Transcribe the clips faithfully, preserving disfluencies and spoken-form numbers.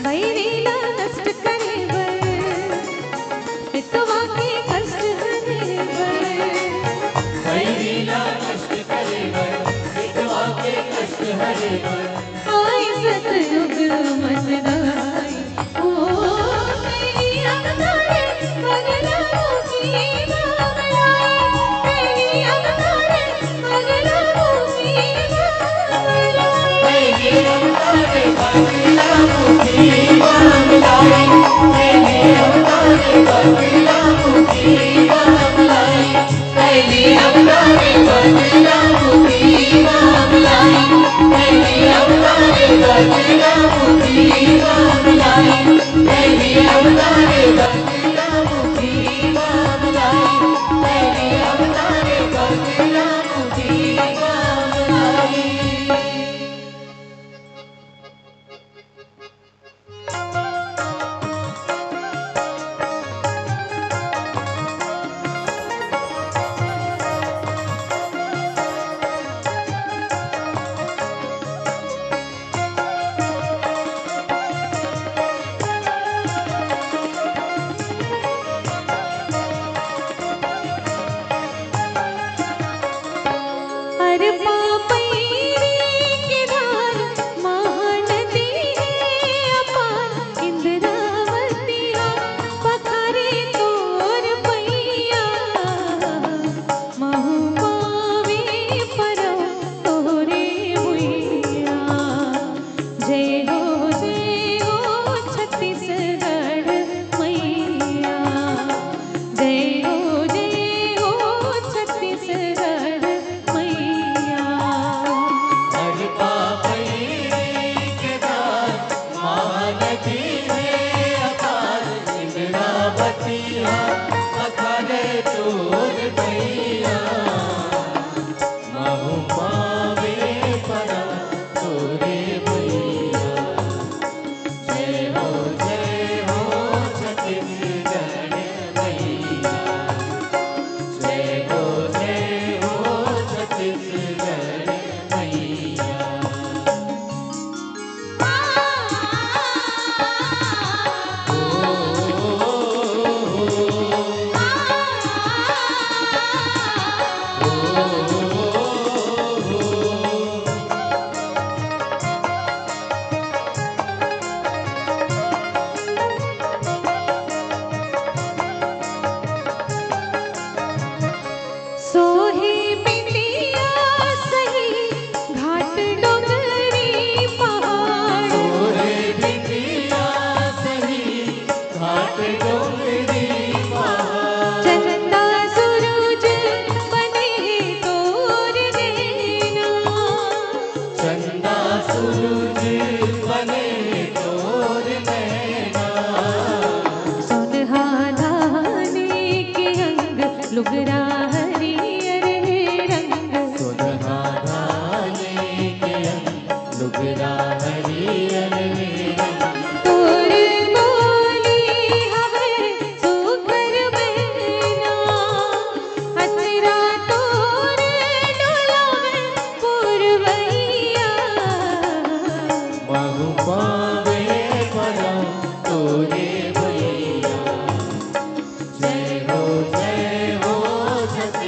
बैरी ला नष्ट करे बर, मितवा के कष्ट हरे बर। बैरी ला नष्ट करे बर, मितवा के कष्ट हरे बर। आए सतयुग मन दाई, ओ बैरी अवतारे पगला मुखी बाबलाई, बैरी अवतारे पगला मुखी बाबलाई। अरे पापई के धार महानदी हे अपार, इंद्रावती हा पखारे तोर पैया। महू पावे परव तोरे भुइया। जय हो, जय हो छत्तीसगढ़ मैया। जय हो, जय हो छत्तीसगढ़ मैया। अरे पापई के धार महानदी हे अपार, इंद्रावती हा पखारे तोर पैया। महू पावे परव तोरे भुइया। जय हो, जय हो छत्तीसगढ़ मैया। जय हो, जय हो छत्तीसगढ़ मैया। सोहे बिंदिया सही घाट डोंगरी पहाड़। सोहे बिंदिया सही घाट डोंगरी पहाड़। चंदा सूरज बने तोर नैना। चंदा सूरज बने तोर नैना। सोनहा धानी के अंग लुगरा हरियर रंग। सोनहा धानी के अंग लुगरा हरियर रंग। तोर बोली हवे सुघर मैना, अचरा तोर डोलावे पुरवैया। महू पावे परव तोरे भुइया। जय हो, जय हो छत्तीसगढ़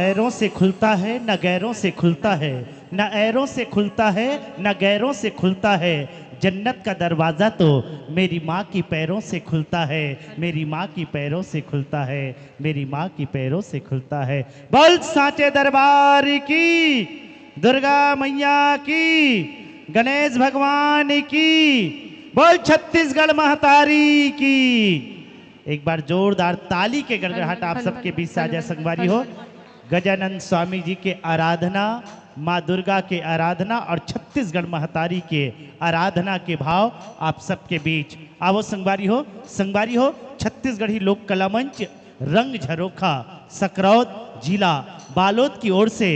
पैरों से खुलता है, न गैरों से खुलता है, न ऐरों से खुलता है, न गैरों से खुलता है। जन्नत का दरवाजा तो मेरी माँ की पैरों से खुलता है, मेरी माँ की पैरों से खुलता है, मेरी माँ की पैरों से खुलता है। बोल सांचे दरबार की, दुर्गा मैया की, गणेश भगवान की, बोल छत्तीसगढ़ महतारी की। एक बार जोरदार ताली के गड़गड़ाहट आप सबके बीच साझा संगवारी हो। गजानंद स्वामी जी के आराधना, माँ दुर्गा के आराधना और छत्तीसगढ़ महतारी के आराधना के भाव आप सबके बीच। आवो संगवारी हो, संगवारी हो, छत्तीसगढ़ी लोक कला मंच रंग झरोखा सकरौद जिला बालोद की ओर से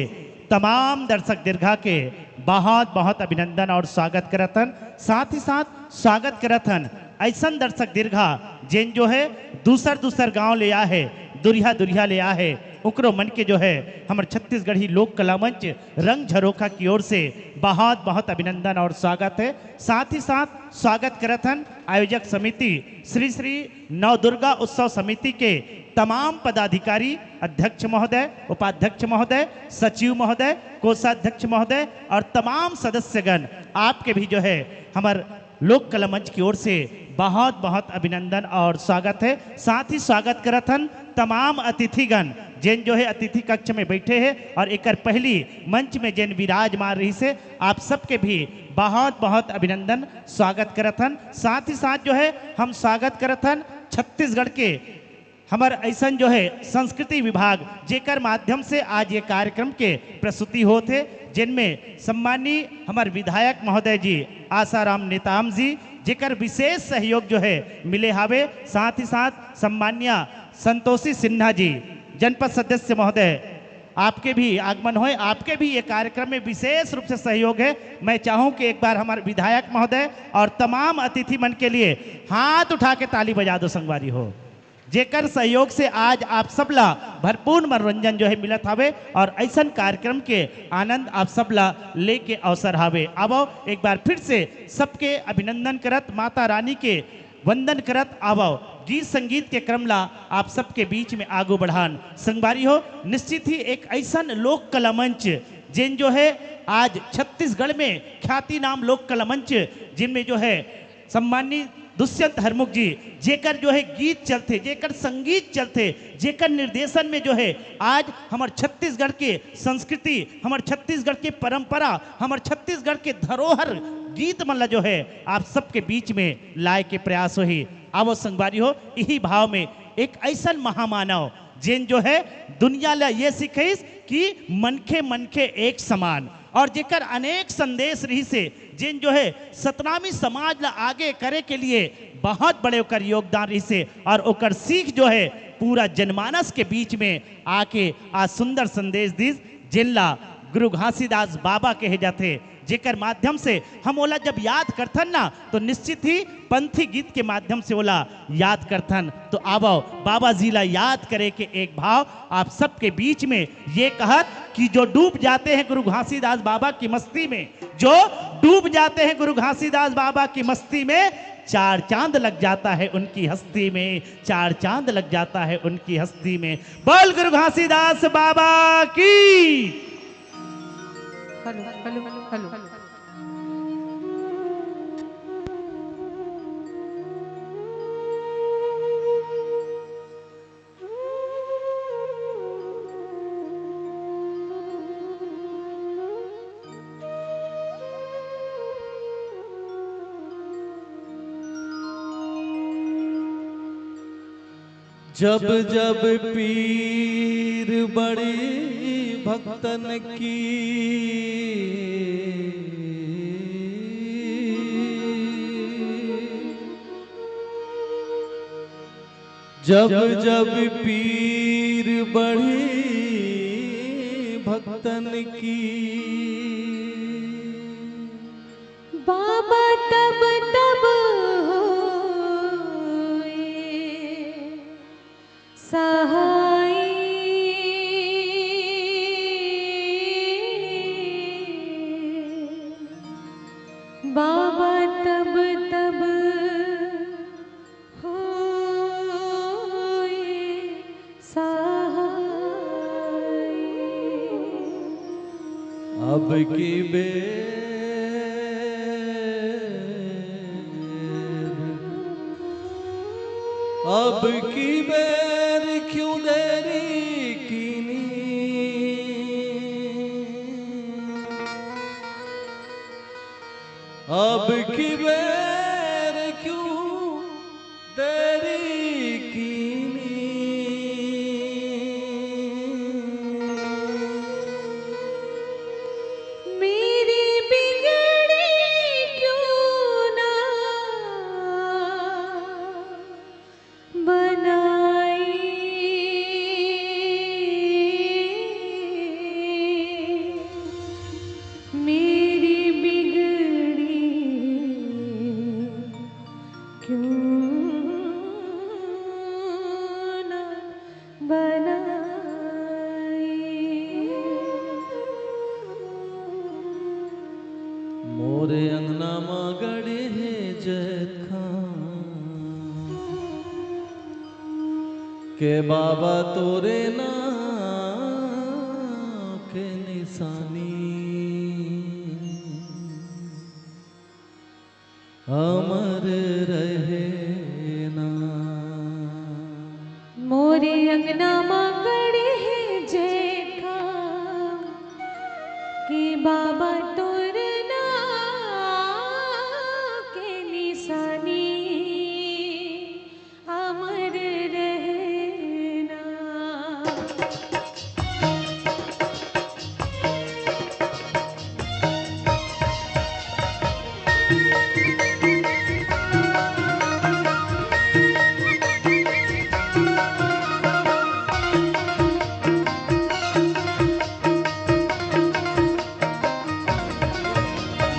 तमाम दर्शक दीर्घा के बहुत बहुत अभिनंदन और स्वागत करत हन। साथ ही साथ स्वागत करत हन ऐसन दर्शक दीर्घा जेन जो है दूसर दूसर गांव ले आहे, दुरिहा दुरिहा ले आहे, उकरो मन के जो है हमर छत्तीसगढ़ी लोक कला मंच रंग झरोखा की ओर से बहुत बहुत अभिनंदन और स्वागत है। साथ ही साथ स्वागत करत हन आयोजक समिति श्री श्री नवदुर्गा उत्सव समिति के तमाम पदाधिकारी, अध्यक्ष महोदय, उपाध्यक्ष महोदय, सचिव महोदय, कोषाध्यक्ष महोदय और तमाम सदस्यगण, आपके भी जो है हमर लोक कला मंच की ओर से बहुत बहुत अभिनंदन और स्वागत है। साथ ही स्वागत करत हन तमाम अतिथिगण जेन जो है अतिथि कक्ष में बैठे हैं और एकर पहली मंच में जेन विराजमान रहिस हे, आप सबके भी बहुत बहुत अभिनंदन, स्वागत करत हन। साथ ही साथ जो है हम स्वागत करत हन छत्तीसगढ़ के हमर ऐसन जो है संस्कृति विभाग, जेकर माध्यम से आज ये कार्यक्रम के प्रस्तुति होत हे, जिनमें सम्माननीय हमर विधायक महोदय जी आसाराम नेताम जी, जेकर विशेष सहयोग जो है मिले हावे। साथ ही साथ सम्माननीय संतोषी सिन्हा जी, जनपद सदस्य महोदय, आपके भी आगमन होए, आपके भी ये कार्यक्रम में विशेष रूप से सहयोग है। मैं चाहूं कि एक बार हमारे विधायक महोदय और तमाम अतिथि मन के लिए हाथ उठा के ताली बजा दो संगवारी हो, जेकर सहयोग से आज आप सब ला भरपूर मनोरंजन जो है मिलत हावे और ऐसन कार्यक्रम के आनंद आप सब ला लेके अवसर हावे। आवो एक बार फिर से सबके अभिनंदन करत, माता रानी के वंदन करत आवव, गीत संगीत के क्रम ला आप सबके बीच में आगू बढ़ान। संगवारी हो, निश्चित ही एक ऐसन लोक कला मंच, जिन जो है आज छत्तीसगढ़ में ख्याति नाम लोक कला मंच, जिनमें जो है सम्मानित दुष्यंत हरमुख जी, जेकर जो है गीत चलथे, जेकर संगीत चलथे, जेकर निर्देशन में जो है आज हमर छत्तीसगढ़ के संस्कृति, हमर छत्तीसगढ़ के परंपरा, हमर छत्तीसगढ़ के धरोहर गीत मन ला जो है आप सबके बीच में लाए के प्रयास होही। आवो संगवारी हो, इही भाव में एक ऐसन महामानव, जेन जो है दुनिया ला ये सिखाइस कि मनखे मनखे एक समान, और जेकर अनेक संदेश रहिस हे, जेन जो है सतनामी समाज ला आगे करे के लिए बहुत बड़े ओकर योगदान रहिस हे, और ओकर सीख जो है पूरा जनमानस के बीच में आके आज सुंदर संदेश दिस, जेन ला गुरु घासीदास बाबा कहे जाथे, जेकर माध्यम से हम ओला जब याद करथन ना, तो निश्चित ही पंथी गीत के माध्यम से ओला याद करथन। तो आवव, बाबा जी ला याद करे के एक भाव आप सबके बीच में, ये कहत कि जो डूब जाते हैं गुरु घासीदास बाबा की मस्ती में, जो डूब जाते हैं गुरु घासीदास बाबा की मस्ती में, चार चांद लग जाता है उनकी हस्ती में, चार चांद लग जाता है उनकी हस्ती में। बोल गुरु घासीदास बाबा की। Hello, hello, hello. जब जब पीर बड़ी भक्तन की, जब जब पीर बड़ी भक्तन की, बाबा तब तब होए सहाय। बाबा तब तब होए सहाय। अब की बेर, अब की बेर क्यों देरी कीनी, अब की बेर क्यों देरी कीनी। मेरी बिगड़ी क्यों ना बनाई, मेरी बिगड़ी क्यों ना बनाई। मोरे अंगना म गड़े हे जैतखाम के बाबा तोरे नाम के निशानी अमर रहे ना। मोरे अंगना म गड़े हे जैतखाम के बाबा तोर नाम के निशानी अमर रहे ना।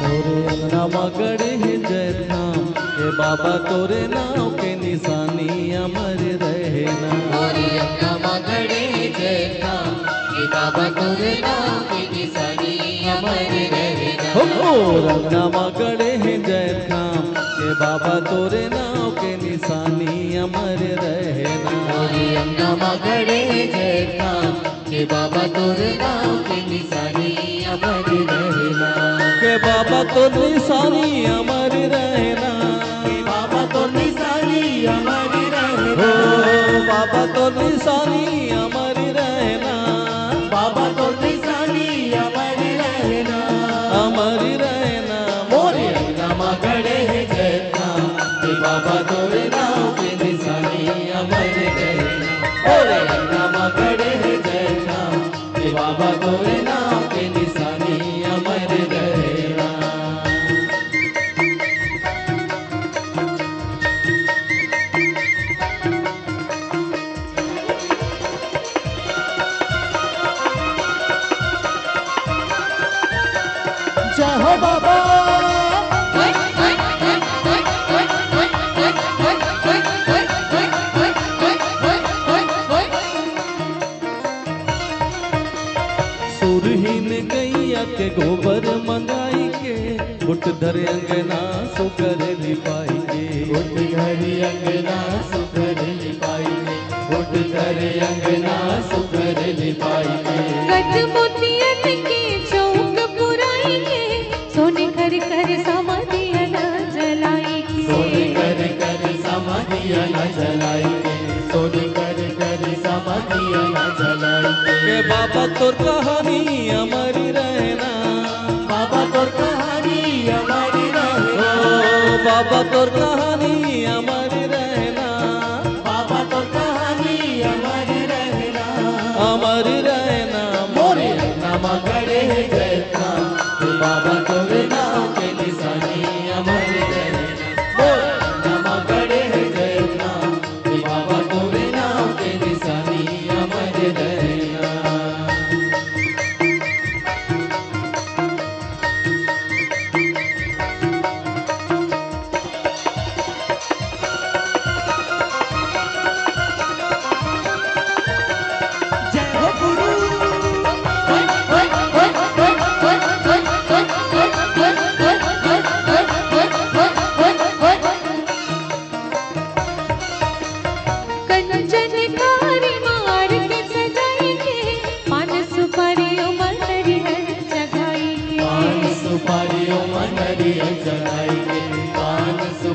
मोरे अंगना म गड़े हे जैतखाम के बाबा तोरे नाम के निशानी अमर रहे ना। मोरे अंगना म गड़े हे जैतखाम के बाबा तोरे नाम के निशानी अमर रहे ना। हो मोरे अंगना म गड़े हे जैतखाम के बाबा तोरे नाम के निशानी अमर रहे ना। मोरे अंगना म गड़े हे जैतखाम के बाबा तोर नाम के निशानी अमर रहे ना। के बाबा तोर निशानी अमर रहे ना। के बाबा तोर निशानी अमर रहे ना। हो बाबा तोर निशानी अमर रहे ना। बाबा तोर निशानी अमर रहे ना। अमर रहे ना। मोरे अंगना म गड़े हे जैतखाम के बाबा तोर नाम के निशानी अमर रहे ना। मोरे अंगना म गड़े हे जैतखाम के बाबा तोर नाम के निशानी अमर रहे ना। जय हो बाबा। सुरहीन गैया के गोबर मंगाई के, घुट धर अंगना सुघर लिपाई के। घुट धर अंगना सुघर लिपाई के, घुट धर अंगना सुघर लिपाई के। गज मोतियन के चौक पुराई के, सोने कर कर समाधिया न जलाई के। सोने कर कर समाधिया न जलाई के, सोने कर कर समाधिया न जलाई के। के बाबा तोर कहानी अमर रहे ना। बाबा तोर कहानी अमर रहे ना। ओ बाबा तोर कहानी अमर रहे ना। बाबा तोर कहानी अमर रहे ना। अमर रहे ना। मोरे अंगना म गड़े हे जैतखाम के बाबा तोर नाम के निशानी अमर रहे ना। मोरे अंगना म गड़े हे जैतखाम के बाबा तोर नाम के निशानी अमर रहे ना।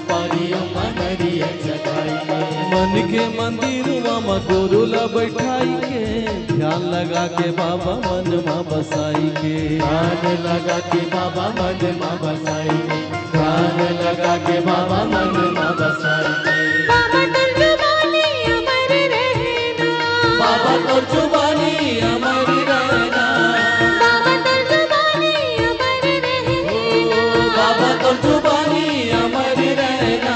पारी अम्मा नरिया चढ़ाई के। मन के मंदिरवा म गुरु ला बैठाई के, ध्यान लगा के बाबा मन म बसाई के। ध्यान लगा के बाबा मन म बसाई के। ध्यान लगा के बाबा मन म बसाई के। बाबा तोर जुबानी अमर रहना। बाबा तोर जुबानी अमर रहना। बाबा तोर जुबानी अमर रहना। बाबा तोर जुबानी अमर रहना।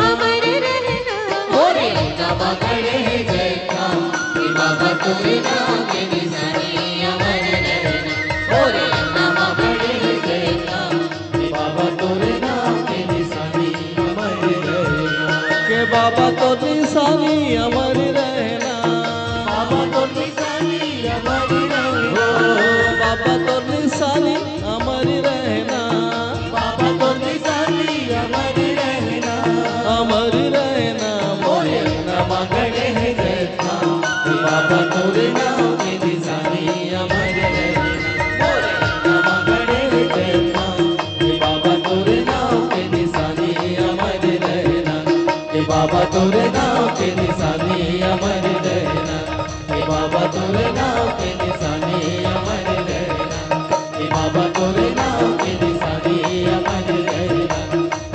अमर रहना। भोरे बाबा खड़े हैं जय राम, कि बाबा तोरे नाम के निशानी अमर रहना। भोरे बाबा खड़े हैं जय राम, कि बाबा तोरे नाम के निशानी अमर रहना। के बाबा तोर निशानी अमर रहना। बाबा तोर निशानी अमर रहना। ओ, बाबा तोर निशानी अमर रहना। बाबा तोर निशानी अमर रहना। अमर रहना। मोरे नवा गढ़े है जैतखाम, बाबा तोरे नाम के निशानी अमर रहना। मोरे नवा गढ़े है जैतखाम, बाबा तोरे नाम के निशानी अमर रहना। ए बाबा तोरे नाम के निशानी अमर रहना। ए बाबा तोरे नाम के निशानी अमर रहना। ए बाबा तोरे नाम के निशानी अमर रहना।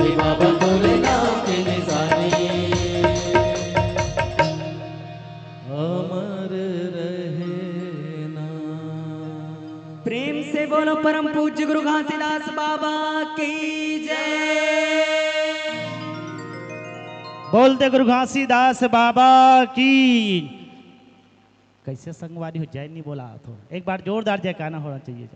ए बाबा तोरे नाम के निशानी अमर रहना। प्रेम से बोलो परम पूज्य गुरु घासीदास बाबा की जय। बोल दे गुरु घासीदास बाबा की। कैसे संगवारी हो, जय नहीं बोला तो एक बार जोरदार जयकारा होना चाहिए।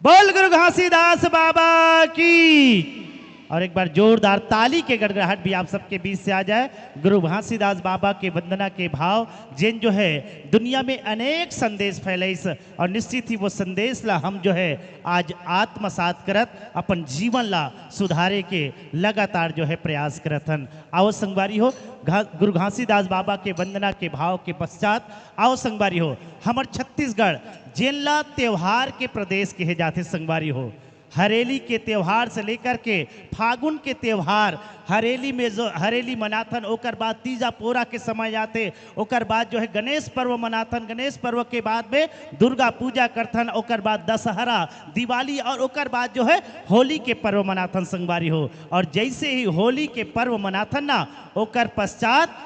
बोल गुरु घासीदास बाबा की। और एक बार जोरदार ताली के गड़गड़ाहट भी आप सबके बीच से आ जाए। गुरु घासीदास बाबा के वंदना के भाव, जेन जो है दुनिया में अनेक संदेश फैलइस, और निश्चित ही वो संदेश ला हम जो है आज आत्मसात करत अपन जीवन ला सुधारे के लगातार जो है प्रयास करत हन। आओ संगवारी हो, घा-, गुरु घासीदास बाबा के वंदना के भाव के पश्चात आओ संगवारी हो, हमर छत्तीसगढ़ जेन ला त्योहार के प्रदेश कहे जाथे संगवारी हो, हरेली के त्योहार से लेकर के फागुन के त्योहार, हरेली में जो हरेली मनाथन, ओकर बाद तीजा पोरा के समय आथे, ओकर बाद जो है गणेश पर्व मनाथन, गणेश पर्व के बाद में दुर्गा पूजा करथन, ओकर बाद दशहरा, दिवाली और ओकर बाद जो है होली के पर्व मनाथन संगवारी हो। और जैसे ही होली के पर्व मनाथन ना, ओकर पश्चात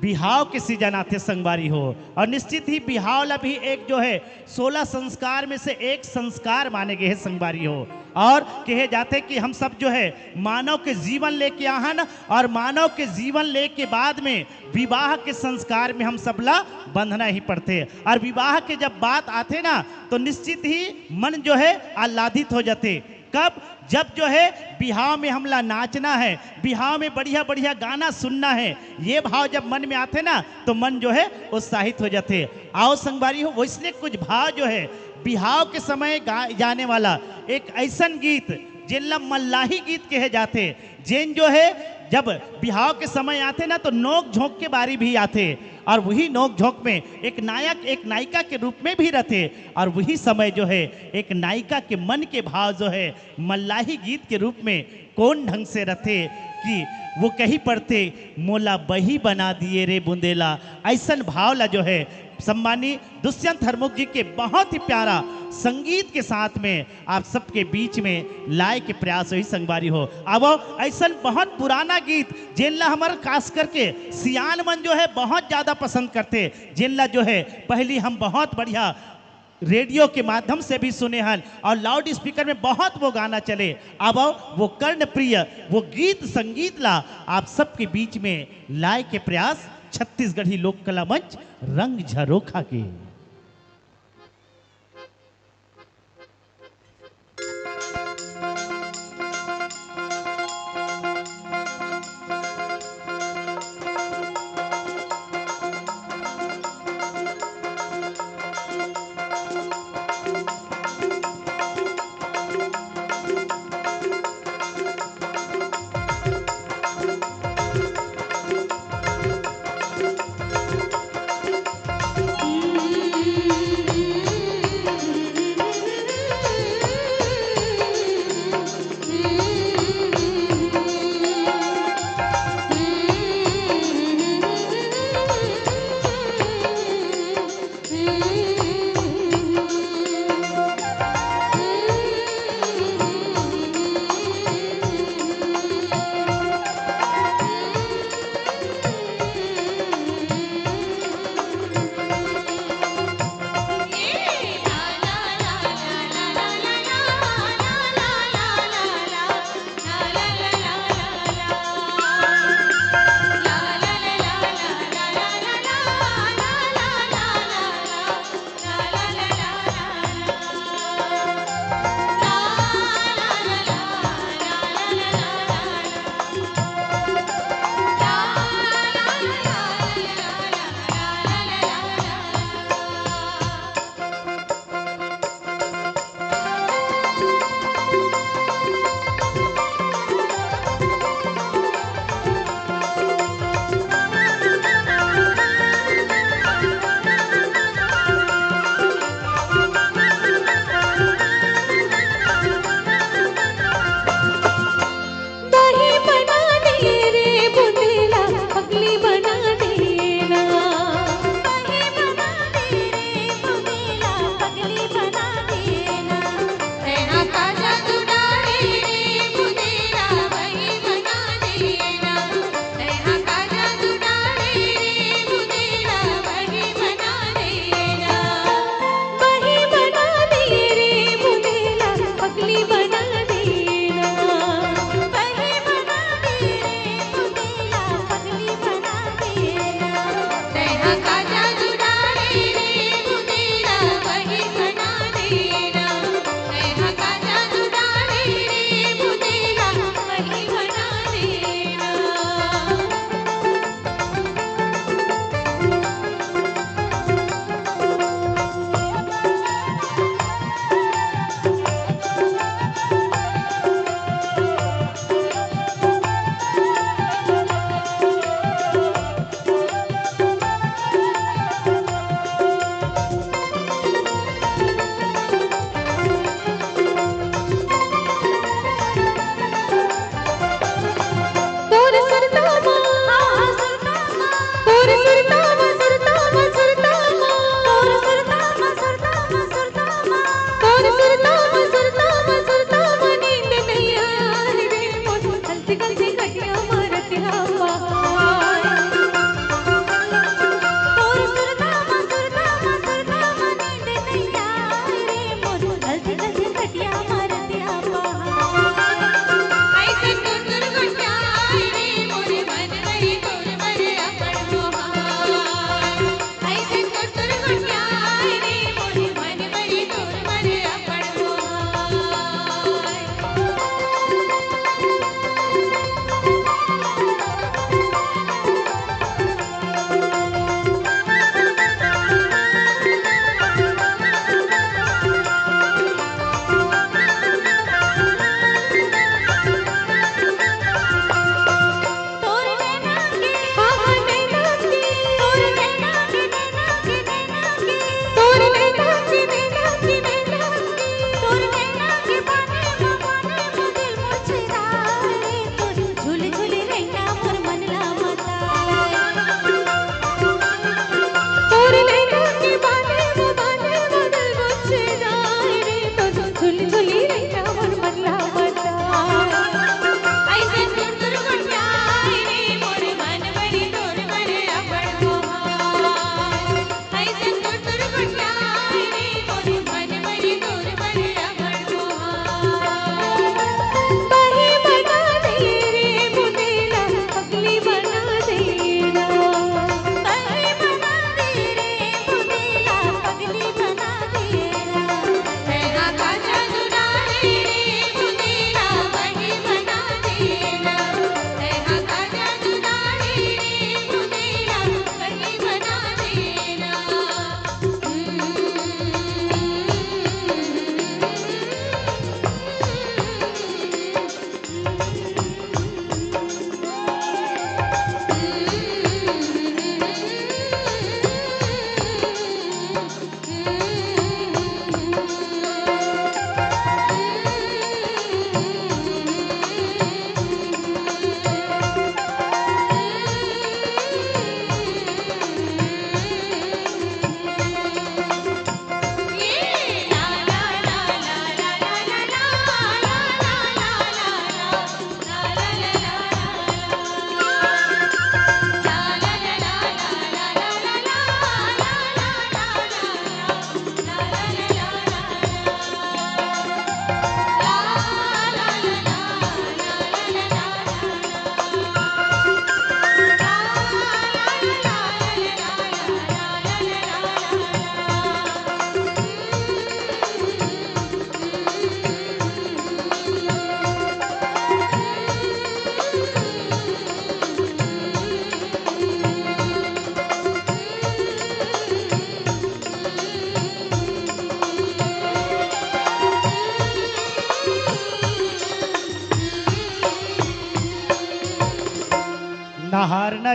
बिहाव के सीजन आथे संगवारी हो, और निश्चित ही बिहाव ला भी एक जो है सोलह संस्कार में से एक संस्कार माने गए है संगवारी हो। और कहे जाथे कि हम सब जो है मानव के जीवन लेके आहन, और मानव के जीवन लेके बाद में विवाह के संस्कार में हम सबला बंधना ही पड़थे। और विवाह के जब बात आथे ना, तो निश्चित ही मन जो है आह्लादित हो जाथे। कब? जब जो है बिहाव में हमला नाचना है, बिहाव में बढ़िया बढ़िया गाना सुनना है, ये भाव जब मन में आथे ना, तो मन जो है उत्साहित हो जाथे। आओ संगवारी हो, वैसने कुछ भाव जो है बिहाव के समय गाए जाने वाला एक ऐसन गीत, जेन ला मल्लाही गीत कहे जाथे, जेन जो है जब बिहाव के समय आथे ना, तो नोक झोंक के बारी भी आथे, और वही नोक झोंक में एक नायक एक नायिका के रूप में भी रहथे, और वही समय जो है एक नायिका के मन के भाव जो है मल्लाही गीत के रूप में कौन ढंग से रथे कि वो कही पड़थे, "मोला बही बना दिए रे बुंदेला।" ऐसन भाव ला जो है सम्मानी दुष्यंत हरमुख जी के बहुत ही प्यारा संगीत के साथ में आप सबके बीच में लाए के प्रयास हुई संगवारी हो। अब ऐसन बहुत पुराना गीत जेन ला हमर खास करके सियान मन जो है बहुत ज्यादा पसंद करथे, जेन ला जो है पहली हम बहुत बढ़िया रेडियो के माध्यम से भी सुने हन और लाउड स्पीकर में बहुत वो गाना चले। अब वो कर्णप्रिय, वो गीत संगीत ला आप सबके बीच में लाए के प्रयास छत्तीसगढ़ी लोक कला मंच रंग झरोखा के।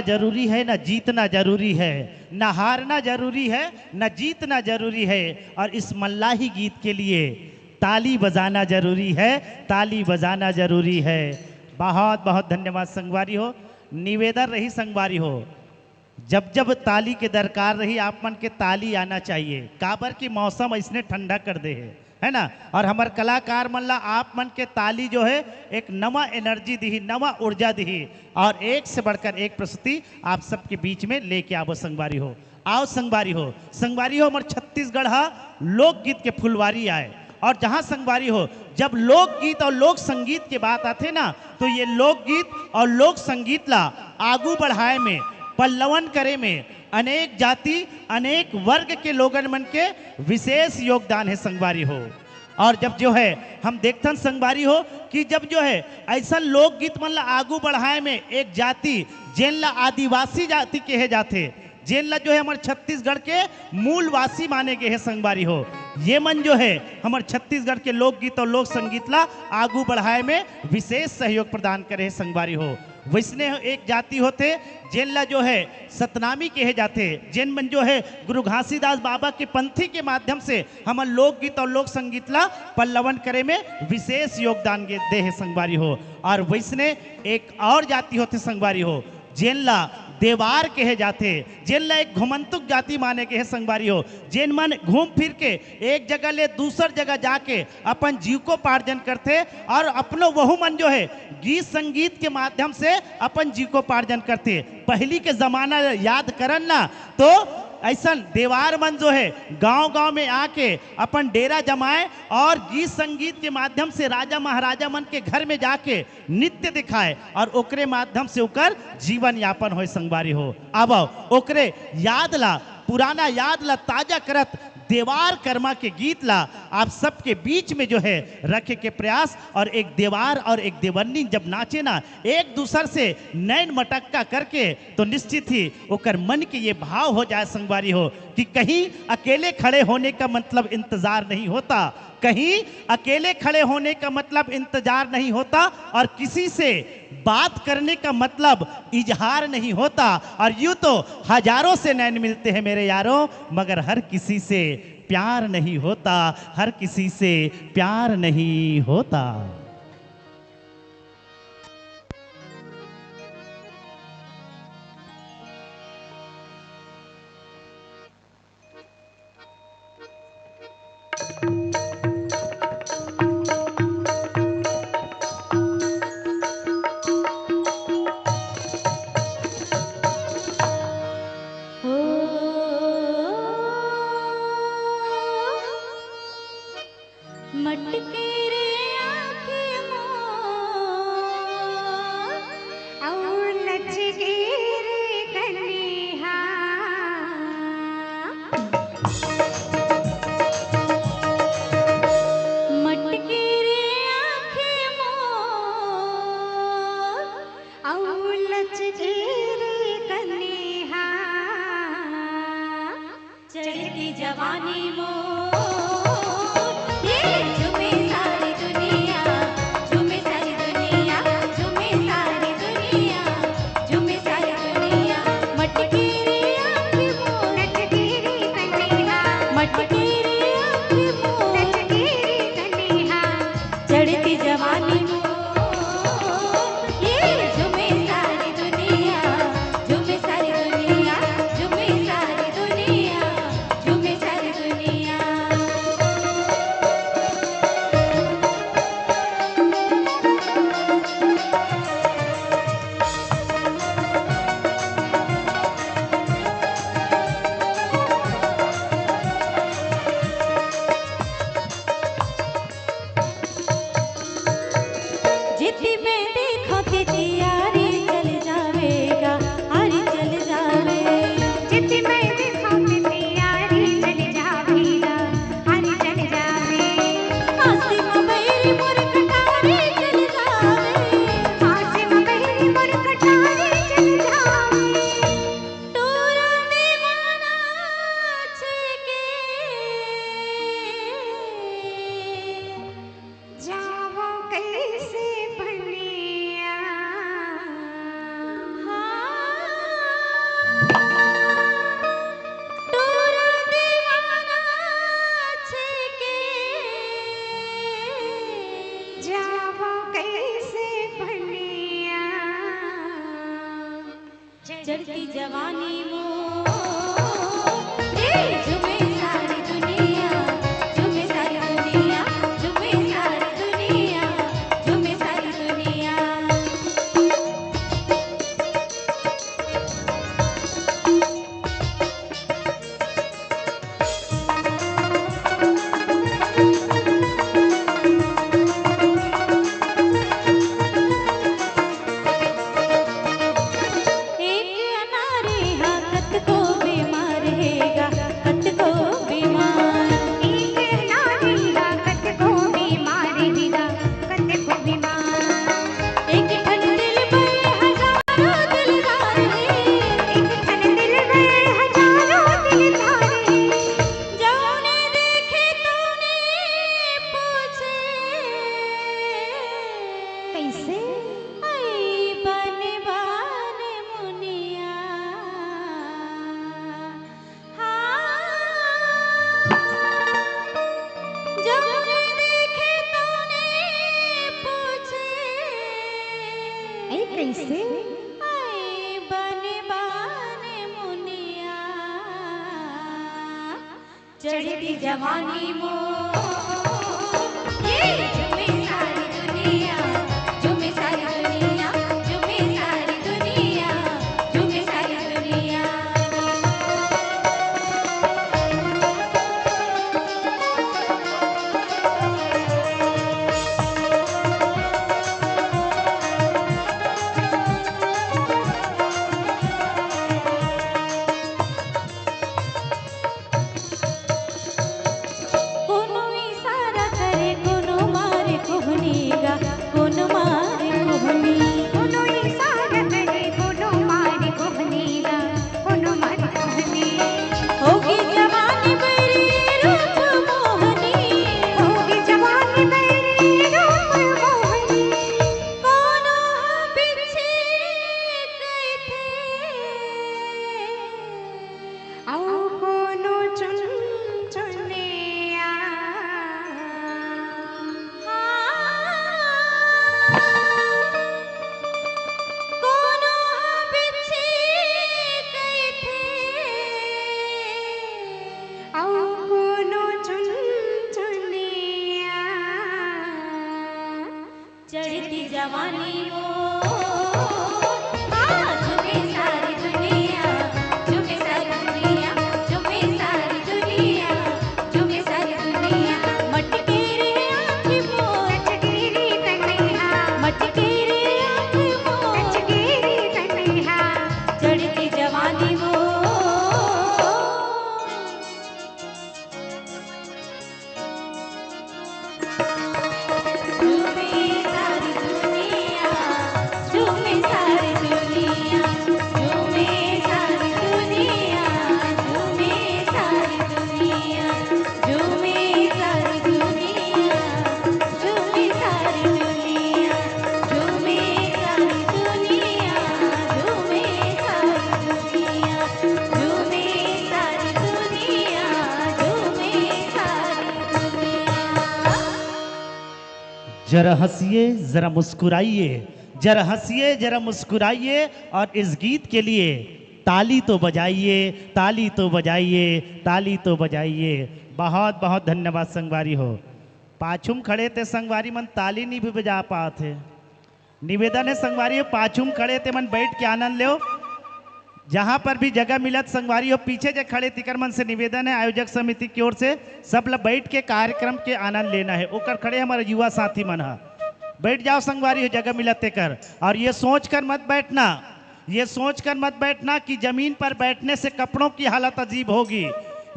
जरूरी है, ना जीतना जरूरी है, ना हारना जरूरी है, ना जीतना जरूरी है। और इस मल्लाही गीत के लिए ताली बजाना जरूरी है, ताली बजाना जरूरी है। बहुत बहुत धन्यवाद संगवारी हो। निवेदन रही संगवारी हो, जब जब ताली के दरकार रही, आप मन के ताली आना चाहिए, काबर कि मौसम अइसने ठंडा कर दे हे, है ना? और हमर कलाकार मन ला आप मन के ताली जो है, एक नवा एनर्जी दिही, नवा ऊर्जा दिही, और एक से बढ़कर एक प्रस्तुति आप सबके बीच में लेके आबो संगवारी हो। आओ संगवारी हो, संगवारी हो, हमर छत्तीसगढ़ हा लोकगीत के फुलवारी आय। और जहां संगवारी हो, जब लोकगीत और लोक संगीत के बात आथे ना, तो ये लोकगीत और लोक संगीत ला आगू बढ़ाए में, पल्लवन करे में अनेक जाति, अनेक वर्ग के लोगन मन के विशेष योगदान है संगवारी हो। और जब जो है हम देखथन संगवारी हो कि जब जो है ऐसा लोकगीत मन ला आगू बढ़ाए में एक जाति, जेन ला आदिवासी जाति कहे जाथे, जेन ला जो है हमर छत्तीसगढ़ के मूलवासी माने गे हे संगवारी हो, ये मन जो है हमर छत्तीसगढ़ के लोकगीत और लोक संगीत ला आगू बढ़ाए में विशेष सहयोग प्रदान करे हे संगवारी हो। वैसने एक जाति होथे, जेन ला जो है सतनामी कहे जाथे, जेन मन जो है गुरु घासीदास बाबा के पंथी के माध्यम से हमर लोकगीत और लोक संगीत ला पल्लवन करे में विशेष योगदान गे-, दे हे संगवारी हो। और वैसने एक और जाति होथे संगवारी हो, जेन ला देवार कहे जाथे, जेन ला एक घुमंतुक जाति माने गे हे संगवारी हो, जेन मन घूम फिर के एक जगह ले दूसर जगह जाके अपन जीविकोपार्जन करथे और अपनो वहू मन जो है गीत संगीत के माध्यम से अपन जीविकोपार्जन करथे। पहली के जमाना याद करन ना, तो ऐसन देवार मन जो है गांव-गांव में आके अपन डेरा जमाए और गीत संगीत के माध्यम से राजा महाराजा मन के घर में जाके नृत्य दिखाए और ओकरे माध्यम से ओकर जीवन यापन होए संगवारी हो। अब ओकरे याद ला, पुराना याद ला ताजा करत देवार करमा के गीत ला आप सबके बीच में जो है रखे के प्रयास और एक देवार और एक देवरनी जब नाचे ना एक दूसर से नैन मटक्का करके, तो निश्चित ही ओकर मन के ये भाव हो जाए संगवारी हो कि कहीं अकेले खड़े होने का मतलब इंतजार नहीं होता, कहीं अकेले खड़े होने का मतलब इंतजार नहीं होता और किसी से बात करने का मतलब इजहार नहीं होता। और यूं तो हजारों से नैन मिलते हैं मेरे यारों, मगर हर किसी से प्यार नहीं होता, हर किसी से प्यार नहीं होता। ओ, मटके रे आँखी मोर, अउ लचके रे कनिहा। मटके रे आँखी मोर, अउ लचके रे कनिहा। चढ़ती जवानी मोर, ये झूमे सारी दुनिया, झूमे सारी दुनिया, झूमे सारी दुनिया, झूमे सारी दुनिया। मटकी रे आँखी मोर, लचकी रे कनिहा, मटकी रे आँखी मोर, लचकी रे कनिहा। चढ़ती जवानी मोर, ये झूमे सारी दुनिया, झूमे सारी दुनिया, झूमे सारी दुनिया, झूमे सारी दुनिया। चढ़ती जवानी मोर, ये झूमे सारी दुनिया, झूमे सारी दुनिया, झूमे सारी दुनिया, झूमे सारी दुनिया। कोनो इशारा करे, कोनो मारे कोहनी गा, कोनो मारे कोहनी। कोनो इशारा करे, कोनो मारे कोहनी गा, कोनो मारे कोहनी। होगी जवानी बैरी रूप मोहनी। होगी जवानी बैरी रूप मोहनी। कोनो बिछे कइथे। अउ कोनो चुनचुनिया। कोनो बिछी कइथे। अउ कोनो चुनचुनिया। चढ़ती जवानी मोर, आ, झूमे सारी दुनिया, झूमे सारी दुनिया, झूमे सारी दुनिया, झूमे सारी दुनिया। मटके रे आँख मोर, मटके रे आँख मोर, चढ़ती जवानी मोर। जरा हंसिए, जरा मुस्कुराइए, जरा हंसिए, जरा मुस्कुराइए और इस गीत के लिए ताली तो बजाइए, ताली तो बजाइए, ताली तो बजाइए। बहुत बहुत धन्यवाद संगवारी हो। पाछू म खड़े ते संगवारी मन ताली नहीं भी बजा पात हे। निवेदन हे संगवारी हो, पाछू म खड़े ते मन बैठ के आनंद लेव। जहां पर भी जगह मिलत संगवारी हो, पीछे जे खड़े तिकर मन से निवेदन हे, आयोजक समिति की ओर से सब ल बैठ के कार्यक्रम के आनंद लेना हे। ओकर खड़े हमर युवा साथी मन ह, बैठ जाव संगवारी हो, जगह मिलत तेकर। और ये सोच कर मत बैठना, ये सोच कर मत बैठना कि जमीन पर बैठने से कपड़ों की हालत अजीब होगी।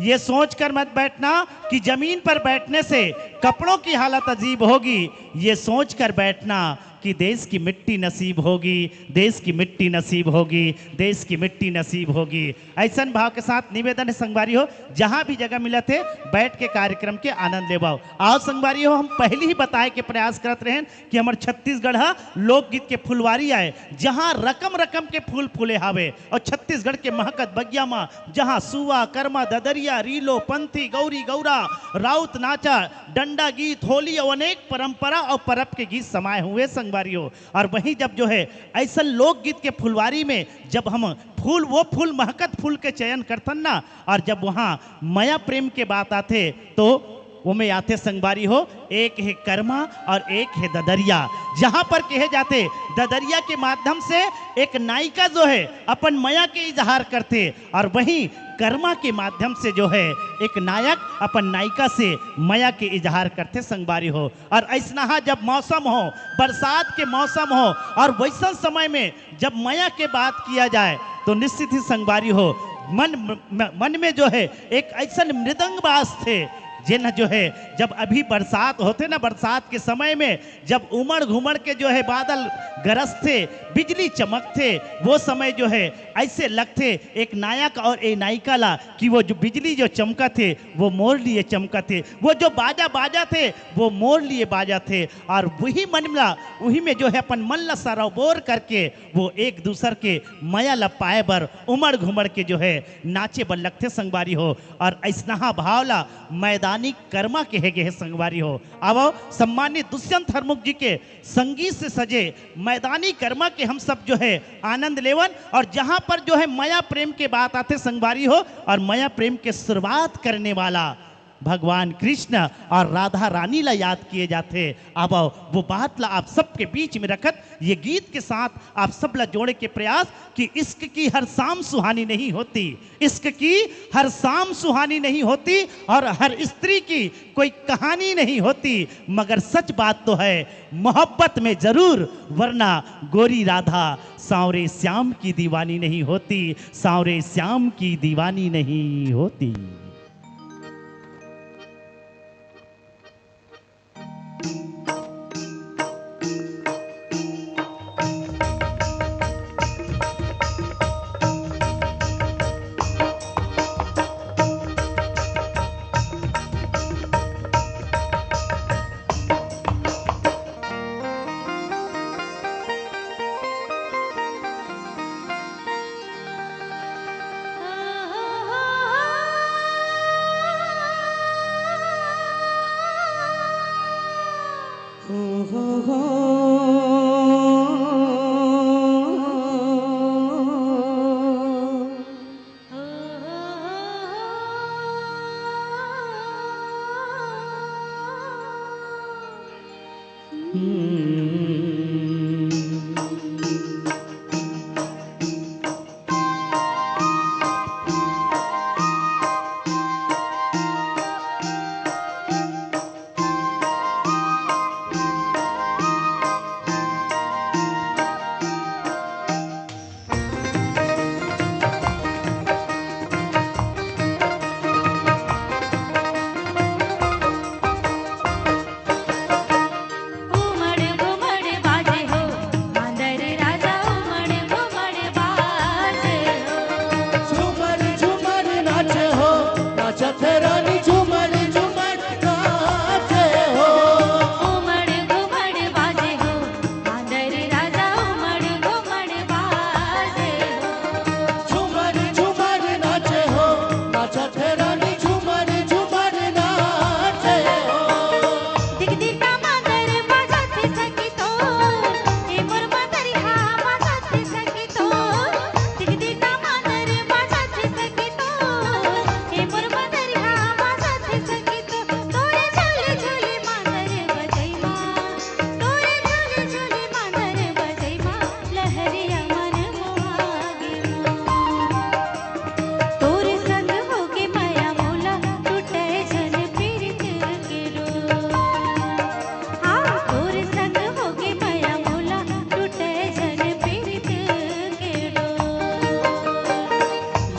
ये सोच कर मत बैठना कि जमीन पर बैठने से कपड़ों की हालत अजीब होगी। ये सोच कर बैठना कि देश की मिट्टी नसीब होगी, देश की मिट्टी नसीब होगी, देश की मिट्टी नसीब होगी। अइसन भाव के साथ निवेदन हे संगवारी हो, जहां भी जगह मिलत हे, बैठ के कार्यक्रम के आनंद लेवाव। आओ संगवारी हो, हम पहले ही बताए के प्रयास करत रहेन कि हमर छत्तीसगढ़ ह लोकगीत के फुलवारी आय, जहां रकम रकम के फूल फूले हावे, और छत्तीसगढ़ के महकत बगिया म जहां सुआ, करमा, ददरिया, रीलो, पंथी, गौरी, गौरा, राउत नाचा, डंडा गीत, होली और अनेक परंपरा और परब के गीत समाए हुए संगवारी हो। और वहीं जब जो है अइसन लोकगीत के फुलवारी में जब हम फूल, वो फूल, महकत फूल के चयन करथन ना, और जब वहां मया प्रेम के बात आथे तो ओमे आथे संगवारी हो, एक हे करमा और एक हे ददरिया। जहां पर कहे जाथे ददरिया के माध्यम से एक नायिका जो है अपन मया के इजहार करथे और वहीं करमा के माध्यम से जो है एक नायक अपन नायिका से मया के इजहार करथे संगवारी हो। और अइसनहा जब मौसम हो, बरसात के मौसम हो और वइसन समय में जब मया के बात किया जाए तो निश्चित ही संगवारी हो, मन म-, मन में जो है एक अइसन मृदंग बाजथे, जेन जो है जब अभी बरसात होथे ना, बरसात के समय में जब उमड़ घुमड़ के जो है बादल गरजथे, बिजली चमकथे, वो समय जो है अइसे लगथे एक नायक और ए नायिका ला कि वो जो बिजली जो चमकथे वो मोर लिए चमकथे, वो जो बाजा बाजथे वो मोर लिए बाजथे। और वही मन ला, वही में जो है अपन मन ला सरोबोर करके वो एक दूसर के मया ला पाए बर उमड़ घुमड़ के जो है नाचे बर लगथे संगवारी हो। और अइसनहा भाव ला मैदान मैदानी कर्मा कहे गे हे संगवारी हो। आवव, सम्मानित दुष्यंत हरमुख जी के संगीत से सजे मैदानी कर्मा के हम सब जो है आनंद लेवन, और जहाँ पर जो है मया प्रेम के बात आथे संगवारी हो, और मया प्रेम के शुरुआत करने वाला भगवान कृष्ण और राधा रानी ला याद किए जाथे। आवव, वो बात ला आप सबके बीच में रखत ये गीत के साथ आप सब ला जोड़े के प्रयास कि इश्क की हर शाम सुहानी नहीं होती, इश्क की हर शाम सुहानी नहीं होती, और हर स्त्री की कोई कहानी नहीं होती, मगर सच बात तो है मोहब्बत में जरूर, वरना गोरी राधा सांवरे श्याम की दीवानी नहीं होती, सांवरे श्याम की दीवानी नहीं होती।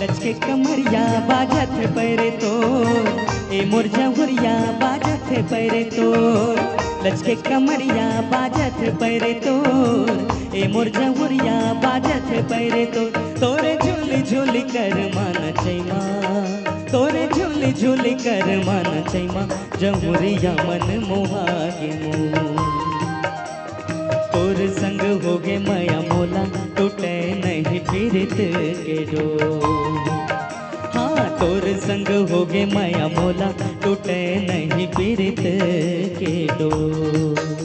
लचके कमरिया बाजत पैरे तो, ए मोर जहुरिया बाजत पैरे तो। लचके कमरिया बाजत पैरे तो, ए मोर जहुरिया बाजत पैरे तो। तोरे झुली झुली कर मन चैमा, तोरे झुली झुली कर मन चैमा, जहुरिया मन मोहा गे मोर। तोर संग होगे मया मोला, टूटे नहीं पीरित के डोर। हाँ, तोर संग होगे मया मोला, टूटे नहीं पीरित के डोर।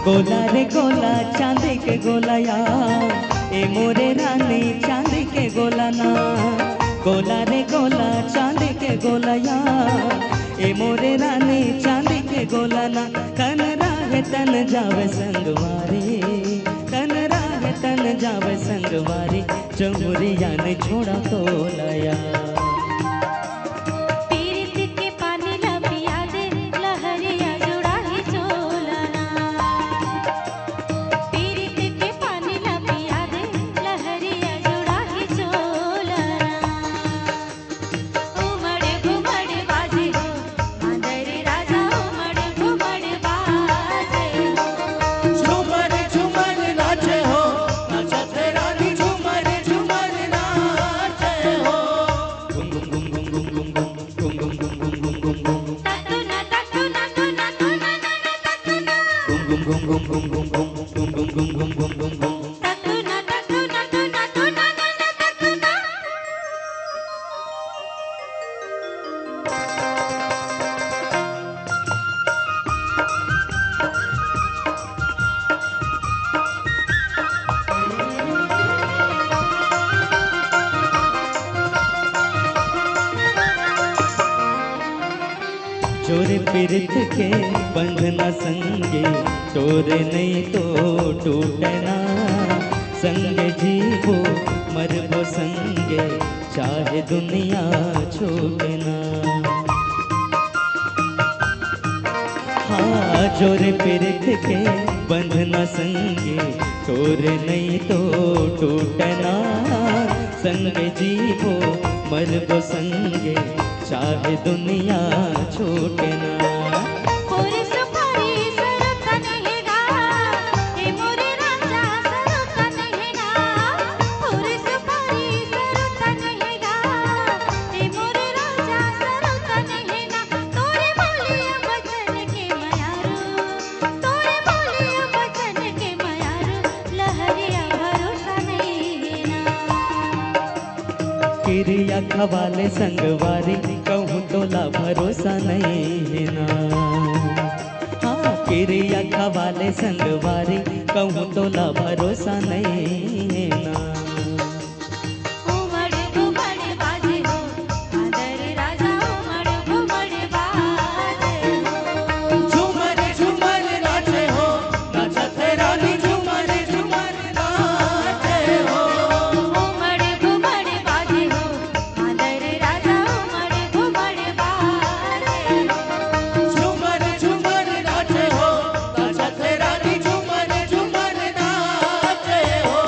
गोला रे गोला, चांदी के गोला या, ए मोरे रानी, चांदी के गोला ना। गोला रे गोला, चांदी के गोला या, ए मोरे रानी, चांदी के गोला ना। तन राहे तन तन जावे संगवारी, तन राहे तन जावे संगवारी, चहुरिया ने छोड़ा तोला या। पीरित के पानी ला पिया दे, लहरिया जुड़ाही चोला ना। पीरित के पानी ला पिया दे, लहरिया जुड़ाही चोला ना। उमड़ घुमड़ बाजे हो, मांदर राजा उमड़ घुमड़ बाजे हो। झूमर झूमर नाचे हो, नाचत रानी झूमर झूमर नाचे हो। घुम घुम घुम घुम घुम घुम घुम, घुम घुम घुम घुम घुम घुम घुम। ततुना, ततुना, तुना, तुना, ना, ना, ततुना। घुम घुम घुम घुम घुम घुम घुम, घुम घुम घुम घुम घुम घुम घुम। ततुना, ततुना, तुना, तुना, ना, ना, ततुना। जोरे पीरित के बंधना संगे, तोरे नहीं तो टूटना। संगे जीबो मरबो संगे, चाहे दुनिया छूटना। हाँ, जोरे पीरित के बंधना संगे, तोरे नहीं तो टूटना। संगे जीबो मरबो संगे, चाहे दुनिया छूटना। मोरे सुपारी सरुतन हे गा, ए मोरे राजा सरुतन हे ना। मोरे सुपारी सरुतन हे गा, ए मोरे राजा सरुतन हे ना। तोरे बोलिया बचन के मयारू, तोरे बोलिया बचन के मयारू, लहरिया भरोसा नहीं है ना। किरिया खवाले संगवारी, कहूँ तोला भरोसा नहीं है ना। हाँ, किरिया खवाले संगवारी, कहूँ तोला भरोसा नहीं है ना। उमड़ घुमड़ बाजे हो, मांदर राजा उमड़ घुमड़ बाजे हो। झूमर झूमर नाचे हो, नाचत रानी झूमर झूमर नाचे हो। उमड़ घुमड़ बाजे हो, मांदर राजा उमड़ घुमड़ बाजे हो। झूमर झूमर नाचे हो, नाचत रानी झूमर झूमर नाचे हो।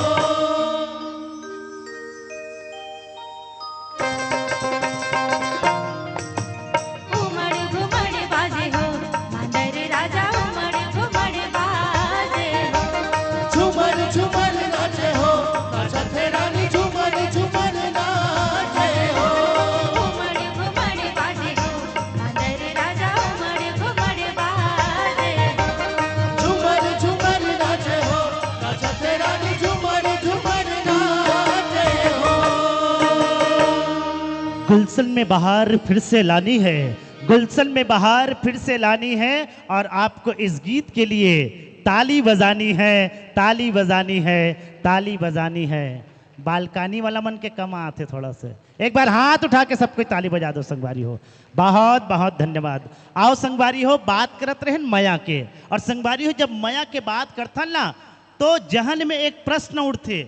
उमड़ घुमड़ बाजे हो, मांदर राजा उमड़ घुमड़ बाजे हो। झूमर झूमर नाचे हो, नाचत रानी झूमर झूमर नाचे हो। उमड़ घुमड़ बाजे हो, मांदर राजा उमड़ घुमड़ बाजे हो। झूमर झूमर नाचे हो, नाचत रानी झूमर झूमर नाचे हो। गुलशन में बहार फिर से लानी है, गुलशन में बहार फिर से लानी है और आपको इस गीत के लिए ताली बजानी है, ताली बजानी है, ताली बजानी है। बालकनी वाला मन के कम आथे थोड़ा से। एक बार हाथ उठा के सब कोई ताली बजा दो संगवारी हो। बहुत बहुत धन्यवाद। आओ संगवारी हो, बात करत रहेन मया के, और संगवारी हो, जब मया के बात करथन ना, तो जहन में एक प्रश्न उठथे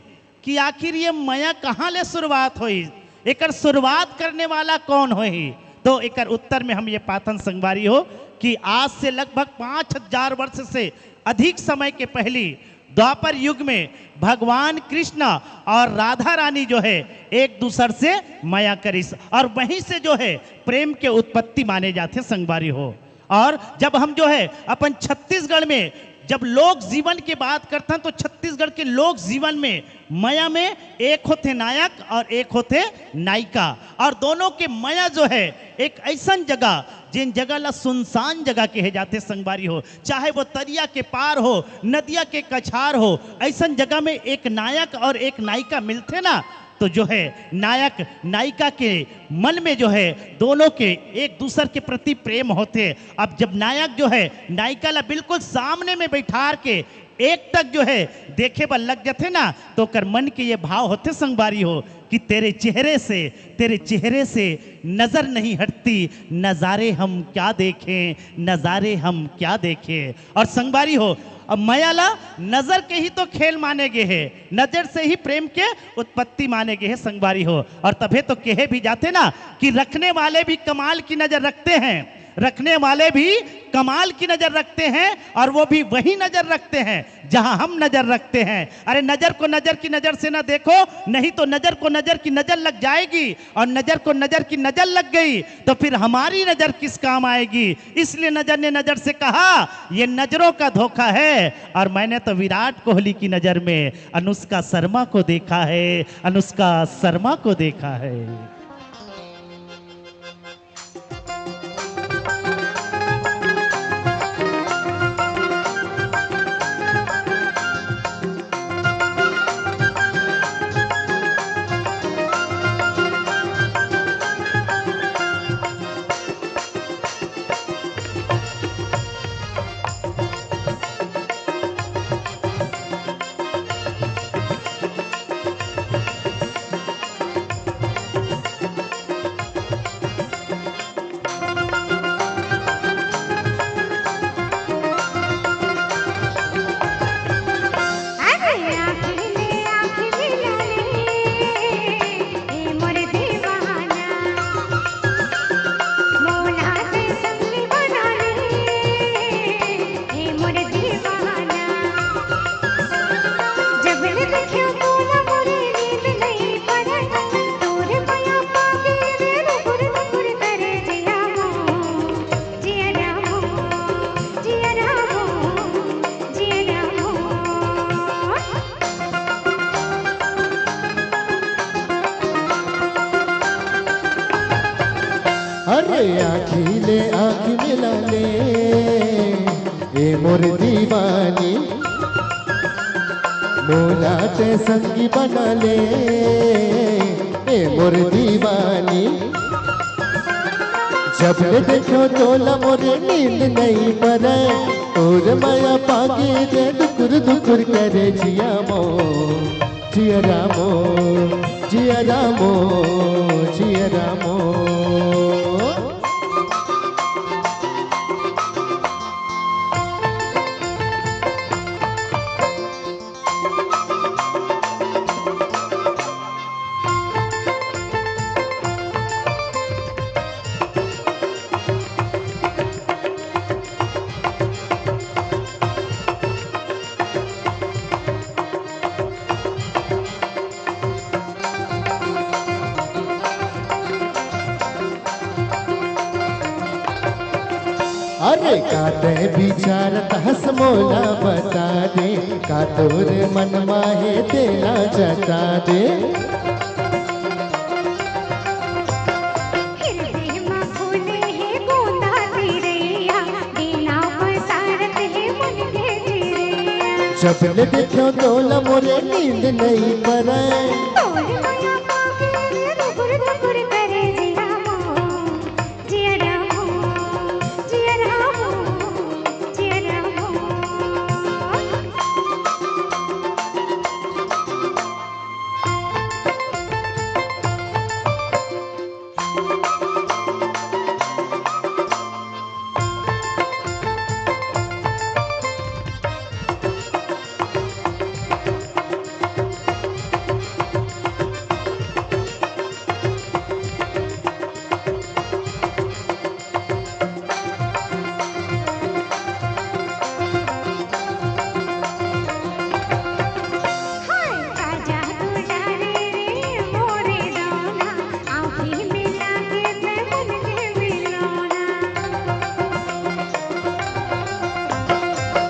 कि आखिर ये मया कहाँ ले शुरुआत होई, एकर शुरुआत करने वाला कौन होही? तो एकर उत्तर में हम ये पाथन संगवारी हो कि आज से लगभग पाँच हजार वर्ष से अधिक समय के पहली द्वापर युग में भगवान कृष्ण और राधा रानी जो है एक दूसर से मया करिस और वहीं से जो है प्रेम के उत्पत्ति माने जाथे संगवारी हो। और जब हम जो है अपन छत्तीसगढ़ में जब लोक जीवन के बात करथन तो छत्तीसगढ़ के लोक जीवन में मया में एक होथे नायक और एक होथे नायिका और दोनों के मया जो है एक ऐसन जगह, जेन जगह ला सुनसान जगह कहे जाथे संगवारी हो, चाहे वो तरिया के पार हो, नदिया के कछार हो, ऐसन जगह में एक नायक और एक नायिका मिलथे ना, तो जो है नायक नायिका के मन में जो है दोनों के एक दूसर के प्रति प्रेम होथे। अब जब नायक जो है नायिका ला बिल्कुल सामने में बैठार के एक तक जो है देखे बर लग जथे ना, तो ओकर मन के ये भाव होथे संगवारी हो कि तेरे चेहरे से, तेरे चेहरे से नजर नहीं हटती। नजारे हम क्या देखें, नजारे हम क्या देखें। और संगवारी हो, अब मया ला नजर के ही तो खेल माने गे हे, नजर से ही प्रेम के उत्पत्ति माने गे हे संगवारी हो। और तभे तो कहे भी जाथे ना कि रखने वाले भी कमाल की नजर रखते हैं, रखने वाले भी कमाल की नजर रखते हैं, और वो भी वही नजर रखते हैं जहां हम नजर रखते हैं। अरे, नजर को नजर की नजर से ना देखो, नहीं तो नजर को नजर की नजर लग जाएगी, और नजर को नजर की नजर लग गई तो फिर हमारी नजर किस काम आएगी? इसलिए नजर ने नजर से कहा, ये नजरों का धोखा है। और मैंने तो विराट कोहली की नजर में अनुष्का शर्मा को देखा है, अनुष्का शर्मा को देखा है। अरे आँखी ले आँखी मिला ले, ए मोर दीवानी, मोला ते संगी बना ले, ए मोर दीवानी। जब ले देखो तोला मोरे नींद नहीं परे, तोर माया पागे रे दुकुर दुकुर करे जिया मो, जिया रामो, जिया रामो, जिया रामो। अरे का तै विचारत हस मोला बता दे, का तोर मन मा हे तेला जता दे। जब ले देखो तोला मोरे नींद नहीं परे।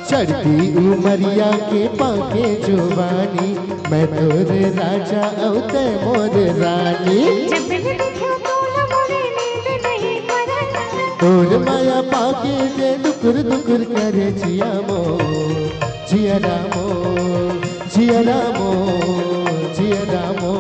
चढ़ती उमरिया के पाके जुबानी, मैं तोर राजा अउ तै मोर रानी। तोर माया पाके जे दुकुर दुकुर करे जिया मो, जिया रामो, जिया रामो, जिया रामो।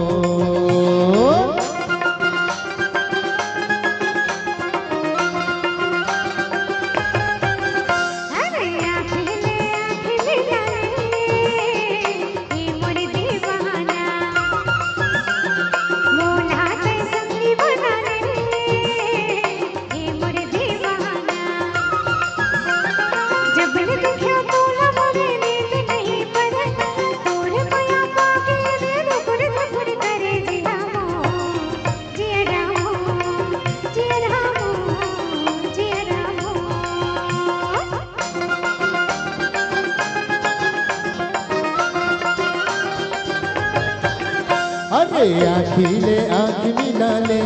ए आँखी ले आँखी मिला ले,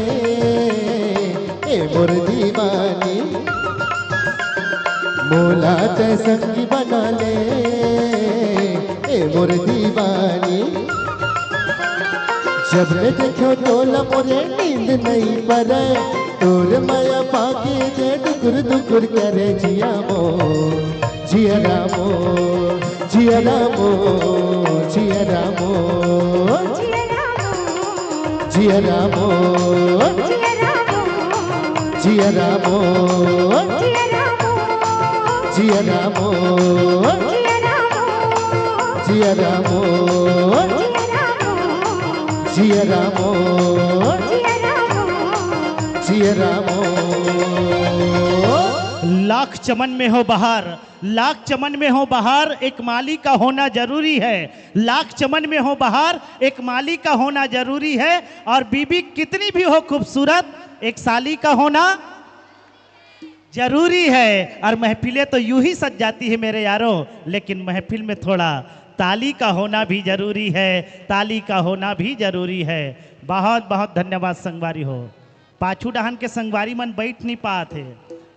ए मोर दीवानी, मोला तै संगी बना ले, ए मोर दीवानी। जब ले देखो तोला मोरे नींद नइ परे, तोर मया पाके जे डुकुर डुकुर करे जिया मोर, जिया रामो, जिया रामो, जिया रामो। जिया रामो, जिया रामो, जिया रामो, जिया रामो, जिया रामो, जिया रामो। लाख चमन में हो बहार, लाख चमन में हो बहार, एक माली का होना जरूरी है। लाख चमन में हो बहार, एक माली का होना जरूरी है। और बीबी कितनी भी हो खूबसूरत, एक साली का होना जरूरी है। और महफिलें तो यूं ही सज जाती है मेरे यारों, लेकिन महफिल में थोड़ा ताली का होना भी जरूरी है, ताली का होना भी जरूरी है। बहुत बहुत धन्यवाद संगवारी हो। पाछू डहन के संगवारी मन बैठ नहीं पात हे।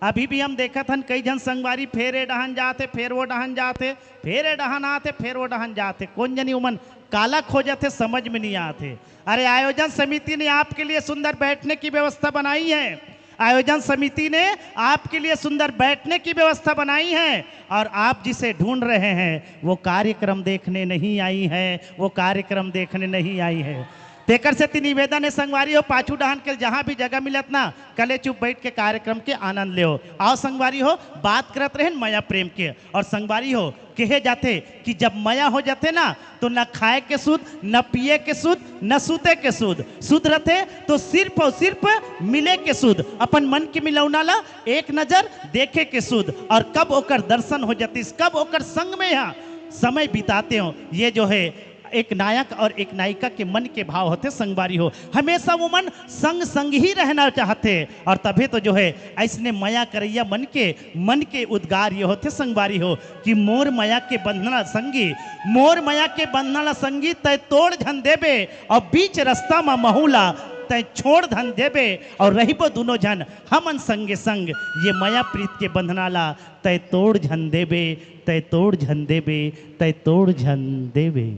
अभी भी हम देखत हन, कई झन संगवारी फेर ए डहन जात हे, फेर वो डहन जात हे, फेर ए डहन आत हे, फेर वो डहन जात हे। कोन जनी उमन काला खोजत हे, समझ में नहीं आत हे। अरे, आयोजन समिति ने आपके लिए सुंदर बैठने की व्यवस्था बनाई है। आयोजन समिति ने आपके लिए सुंदर बैठने की व्यवस्था बनाई है और आप जिसे ढूंढ रहे हैं, वो कार्यक्रम देखने नहीं आई है, वो कार्यक्रम देखने नहीं आई है। तेकर सेती निवेदन हे संगवारी हो, पाछू डहन के जहां भी जगह मिलत ना, कले चुप बैठ के कार्यक्रम के आनंद लेओ। आओ संगवारी हो, बात करत रहेन मया प्रेम के। और संगवारी हो, कहे जाथे कि जब मया हो जाथे ना, तो न खाए के सुध, न पिए के सुध, न सूते के सुध। सुध रथे तो सिर्फ और सिर्फ मिले के सुध, अपन मन के मिलौना ला एक नजर देखे के सुध। और कब ओकर दर्शन हो जातिस, कब ओकर संग में यहाँ समय बिताते हो, ये जो है एक नायक और एक नायिका के मन के भाव होथे संगवारी हो। हमेशा वो मन संग संग ही रहना चाहथे और तभे तो जो है ऐसने मया करैया मन के, मन के उद्गार ये होथे संगवारी हो कि मोर मया के बंधना संगी, मोर मया के बंधना संगी तै तोड़ झन देबे, और बीच रस्ता म महू ला तै छोड़ झन देबे, और रहिबो दुनों झन हमन संगे संग, ये मया प्रीत के बंधना ला तै तोड़ झन देबे, तै तोड़ झन देबे, तै तोड़ झन देबे।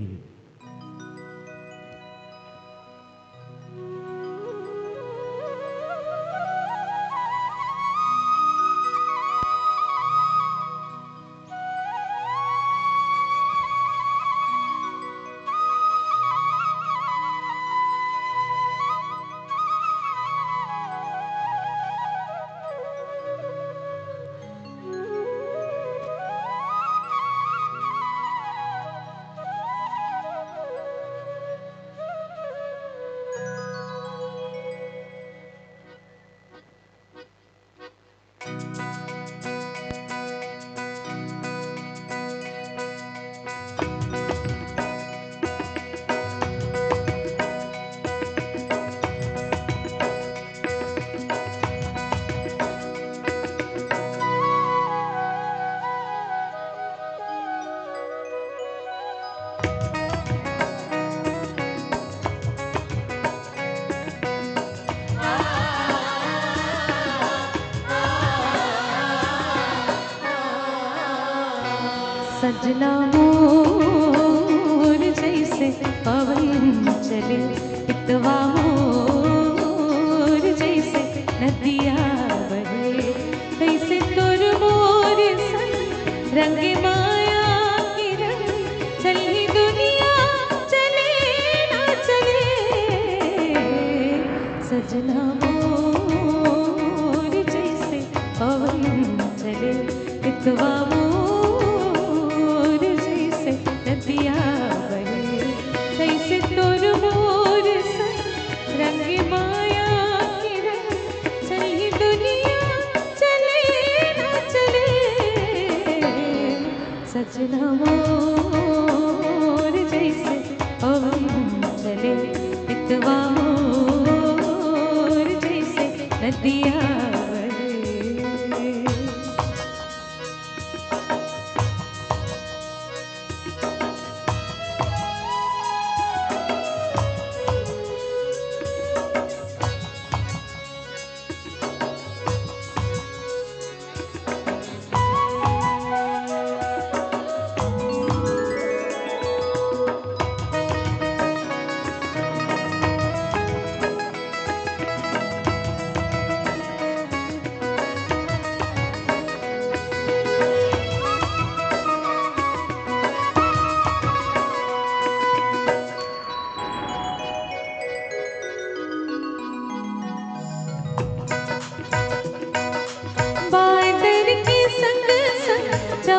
सजना मोर जैसे पवन चले, पितवा मोर जैसे नदिया बहे, तैसे तोर मोर संग रंग माया के रंग, चली दुनिया चले ना चले। सजना मोर जैसे पवन चले, पितवा मोर जैसे नदिया बहे, तैसे तोर मोर संग रंग माया के रंग, चली दुनिया चले ना चले। सजना मोर जैसे पवन चले, पितवा मोर जैसे नदिया बहे।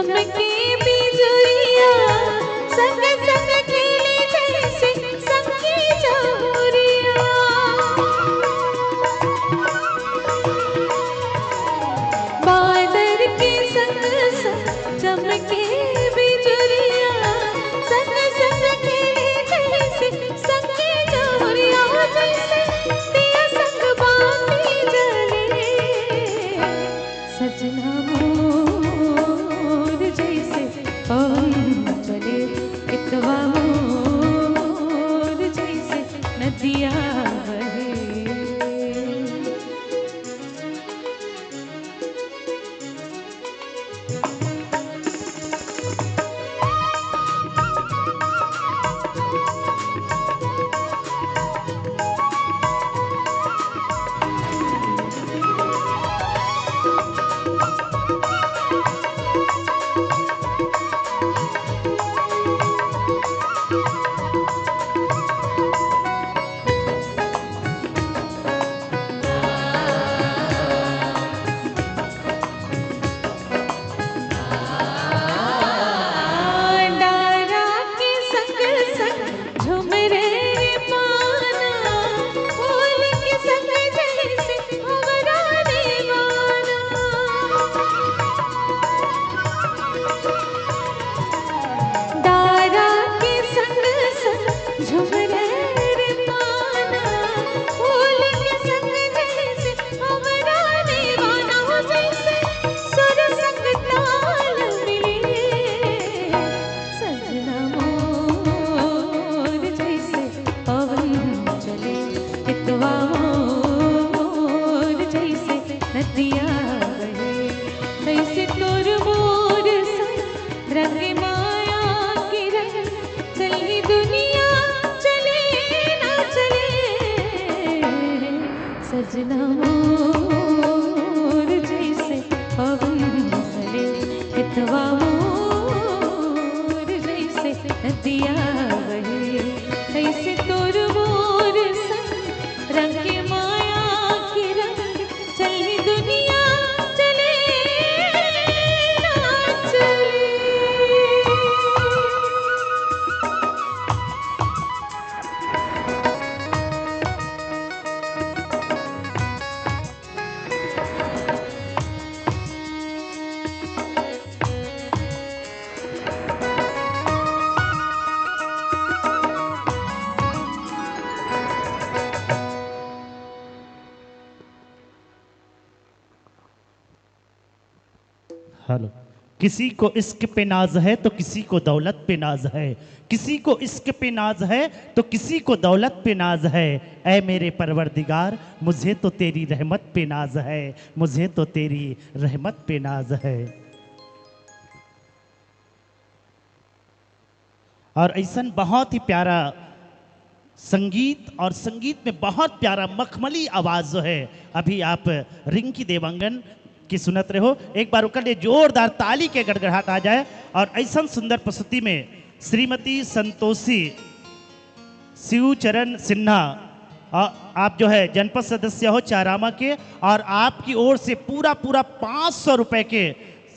चमके बिजुरिया, संग संग खेले जैसे संगी जमुरिया। बादर के संग संग चमके बिजुरिया, संग संग खेले जैसे संगी जमुरिया, जैसे दिया संग बाती जले। सजना मोर जैसे पवन चले, मितवा मोर जैसे नदिया बहे। डारा के संग संग झुमरे रे पाना, फूल के संग जैसे भंवरा दीवाना। डारा के संग संग झुमरे रे पाना, फूल के संग जैसे भंवरा दीवाना, हो जैसे सुर संग ताल मिले। सजना मोर जैसे पवन चले, हितवा मोर जैसे नदिया बहे। कैसे तोर मोर संग रंग माया के रंग, चली दुनिया चले ना चले। सजना मोर जैसे पवन चले, हितवा मोर जैसे नदिया बहे। कैसे तोर मोर संग रंग माया के रंग, चली दुनिया चले ना चले। हेलो। किसी को इश्क पे नाज है तो किसी को दौलत पे नाज है, किसी को इश्क पे नाज है तो किसी को दौलत पे नाज है। ऐ मेरे परवरदिगार, मुझे तो तेरी रहमत पे नाज है, मुझे तो तेरी रहमत पे नाज है। और ऐसन बहुत ही प्यारा संगीत, और संगीत में बहुत प्यारा मखमली आवाज जो है, अभी आप रिंकी देवांगन की सुनत रहे हो। एक बार ओकर लिए जोरदार ताली के गड़गड़ाहट आ जाए। और ऐसन सुंदर प्रस्तुति में श्रीमती संतोषी शिवचरण सिन्हा, आ, आप जो है जनपद सदस्य हो चारामा के, और आपकी ओर से पूरा पूरा पाँच सौ रुपए के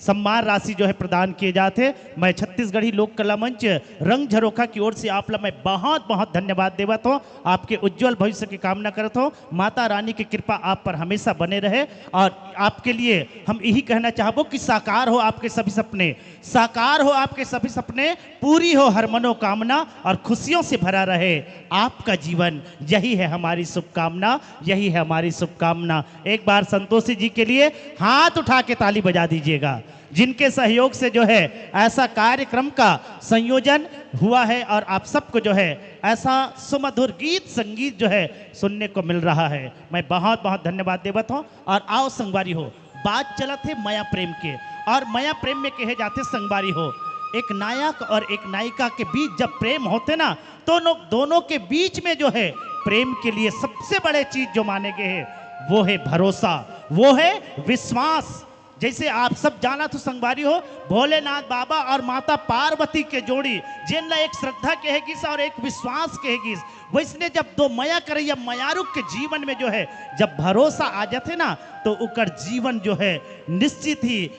सम्मान राशि जो है प्रदान किए जात हे। मैं छत्तीसगढ़ी लोक कला मंच रंग झरोखा की ओर से आप ला मैं बहुत बहुत धन्यवाद देवत हों, आपके उज्जवल भविष्य की कामना करत हों। माता रानी की कृपा आप पर हमेशा बने रहे, और आपके लिए हम यही कहना चाहबो कि साकार हो आपके सभी सपने, साकार हो आपके सभी सपने, पूरी हो हर मनोकामना और खुशियों से भरा रहे आपका जीवन। यही है हमारी शुभकामना, यही है हमारी शुभकामना। एक बार संतोषी जी के लिए हाथ उठा के ताली बजा दीजिएगा, जिनके सहयोग से जो है ऐसा कार्यक्रम का संयोजन हुआ है और आप सबको जो है ऐसा सुमधुर गीत संगीत जो है सुनने को मिल रहा है। मैं बहुत बहुत धन्यवाद देवत हों। और आओ संगवारी हो, बात चलत हे मया प्रेम के, और मया प्रेम में कहे जाथे संगवारी हो, एक नायक और एक नायिका के बीच जब प्रेम होथे ना, तो नो-, दोनों के बीच में जो है प्रेम के लिए सबसे बड़े चीज जो माने गए हे, वो है भरोसा, वो है विश्वास। जैसे आप सब जानत हो संगवारी हो, भोलेनाथ बाबा और माता पार्वती के जोड़ी, जेन ला एक श्रद्धा कहे गिस और एक विश्वास कहे गिस, वैसने जब दो मया करैया मयारू के जीवन में जो है जब भरोसा आ जाथे ना, तो ओकर जीवन जो है निश्चित ही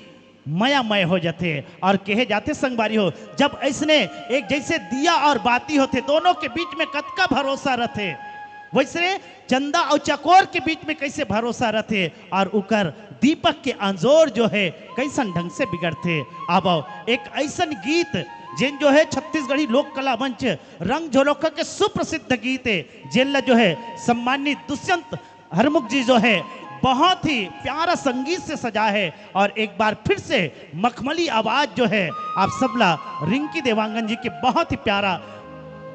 मयामय हो जाथे। और कहे जाथे संगवारी हो, जब ऐसने एक जैसे दिया और बाती होथे, दोनों के बीच में कतका भरोसा रथे, वैसने चंदा और चकोर के बीच में कैसे भरोसा रथे और उकर दीपक के अंजोर जो है कैसन ढंग से बिगड़थे। अब एक ऐसन गीत जेन जो है छत्तीसगढ़ी लोक कला मंच रंग झरोखा के सुप्रसिद्ध गीत है, जेन ला जो है सम्मानित दुष्यंत हरमुख जी जो है बहुत ही प्यारा संगीत से सजा है। और एक बार फिर से मखमली आवाज जो है आप सबला रिंकी देवांगन जी के बहुत ही प्यारा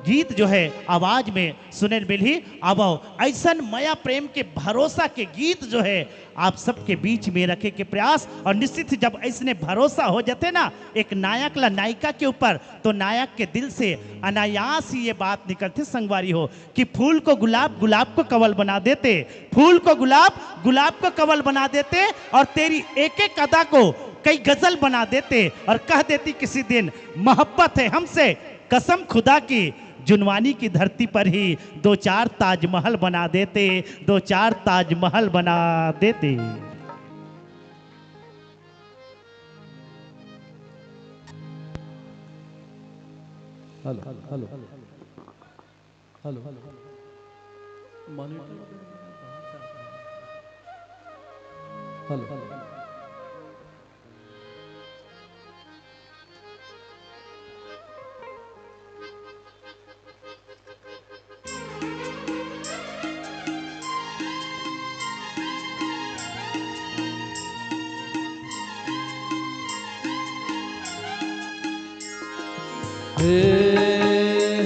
गीत जो है आवाज में सुने मिलही। अब ऐसन मया प्रेम के भरोसा के गीत जो है आप सबके बीच में रखे के प्रयास। और निश्चित ही जब ऐसने भरोसा हो जाथे ना एक नायक ला नायिका के ऊपर, तो नायक के दिल से अनायास ही ये बात निकलथे संगवारी हो कि फूल को गुलाब, गुलाब को कंवल बना देते, फूल को गुलाब, गुलाब को कंवल बना देते, और तेरी एक एक अदा को कई गजल बना देते और कह देती किसी दिन, मोहब्बत है हमसे, कसम खुदा की, जुनवानी की धरती पर ही दो चार ताजमहल बना देते, दो चार ताजमहल बना देते। Hello, hello, hello. Monitor, hello. हे,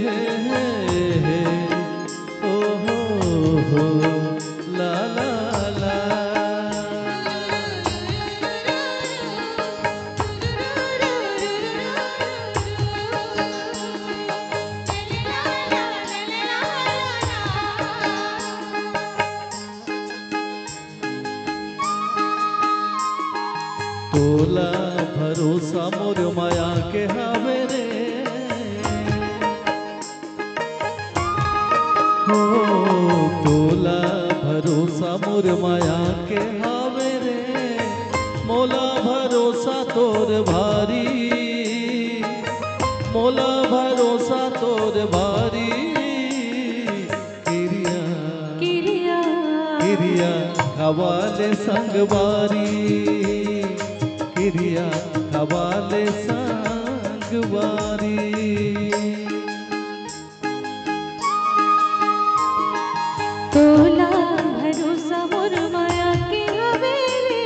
हे, हे, हे, ओ हो, हो, ला, ला, ला। तोला भरोसा मोर मया के हावे रे। हो, तोला भरोसा मोर मया के हावे रे। मोला भरोसा तोर भारी, मोला भरोसा तोर भारी। किरिया, किरिया, किरिया खवाले संगवारी, किरिया खवाले संगवारी। तोला भरोसा मोर मया के हवे रे।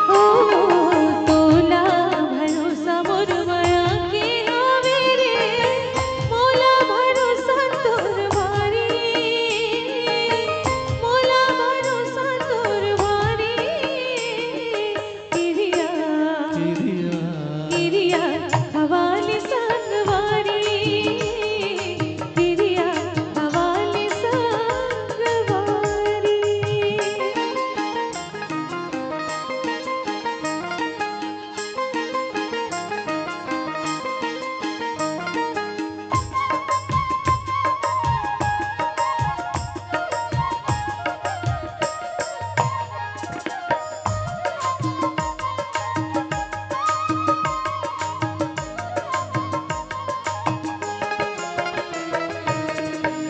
ओ, तोला भरोसा मोर मया के हवे रे, मोला भरोसा तोर भारी, मोला भरोसा तोर भारी। किरिया, किरिया, किरिया खवाले संगवारी, किरिया खवाले संगवारी।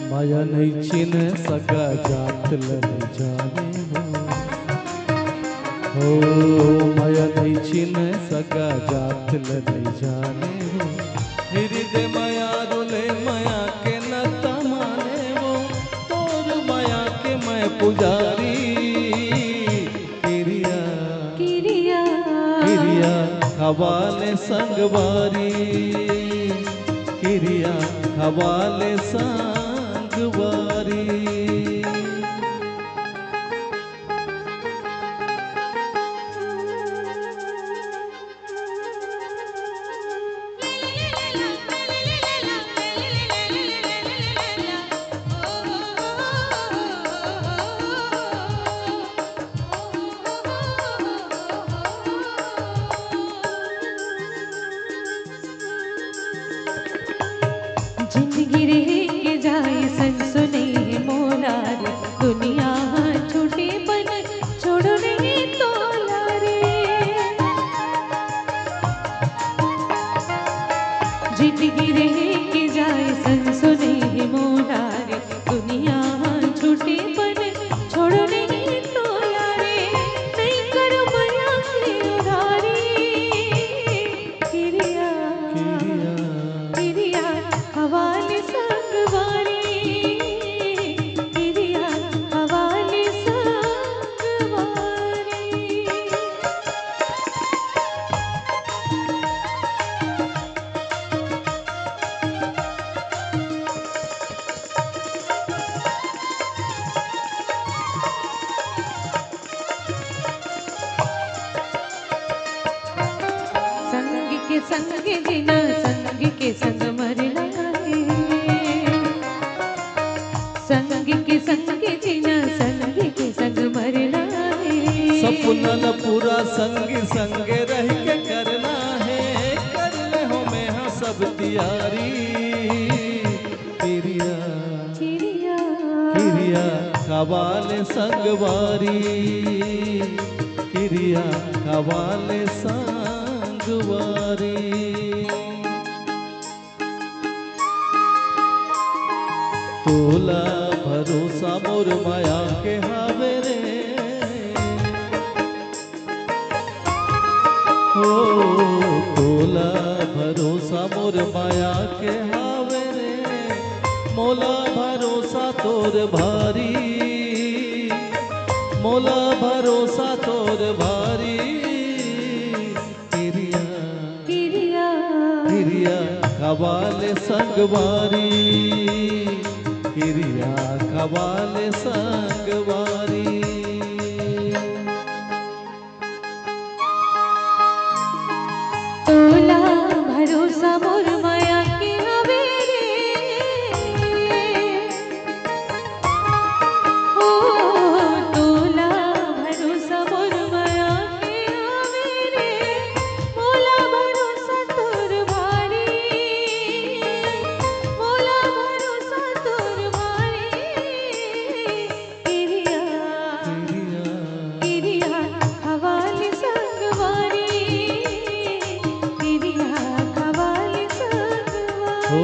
मया नइ चिन्ह सका जात ल नइ जाने हो। हो, मया नइ चिन्ह सका जात ल नइ जाने हो। हृदय मया रोले मया के नता माने वो, तोर मया के मैं पुजारी। किरिया, किरिया, किरिया खवाले संगवारी, किरिया खवाले संगवारी। जिंदगी रहे के जाए संग सुने मोला रे, दुनिया हा छूटे पन छोड़ो संग जीना, संग के संग मरना हे। संग के संग जीना, संग के संग मरना हे। सपना ल पूरा संग संग रह के करना हे। कर ले हो मैं हाँ सब तियारी। किरिया, किरिया। किरिया खवा ले संगवारी। किरिया खवा ले संगवारी। तोला भरोसा मोर मया के हावे रे। हो, तोला भरोसा मोर मया के हावे रे। मोला भरोसा तोर भारी। मोला भरोसा तोर भारी। किरिया, किरिया। किरिया खवा ले संगवारी। किरिया खवा ले संगवारी। तोला भरोसा मोर मया के हवे रे। ओ, तोला भरोसा मोर मया के हवे रे। मोला भरोसा तोर भारी। मोला भरोसा तोर भारी। किरिया, किरिया। किरिया खवा ले संगवारी। किरिया खवा ले संगवारी। हो,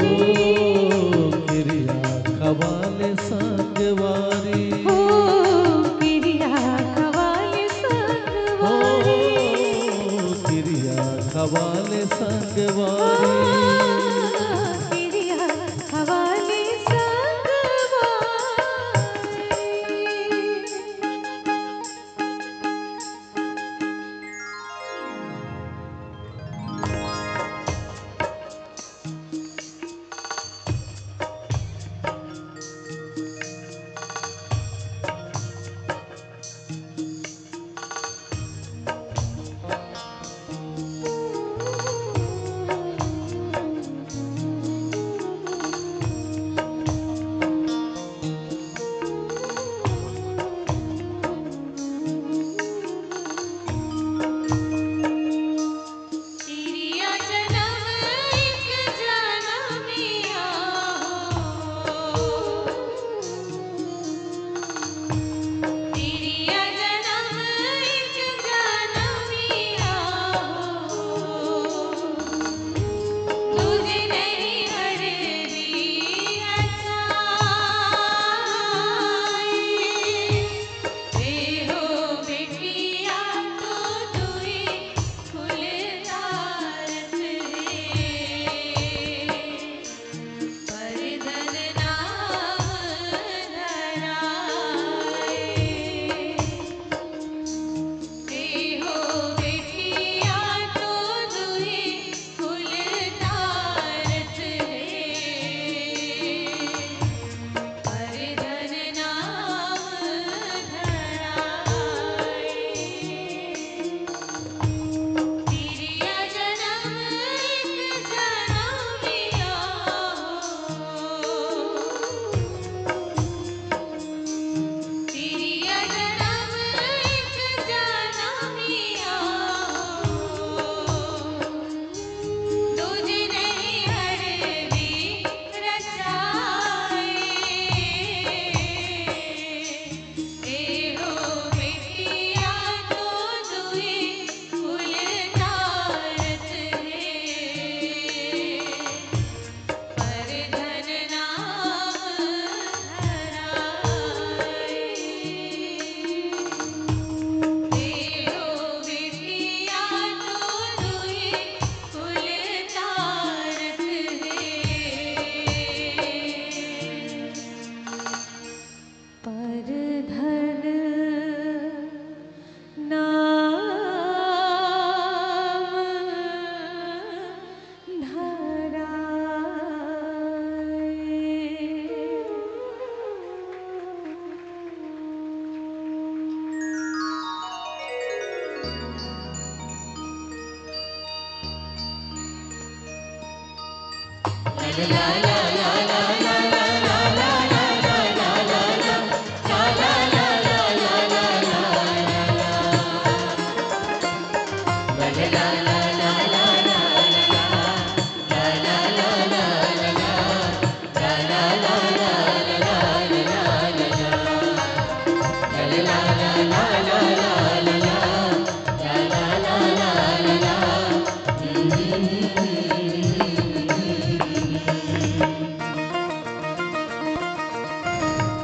किरिया खवा ले संगवारी। हो, किरिया खवा ले संगवारी। हो, किरिया खवा ले संगवारी। किरिया खवा ले संगवारी।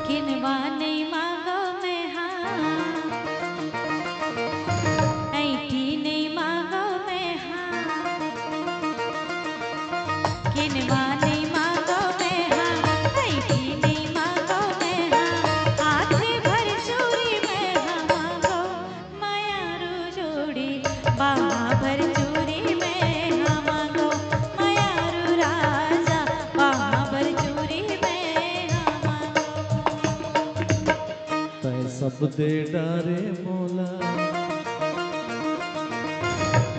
किनवा नइ मांगो मैं हा, ऐठी नइ मांगो मैं हा। किनवा नइ मांगो मैं हा, ऐठी नइ मांगो मैं हा। हाथ भर चूरी मैं हा मांगो, मयारू जोड़ी बांह भर चूरी मैं हा मांगो, मयारू राजा बांह भर चूरी मैं हा मांगो। तैं सब दे डारे मोला,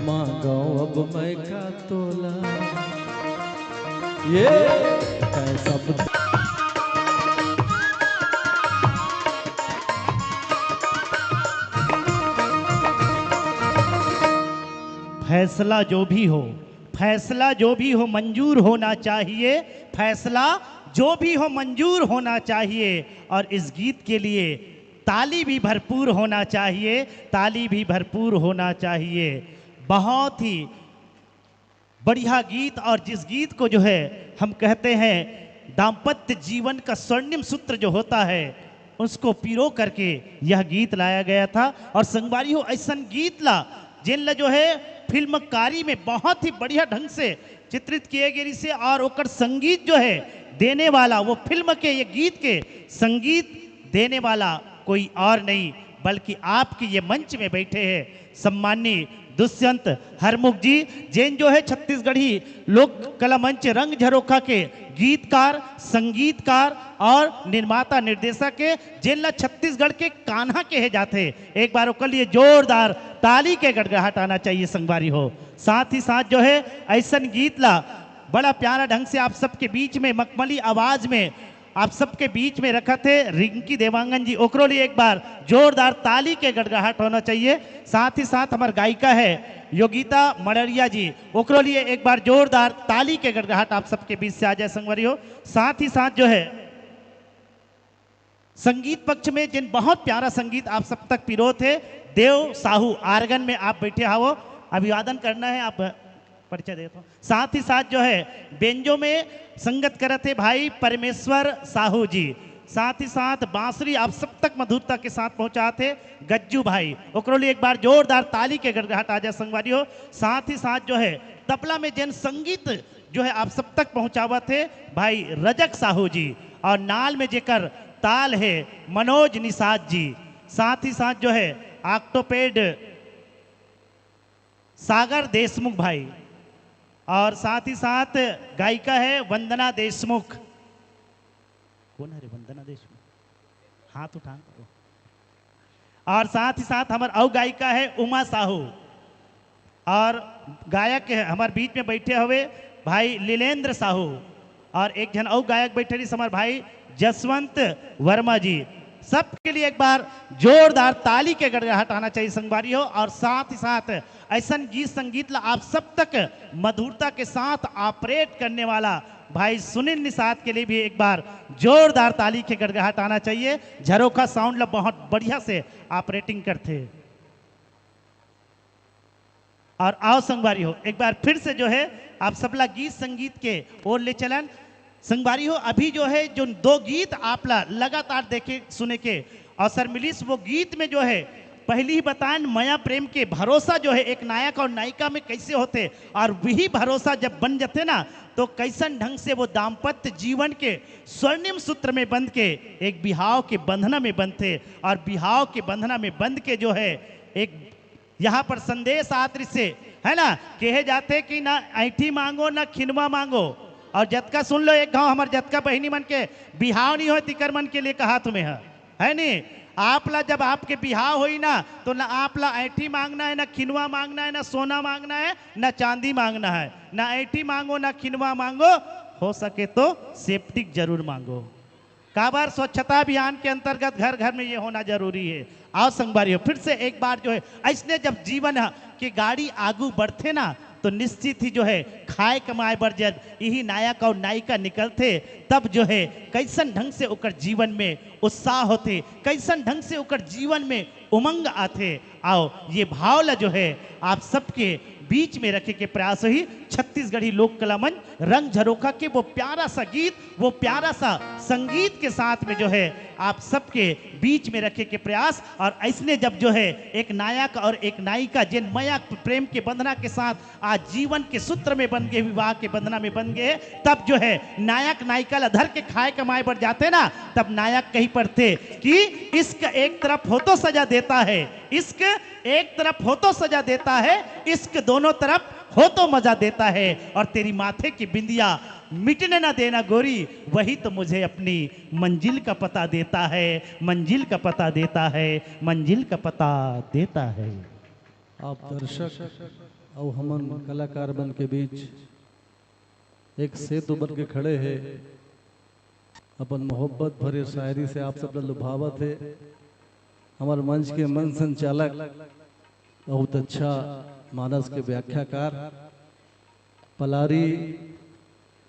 मांगो अब मैं का तोला। ये तैं सब फैसला जो भी हो, फैसला जो भी हो मंजूर होना चाहिए, फैसला जो भी हो मंजूर होना चाहिए। और इस गीत के लिए ताली भी भरपूर होना चाहिए, ताली भी भरपूर होना चाहिए। बहुत ही बढ़िया गीत, और जिस गीत को जो है हम कहते हैं दाम्पत्य जीवन का स्वर्णिम सूत्र जो होता है, उसको पिरो करके यह गीत लाया गया था। और संगवारी हो, ऐसन गीत ला, जिन ला जो है फिल्मकारी में बहुत ही बढ़िया ढंग से चित्रित किए गए रिसे, और ओकर संगीत जो है देने वाला, वो फिल्म के ये गीत के संगीत देने वाला कोई और नहीं, बल्कि आपके ये मंच में बैठे हैं सम्माननीय दुष्यंत हरमुख जी, जेन जो है छत्तीसगढ़ी लोक कला मंच रंग झरोखा के गीतकार, संगीतकार और निर्माता निर्देशक के, जेन ला छत्तीसगढ़ के कान्हा कहे जाथे। एक बार ओकर लिए जोरदार ताली के गड़गड़ाहट आना चाहिए संगवारी हो। साथ ही साथ जो है ऐसन गीत ला बड़ा प्यारा ढंग से आप सबके बीच में मखमली आवाज में आप सबके बीच में रखत हे रिंकी देवांगन जी, ओकरो लिए एक बार जोरदार ताली के गड़गड़ाहट होना चाहिए। साथ ही साथ हमार गायिका है योगिता मड़रिया जी, ओकरो लिए एक बार जोरदार ताली के गड़गड़ाहट आप सबके बीच से आ जाए संगवारी हो। साथ ही साथ जो है संगीत पक्ष में जिन बहुत प्यारा संगीत आप सब तक पिरोत हे, देव साहू आर्गन में आप बैठे हावो, अभिवादन करना है, आप परिचय देत हो। साथ ही साथ जो है बेंजो में संगत करत हे भाई परमेश्वर साहू जी। साथ ही साथ बांसुरी आप सब तक मधुरता के साथ पहुंचात हे गज्जू भाई, ओकरो लिए एक बार जोरदार ताली के गड़गड़ाहट आ जाए संगवारी हो। साथ ही साथ जो है तबला में जन संगीत जो है आप सब तक पहुंचावत हे भाई रजक साहू जी, और नाल में जेकर ताल है मनोज निषाद जी। साथ ही साथ जो है ऑक्टोपेड सागर देशमुख भाई, और साथ ही साथ गायिका है वंदना देशमुख। कौन है रे वंदना देशमुख? हाथ उठा। और साथ ही साथ हमार अउ गायिका है उमा साहू, और गायक है हमार बीच में बैठे हुए भाई लीलेंद्र साहू, और एक झन अउ गायक बैठे रहिस हमार भाई जसवंत वर्मा जी। सबके लिए एक बार जोरदार ताली के गड़गड़ाहट आना चाहिए संगवारी हो। और साथ ही साथ ऐसन गीत संगीत ला आप सब तक मधुरता के साथ ऑपरेट करने वाला भाई सुनील निषाद के लिए भी एक बार जोरदार ताली के गड़गड़ाहट आना चाहिए। झरोखा साउंड ला बहुत बढ़िया से ऑपरेटिंग करथे। और आओ संगवारी हो, एक बार फिर से जो है आप सबला गीत संगीत के ओर ले चलन। संगवारी हो, अभी जो है जो दो गीत आप ला लगातार देखे सुने के अवसर मिलिस, वो गीत में जो है पहली ही बताएन मया प्रेम के भरोसा जो है एक नायक और नायिका में कैसे होथे, और वही भरोसा जब बन जाथे ना तो कैसन ढंग से वो दाम्पत्य जीवन के स्वर्णिम सूत्र में बंध के एक बिहाव के बंधना में बंधथे, और बिहाव के बंधना में बंध के जो है एक यहाँ पर संदेश आत रिसे, है ना, कहे जाथे कि ना ऐठी मांगो ना खिनवा मांगो। और जतका सुन लो एक घाव हमर जतका बहिनी मन के बिहाव नहीं होय तिकर मन के लिए कहात हंव मैं, है नी? आप ला जब आपके बिहाव होई ना तो ना आप ला ऐठी मांगना है, ना खिनवा मांगना है, ना सोना मांगना है, ना चांदी मांगना है। ना ऐठी मांगो ना खिनवा मांगो, हो सके तो सेप्टिक जरूर मांगो। काबर, स्वच्छता अभियान के अंतर्गत घर घर में ये होना जरूरी है। आओ संगवारी हो, फिर से एक बार जो है, ऐसने जब जीवन ह-, के गाड़ी आगू बढ़थे ना, तो निश्चित ही जो है, खाए कमाए बर जब यही नायक और नायिका निकलथे, तब जो है, कैसन ढंग से ओकर जीवन में उत्साह होथे, कैसन ढंग से ओकर जीवन में उमंग आथे। आओ, ये भाव ला जो है, आप सबके बीच में रखे के प्रयास होही। छत्तीसगढ़ी लोक कला मंच रंग झरोखा के वो प्यारा सा गीत, वो प्यारा सा संगीत के साथ में जो है, आप सबके बीच में रखे के प्रयास। और ऐसने जब जो है, एक नायक और एक नायिका, जिन मया प्रेम के बंधना के साथ आज जीवन के सूत्र में बंध गे, विवाह के बंधना में बंध गे, तब जो है, नायक नायिका ला धर के खाए कमाए बर जाथे ना, तब नायक कही पड़थे कि इश्क एक तरफ हो तो सजा देता है, इश्क एक तरफ हो तो सजा देता है, इश्क दोनों तरफ हो तो मजा देता है। और तेरी माथे की बिंदिया मिटने ना देना गोरी, वही तो मुझे अपनी मंजिल का पता देता है, मंजिल का पता देता है, मंजिल का पता देता है। आप दर्शक अउ हमन कलाकार मन के बीच एक सेतु बन के खड़े हे, अपन मोहब्बत भरे शायरी से आप सब ला लुभावत हे। हमर मंच के मंच संचालक, बहुत अच्छा मानस के व्याख्याकार, पलारी,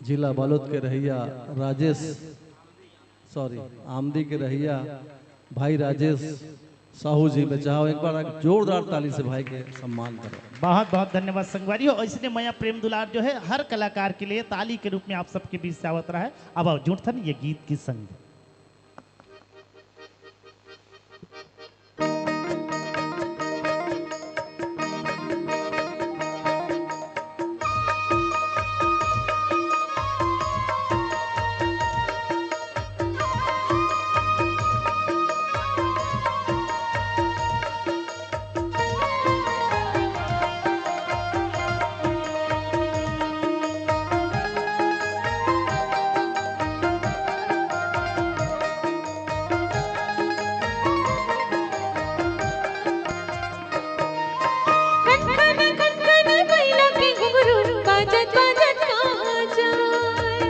जिला बालोद के रहइया राजेश, सॉरी, आमदी के रहइया भाई राजेश साहू जी, मैं चाहूँ एक बार एक जोरदार ताली से भाई के सम्मान करो। बहुत बहुत धन्यवाद संगवारी हो। ऐसने मया प्रेम दुलार जो है, हर कलाकार के लिए ताली के रूप में आप सबके बीच से आवत रहा है। अब आओ जुड़थन ये गीत के संग। खन खन खन खन बइला के घुंघरू बाजत बाजत कहाँ जाए।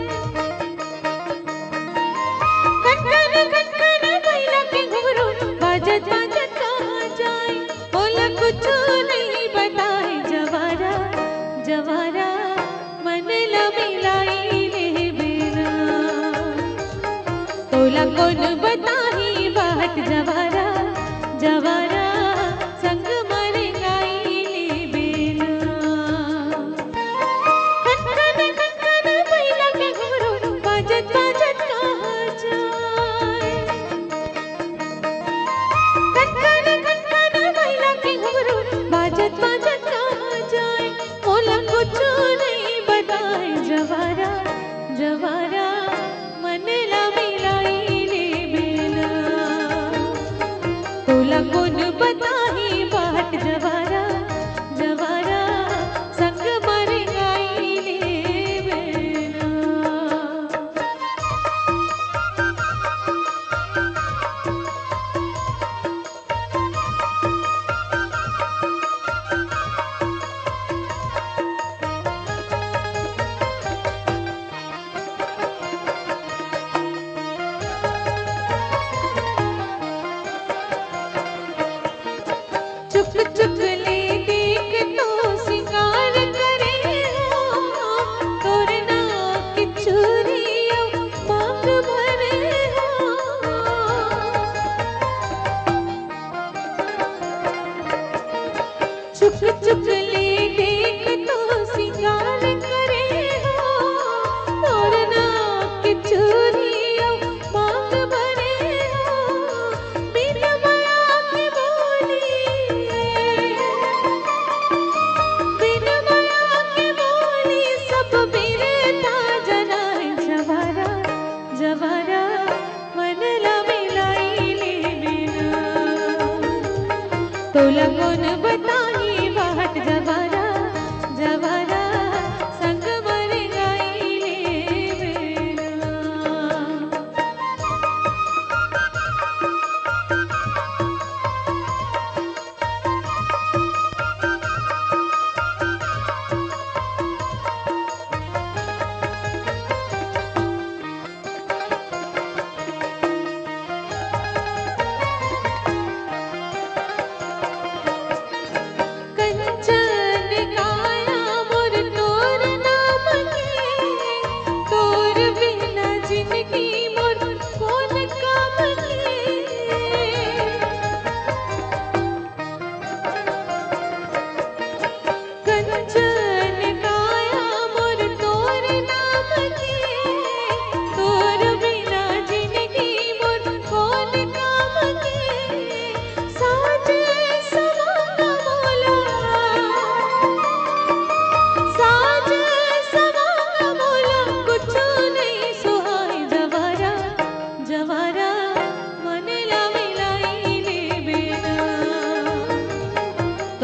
खन खन खन खन बइला के घुंघरू बाजत बाजत कहाँ जाए। ओला कुछु नहीं बताए जवारा, जवारा मन ला मिलाई ले बेना। तोला कोन बताही बाट जवारा, जवारा संग मर गाई ले बेना। खन खन खन खन बइला के घुंघरू बाजत बाजत कहाँ जाए। खन खन खन खन बइला के घुंघरू बाजत बाजत कहाँ जाए। मोला कुछु नहीं बताए जवारा, जवारा मन ला मिलाई ले बेना। तोला कोन बताही बाट जवारा, जवारा संग मर गाई ले बेना। चुक चुक ले देख तो सिंगार करे हो, तोर नाक के चूड़ी अउ मांग भरे हो। चुक चुक ले देख तो सिंगार करे हो, तोर नाक के चूड़ी अउ मांग भरे हो। बिन मया के बोली, बिन मया के बोली सब बिरथा जनाए जवारा, जवारा मन ला मिलाई ले बेना। तोला कोन बताही बाट जवारा, जवारा संग मर गाई ले बेना।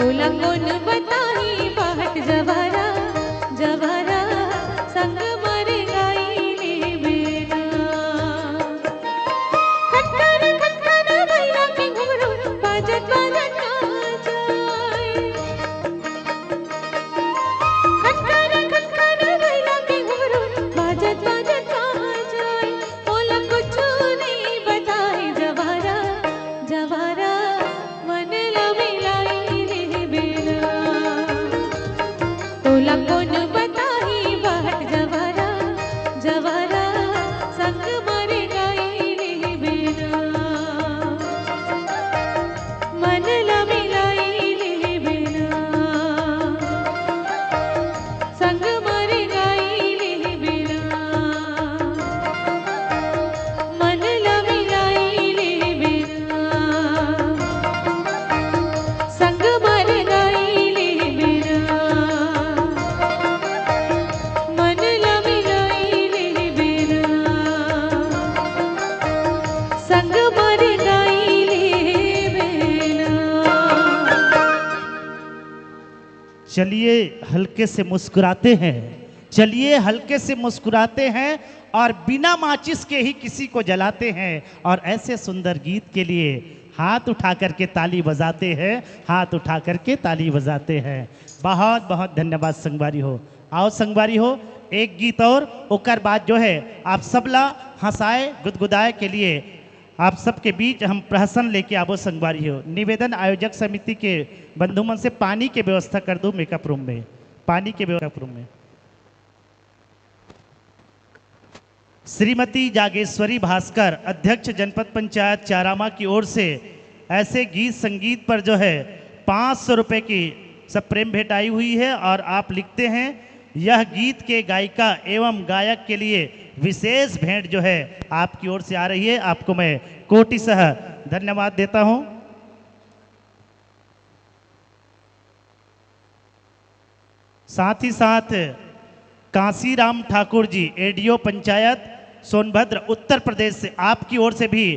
तोला कोन बताही बाट जवारा, जवारा संग मारे गाई ले बेना। खटखर खटखर भैया के घुंघरू बाजत बाजत आ जाए। खटखर खटखर भैया के घुंघरू बाजत बाजत आ जाए। ओला कुछु नहीं बताए जवारा, जवारा मन ला मिलाई ले बेना। तोला कोन बताही बाट जवारा, जवारा संग मारे गाई ले बेना। मन ला मिलाई ले बेना। संग मारे गाई ले बेना। मन ला मिलाई ले बेना। संग मारे गाई ले बेना। मन ला मिलाई ले बेना। संग मारे गाई ले बेना। चलिए हल्के से मुस्कुराते हैं, चलिए हल्के से मुस्कुराते हैं और बिना माचिस के ही किसी को जलाते हैं। और ऐसे सुंदर गीत के लिए हाथ उठा करके ताली बजाते हैं, हाथ उठा करके ताली बजाते हैं। बहुत बहुत धन्यवाद संगवारी हो। आओ संगवारी हो, एक गीत और, ओकर बाद जो है आप सबला हंसाए गुदगुदाए के लिए आप सबके बीच हम प्रहसन लेके आबो संगवारी हो। निवेदन आयोजक समिति के बंधु मन से पानी के व्यवस्था कर दो मेकअप रूम में, पानी के मेकअप रूम में। श्रीमती जागेश्वरी भास्कर, अध्यक्ष जनपद पंचायत चारामा की ओर से ऐसे गीत संगीत पर जो है पाँच सौ रुपए की सप्रेम भेंट आई हुई है और आप लिखते हैं, यह गीत के गायिका एवं गायक के लिए विशेष भेंट जो है आपकी ओर से आ रही है, आपको मैं कोटि सह धन्यवाद देता हूं। साथ ही साथ कांसीराम ठाकुर जी, एडीओ पंचायत सोनभद्र, उत्तर प्रदेश से, आपकी ओर से भी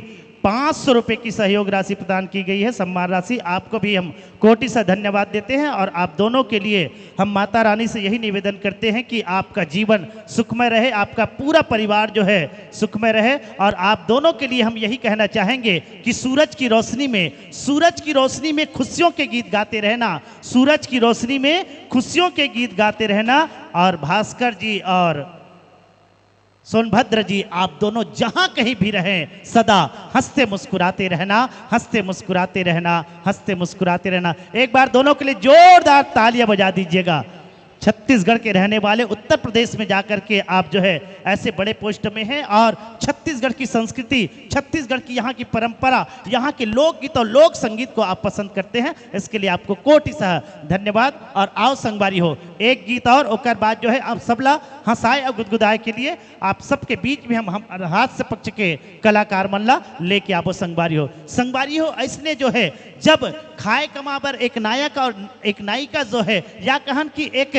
पाँच सौ रुपए की सहयोग राशि प्रदान की गई है, सम्मान राशि। आपको भी हम कोटि से धन्यवाद देते हैं और आप दोनों के लिए हम माता रानी से यही निवेदन करते हैं कि आपका जीवन सुखमय रहे, आपका पूरा परिवार जो है सुखमय रहे। और आप दोनों के लिए हम यही कहना चाहेंगे कि सूरज की रोशनी में, सूरज की रोशनी में खुशियों के गीत गाते रहना, सूरज की रोशनी में खुशियों के गीत गाते रहना। और भास्कर जी और सोनभद्र जी, आप दोनों जहां कहीं भी रहें, सदा हंसते मुस्कुराते रहना, हंसते मुस्कुराते रहना, हंसते मुस्कुराते रहना। एक बार दोनों के लिए जोरदार तालियां बजा दीजिएगा। छत्तीसगढ़ के रहने वाले, उत्तर प्रदेश में जाकर के आप जो है ऐसे बड़े पोस्ट में हैं और छत्तीसगढ़ की संस्कृति, छत्तीसगढ़ की यहाँ की परंपरा, यहाँ के लोकगीत और लोक संगीत को आप पसंद करते हैं, इसके लिए आपको कोटि सह धन्यवाद। और आओ संगवारी हो, एक गीत और, ओकर बाद जो है आप सबला हंसाए और गुदगुदाए के लिए आप सबके बीच में हम, हम हास्य पक्ष के कलाकार मन ला लेके आबो संगवारी हो। संगवारी हो, ऐसने जो है जब खाए कमा बर एक नायक और एक नायिका जो है, या कहन कि एक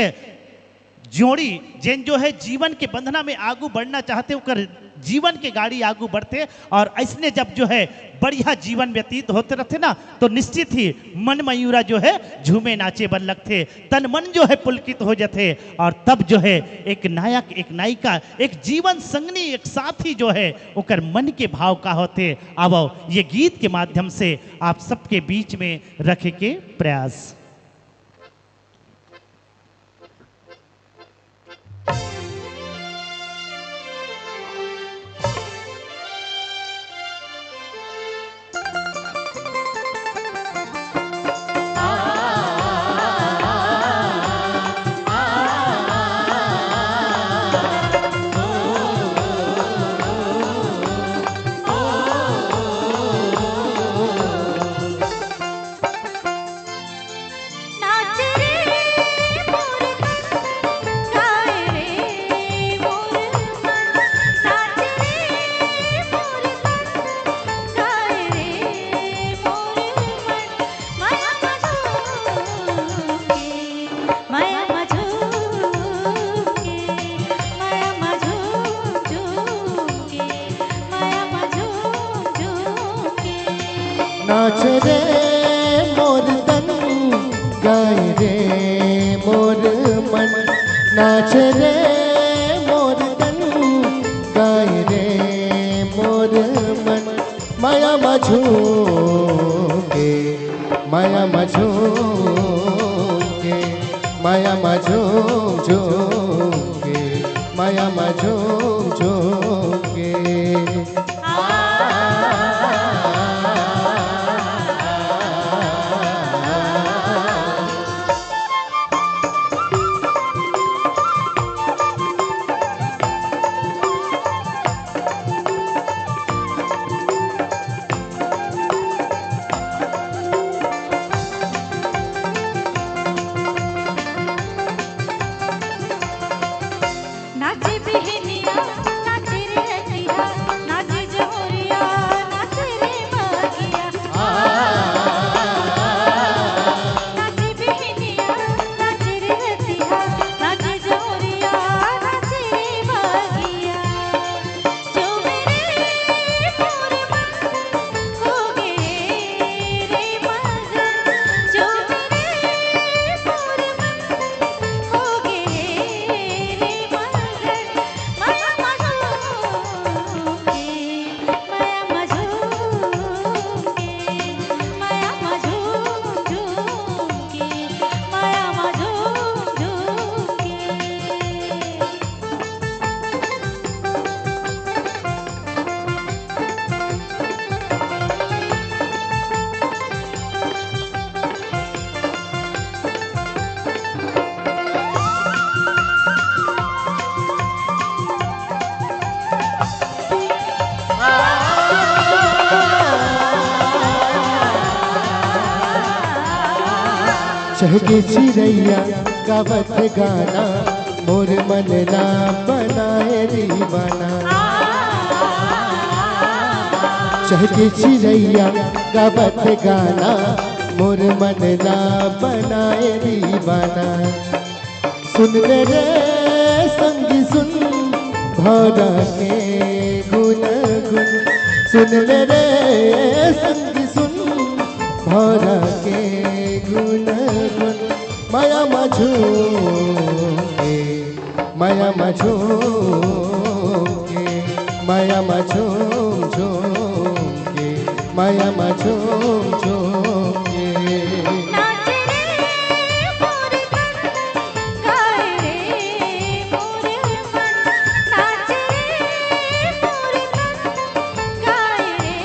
जोड़ी जेन जो है जीवन के बंधना में आगू बढ़ना चाहते, ओकर जीवन के गाड़ी आगू बढ़ते। और ऐसने जब जो है बढ़िया जीवन व्यतीत होते रहते ना, तो निश्चित ही मन मयूरा जो है झूमे नाचे बर लगथे, तन मन जो है पुलकित हो जाथे। और तब जो है एक नायक, एक नायिका, एक जीवन संगनी, एक साथी जो है ओकर मन के भाव का होथे, आवो ये गीत के माध्यम से आप सबके बीच में रखे के प्रयास। गाय रे मोर मन, नाच रे मोर तन, गाय रे मोर मन, माया मा झूम के, माया मा झूम के, माया मा झूम झूम के, माया मा झूम झूम के। नाचे बिहनिया, नाचे रे रतिया, नाचे जहुरिया, नाचे रे बगिया। नाचे बिहनिया, नाचे रे रतिया, नाचे जहुरिया, नाचे रे बगिया। जो मेरे मोर मन हो गे रे मगन, जो मेरे मोर मन हो गे रे मगन, माया मा झूम के, माया मा झूम के, माया मा झूम झूम के, माया मा झूम झूम के। चहके चिरैया गावत गाना, मोर मन ला बनाए दीवाना। चहके चिरैया गावत गाना, मोर मन ला बनाए दीवाना। सुन ले रे संगी सुन, भौरा के गुन गुन। सुन ले रे संगी सुन, भौरा के गुन गुन। माया मा झूम के, माया मा झूम के, माया मा झूम झूम के, माया मा झूम झूम के। नाच रे मोर तन, गाय रे मोर मन, नाच रे मोर तन, गाय रे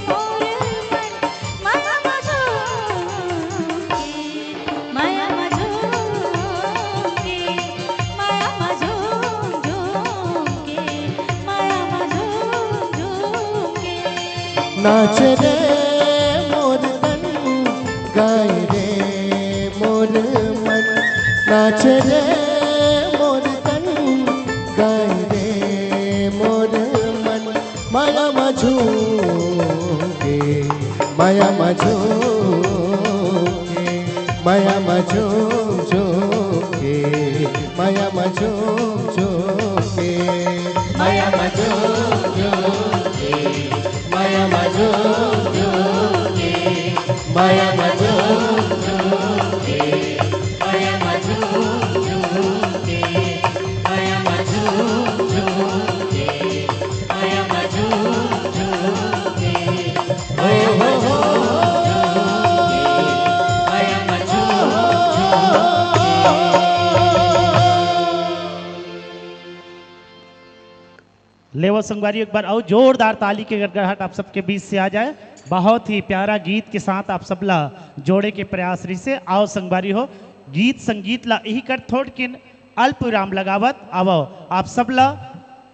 मोर मन, माया मा झूम के। माया मा झूम के, माया मा झूम झूम के, माया मा झूम झूम के। नाच रे मोर तन, गाय रे मोर मन। नाच रे मोर तन, गाय रे मोर मन। माया मा झूम के, माया मा झूम के, माया मा झूम झूम के, माया मा झूम झूम के, माया मा झूम झूम के, माया मा झूम झूम के, माया मा झूम झूम के, माया मा झूम झूम के, माया मा झूम झूम के। लेवो संगवारी, एक बार अउ जोरदार ताली के गड़गड़ाहट आप सबके बीच से आ जाए। बहुत ही प्यारा गीत के साथ आप सबला जोड़े के प्रयास रहिसे। आओ संगवारी हो, गीत संगीत ला इही कर थोड़किन अल्प विराम लगावत आवो, आप सबला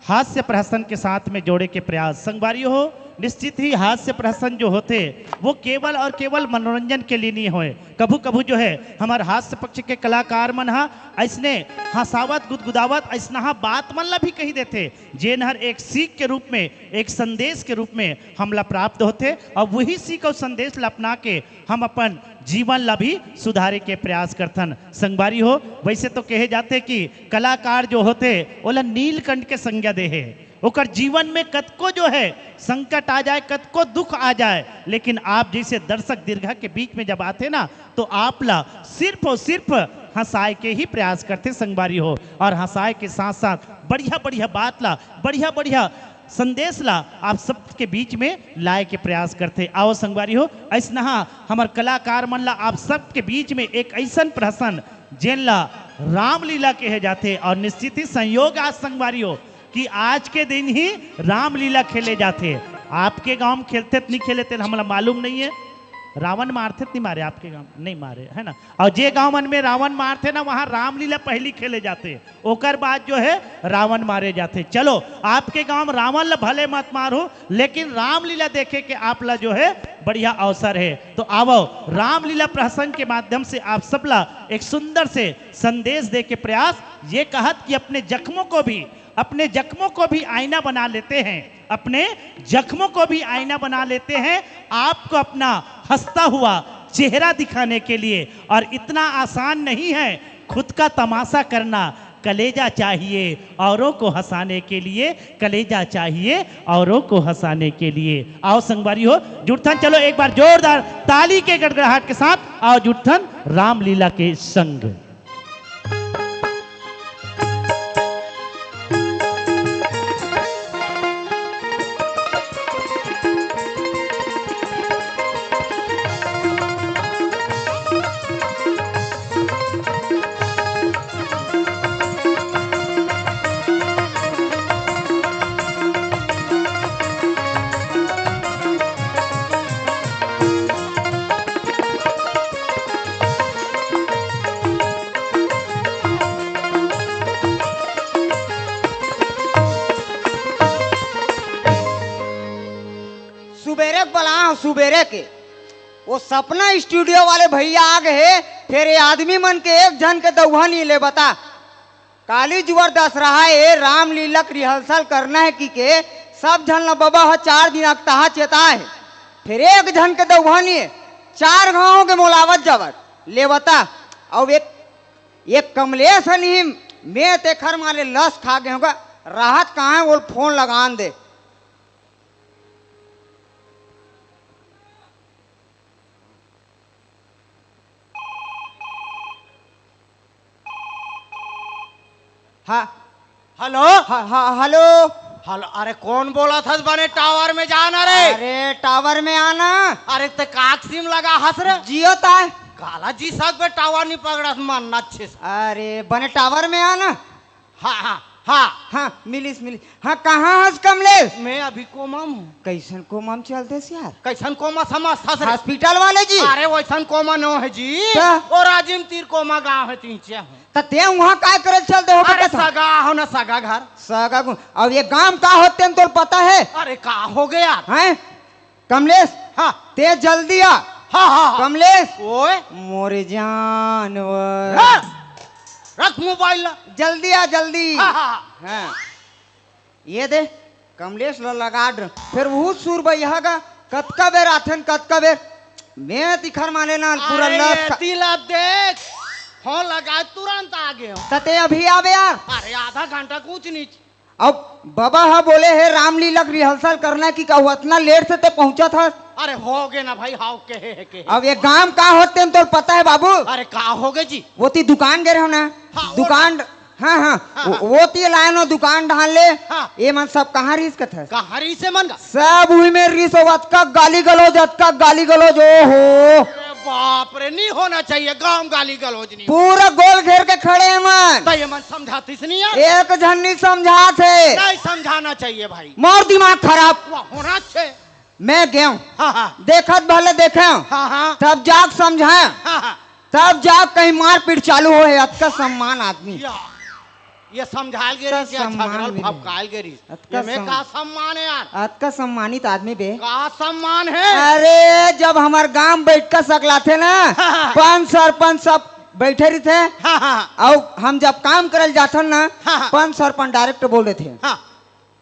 हास्य प्रहसन के साथ में जोड़े के प्रयास। संगवारी हो, निश्चित ही हास्य प्रहसन जो होथे, वो केवल और केवल मनोरंजन के लिए नहीं होए। कभू कभू जो है, हमर हास्य पक्ष के कलाकार मन हा अइसने हंसावत गुदगुदावत अइसनहा बात मन ला भी कही देथे, जेन हर एक सीख के रूप में, एक संदेश के रूप में हमला प्राप्त होथे। और वही सीख और संदेश ला अपना के हम अपन जीवन ला भी सुधारे के प्रयास करथन। संगवारी हो, वैसे तो कहे जाथे कि कलाकार जो होथे, ओला नीलकंठ के संज्ञा दे हे। ओकर जीवन में कतको जो है संकट आ जाए, कतको दुख आ जाए, लेकिन आप जैसे दर्शक दीर्घा के बीच में जब आथे ना, तो आप ला सिर्फ और सिर्फ हंसाए के ही प्रयास करथे संगवारी हो, और हंसाए के साथ साथ बढ़िया बढ़िया बात ला, बढ़िया बढ़िया संदेश ला आप सबके बीच में लाए के प्रयास करथे। आओ संगवारी हो, अइसनहा हमर कलाकार मन ला आप सबके बीच में एक अइसन प्रहसन, जेन ला रामलीला कहे जाथे, और निश्चित ही संयोग आज संगवारी हो कि आज के दिन ही रामलीला खेले जाथे। आपके गांव में खेलथे त नहीं खेले, तेला हमला मालूम नहीं है। रावण मारथे त नहीं मारे आपके गांव? नहीं मारे, है ना? और जे गांव मन में रावण मारथे ना, वहां रामलीला पहली खेले जाथे, ओकर बाद जो है रावण मारे जाथे। चलो, आपके गांव में रावण ला भले मत मारू, लेकिन रामलीला देखे के आप ला जो है बढ़िया अवसर है। तो आवो, रामलीला प्रहसन के माध्यम से आप सबला एक सुंदर से संदेश दे के प्रयास, ये कहत कि अपने जख्मों को भी, अपने जख्मों को भी आईना बना लेते हैं, अपने जख्मों को भी आईना बना लेते हैं, आपको अपना हंसता हुआ चेहरा दिखाने के लिए। और इतना आसान नहीं है खुद का तमाशा करना, कलेजा चाहिए औरों को हंसाने के लिए, कलेजा चाहिए औरों को हंसाने के लिए। आओ संगवारी हो, जुड़थन, चलो एक बार जोरदार ताली के गड़गड़ाहट के साथ आओ जुड़थन रामलीला के संग। सुबेरे के बला हूँ, सुबेरे के। वो सपना स्टूडियो वाले भैया आ गए हे, फेर ये आदमी मन के एक झन के दउहा नहीं ले बता। काली जुवर दसरहा ए, रामलीला के रिहर्सल करना है कि के, सब झन ला बबा ह चार दिन अकताहा चेता हे, फेर एक झन के दउहा नहीं हे। चार घाव हो गे मोला आवत जावत, ले बता। अउ एक, एक कमलेश ह नहीं, मैं तेखर मारे लस खा गे होगा, राहत कहाँ है, वो फोन लगान दे। हाँ। हेलो। हाँ, हाँ, हेलो। हेलो, अरे कौन बोलत हस? बने टावर में जाना रे। अरे टावर में आना। अरे ते काक सिम लगा हस रे? जियो ताय। काला जी सक बे टावर नहीं पकड़स मन अच्छे से। अरे बने टावर में आना। हाँ, हाँ, हाँ। हाँ, मिलिस, मिलिस। हाँ, कहाँ हस कमलेश? मैं अभी कोमा में हूँ। कैसन कोमा में चलते यार? कैसन कोमा समझ हस रे? हॉस्पिटल वाले जी? अरे वैसन कोमा नो है जी। क्या? ओ राजिम तीर कोमा गाँव है, तीन चार हूँ। त ते वहाँ काय करे चलते हो अरे बता? सगा हो ना, सगा घर। सगा को, अब ये गांव का होते हैं तो पता है? अरे का हो गया यार? हैं? कमलेश, हाँ। ते जल्दी आ। हाँ, हाँ, हाँ। कमलेश। ओए। मोरे जानवर। हाँ। रख मोबाइल ला। जल्दी आ, जल्दी। हाँ, हाँ, हाँ। हाँ। ये दे, कमलेश ला लगा ड-, फेर वो सुर बइहा गा, कतका बेर आथन, कतका बेर। मैं तिखर माने ना, पूरा अरे, लस ये खा- दिल अब देख। फोन लगा, तुरंत आ गए हो। त ते अभी आबे यार। अरे, आधा घंटा कुछ नहीं। अब बाबा हा बोले हे रामलीला के रिहर्सल करना कि कहूँ अतना लेट से ते पहुंचत हस। अरे हो गे ना भाई, हाव कहे है, कहे। अब ये गांव का होते हैं तो पता है बाबू? अरे का हो गे जी? वो ती दुकान गे रहो ना। हाँ, वो दुकान, हाँ, हाँ, हाँ, वो, हाँ। वो ती लाए नो दुकान ढाल ले। हाँ। ये मन सब कहाँ रिस कथस? कहाँ रिस है मन का? सब हुई में रिस हो, अतका गाली गलौज, अतका गाली गलौज, ओ हो। अरे बाप रे, नहीं होना चाहिए गांव गाली गलौज नहीं। पूरा गोल घेर के खड़े हैं मन। तो ये मन समझातीस नहीं यार। एक झन नहीं समझात हे। नहीं समझाना चाहिए भाई। मोर दिमाग खराब। वाह, होना अच्छे। मैं गया हूँ। हाँ, हाँ। देखत भले देखे हूँ। हाँ, हाँ। तब जाग समझाया। हाँ, हाँ। तब जाग कहीं मारपीट चालू हो है। अतका सम्मान आदमी। या, ये समझाल गे अतका रही, या सम्मान झगड़ल भी नहीं। फपकाल गे रही। अतका ये में सम-, का सम्मान है यार? अतका सम्मानित आदमी बे। का सम्मान है? अरे, जब हमार गांव बैठ कर सकलाथे ना, हाँ, हाँ। पंच सरपंच सब बैठे रहिथे। हाँ, हाँ, हाँ। अउ हम जब काम करल जाथन ना, हाँ, हाँ। पंच सरपंच डायरेक्ट बोल देथे हाँ।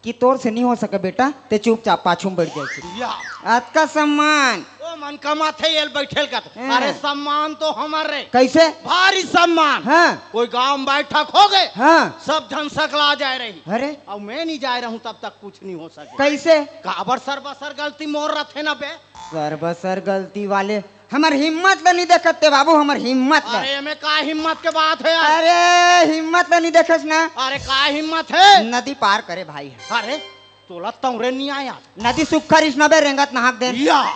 कि तोर से नहीं हो सके बेटा, ते चुपचाप पाछू में बैठ जाए। या। अतका सम्मान। ओ मन कमाथे, एल बैठेल कथे। हाँ। अरे, सम्मान तो हमर रे। कैसे? भारी सम्मान। हाँ। कोई गांव में बैठक हो गए, हाँ। सब झन सकला जाए रही। अरे। अउ मैं नहीं जाए रहूं, तब तक कुछ नहीं हो सके। कैसे? काबर सरबसर गलती मोर रथे ना बे। सरबसर गलती वाले, हमर हिम्मत ल नहीं देखत ते बाबू, हमर हिम्मत ल। अरे, एमे का हिम्मत के बात है यार? अरे, हिम्मत ल नहीं देखस ना। अरे, का हिम्मत है? नदी पार करे भाई। अरे, तोला तौरे नहीं आया। नदी सुक्खा रिस ना बे, रेंगत नहाक दे। या,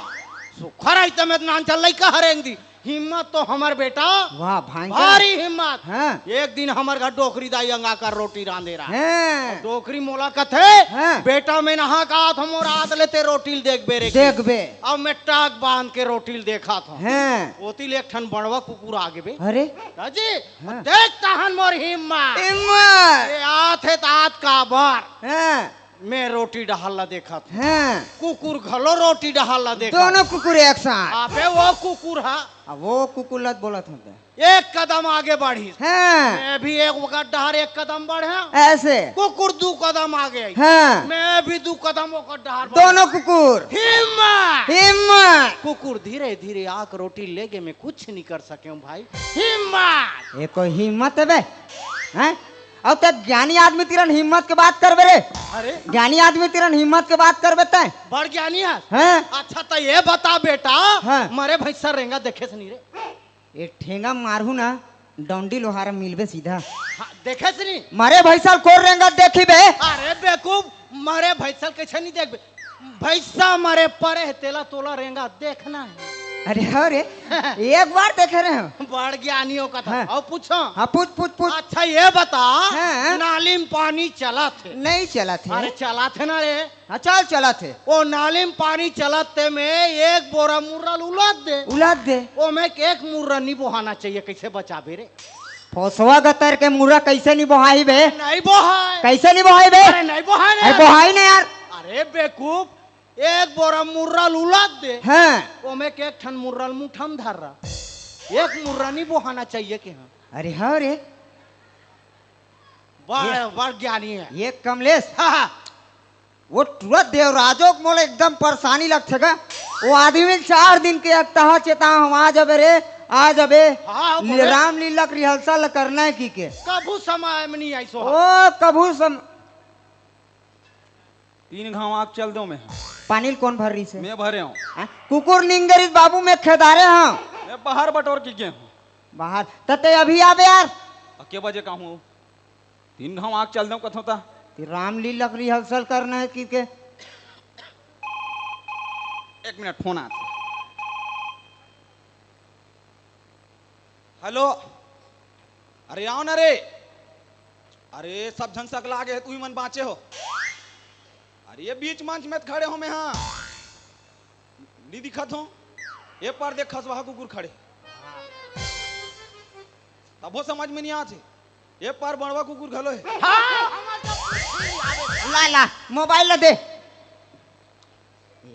सुक्खा रही त मैं नान चल लइका हरेंग दी। हिम्मत तो हमर बेटा, वाह, भांजन। भारी हिम्मत। हाँ। एक दिन हमर घर डोकरी दाई अंगा कर रोटी रांधे रहा। हाँ। डोकरी मोला कथे, हाँ। "बेटा, मैं नहा का आत हूँ, मोर आत ले ते रोटी ल देखबे रे।" देखबे। अब मैं टाक बांध के रोटी ल देखा था। हाँ। ओती ले एक ठन बड़वा कुकुर आगे बे। अरे। दाजी, हाँ। देख तहन मोर हिम्मत। हिम्मत। ये आत है त आत काबर। हाँ। मैं रोटी डहार ला देखत हूँ। हाँ। कुकुर घलो रोटी डहार ला देखत। दोनों कुकुर एक साथ। अबे वो कुकुर हा। अब वो कुकुर ला बोलत हूँ ते। एक कदम आगे बढ़ी। हाँ। मैं भी एक वक्त डहार एक कदम बढ़े। ऐसे। कुकुर दू कदम आगे आई। हाँ। मैं भी दू कदम ओकर डहार बढ़े। दोनों कुकुर। हिम्मत। हिम्मत। कुकुर धीरे धीरे आक रोटी लेगे, मैं कुछ नहीं कर सके हूँ भाई। हिम्मत। ये कोई हिम्मत है बे? हैं? अउ ते ज्ञानी आदमी तिरन हिम्मत के बात करबे रे। अरे। ज्ञानी आदमी तिरन हिम्मत के बात करबे ते। बड़ ज्ञानी है। हैं? अच्छा, तो ये बता बेटा, हाँ। मरे भैंसा रेंगा देखे से नहीं रे? एक ठेंगा मारहू ना, डंडी लोहारा मिलबे सीधा। हाँ, देखे से नहीं? मरे भैंसा कोन रेंगा देखी बे? अरे बेवकूफ, मरे भैंसा कैसे नहीं देखबे? भैंसा मरे पड़े है, तेला तोला रेंगा देखना है। अरे हाँ रे, एक बार देखे रहे हो। बड़ ज्ञानी हो कथा। हाँ। अउ पूछो। हाँ, पूछ, पूछ, पूछ। अच्छा, ये बता, हाँ। नाली में पानी चलत है? नहीं चलत है। अरे, चलत है ना रे। हाँ, चल, चलत है। ओ नाली में पानी चलत ते में एक बोरा मुर्रा ल उलद दे। उलद दे। ओ में एक मुर्रा नहीं बोहाना चाहिए, कैसे बचाबे रे? फोसवा गतर के मुर्रा कैसे नहीं बोहाही बे? नहीं बोहाय। कैसे नहीं बोहाही बे? अरे, नहीं बोहाय रे। अरे, बोहाही ना यार। अरे बेवकूफ, एक बोरा मुर्रा ल उलद दे। हाँ। ओमे के एक ठन मुर्रा ल मुठा म धर रहा। एक मुर्रा नहीं बोहाना चाहिए के हाँ। अरे हाँ रे। बड़, ये बड़ ज्ञानी है। ये कमलेश। हाँ, हाँ। वो टुरा देवराजो के मोला एकदम परेशानी लगथे गा। वो आदमी ल चार दिन के अकतहा चेता हूँ, आ जबे रे, आ जबे। हाँ, हाँ, बोले। रामलीला के rehearsal करना है की के। कभू समय में नहीं आई सो। ओ, कभू सम- तीन घाव आग चल दो मैं। पानी ल कोन भर रही से? मैं भरे हूँ। हाँ? कुकुर निंगरित बाबू, मैं खेदारे हूँ। मैं बाहर बटोर के गए हूँ। बाहर? त ते अभी आबे यार। अब के बजे का हूँ? तीन घाव आग चल दो कथो ता। ते रामलीला के rehearsal करना है कि के? एक मिनट, फोन आता। हेलो, अरे आओ ना रे। अरे सब झन सकला गे हे, तुही मन बाँचे हो। अरे ये बीच मंच में त खड़े हो मैं, हाँ, नहीं दिखत हो। ये पर देख, खसवाहा कुकुर खड़े। तभो समझ में नहीं आथे। ये पर बड़वा कुकुर घलो है। ला, ला, मोबाइल ला दे।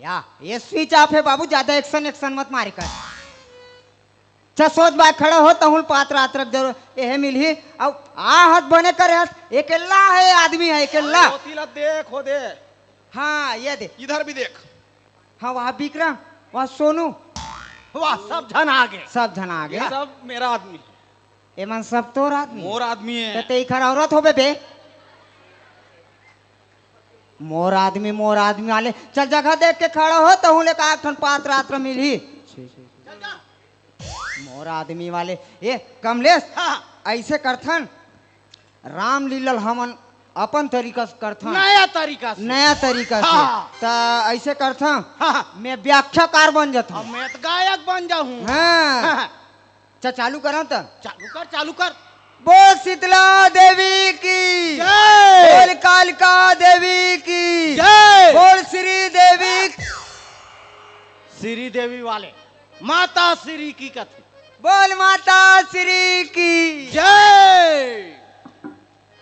या, ये switch off है बाबू, ज्यादा action, action मत मारे कर। अच्छा, सोच बाय खड़ा हो, तहुल पात्र आत्र जरूर एहे मिलही। अउ आ हाथ बने करे हस, अकेला है आदमी है, अकेला। अरे, ओती ला देख, हो दे। हाँ, ये दे। इधर भी देख। हाँ, वहाँ विक्रम, वहाँ सोनू। वाह, सब झन आ गे। सब झन आ गे। ये सब मेरा आदमी। एमन सब तोर आदमी? मोर आदमी है। त ते इखर औरत होबे बे? मोर आदमी, मोर आदमी वाले। चल, जगह देख के खड़ा हो, तहूँ ले का एक ठन पात्र आत्र मिलही। मोर आदमी वाले। ए, कमलेश, हाँ। ऐसे करथन, रामलीला ल हमन अपन तरीका से करथन। नया तरीका से। नया तरीका से। हाँ। त ऐसे करथन, हाँ। मैं व्याख्याकार बन जाथन। अब मैं त गायक बन जाहूँ। हाँ। हाँ। चा-, चालू करन त। चालू कर, चालू कर। बोल शीतला देवी की। जय। बोल कालिका देवी की। जय। बोल श्री देवी। श्री देवी वाले। माता श्री की कथे। बोल माता श्री की। जय।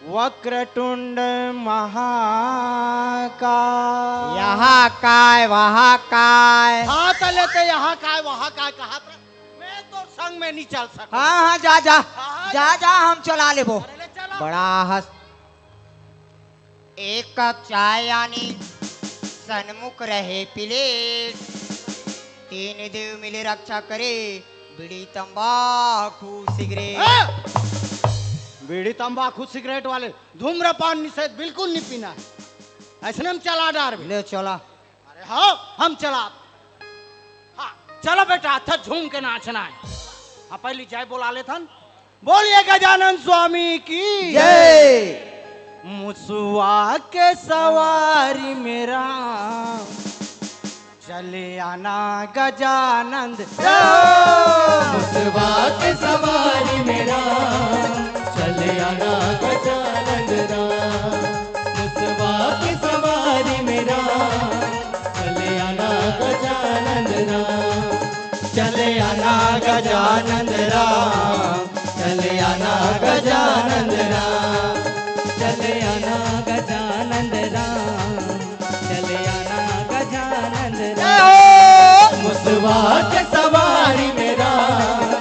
वक्रतुंड महाकाय। यहाँ काय, वहाँ काय। हाँ, त लेते यहाँ काय, वहाँ काय कहा था। मैं तो संग में नहीं चल सकता। हाँ, हाँ, जा, जा। हाँ, हाँ, जा, जा। जा, हम चला लेबो। अरे, ले चला। बड़ा हंस। एक कप चाय यानी सन्मुख रहे प्लेट। तीन देव मिले रक्षा करे, बीड़ी तंबाकू सिगरेट। ए! बीड़ी तंबाकू सिगरेट वाले, धूम्रपान निषेध, बिल्कुल नहीं पीना है। ऐसने हम चला डारबे। ले चला। अरे हाँ, हम चला। हाँ, चलो बेटा, अच्छा झूम के नाचना है। हाँ, पहली जय बोला लेथन। बोलिए गजानन स्वामी की जय। मुसवा के सवारी में राम, चले आना गजानंद राम। मुसवा के सवारी में राम, चले आना गजानंद राम। मुसवा के सवारी में राम, चले आना गजानंद राम। चले आना गजानंद राम, चले आना गजानंद राम। चले आना गजानंद राम, चले आना गजानंद जय राम। हो। मुसवा के सवारी में राम,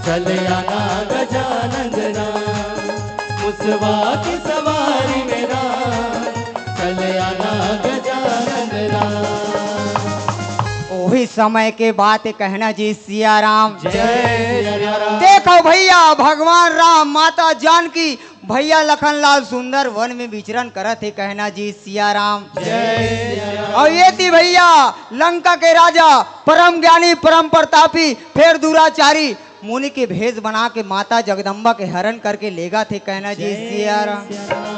चले आना गजानंद राम। मुसवा के सवारी में राम, चले आना गजानंद राम। ओही समय के बात हे कहना जी सिया राम। जय सिया राम। देखो भैया, भगवान राम, माता जानकी, भैया लखन लाल सुंदर वन में विचरण करत हे कहना जी सिया राम। जय सिया राम। अउ एती भैया, लंका के राजा परम ज्ञानी, परम प्रतापी, फेर दुराचारी मुनि के भेष बना के माता जगदम्बा के हरण करके लेगत हे कहना जी जय सिया राम। सिया राम।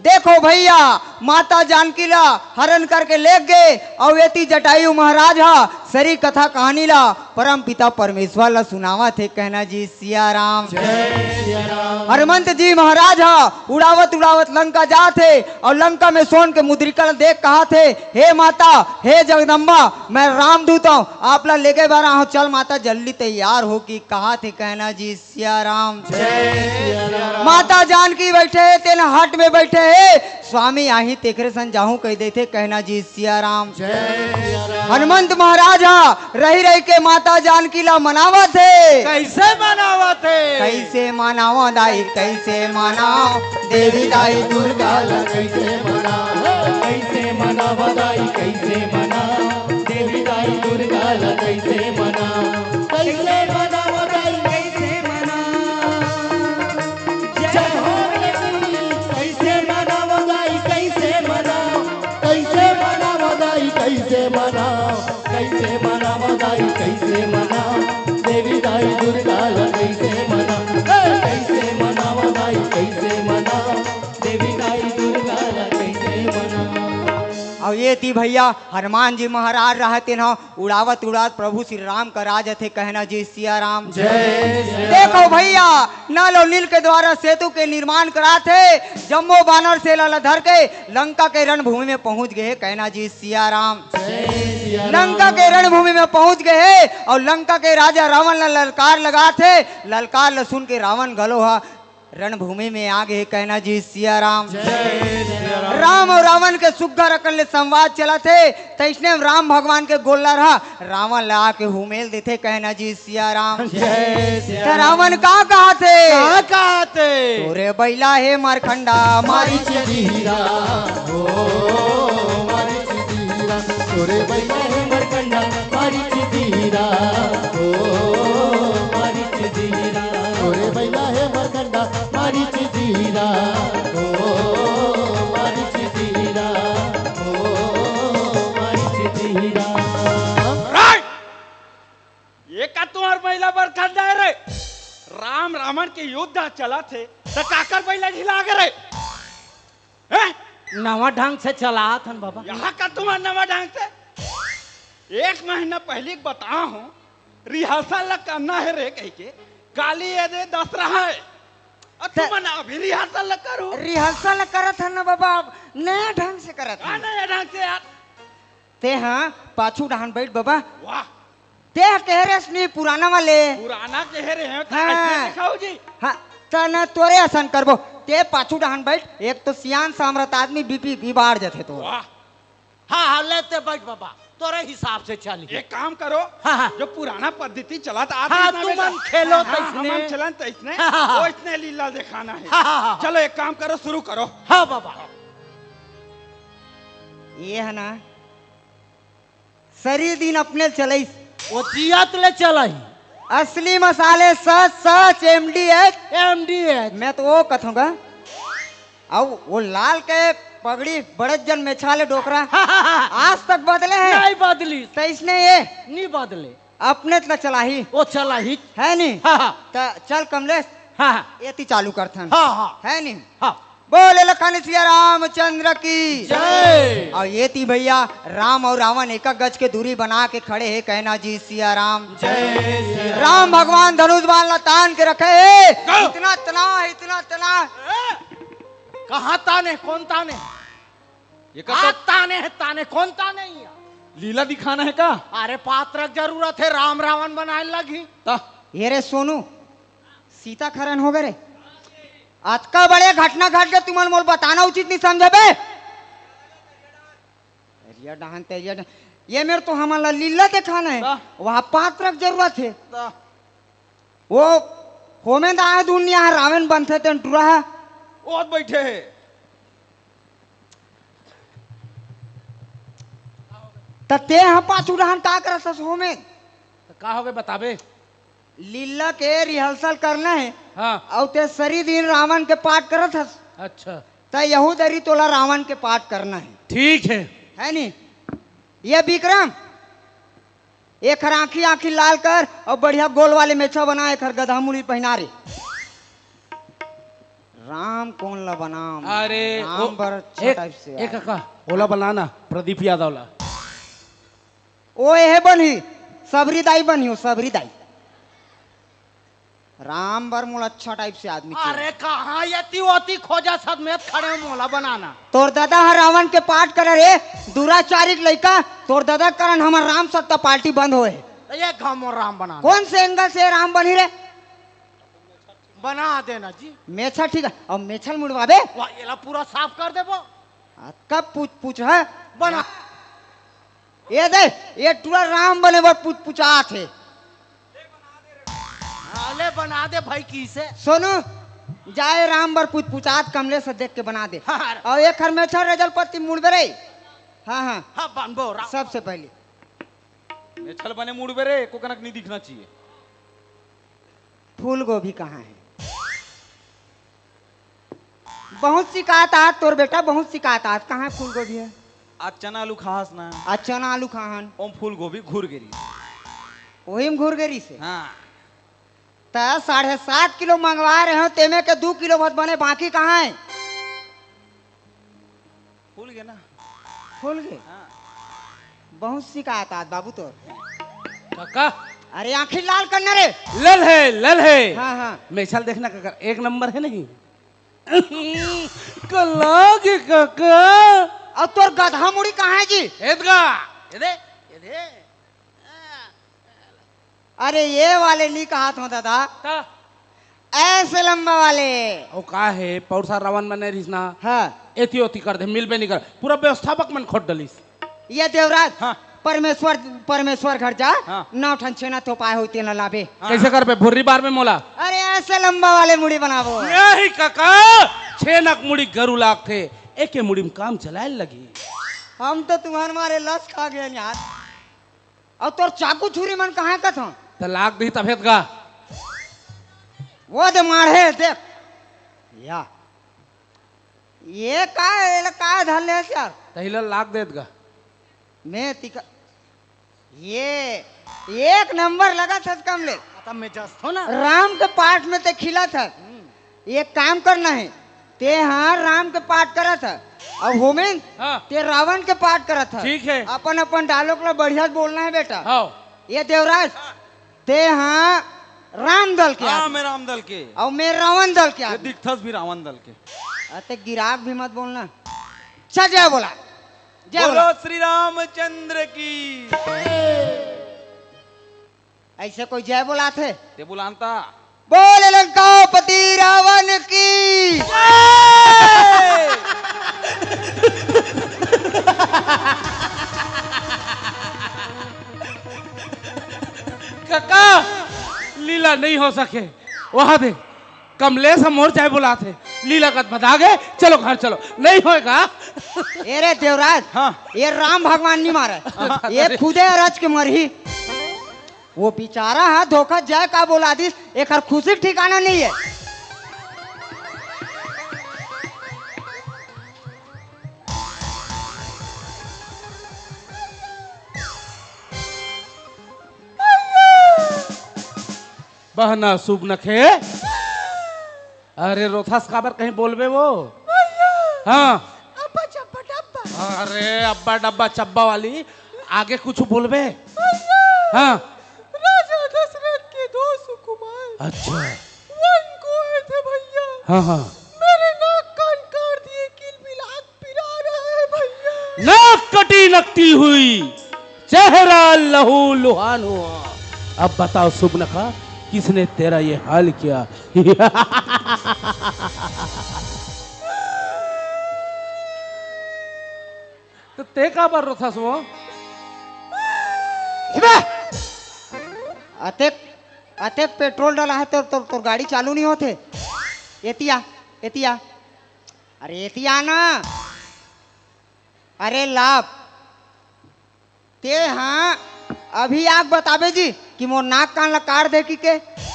देखो भैया, माता जानकी ला हरण करके लेग गे, अउ एती जटायु महाराज ह सरी कथा कहानी ला परम पिता परमेश्वर ला सुनावत हे कहना जी सिया राम। जय सिया राम। हनुमंत जी महाराज ह उड़ावत उड़ावत लंका जात हे, अउ लंका में सोन के मुद्रिका ला देख कहत हे, हे माता, हे जगदम्बा, मैं रामदूत हूँ, आप ला लेगे बर आहूँ, चल माता जल्दी तैयार हो कि कहत हे कहना जी सिया राम। जय सिया राम। माता जानकी बैठे हे, तेन हट में बैठे हे। स्वामी आही तेखरे सन जाहूं कहि देथे कहना जी सिया राम। जय सिया राम। हनुमंत महाराज ह रहि रहि के माता जानकी ला मनावत हे। कइसे मनावत हे? कइसे मनावं दाई, कइसे मनावं देवी दाई दुर्गा ला कइसे मनावं? कइसे मनावं दाई, कइसे मनावं देवी दाई दुर्गा ला कइसे मनावं? कइसे मनावं दाई, कइसे मनावं? जय हो देवी। कइसे मनावं दाई, कइसे मनावं? कइसे मनावं दाई, कइसे मनावं? कइसे मनावं दाई, कइसे मनावं? देवी दाई दुर्गा ला कइसे मनावं? ए, कइसे मनावं दाई, कइसे मनावं? देवी दाई दुर्गा ला कइसे मनावं? अउ एती भैया, हनुमान जी महाराज रहते न उड़ावत उड़ावत प्रभु श्री राम का राज थे कहना जी सिया राम। जय सिया देखो राम। भैया, नल अउ नील के द्वारा सेतु के निर्माण करात हे, जम्मो बानर सेना ला धर के लंका के रणभूमि में पहुंच गे हे कहना जी सिया राम। जय सिया राम। लंका के रणभूमि में पहुंच गे हे अउ लंका के राजा रावण ला ललकार लगात हे। ललकार ला सुन के रावण घलो ह रणभूमि में आ गे हे कहना जी सिया राम। जय सिया राम। राम अउ रावण के सुग्घर अकन ले संवाद चलत हे, तइसने राम भगवान के गोल्लर ह रावण ला आके हुमेल देथे कहना जी सिया राम। जय सिया त राम। रावण का कहत हे? का कहत हे? तोरे बइला हे मरखंडा मारी मारिच दीरा, ओ मारिच दीरा, तोरे बइला हे मरखंडा मारिच दीरा, ओ मारिच दीरा, तोरे बइला हे मरखंडा मारिच दीरा, ओ मारिच दीरा, ओ मारिच दीरा। राय! ये का तुम्हार बइला मरखंडा हे रे? राम रावण के युद्ध चलत हे, त काकर बइला ढिला गे रे? हैं? नवा ढंग से चलात हन बाबा। यहाँ का तुम्हार नवा ढंग से? एक महीना पहिली बता हूँ, rehearsal ला करना हे रे कहिके, काली ये दे दसरा हे। अउ त- तुमन अभी rehearsal ला करो। Rehearsal करत हन ना बाबा, अब नया ढंग से करत का हन। नया ढंग से यार? तेहा पाछू डहान बइठ बाबा। वाह। तेहा कहे रेहेस नी पुराना वाले। पुराना कहे रेहेंव, त हाँ। अइसने दिखाहू जी। हाँ, त ना तोरे असन करबो। ते पाछू डहान बइठ, एक तो सियान सामरथ आदमी BP बिबाड़ जथे तोर। वाह। हाँ, हाँ, ले ते बइठ बाबा, तोरे हिसाब से चली। एक काम करो, हाँ, हाँ। जो पुराना पद्धति चलत आत हाँ, हे ना तुमन बेटा, खेलो हाँ, हाँ, तइसने। हमन चलन तइसने, हाँ, हाँ, हाँ। वइसने लीला देखाना हे। हाँ, हाँ, हाँ, हाँ। चलो, एक काम करो, शुरू करो। हाँ बाबा। ये हे ना, सरी दिन अपने चलइस। वो जियत ले चलही। असली मसाले सच सच एमडीएच। एमडीएच। मैं तो वो कथूंगा। अउ वो लाल के पगड़ी बड़े जन मेछा ले डोकरा। आज तक बदले हे? नहीं बदली। त इसने ये नहीं बदले। अपने त चलाही। वो चलाही। है नी? हाँ, हाँ। त चल कमलेश। हाँ, हाँ। एती चालू करथन। हाँ, हाँ। है नी? हाँ। बोले लखन सिया रामचंद्र की। जय। अउ एती भैया राम अउ रावण एक गज के दूरी बना के खड़े हे, कहना जी सिया राम। जय सिया राम। राम भगवान धनुष बाण ला तान के रखे हे। गौ। इतना तना, इतना तना। कहाँ ताने, कौन ताने? ये का हाथ तो ताने हे, ताने, कौन ताने हे? लीला दिखाना हे का? अरे पात्र के जरूरत हे, राम रावण बनाए लगी। ता। ये रे सोनू, सीता खरन हो गे रे। अतका बड़े घटना घट गे, तुमन मोल बताना उचित नहीं समझे बे। एरिया डहन, तेरिया डहन। ये मेर तो हमन ला लीला दिखाना हे। ता। वहाँ पात्र के जरूरत हे। ता। वो होमे दा हे दुनिया, रावण बनथे तेन टुरा हे। ओत बैठे हे। त ते ह पाछू डहन का करत हस होमे? त का हो गे बताबे? लीला के रिहर्सल करना हे। हाँ। अउ ते सरी दिन रावण के पाठ करत हस। अच्छा। त यहू दरी तोला रावण के पाठ करना हे। ठीक हे। है नी? ये विक्रम, एखर आँखी, आँखी लाल कर अउ बढ़िया गोल वाले मेछा बना, एखर गधा मुड़ी पहिना रे। राम कोन ला बनाम? अरे, राम ओ, बर अच्छा एक, टाइप से एक यार। का, ओला बनाना, प्रदीप यादव ला। ओ एहे बनही, सबरी दाई बनही, ओ सबरी दाई। राम बर मोला अच्छा टाइप से आदमी चाहिए। अरे कहाँ एती ओती खोजत हस, मैं खड़े हँव, मोला बनाना। तोर ददा ह रावण के पाठ करे रे, दुराचारी के लइका, तोर ददा के कारण हमर राम सत्ता पार्टी बंद होए हे। एक घाव मोर राम बनाना। कौन से एंगल से राम बनही रे? बना देना जी। मेछा ठीक हे, अउ मेछा ल मुड़वाबे? वाह, एला पूरा साफ कर देबो। आ, कब पूछ, पूछ हे? बना। ये दे, ये टुरा राम बने बर पुचपुचात हे। अले बना दे भाई, किसे? सोनू, जाए राम बर पुचपुचात कमलेश देख के बना दे। हाँ, हाँ। अउ एखर मेछा रजल पत्ती मुड़बे रे। हाँ, हाँ। हाँ, बनबो राम। सबसे पहले। मेछा ल बने मुड़बे रे, एको कनक नहीं दिखना चाहिए। फूल गोभी कहाँ हे? बहुत शिकायत आत तोर बेटा, बहुत शिकायत आत। कहाँ फूल गोभी हे? आज चना आलू खाहस ना। आज चना आलू खाहन। ओम फूल गोभी घुर गे रिहिस। ओही म घुर गे रिहिस हे। हाँ। त साढ़े सात किलो मंगवाए रहेंव, तेमे के दू किलो भर बने, बाकी कहाँ हे? फूल गे ना। फूल गे? हाँ। बहुत शिकायत आत बाबू तोर। काका। अरे आँखी लाल करना रे। लल हे, लल हे। हाँ, हाँ। मेछा ल देखना काका, एक नंबर हे नहीं। कला के काका। अउ तोर गधा मुड़ी कहाँ हे जी? एदगा, एदे, एदे। अरे ये वाले नहीं कहत हँव दादा। का? ऐसे लंबा वाले। ओ का हे, पौरसा रावण बने रिहिस ना। हाँ। एती ओती कर दे, मिलबे नहीं कर। पूरा व्यवस्थापक मन खोट डलिस। ये देवराज, हाँ। परमेश्वर, परमेश्वर घर जा, हाँ। नौ ठन छेना थोपाए होही तेला लाबे। हाँ। कैसे करबे? भुर्री बार में मोला। अरे ऐसे लंबा वाले मुड़ी बनाबो। नहीं काका, छेनक मुड़ी गरु लागथे, एके मुड़ी में काम चलाए लगी। हम तो तुम्हार मारे लस खा गए यार। अउ तोर चाकू छुरी मन कहाँ हे कथों? त लाग दिही तभेत गा। वो दे माढ़े देख। या। ये का, ये का धर ले यार? तहिला लाग देत गा। मैं तिका, ये एक नंबर लगत हस कमलेश। तब मैं जस थो ना। राम के पाठ में ते खिलत हस। हम्म। एक काम करना हे, ते ह राम के पाठ करत ह, अउ होमेन, हाँ। ते रावण के पाठ करत ह। ठीक हे। अपन अपन डायलॉग ला बढ़िया से बोलना हे बेटा। हाँ। ये देवराज, ते ह राम दल के हाँ, आदमी। मैं राम दल के। अउ मैं रावण दल के ये आदमी। दिखथस भी रावण दल के। अ, ते गिराक भी मत बोलना। अच्छा, जय बोला। जय बोलो बोला। श्री रामचंद्र की। ऐसे कोई जय बोलाथे? ते बुलानता। बोल लंकापति रावण की। काका, लीला नहीं हो सके। वहां दे। कमलेश ह मोर जाए बोलाथे। लीला गदबदा गे, चलो घर चलो। नहीं होएगा। ए रे देवराज, हाँ। ये राम भगवान नहीं मारे, ये खुदे अरज के मरही। वो बेचारा हा धोखा जाए का बोला दिस, एकर खुशी के ठिकाना नहीं है। बहना सुबनखे। अरे रोथस काबर, कहीं बोलबे वो? हाँ। अब्बा चब्बा डब्बा। अरे अब्बा डब्बा चब्बा वाली, आगे कुछ बोलबे? हाँ। राजा दशरथ के दो सुकुमार। अच्छा। वन को आए थे भैया। हाँ, हाँ। मेरे नाक कान काट दिए, किलबिलात पिरा रहा है भैया। नाक कटी नकटी हुई, चेहरा लहू लुहान हुआ। अब बताओ सुबनखा, किसने तेरा ये हाल किया? तो ते काबर रोथस वो? अतेक, अतेक पेट्रोल डला है, तोर, तोर, तोर गाड़ी चालू नहीं होथे। एतिया, एतिया। अरे एतिया ना। अरे लाभ। ते हाँ अभी आग बताबे जी कि मोर नाक कान ला काट दे कि के।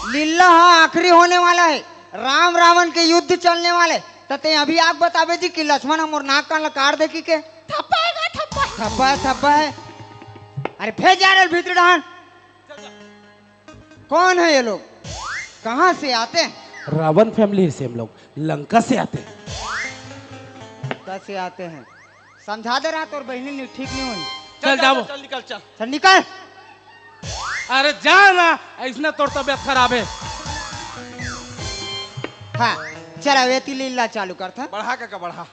लीला हा आखिरी होने वाला है, राम रावण के युद्ध चलने वाले, त ते अभी आग बताबे जी कि लक्ष्मण हा मोर नाक कान ला काट दे कि के। थप्पा है का, थप्पा? थप्पा है, थप्पा है। अरे भेज जा रहे भीतरी डहान। कौन है ये लोग, कहाँ से आते हैं? रावण फैमिली से हम लोग, लंका से आते हैं। लंका से आते हैं। समझा दे रहा तोर बहिनी नहीं, ठीक नहीं हुई। चल, चल, जाओ। चल, चल, निकल, चल। चल, निकल। अरे जा ना, ऐसना तोर तबीयत खराब है। हाँ, चल, अब एती लीला चालू करत हन। बढ़ा काका, बढ़ा।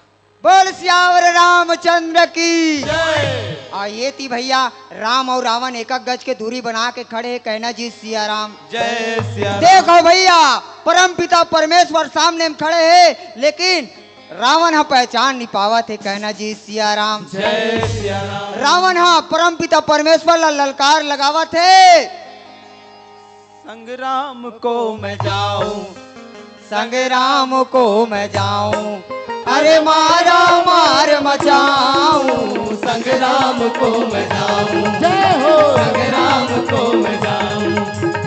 बोल सियावर रामचंद्र की। जय। आ एती भैया, राम और रावण एक एक गज के दूरी बना के खड़े हैं, कहना जी सिया राम। जय सिया राम। देखो भैया, परम पिता परमेश्वर सामने में खड़े हैं, लेकिन रावण ह पहचान नहीं पावत है, कहना जी सिया राम। जय सिया राम। रावण ह परम पिता परमेश्वर ला ललकार लगावत है। संग्राम को मैं जाऊं, संग्राम को मैं जाऊं, अरे मारा मार मचाऊं, संग्राम को मैं जाऊं। जय हो। संग्राम को मैं जाऊं,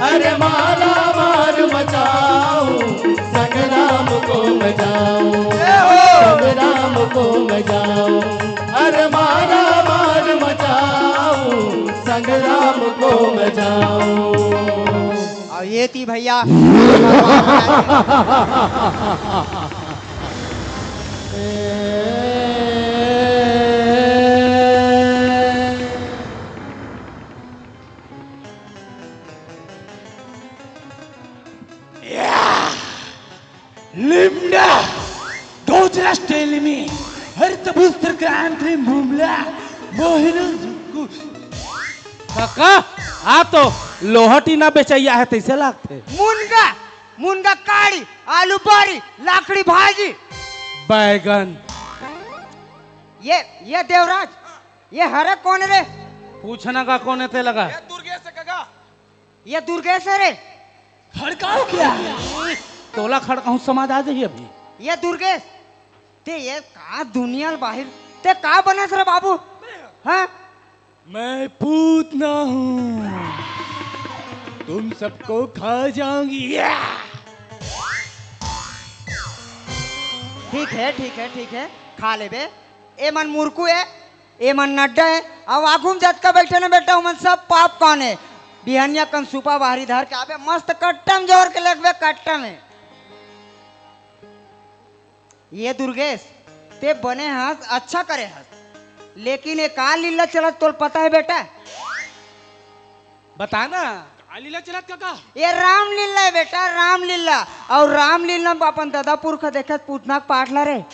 अरे मारा मार मचाऊं, संग्राम को मैं जाऊं। जय हो। संग्राम को मैं जाऊं, अरे मारा मार मचाऊं, संग्राम को मैं जाऊं। और एती भैया। लिम्डा, डोजरस टेलिमी, हर तबुस्तर क्रांति मुमला, मोहिनो जुक्कु। काका, आ तो लोहा टीना बेचैया है, तैसे लागथे। मुनगा, मुनगा काड़ी, आलू बरी, लाखड़ी भाजी। बैगन। ये, ये देवराज, ये हरे कोन रे? पूछना का कोन है ते लगा? ये दुर्गेश है काका। ये दुर्गेश है रे। खड़काओ क्या? तोला खड़काहूं, समझ आ जाही अभी। ये दुर्गेश, ते ये का दुनिया ल बाहिर, ते का बनस रे बाबू? हाँ? मैं पूतना हूँ, तुम सबको खा जाऊंगी। या! ठीक है, ठीक है, ठीक है, खा लेबे। ए मन मुरकू है, ए मन नड्डा है। अब आगू में जतका बैठे ना बेटा, ओमन सब पाप कौन है। बिहनिया कन सुपा बाहरी धर के आबे, मस्त कट्टम जोर के लेगबे, कट्टम है। ये दुर्गेश, ते बने हस, अच्छा करे हस, लेकिन ये का लीला चलत तोल पता है बेटा? बता ना। का लीला चलत काका? ये रामलीला है बेटा, रामलीला। और रामलीला में अपन दादा पुरखा देखे पूतना के पाठ ला रे।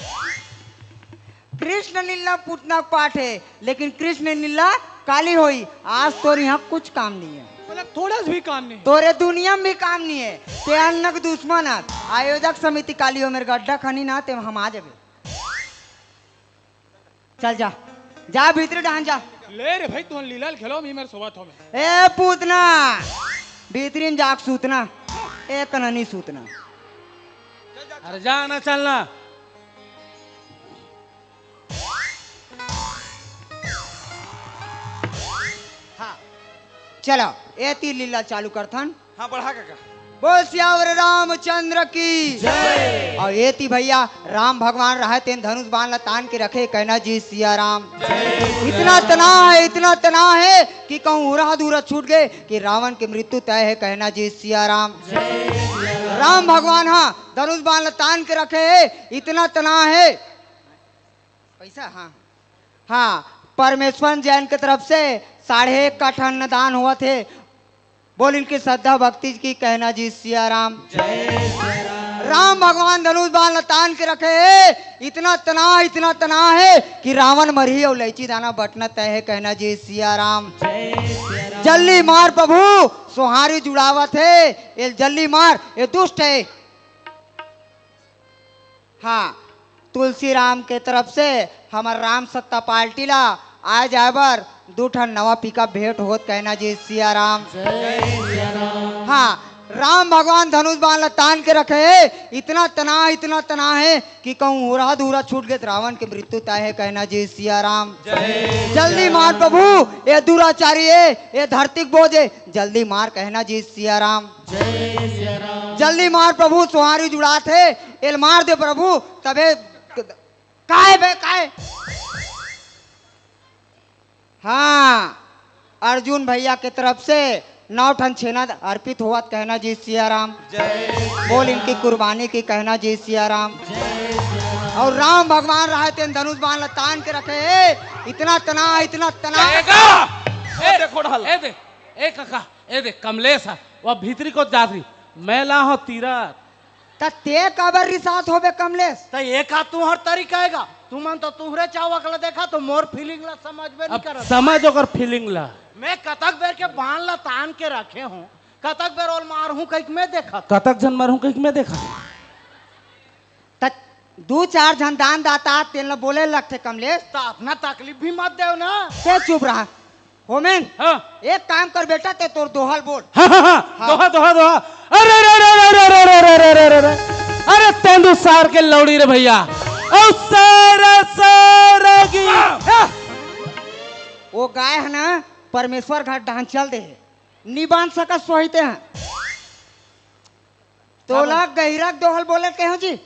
कृष्ण लीला पूतना के पाठ है, लेकिन कृष्ण लीला काली होई। आज तोर यहाँ कुछ काम नहीं है। मतलब थोड़ा सा भी काम नहीं। तोरे दुनिया में भी काम नहीं है। ते अन्न के दुश्मन है। आयोजक समिति काली हो मेरे गड्ढा खनी ना, ते हम आ जाबे। चल जा, जा भीतरी डहान जा। ले रे भाई, तुम लीला खेलो, मी मेरे सोवत हो मैं। ए पूतना, भीतरी में जाके सूतना, ए कननी सूतना। अरे जा ना, चलना। हाँ, चलो, ए तीर लीला चालू करथन। हाँ, बढ़ा काका। बोल सियावर रामचंद्र की। और ए ती भैया, राम भगवान रहे तेन धनुष बाण ला तान के रखे, कहना जी सिया राम। इतना तनाव है, इतना तनाव है कि कहूँ हुरा दूरा छूट गए कि रावण के मृत्यु तय है, कहना जी सिया राम। राम भगवान हाँ धनुष बाण ला तान के रखे है, इतना तनाव है। पैसा हाँ, हाँ, परमेश्वर जैन के तरफ से साढ़े एक काठा अन्नदान होवत हे। बोल इनकी श्रद्धा भक्ति की, कहना जी सिया राम। राम भगवान धनुष बाण ला तान के रखे हे, इतना तनाव, इतना तनाव है कि रावण मरही और लैची दाना बटना तय है, कहना जी सिया राम। जल्दी मार प्रभु, सोहारी जुड़ावत हे, ये जल्दी मार, ये दुष्ट है। हाँ, तुलसी राम के तरफ से हमर राम सत्ता पार्टी ला आए जाए बर दू ठन नवा पिकअप भेंट होत, कहना जी सिया राम। हाँ, राम भगवान धनुष बाण ला तान के रखे हे, इतना तनाव, इतना तनाव है कि कहूँ हुरा दूरा छूट गए, रावण के मृत्यु तय है, कहना जी सिया राम। जल्दी मार प्रभु, ये दुराचारी है, ये धरती के बोझ है, जल्दी मार, कहना जी सिया राम। जल्दी मार प्रभु, सोहारी जुड़ात हे, एल मार दे प्रभु, तबे। काय बे, काय? हाँ, अर्जुन भैया के तरफ से नौ ठन छेना अर्पित होवत, कहना जी सिया राम। बोल इनकी कुर्बानी की, कहना जी सिया राम। और राम भगवान रहे तेन धनुष बाण ला तान के रखे हे, इतना तनाव, इतना तनाव। ए, ए, देखो ढाल। ए दे, ए काका, ए दे, कमलेश हा, वो भीतरी को जात रही, मैं ला हो तीरथ। त ते काबर रिसात होबे कमलेश? त ये का तुहर तरीका हे गा? तुमन तो तुहरे चावक ला देखा तो मोर फीलिंग ला समझबे नहीं अब करत। समझ ओकर फीलिंग ला। मैं कतक बेर के बाण ला तान के रखे हूँ, कतक बेर ओल मारहूँ कहिके मैं देखत। कतक झन मारहूँ कहिके मैं देखत। त दू चार झन दान दाता तेन ला बोले लगथे कमलेश। त अपना तकलीफ भी मत देव ना। ते चुप रहा। होमेन, हाँ। एक काम कर बेटा, ते तोर दोहल बोल। हाँ, हाँ, हाँ, हाँ। दोहा, दोहा, दोहा। अरे, अरे, अरे, अरे, अरे, अरे, अरे, अरे, अरे, अरे, अरे, अरे, अरे, तेंदू सार के लौड़ी रे भैया। ओ सारा, सारा की। हाँ। वो गाय है ना, परमेश्वर घाट डांचल दे है। नी बांध सकत सोहिते हैं। तोला गहिरा के दोहल बोले कहो जी।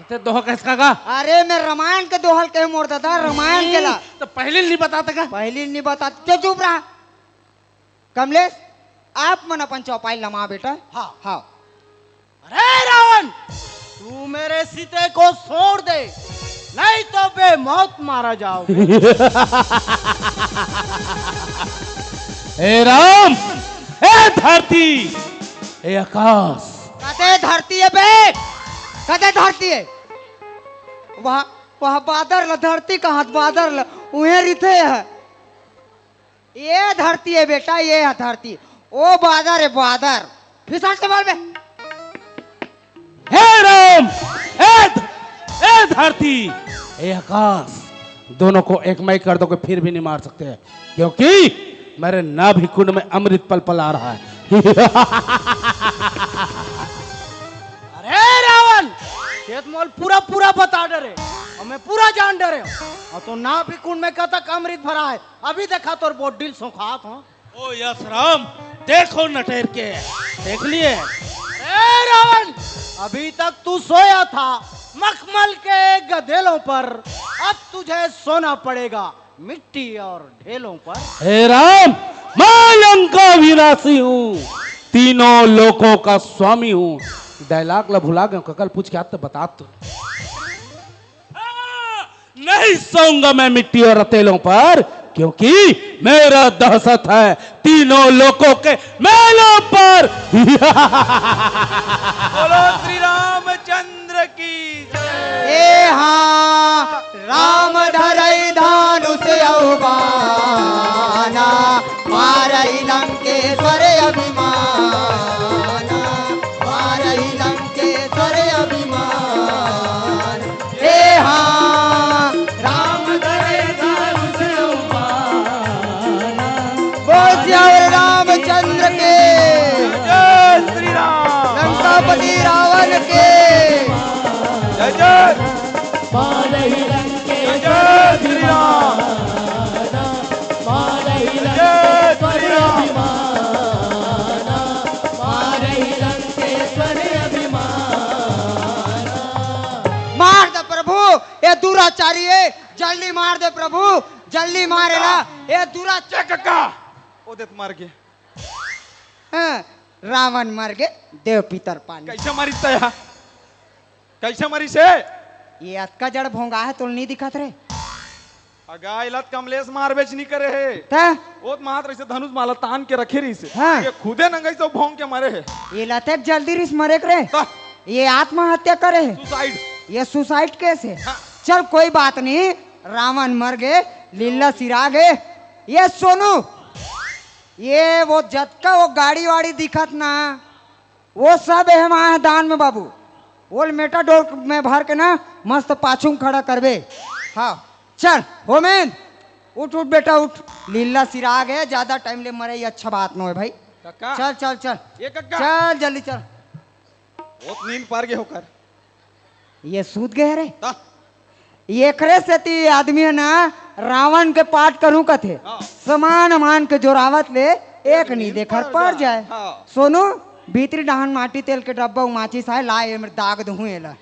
ते दोहा कैस का गा? अरे, मैं रामायण के दोहल कहे मोर दादा, रामायण के ला। तो पहले नहीं बताते का? पहले नहीं बताते, चुप रहा। कमलेश, आप मन अपन चौपाई लमा बेटा। हाँ। हाँ। अरे रावण, तू मेरे सीते को छोड़ दे, नहीं तो बेमौत मारा जाओगे। ए राम, ए धरती, ए आकाश। कते धरती है बे? कते धरती है? वह, वह बादर ल धरती कहत, बादर ल उहे रिथे है। ये धरती है बेटा, ये है धरती। ओ बादर है बादर। फिसल से बोल बे। हे राम, ए ध-, ए धरती, ए आकाश, दोनों को एक मैं कर दोगे, फिर भी नहीं मार सकते, क्योंकि मेरे नाभि कुंड में अमृत पल पल आ रहा है। अरे रावण, ये तो मोल पूरा पूरा बता डरे, और मैं पूरा जान डरे हूँ। और तो नाभि कुंड में कतक अमृत भरा है, अभी देखा तोर बोडिल सोखात हूँ। ओ यश राम, देखो नटेर के, देख लिए। ए रावण, अभी तक तू सोया था मखमल के गदेलों पर, अब तुझे सोना पड़ेगा मिट्टी और ढेलों पर। हे राम, मैं लंका विनाशी हूँ, तीनों लोकों का स्वामी हूँ। डायलॉग ला भुला गए, ककल पूछ के आते बता तो। नहीं सोऊंगा मैं मिट्टी और रतेलों पर, क्योंकि मेरा दहशत है तीनों लोकों के मेलों पर। बोलो श्री रामचंद्र की जय। ए हाँ, राम धरई धनुष अउ बाना, मारई लंकेश्वर अभिमाना, मारई लंकेश्वर अभिमान। ए हाँ, राम धरई धनुष अउ बाना। बोल सियावर रामचंद्र के। जय श्री राम। लंकापति रावण के। जय जय। मारही रंग के जय जय श्री राम। मारही रंग जय के श्री राम। मारही रंग के स्वर अभिमान। मार दे प्रभु, ये दुराचारी है, जल्दी मार दे प्रभु, जल्दी मार एला, ये दुराचार। कका, ओ देख मर गे। हाँ, रावण मर गे, देव पितर पानी। कैसे मरिस त यार? कैसे मरिस हे? ये अतका जड़ भोंगा है, तोल नहीं दिखत रे। अगा, एला त कमलेश मार बेच नहीं करे हे। त? ओ त मात्र ऐसे धनुष माला तान के रखे रहिस हे। हाँ। ये खुदे नंगई से भोंग के मरे हे। ये लतेक जल्दी रिस मरे करे। त? ये आत्महत्या करे हे। Suicide। ये suicide case है। हाँ। चल, कोई बात नहीं, रावण मर गे, लीला सिरा गे। ये सोनू, ये वो जतका वो गाड़ी वाड़ी दिखत ना, वो सब एहमा हे दान में बाबू। वो मेटाडोर में भर के ना मस्त पाछू में खड़ा करबे। हाँ, चल होमेन, उठ उठ बेटा उठ। लीला सिरा गे, ज्यादा टाइम ले मरे ये अच्छा बात नो है भाई। कका। चल चल चल। ये कका। चल जल्दी चल। बहुत नींद पार गे होकर। ये सूत गे रे। ता? एकरे सेती ये आदमी है ना, रावण के पाठ करूं कथे। हाँ। समान अमान के जोरावत ले एक नींद नींद पर पर जाए। जाए। हाँ। सोनू, भीतरी डहान माटी तेल के डब्बा अउ माचिस आए, ला एमे दाग दूं एला।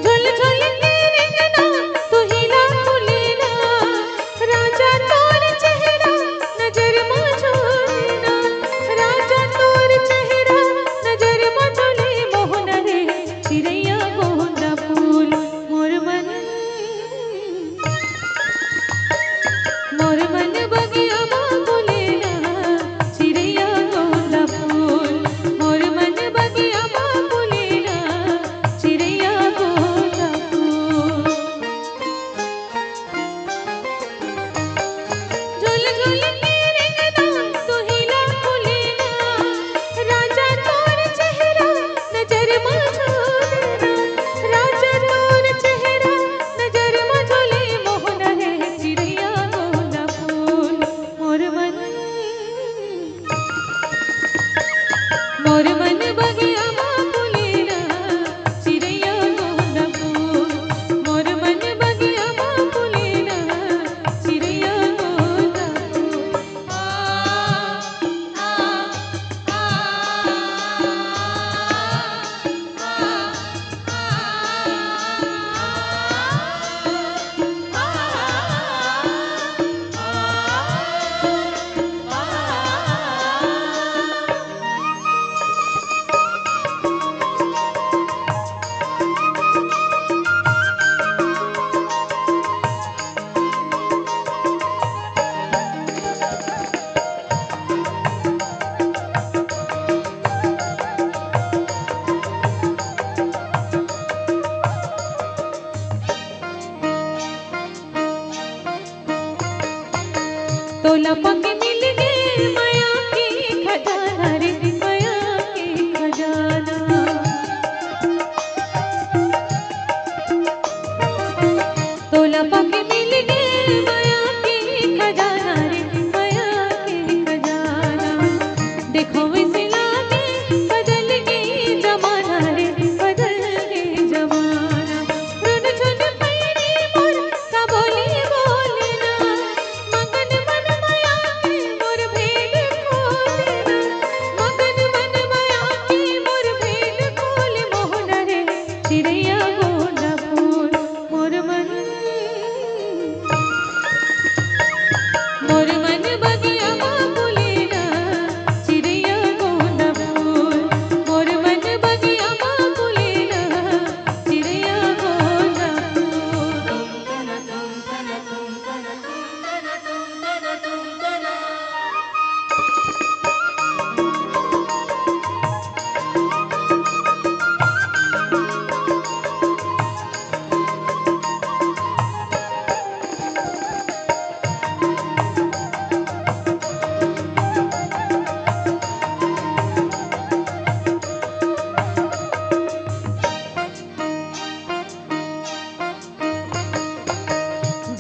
झुल झुल के रेंगना, तू ही ना भूलेना। राजा तोर चेहरा नजर मा झूलेना। राजा तोर चेहरा नजर मा झूले। मोहन रे चिरैया गोंदा फूल, मोर मन मोर मन बगिया मा फूलेना, चिरैया गोंदा फूल। मोर मन बगिया मा फूलेना, चिरैया गोंदा फूल। झुल झुल के रेंगना, तू ही ला फूलेना। राजा तोर चेहरा नजर मा झूलेना। राजा तोर चेहरा नजर मा झूले। मोहन है चिरैया गोंदा फूल, मोर मन, मोर मन बगिया मा फूलेना, चिरैया गोंदा फूल। मोर मन बगिया मा फूलेना, चिरैया गोंदा फूल। तोला पाके मिल गे मया के खजाना रे, मया के खजाना। तोला पाके मिल गे मया के खजाना रे, मया के खजाना। देखो वैसे लागे बदल गे जमाना रे, बदल गे जमाना। चिरैया गोंदा फूल मोर मन, मोर मन बगिया मा फूले ना। चिरैया गोंदा फूल मोर मन बगिया मा फूले ना। चिरैया गोंदा फूल।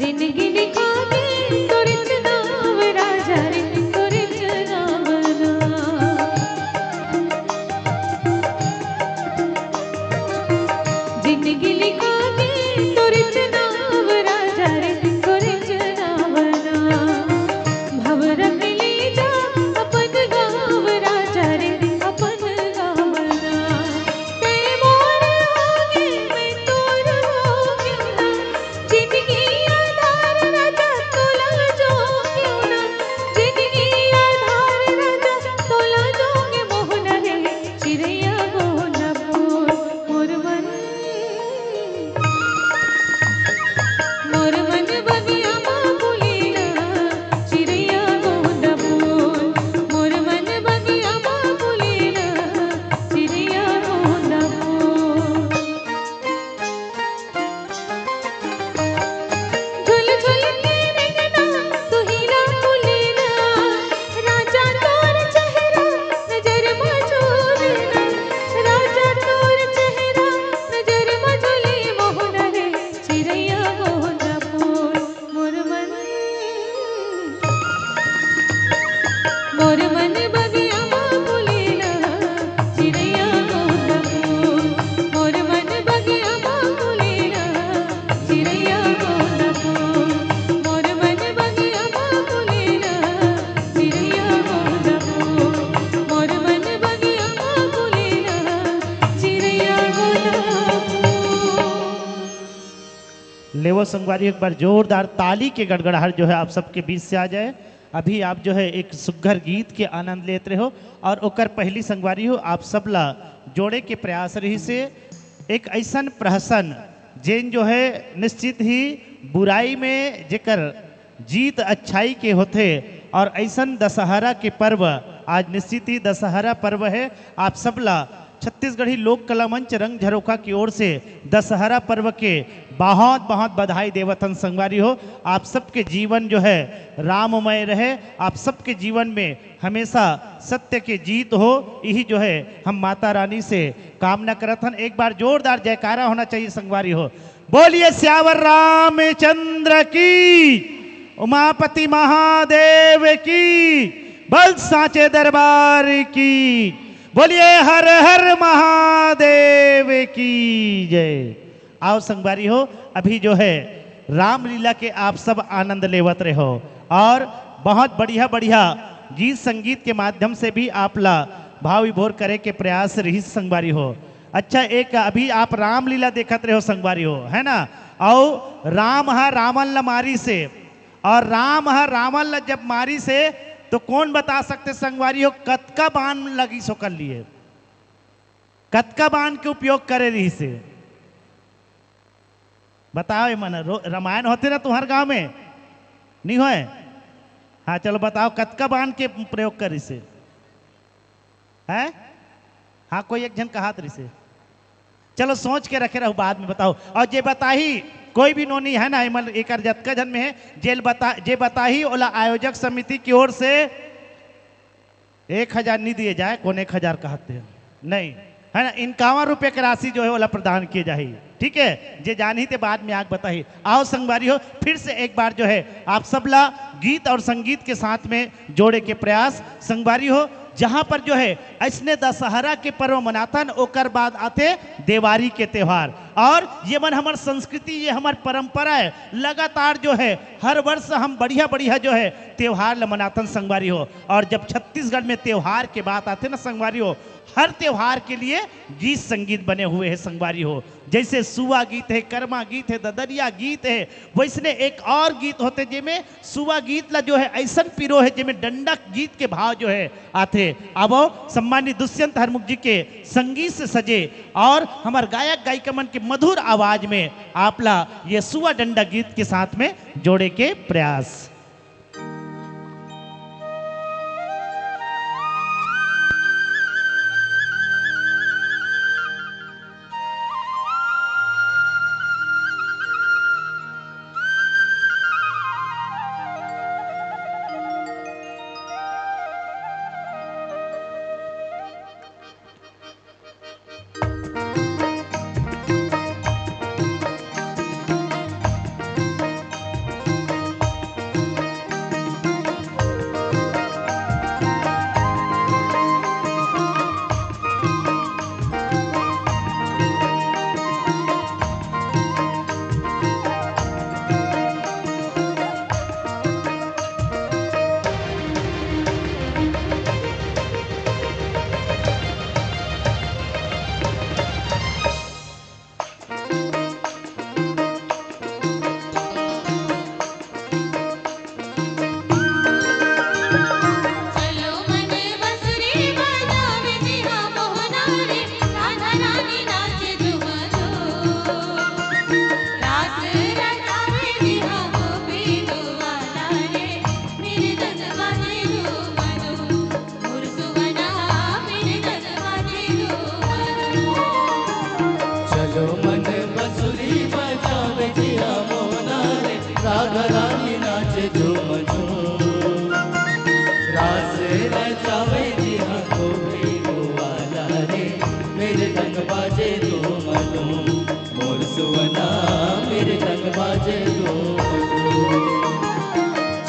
जिनगी लिखा के तोर नाम राजा रे, तोर नाम ना। जिनगी लिखा के तोर नाम राजा रे, तोर नाम ना। भंवरा के ले जा अपन गाँव राजा रे, अपन गाँव ना। तैं मोर होगे, मैं तोर होगे ना। जिनगी आधार राजा तोला जोगे ना। जिनगी आधार राजा तोला जोगे मोहन रे। चिरैया गोंदा फूल मोर मन, मोर मन बगिया मा फूले ना। चिरैया गोंदा फूल मोर मन बगिया मा फूले ना। चिरैया गोंदा फूल। झुल झुल के रेंगना, तू हीरा फूले ना। राजा तोर चेहरा नजर मा झूले ना। राजा तोर चेहरा नजर मा झूले मोहन रे। चिरैया गोंदा फूल मोर मन, मोर मन बगिया मा फूले ना। चिरैया गोंदा फूल मोर मन बगिया मा फूले ना। चिरैया गोंदा फूल मोर मन बगिया मा फूले ना। चिरैया गोंदा फूल मोर मन बगिया मा फूले ना। चिरैया गोंदा फूल। लेवो संगवारी, एक बार जोरदार ताली के गड़गड़ाहट जो है आप सबके बीच से आ जाए। अभी आप जो है एक सुघर गीत के आनंद लेत रहे हो और ओकर पहली संगवारी हो आप सब ला जोड़े के प्रयास रहिसे एक ऐसन प्रहसन जेन जो है निश्चित ही बुराई में जेकर जीत अच्छाई के होथे। और ऐसन दशहरा के पर्व, आज निश्चित ही दशहरा पर्व है, आप सब ला छत्तीसगढ़ी लोक कला मंच रंग झरोखा की ओर से दशहरा पर्व के बहुत बहुत बधाई देवत हन संगवारी हो। आप सबके जीवन जो है राममय रहे, आप सबके जीवन में हमेशा सत्य के जीत हो, यही जो है हम माता रानी से कामना करत हन। एक बार जोरदार जयकारा होना चाहिए संगवारी हो। बोलिए सियावर रामचंद्र की, उमापति महादेव की, बल सांचे दरबार की। बोलिए हर हर महादेव की जय। आओ संगवारी हो, अभी जो है रामलीला के आप सब आनंद लेवत रहो और बहुत बढ़िया बढ़िया गीत संगीत के माध्यम से भी आप ला भाव विभोर करे के प्रयास रही संगवारी हो। अच्छा, एक अभी आप रामलीला देखत रहो संगवारी हो, है ना? अउ राम ह रावण ला मारिस हे, और राम ह रावण ला जब मारिस हे, तो कौन बता सकथे संगवारी हो, कतका बाण लगिस ओकर लिए, कतका बाण के उपयोग करे रहिस हे? बताओ ये मन, रो-, रामायण होथे ना तुम्हर गांव में? नहीं होय? हाँ, चलो बताओ, कतका बाण के प्रयोग करिस हे? हैं? हाँ, कोई एक झन कहात रहिस हे। चलो सोच के रखे रहो, बाद में बताओ। और जे बताही, कोई भी नोनी है ना, एमन एकर जतका झन में है, जेल बता-, जे बताही, ओला आयोजक समिति की ओर से एक हजार नहीं दिए जाए, कौन एक हजार कहते हैं? नहीं, है ना, इक्यावन रुपये की राशि जो है, ओला प्रदान किए जाही। ठीक है, जे जानही ते बाद में आग बताही। आओ संगवारी हो, फिर से एक बार जो है, आप सबला गीत और संगीत के साथ में जोड़े के प्रयास। संगवारी हो, जहाँ पर जो है, ऐसने दशहरा के पर्व मनाथन, ओकर बाद आथे देवारी के त्योहार। और ये मन हमर संस्कृति, ये हमर परंपरा है। लगातार जो है, हर वर्ष हम बढ़िया बढ़िया जो है त्योहार ल मनाथन संगवारी हो। और जब छत्तीसगढ़ में त्योहार के बात आथे ना संगवारी हो, हर त्योहार के लिए गीत संगीत बने हुए हैं संगवारी हो। जैसे सुआ गीत है, करमा गीत है, ददरिया गीत है, वैसने एक और गीत होथे जेमे सुआ गीत ला जो है ऐसन पिरो है जेमे डंडा गीत के भाव जो है आथे। अब सम्मानित दुष्यंत हरमुख जी के संगीत से सजे और हमर गायक गायिका मन के मधुर आवाज में आप ला ये सुआ डंडा गीत के साथ में जोड़े के प्रयास। चलो मन बसुरी बजावे जिया मोना रे, राधा रानी नाचे झूम झूम। रास रचावे जिया गोपी वाला रे, मेरे तक बाजे धूम धूम। मोर सुवना मेरे तक बाजे धूम धूम।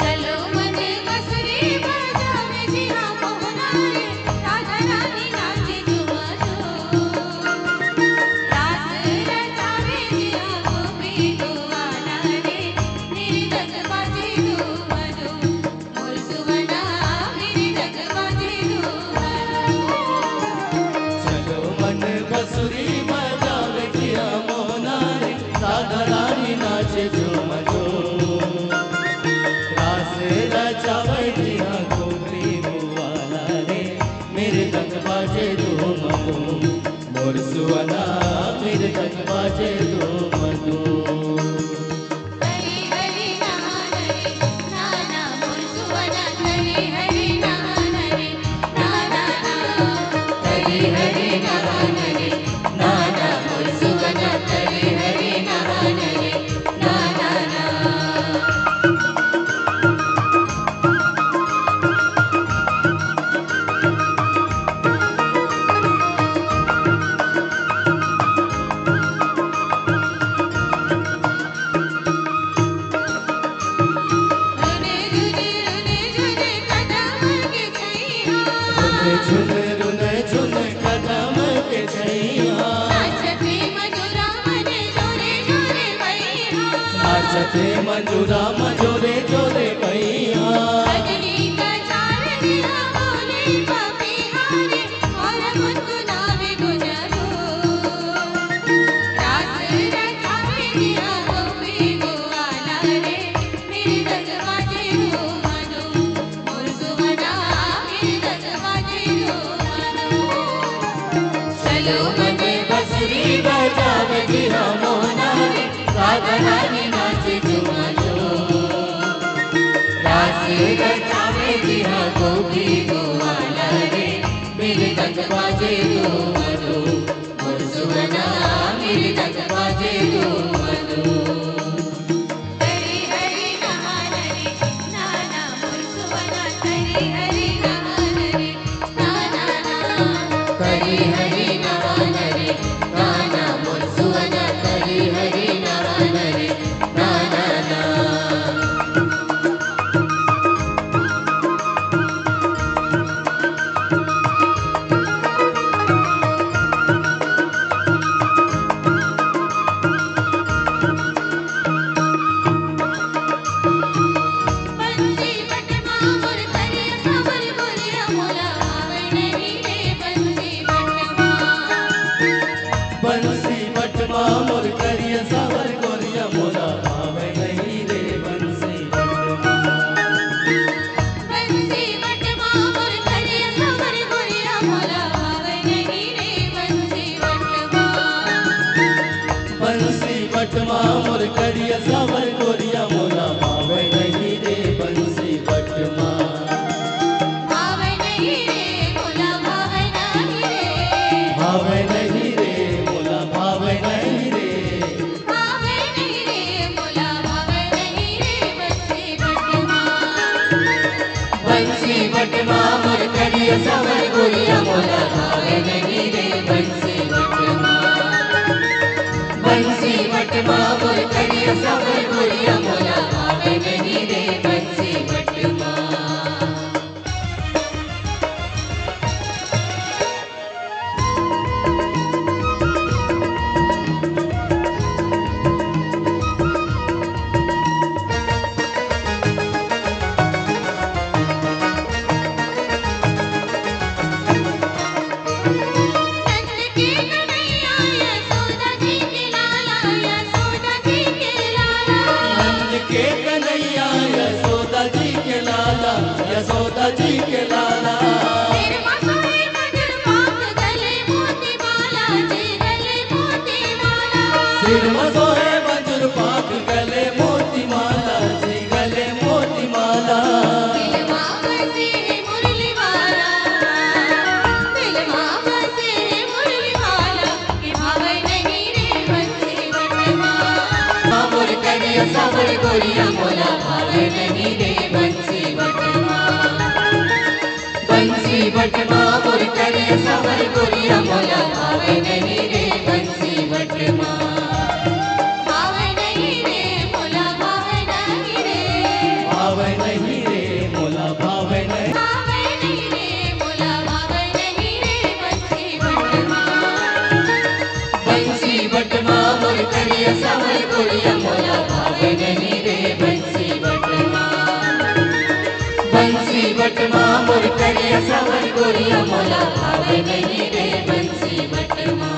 चलो मन बसुरी बजावे जिया मोना रे, राधा रानी नाचे झूम झूम। रास रचावे जिया गोपी वाला रे, मेरे तक बाजे धूम धूम। मोर सुवना मेरे तक बाजे धूम धूम। चलो मन बसुरी बजावे जिया मोना रे, राधा रानी नाचे झूम झूम। रास रचावे जिया गोपी वाला रे, मेरे तक बाजे धूम धूम। मोर सुवना मेरे तक बाजे धूम धूम। रुने झुन रुने झुन कदम के छैया। नाचते मधुरा मन जोरे जोरे पैया। नाचते मधुरा मन जोरे जोरे पैया। बजनी का चाल दिया बोले पपिहारे, और गुनगुनावे गुनगुन। रास रचावे दिया गोपी गुआला रे, मेरे तक बाजे धूम धूम। मोर सुवना मेरे तक बाजे धूम धूम। चलो मन बसुरी बजावे जिया मोना रे, राधा रानी नाचे झूम झूम। मोर करिया सावर गोरिया मोला भावे नहीं रे बंसी बटमा। बंसी बटमा मोर करिया सावर गोरिया मोला भावे नहीं रे बंसी बटमा। बंसी बटमा मोर करिया सावर गोरिया मोला भावे नहीं रे बंसी बटमा। भावे नहीं रे मोला भावे नहीं रे। भावे नहीं रे मोला भावे नहीं रे। भावे नहीं रे मोला भावे नहीं रे बंसी बटमा। बंसी बटमा मोर करिया सावर गोरिया मोला भावे नहीं रे बंसी बटमा। बंसी बटमा मोर करिया सावर गोरिया मोला भावे नहीं रे बंसी बटमा। नंद के कन्हैया यशोदा जी के लाला, यशोदा जी के लाला। नंद के कन्हैया यशोदा जी के लाला, यशोदा जी के लाला। सिर में सोहे मयूर पंख, गले मोती माला जी, गले मोती माला। सिर में सोहे मयूर पंख, गले मोती माला जी, गले मोती माला। दिलवा बसे है मुरली वाला, दिलवा बसे है मुरली वाला, कि भावे नहीं रे बंसी बटमा। मोर करिया सावर गोरिया मोला भावे नहीं रे बंसी बटमा। बंसी बटमा मोर करिया सावर गोरिया मोला भावे नहीं रे बंसी बटमा। भावे नहीं रे मोला भावे नहीं रे। भावे नहीं रे मोला भावे नहीं। भावे नहीं रे मोला भावे नहीं रे बंसी बटमा। बंसी बटमा मोर करिया सावर गोरिया मोला भावे नहीं रे बंसी बटमा। बंसी बटमा मोर करिया सावर गोरिया मोला भावे नहीं रे बंसी बटमा।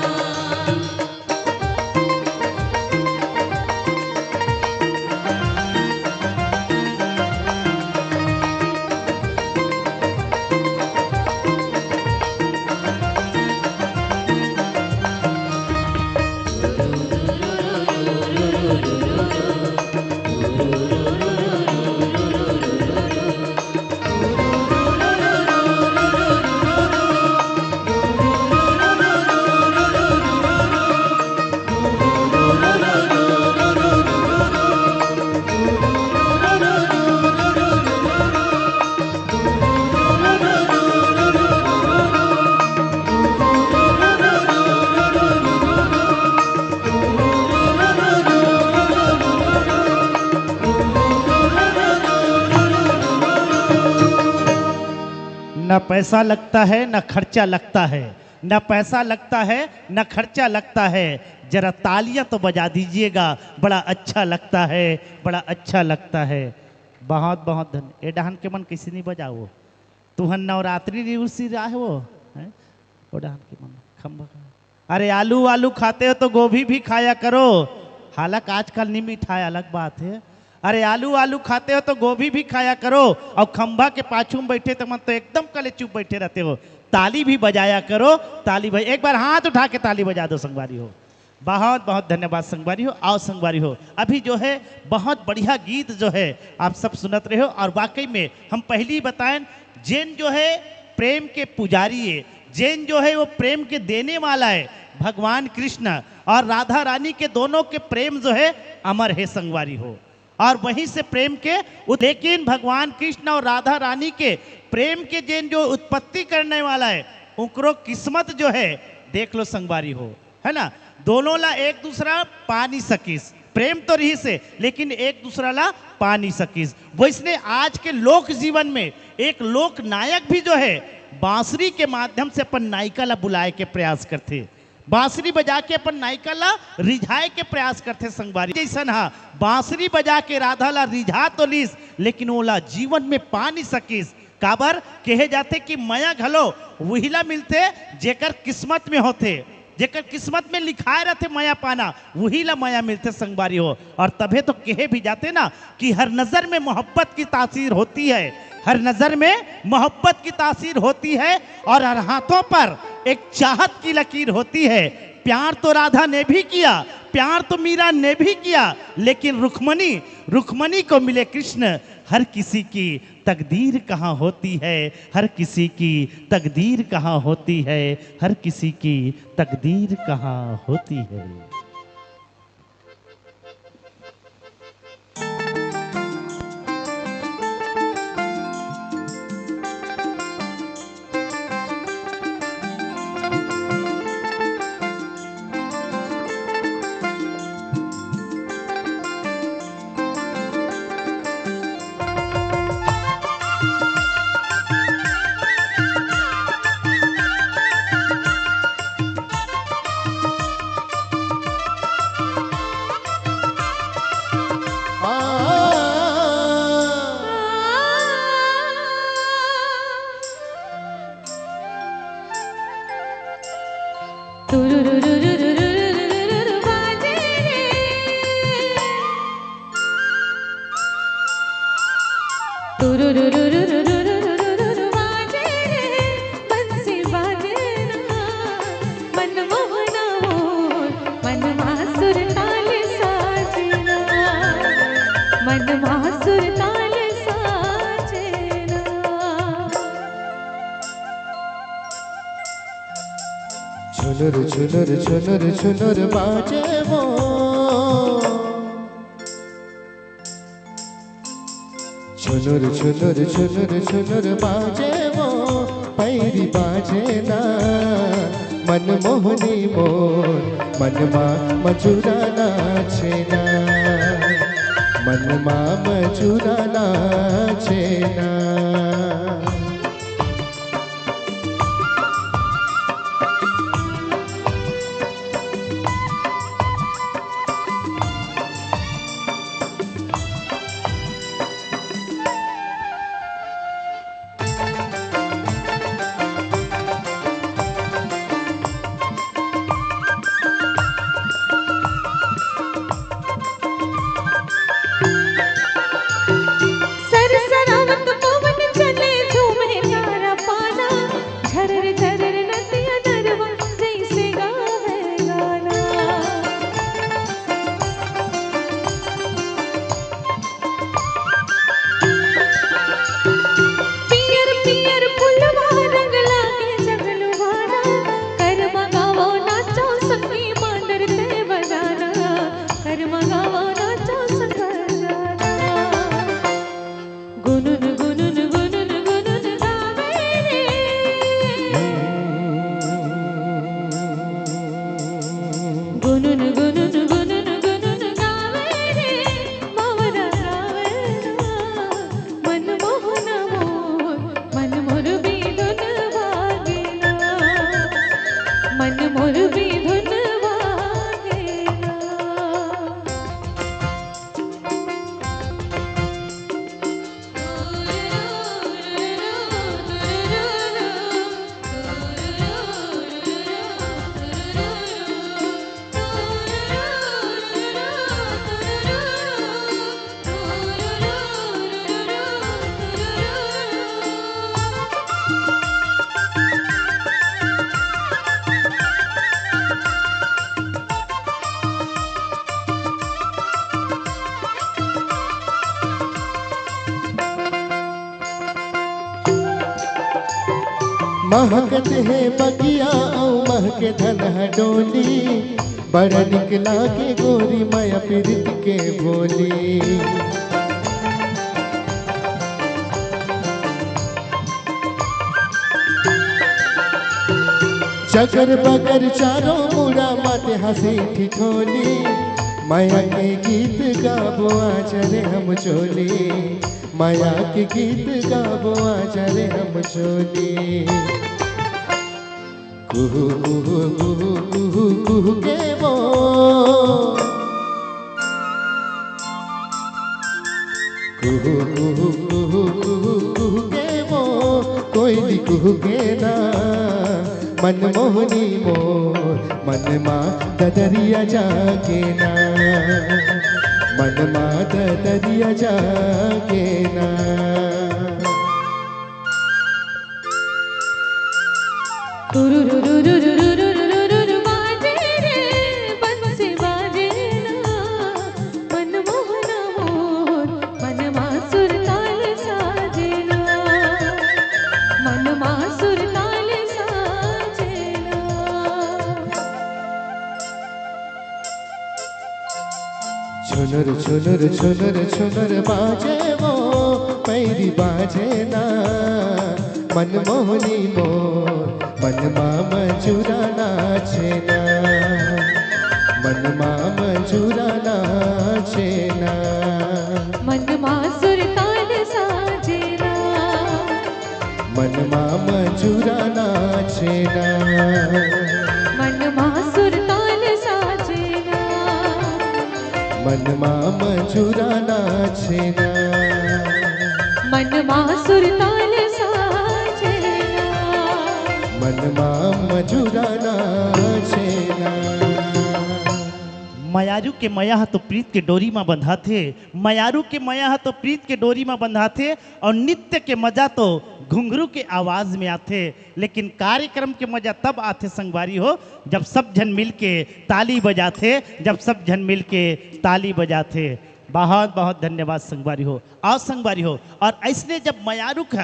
न पैसा लगता है, न खर्चा लगता है, न पैसा लगता है, न खर्चा लगता है। जरा तालियां तो बजा दीजिएगा, बड़ा अच्छा लगता है, बड़ा अच्छा लगता है। बहुत बहुत धन्य। ए डहन के मन कइसे नहीं बजाओ? तुहन नवरात्रि रिउसी राहे हो, हैं? ओ डहन के मन खंभा का। अरे आलू आलू खाते हो तो गोभी भी खाया करो। हालांकि आजकल नहीं मिठाई, अलग बात है। अरे आलू आलू खाते हो तो गोभी भी खाया करो। और खंभा के पाछू में बैठे तो मन तो एकदम कले चुप बैठे रहते हो। ताली भी बजाया करो। ताली भाई एक बार हाथ उठा के ताली बजा दो संगवारी हो। बहुत बहुत धन्यवाद संगवारी हो। आओ संगवारी हो, अभी जो है बहुत बढ़िया गीत जो है आप सब सुनत रहे हो। और वाकई में हम पहली ही बताएं, जेन जो है प्रेम के पुजारी है, जेन जो है वो प्रेम के देने वाला है। भगवान कृष्ण और राधा रानी के दोनों के प्रेम जो है अमर है संगवारी हो। और वहीं से प्रेम के उत-, लेकिन भगवान कृष्ण और राधा रानी के प्रेम के जेन जो उत्पत्ति करने वाला है, उनकरो किस्मत जो है, देख लो संगवारी हो, है ना? दोनों ला एक दूसरा पा नहीं सकिस, प्रेम तो रहिस हे, लेकिन एक दूसरा ला पा नहीं सकिस। वैसने आज के लोक जीवन में एक लोक नायक भी जो है, बांसुरी के माध्यम से अपन नायिका ला बुलाए के प्रयास करथे, बांसुरी बजा के अपन नायिका ला रिझाए के प्रयास करथे संगवारी। जैसन हा बांसुरी बजा के राधा ला रिझा तो लिस, लेकिन ओला जीवन में पा नहीं सकिस। काबर कहे जाथे कि मया घलो उही ला मिलथे जेकर किस्मत में होथे। जेकर किस्मत में लिखाए रहथे मया पाना, वही ला मया मिलथे संगवारी हो। और तभे तो कहे भी जाथे ना कि हर नजर में मोहब्बत की तासीर होती है, हर नजर में मोहब्बत की तासीर होती है, और हर हाथों पर एक चाहत की लकीर होती है। प्यार तो राधा ने भी किया, प्यार तो मीरा ने भी किया, लेकिन रुक्मणी, रुक्मणी को मिले कृष्ण। हर किसी की तकदीर कहाँ होती है, हर किसी की तकदीर कहाँ होती है, हर किसी की तकदीर कहाँ होती है। झुनुर झुनुर झुनुर झुनुर बाजे वो। झुनुर झुनुर झुनुर झुनुर बाजे वो, पैरी बाजे ना, मनमोहनी मोर मनमा मजुरा नाचे ना, मनमा मजुरा नाचे ना। महकत हे बगिया अउ महके धनहा डोली, बड़ा निक लागे गोरी मया पिरित के बोली। जगर बगर चारों मुड़ा माते हंसी ठिठोली, मया के गीत गाबो आज रे हम चोली। मया के गीत गाबो आज रे हम चोली। कुहू कुहू कुहू कुहू कुहू के वो। कुहू कुहू कुहू कुहू कुहू के वो। कोयली कुहू के ना। मनमोहनी मोर मन मा ददरिया जागे ना, मन मा ददरिया जागे ना। तुरुरुरुरुरुरुरुरुरु बाजे रे, बंसी बाजे ना, मनमोहना मोर, मनमा सुरताल साजे ना, मनमा सुरताल साजे ना। छुनुर छुनुर छुनुर छुनुर बाजे वो, पैरी बाजे ना, मनमोहनी मोर, मनमा मजुरा नाचे ना, मनमा मजुरा नाचे ना। मनमा सुरताल साजे ना। मनमा मजुरा नाचे ना। मनमा सुरताल साजे ना। मनमा मजुरा नाचे ना। मनमा सुरताल साजे ना। मनमा मजुरा नाचे ना। मयारू के मया ह तो प्रीत के डोरी म बंधाथे, मयारू के मया ह तो प्रीत के डोरी म बंधाथे, अउ नृत्य के मजा तो घुंघरू के आवाज में आथे। लेकिन कार्यक्रम के मजा तब आथे संगवारी हो, जब सब झन मिल के ताली बजाथे, जब सब झन मिल के ताली बजाथे। बहुत बहुत धन्यवाद संगवारी हो। आओ संगवारी हो, और ऐसने जब मयारुख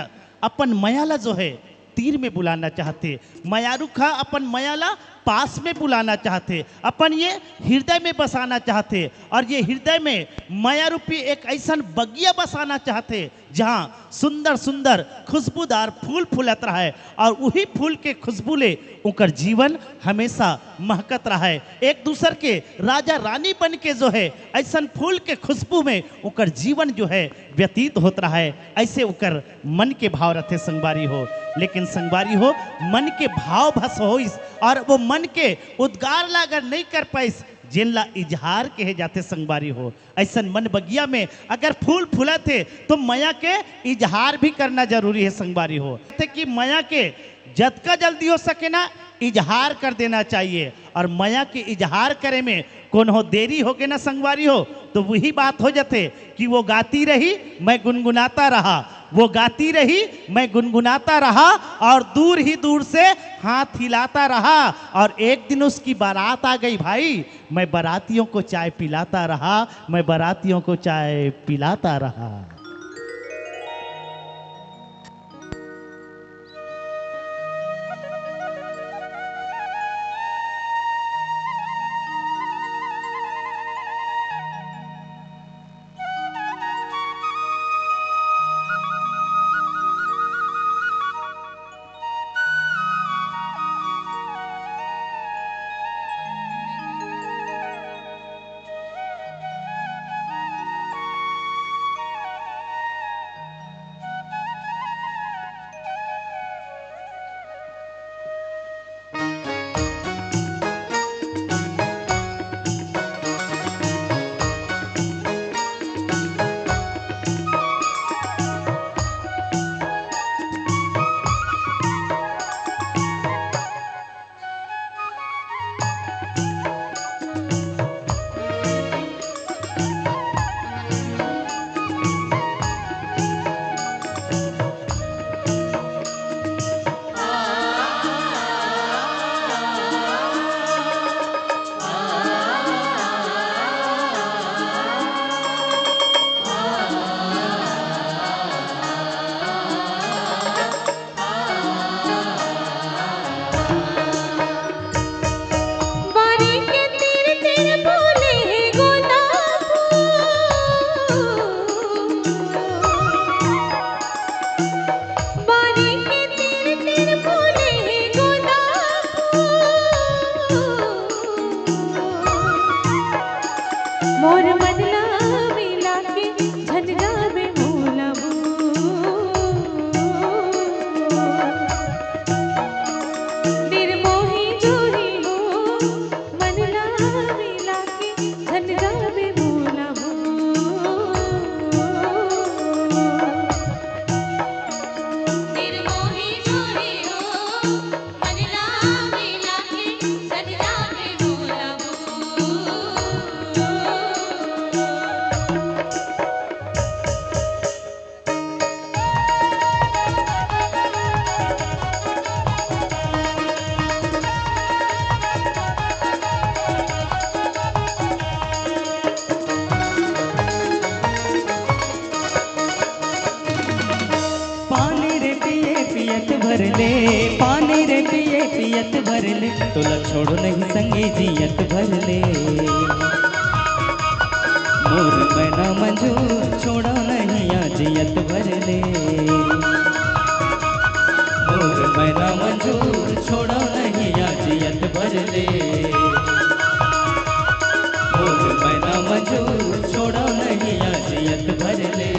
अपन मया ला जो है तीर में बुलाना चाहथे, मयारुख अपन मया ला पास में बुलाना चाहथे, अपन ये हृदय में बसाना चाहथे, और ये हृदय में मया रूपी एक ऐसन बगिया बसाना चाहथे, जहाँ सुंदर सुंदर खुशबूदार फूल फूलत रहय, और उही फूल के खुशबू ले ओकर जीवन हमेशा महकत रहय। एक दूसर के राजा रानी बन के जो है, ऐसन फूल के खुशबू में ओकर जीवन जो है, व्यतीत होत रहय। ऐसे ओकर मन के भाव रथे संगवारी हो। लेकिन संगवारी हो, मन के भाव भस होइस, और वो मन के उद्गार ला अगर नहीं कर पाइस, जेन ला इजहार कहे जाथे संगवारी हो। ऐसन मन बगिया में अगर फूल फूलत हे, तो मया के इजहार भी करना जरूरी है संगवारी हो। ते कि मया के जतका जल्दी हो सके ना, इजहार कर देना चाहिए। और मया के इजहार करे में कोनो देरी होगे ना संगवारी हो, तो वही बात हो जाथे कि वो गाती रही, मैं गुनगुनाता रहा, वो गाती रही, मैं गुनगुनाता रहा, और दूर ही दूर से हाथ हिलाता रहा। और एक दिन उसकी बारात आ गई भाई, मैं बारातियों को चाय पिलाता रहा, मैं बारातियों को चाय पिलाता रहा। मोर मन ला मिला के झन जाबे मोला भूल। निर्मोही जोरी हो, मन ला मिला के झन जाबे मोला भूल। निर्मोही जोरी हो, मन ला भर ले, तोला छोड़ो नहीं संगी जियत भर ले। मोर मैना मंजूर छोड़ो नहीं आज जियत भर ले। मोर मैना मंजूर छोड़ो नहीं आज जियत भर ले। मोर मैना मंजूर छोड़ो नहीं आज जियत भर ले।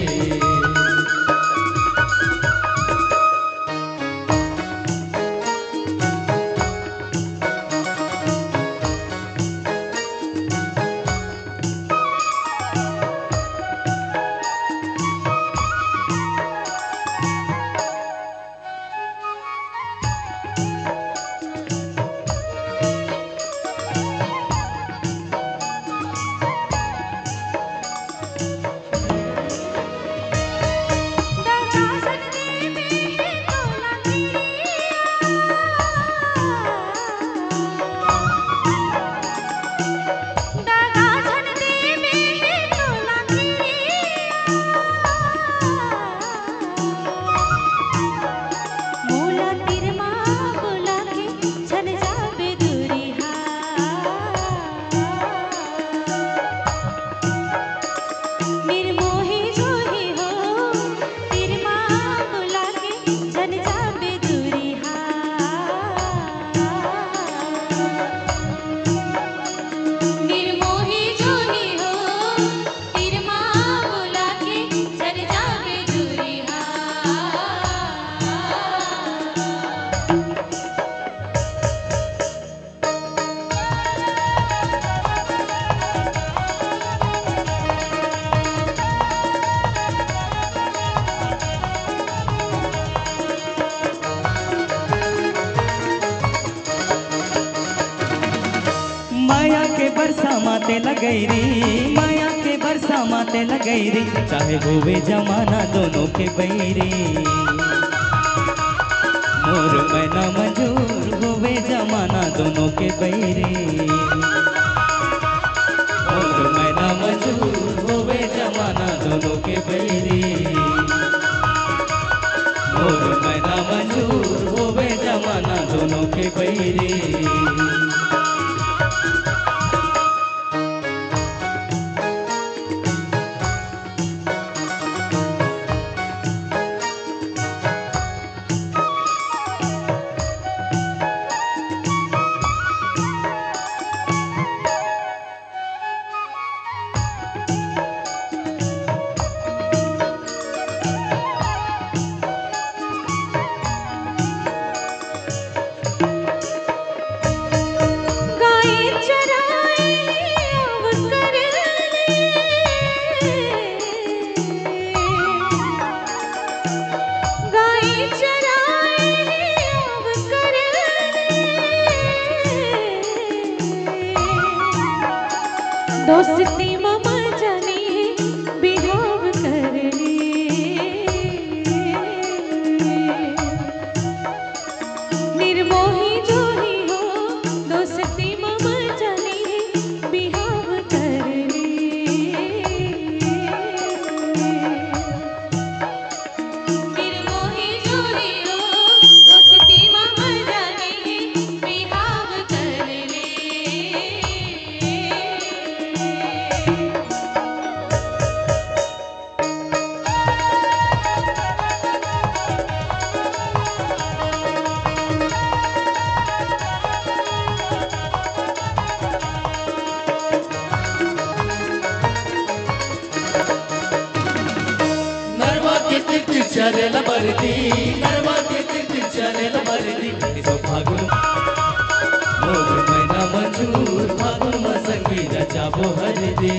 माया के बरसा माते लगई री, माया के बरसा माते लगई री, चाहे होवे जमाना दोनों के बैरी। मोर मैना मंजूर होवे जमाना दोनों के बैरी। मोर मैना मंजूर होवे जमाना दोनों के बैरी। मोर मैना मंजूर होवे जमाना दोनों के बैरी। दोस्ती म मजा नइ हे, बिहाव कर ले। निर्मोही जो ही हो, दोस्ती म मजा नइ हे, बिहाव कर ले। निर्मोही जो ही हो, दोस्ती म मजा नइ हे, बिहाव कर ले। नरवा के तीर तीर चले ल बरदी, नरवा के तीर तीर चले ल बरदी, सब फागुन। मोर मैना मंजूर फागुन म संगी रचाबो हरदी।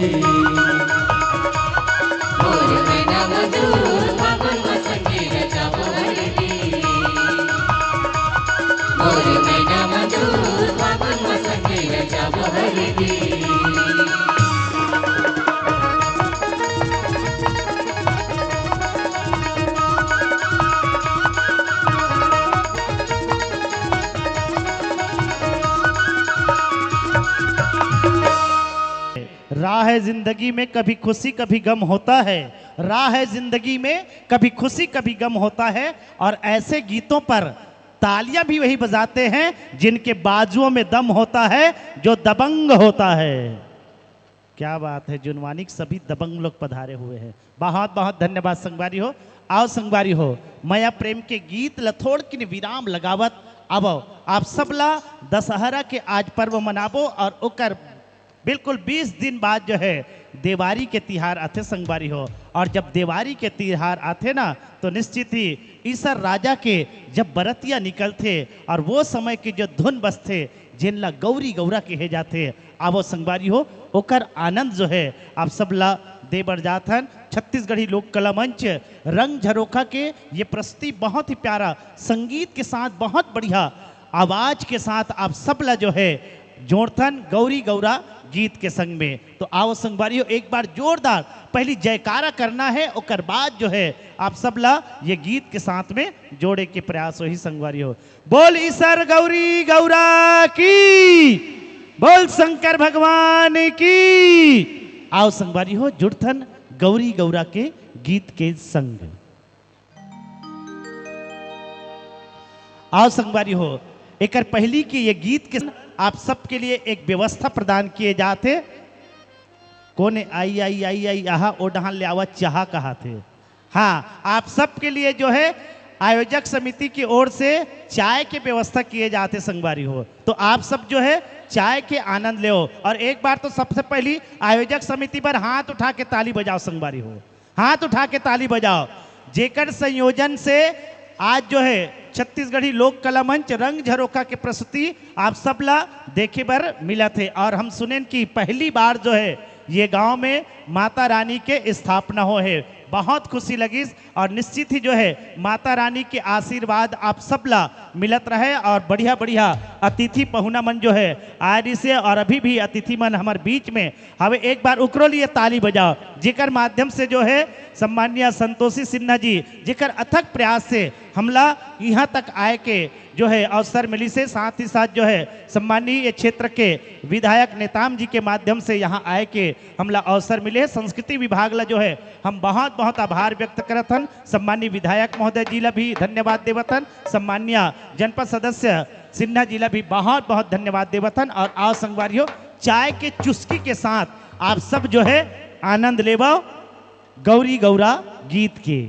मोर मैना मंजूर फागुन म संगी रचाबो हरदी। मोर मैना मंजूर फागुन म संगी रचाबो हरदी। राह है जिंदगी में कभी खुशी कभी गम होता है, राह है जिंदगी में कभी खुशी कभी गम होता है। और ऐसे गीतों पर तालियां भी वही बजाते हैं जिनके बाजुओं में दम होता है, जो दबंग होता है। क्या बात है, जुनवानी के सभी दबंग लोग पधारे हुए हैं। बहुत बहुत धन्यवाद संगवारी हो। आओ संगवारी हो, मया प्रेम के गीत ल थोड़किन विराम लगावत आवो। आप सब ला दशहरा के आज पर्व मनाबो और ओकर बिल्कुल बीस दिन बाद जो है देवारी के तिहार आथे संगवारी हो। और जब देवारी के तिहार आथे ना, तो निश्चित ही ईसर राजा के जब बरतिया निकलथे और वो समय के जो धुन बजथे, जेन ला गौरी गौरा कहे जाथे, आवो संगवारी हो, ओकर आनंद जो है आप सब ला दे बर जात हन। छत्तीसगढ़ी लोक कला मंच रंग झरोखा के ये प्रस्तुति बहुत ही प्यारा संगीत के साथ, बहुत बढ़िया आवाज के साथ आप सब ला जो है जोड़थन गौरी गौरा गीत के संग में। तो आओ संगवारी हो, एक बार जोरदार पहली जयकारा करना है, ओकर बाद जो है आप सब ला ये गीत के साथ में जोड़े के प्रयास होही संगवारी हो। बोल ईसर गौरी गौरा की, बोल शंकर भगवान की। आओ संगवारी हो, जुड़थन गौरी गौरा के गीत के संग। आओ संगवारी हो, एकर पहली के ये गीत के आप सबके लिए एक व्यवस्था प्रदान किए जात हे। कोन आई आई आई आई आहा ओ डहान ले आवा चाहा कहा थे। हाँ, आप सबके लिए जो है आयोजक समिति की ओर से चाय के व्यवस्था किए जाते संगवारी हो। तो आप सब जो है चाय के आनंद लेओ। और एक बार तो सबसे पहली आयोजक समिति पर हाथ उठा के ताली बजाओ संगवारी हो, हाथ उठा के ताली बजाओ, जेकर संयोजन से आज जो है छत्तीसगढ़ी लोक कला मंच रंग झरोखा के प्रस्तुति आप सब ला देखे बर मिलत हे। और हम सुनेन कि पहली बार जो है ये गांव में माता रानी के स्थापना हो है, बहुत खुशी लगिस। और निश्चित ही जो है माता रानी के आशीर्वाद आप सब ला मिलत रहे और बढ़िया बढ़िया अतिथि पहुना मन जो है आए रिहिसे और अभी भी अतिथि मन हमर बीच में हवे। एक बार उकरो लिए ताली बजाओ, जेकर माध्यम से जो है सम्मानिया संतोषी सिन्हा जी, जेकर अथक प्रयास से हमला यहाँ तक आए के जो है अवसर मिलिसे, साथ ही साथ जो है सम्मानीय क्षेत्र के विधायक नेताम जी के माध्यम से यहाँ आए के हमला अवसर मिले। संस्कृति विभाग ला जो है हम बहुत बहुत आभार व्यक्त करत हन। सम्मानीय विधायक महोदय जी ला भी धन्यवाद देवत हन, सम्मानीय जनपद सदस्य सिन्हा जी ला भी बहुत बहुत धन्यवाद देवत हन। और आओ संगवारी हो, चाय के चुस्की के साथ आप सब जो है आनंद लेवो गौरी गौरा गीत के।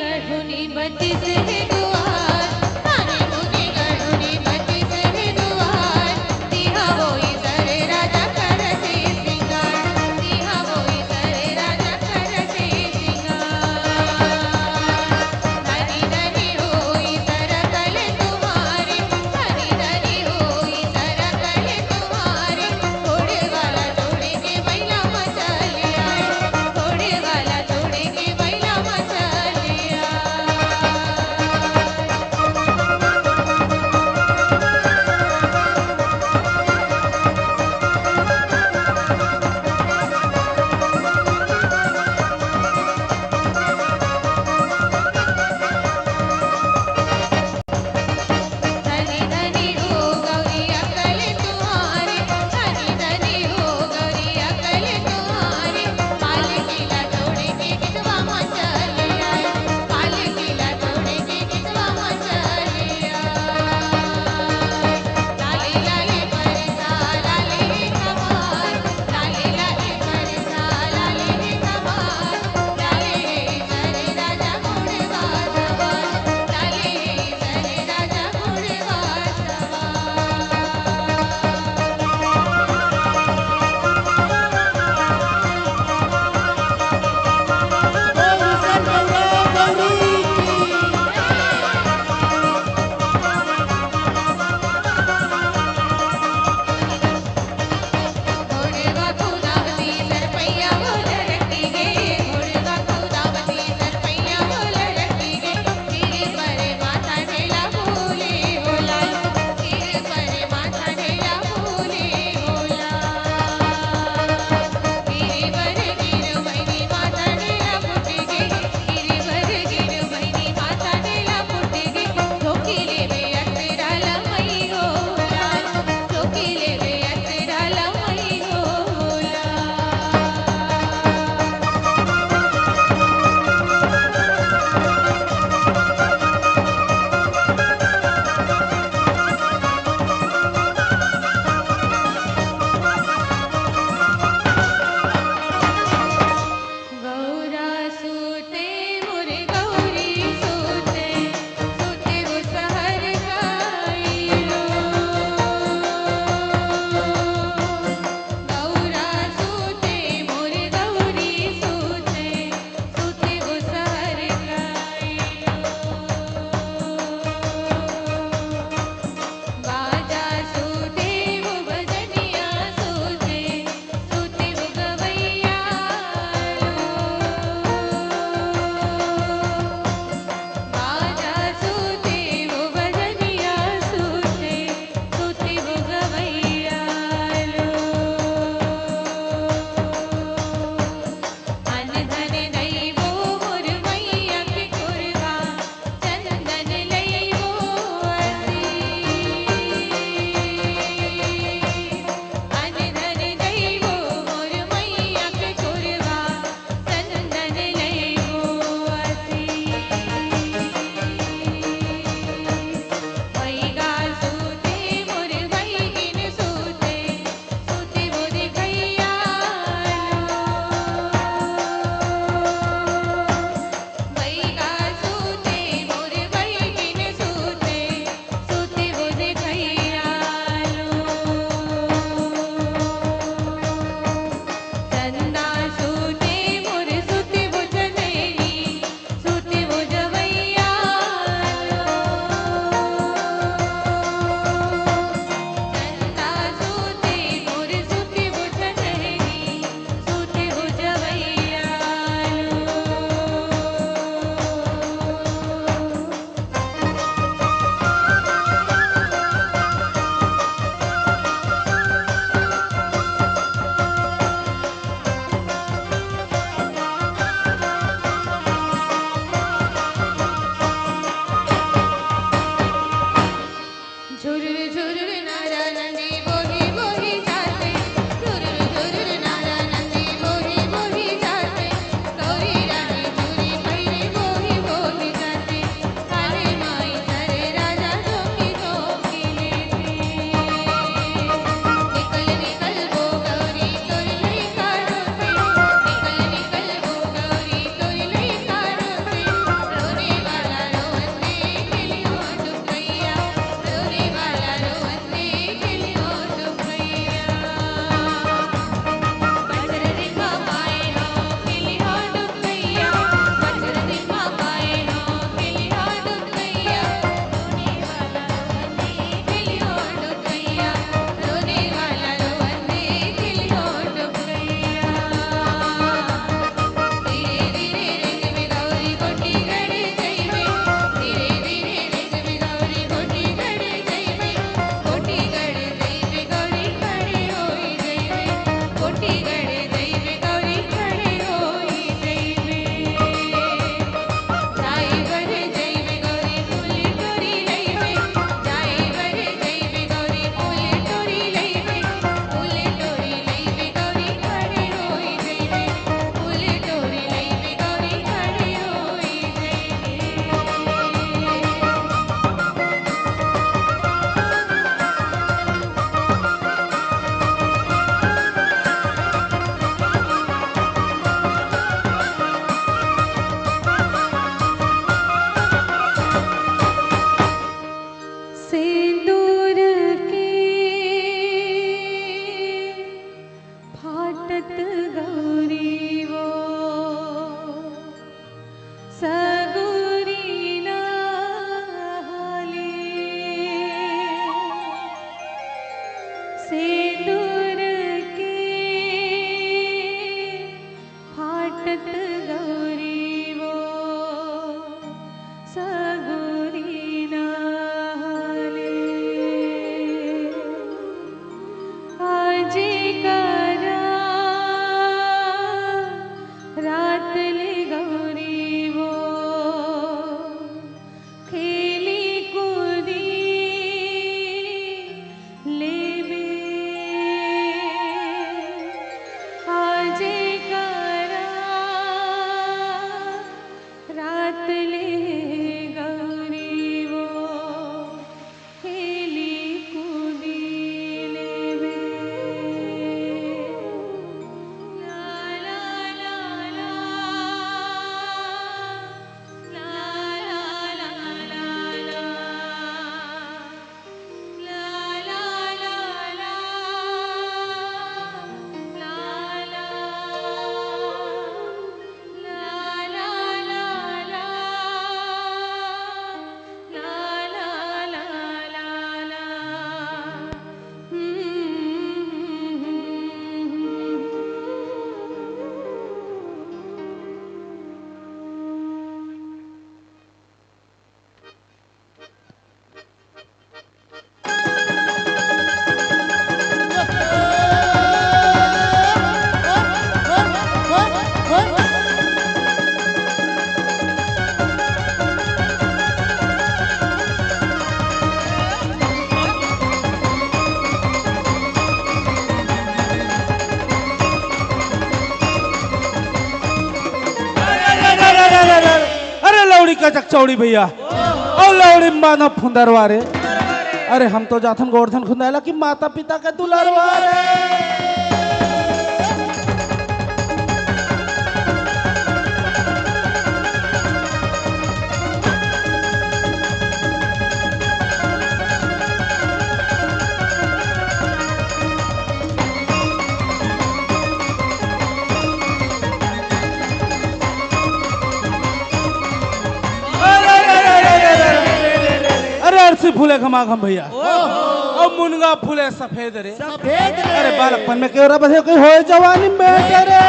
गढ़ुनी बतिस हे दुआर, माने मुनि गढ़ुनी बतिस हे दुआर, तिहा होई सरे राजा करते सिंगार, तिहा होई सरे राजा करते सिंगार। धनी धनी होई सरकल तुम्हारे, धनी धनी होई सरकल तुम्हारे, घोड़े वाला जोड़े के बैला मचलिया, घोड़े वाला जोड़े के बैला मचलिया। पतले गौरी वो खेली कूदी लेवे। ला ला ला ला, ला ला ला ला ला। अरे लौड़ी का चकचौड़ी भैया, अउ लौड़ी मानो फुंदरवा रे। अरे हम तो जाथन गोवर्धन खुंदायला कि माता पिता के दुलारवा रे। अरे अरसी फूले घमाघम भैया, अउ मुनगा फूले सफेद रे। सफेद रे। अरे बालकपन में केवरा बसे कोई होए जवानी में रे।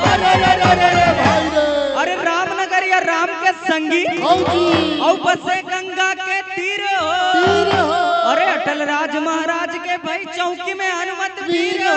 अरे, अरे, अरे, अरे, भाई रे। अरे रामनगर या राम के संगी, हाँ जी। अउ बसे गंगा के तीर हो। तीर हो। अरे अटल राज महाराज के भाई चौकी में हनुमत वीर हो।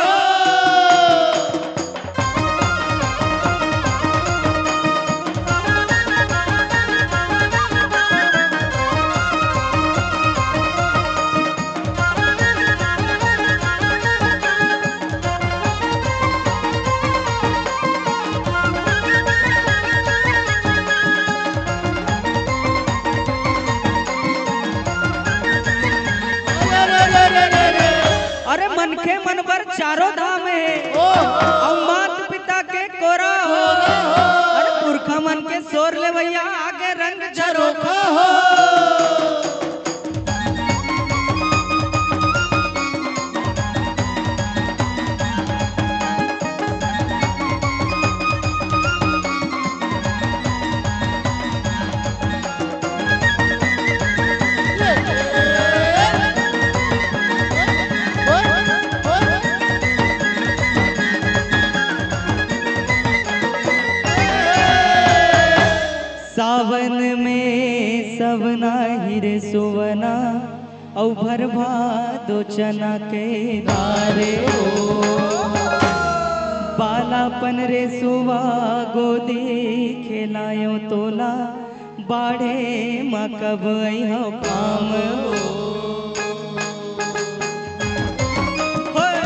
अरे मनखे मन बर चारों धाम हे, अउ मात पिता के कोरा हो। अरे पुरखा मन के सोर ले भैया आगे रंग झरोखा हो। सावन में सवना ही रे सुवना, अउ भर भादो चना के दार हो। बालापन रे सुवा गोदी खेलायो तोला, बाढ़े म कब अइहव काम हो। होय,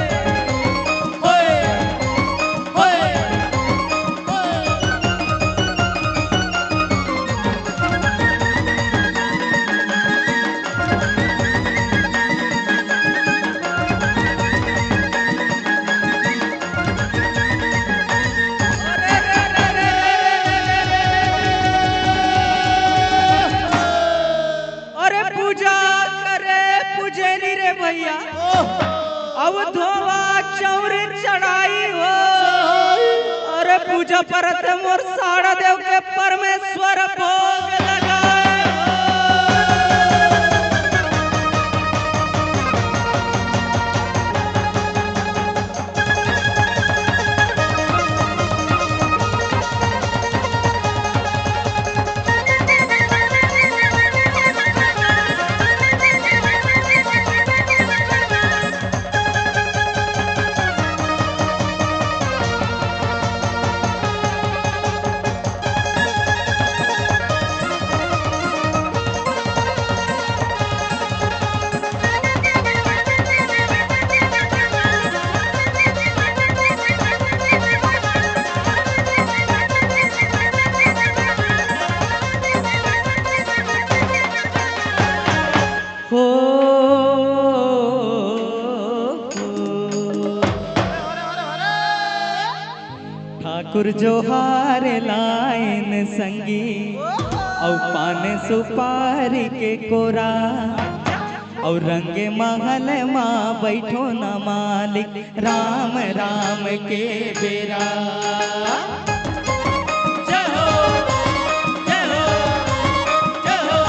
होय, होय, होय। अरे पूजा करे पुजेनी रे भैया, अब धोवा चौर चढ़ाई हो। अरे पूजा परत मोर साड़ा देव के परमेश्वर भोग लगाए हो। कुरजोहार लाइन संगी, अउ पान सुपारी के कोरा, अउ रंग महल मा बैठो न मालिक, राम राम के बेरा। जय हो, जय हो, जय हो।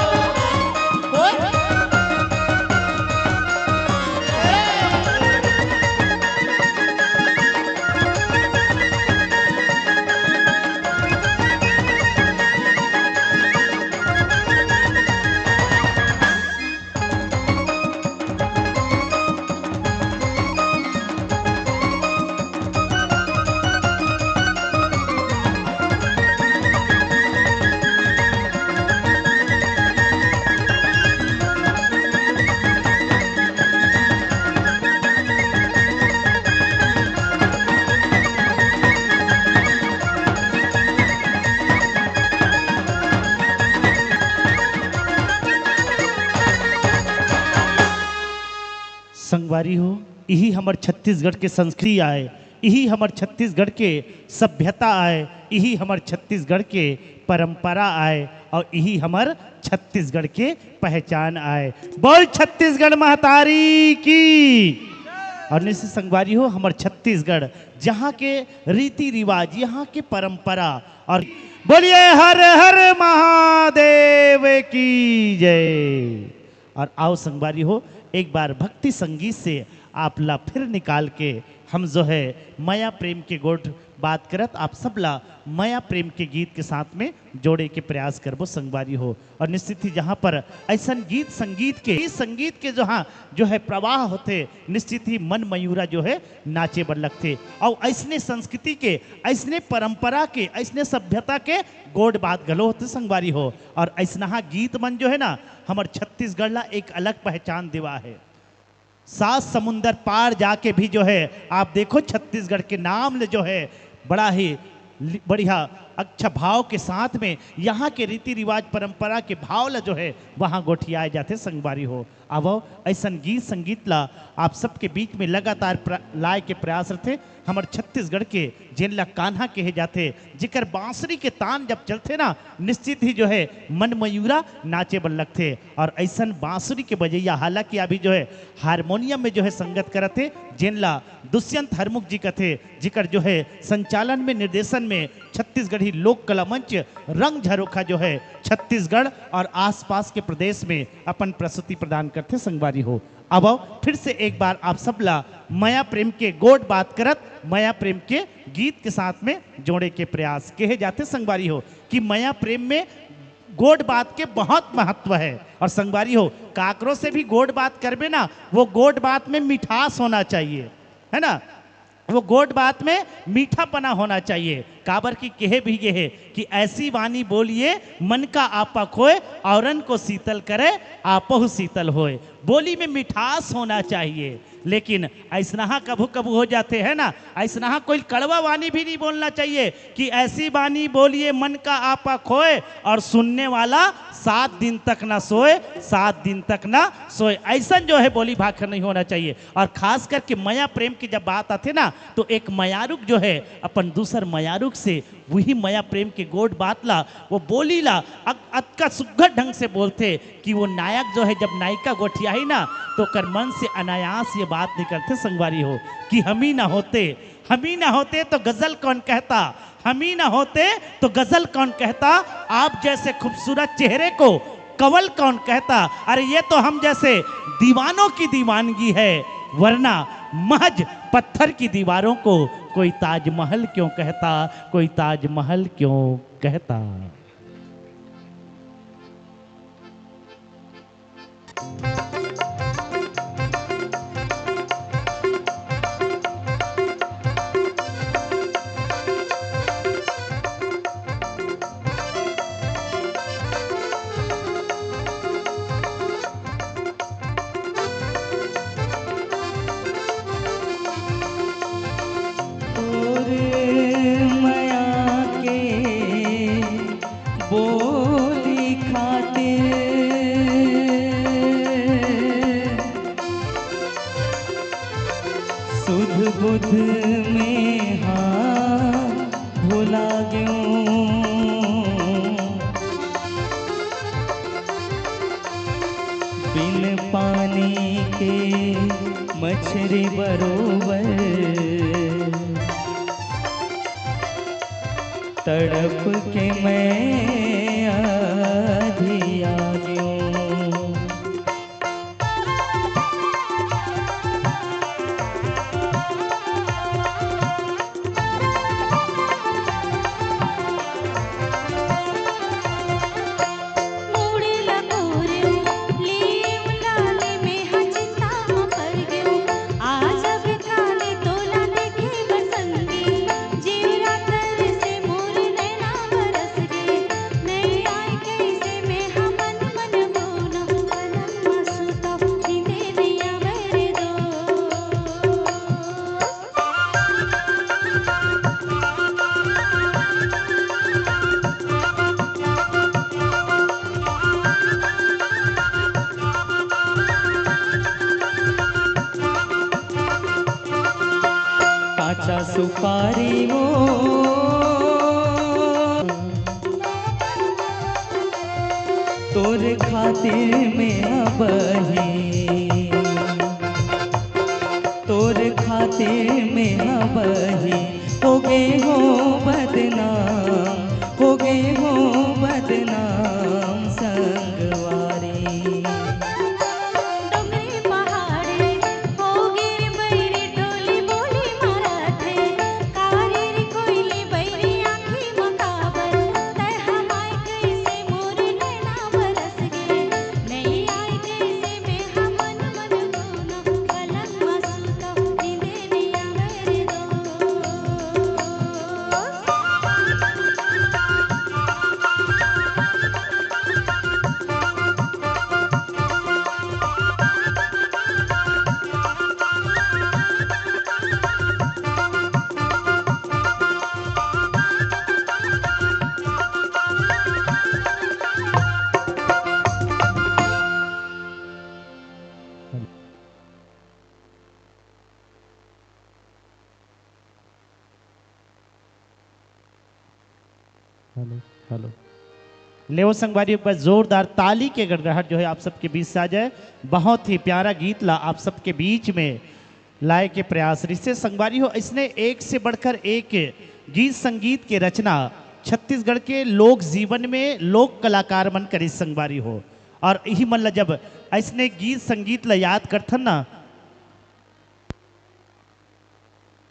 संगवारी हो, इही हमर छत्तीसगढ़ के संस्कृति आय, इही हमर छत्तीसगढ़ के सभ्यता आय, इही हमर छत्तीसगढ़ के परंपरा आय, अउ इही हमर छत्तीसगढ़ के पहचान आय। बोल छत्तीसगढ़ महतारी की। अउ निश्चित संगवारी हो, हमर छत्तीसगढ़, जहाँ के रीति रिवाज, यहाँ के परंपरा, अउ बोलिए हर हर महादेव की जय। अउ आओ संगवारी हो, एक बार भक्ति संगीत से आप ला फिर निकाल के हम जो है मया प्रेम के गोठ बात करत आप सब ला मया प्रेम के गीत के साथ में जोड़े के प्रयास करबो संगवारी हो। अउ निश्चित ही जहाँ पर ऐसन गीत संगीत के, गीत संगीत के जहाँ जो है प्रवाह होथे, निश्चित ही मन मयूरा जो है नाचे बर लगथे। अउ ऐसने संस्कृति के, ऐसने परंपरा के, ऐसने सभ्यता के गोठ बात घलो होथे संगवारी हो। अउ ऐसनहा गीत मन जो है ना, हमर छत्तीसगढ़ ला एक अलग पहचान देवा है। सात समुंदर पार जाके भी जो है, आप देखो छत्तीसगढ़ के नाम ले जो है, बड़ा ही लि-, बढ़िया अच्छा भाव के साथ में यहाँ के रीति रिवाज परंपरा के भाव ला जो है, वहाँ गोठियाए जाथे संगवारी हो। आवो, ऐसन गीत संगीत ला आप सबके बीच में लगातार प्र-, लाए के प्रयास रथे। हमर छत्तीसगढ़ के जेन ला कान्हा कहे जाथे, जेकर बांसुरी के तान जब चलथे ना, निश्चित ही जो है मन मयूरा नाचे बर लगथे। अउ ऐसन बांसुरी के बजैया, हालांकि अभी जो है हारमोनियम में जो है संगत करत हे, जेन ला दुष्यंत हरमुख जी कथे, जेकर जो है संचालन में, निर्देशन में छत्तीसगढ़ी लोक कला मंच रंग झरोखा जो है छत्तीसगढ़ अउ आसपास के प्रदेश में अपन प्रस्तुति प्रदान करथे संगवारी हो। अब आओ फिर से एक बार आप सब ला मया प्रेम के गोठ बात करत, मया प्रेम के गीत के साथ में जोड़े के प्रयास कहे जाथे संगवारी हो कि मया प्रेम में गोठ बात के बहुत महत्व है। अउ संगवारी हो, काकरो से भी गोठ बात करबे ना, वो गोठ बात में मिठास होना चाहिए, है ना? वो गोठ बात में मीठापना होना चाहिए। काबर कि कहे भी गे हे कि ऐसी वाणी बोलिए मन का आपा खोए, औरन को शीतल करे आपहु शीतल होए। बोली में मिठास होना चाहिए। लेकिन ऐसनहा कभू कभू हो जाथे, है ना, ऐसनहा कोई कड़वा वाणी भी नहीं बोलना चाहिए कि ऐसी वाणी बोलिए मन का आपा खोए और सुनने वाला सात दिन तक ना सोए, सात दिन तक ना सोए। ऐसन जो है बोली भाखर नहीं होना चाहिए। और खास करके मया प्रेम की जब बात आथे ना, तो एक मयारुक जो है अपन दूसर मयारुक से वही मया प्रेम के गोठ बात ला, वो बोली ला अत-, अतका सुघर ढंग से बोलथे कि वो नायक जो है जब नायिका गोठियाही ना, तो ओकर मन से अनायास ये बात निकलथे संगवारी हो कि हम ही ना होते, हम ही ना होते तो गजल कौन कहता, हम ही ना होते तो गजल कौन कहता। आप जैसे खूबसूरत चेहरे को कंवल कौन कहता? अरे ये तो हम जैसे दीवानों की दीवानगी है, वरना महज पत्थर की दीवारों को कोई ताजमहल क्यों कहता, कोई ताजमहल क्यों कहता। बिन पानी के मछरी बरोबर तड़प के मैं अधिया गेंव। काचा सुपारी वो तोर खातिर में अबही, तोर खातिर में अबही हो गे हो बदनाम, हो गे हो बदनाम संगवारी। Hello, hello. लेवो संगवारी, एक बार जोरदार ताली के गड़गड़ाहट जो है आप सबके बीच से आ जाए। बहुत ही प्यारा गीत ला आप सबके बीच में लाए के प्रयास रहिसे संगवारी हो। इसने एक से बढ़कर एक गीत संगीत के रचना छत्तीसगढ़ के लोक जीवन में लोक कलाकार मन करिस संगवारी हो। और इही मन ला जब ऐसने गीत संगीत ला याद करथन ना,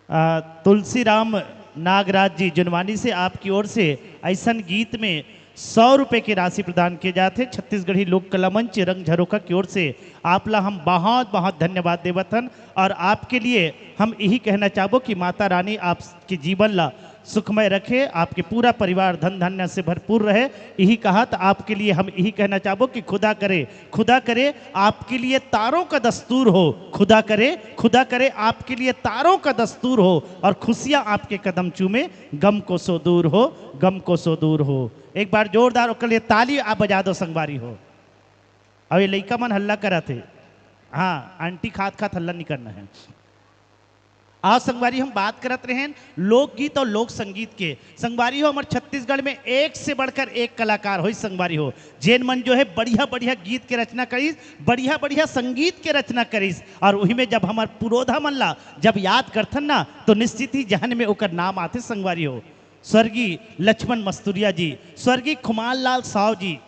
आ, तुलसीराम नागराज जी जुनवानी से आपकी ओर से ऐसन गीत में सौ रुपए की राशि प्रदान किए जाते हैं। छत्तीसगढ़ी लोक कला मंच रंग झरोखा की ओर से आप ला हम बहुत बहुत धन्यवाद देवत हन। और आपके लिए हम यही कहना चाहबो कि माता रानी आपके जीवन ला सुखमय रखे, आपके पूरा परिवार धन धान्य से भरपूर रहे। यही कहा तो आपके लिए हम यही कहना चाहबो कि खुदा करे, खुदा करे आपके लिए तारों का दस्तूर हो, खुदा करे, खुदा करे आपके लिए तारों का दस्तूर हो और खुशियां आपके कदम चूमे, गम को सो दूर हो, गम को सो दूर हो। एक बार जोरदार ओकर लिए ताली आप बजा दो संगवारी हो। अब ये लइका मन हल्ला करत हे। हाँ, आंटी खात खात हल्ला नहीं करना है। आज संगवारी हम बात करत रहेन लोकगीत और लोक संगीत के। संगवारी हो, हमर छत्तीसगढ़ में एक से बढ़कर एक कलाकार होइस संगवारी हो, जेन मन जो है बढ़िया बढ़िया गीत के रचना करिस, बढ़िया बढ़िया संगीत के रचना करिस। और वही में जब हमर पुरोधा मन ला जब याद करथन ना, तो निश्चित ही जहन में ओकर नाम आथे संगवारी हो। स्वर्गीय लक्ष्मण मस्तुरिया जी, स्वर्गीय खुमान लाल साव जी,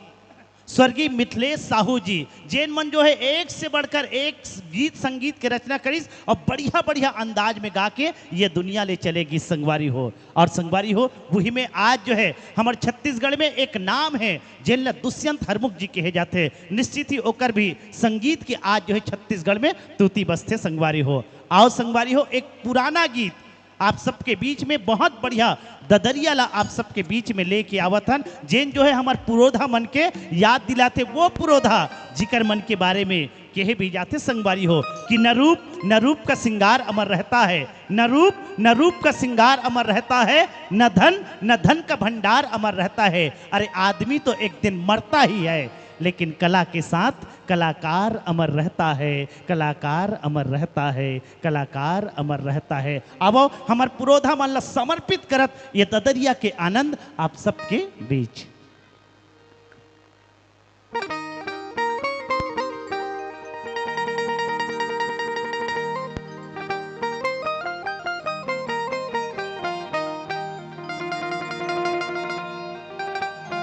स्वर्गीय मिथिलेश साहू जी, जेन मन जो है एक से बढ़कर एक गीत संगीत के रचना करिस और बढ़िया बढ़िया अंदाज में गा के ये दुनिया ले चले गिस संगवारी हो। और संगवारी हो, वही में आज जो है हमर छत्तीसगढ़ में एक नाम है, जेन ला दुष्यंत हरमुख जी कहे जाथे। निश्चित ही ओकर भी संगीत के आज जो है छत्तीसगढ़ में तूती बजथे संगवारी हो। आओ संगवारी हो, एक पुराना गीत आप सबके बीच में बहुत बढ़िया ददरिया ला आप सबके बीच में लेके आवत हन, जेन जो है हमर पुरोधा मन के याद दिलाथे, वो पुरोधा जिकर मन के बारे में कहे भी जाथे संगवारी हो कि न रूप, न रूप का श्रृंगार अमर रहता है, न रूप, न रूप का श्रृंगार अमर रहता है, न धन, न धन का भंडार अमर रहता है। अरे आदमी तो एक दिन मरता ही है, लेकिन कला के साथ कलाकार अमर रहता है, कलाकार अमर रहता है, कलाकार अमर रहता है। अब हमर पुरोधा मन ला समर्पित करत ये ददरिया के आनंद आप सबके बीच।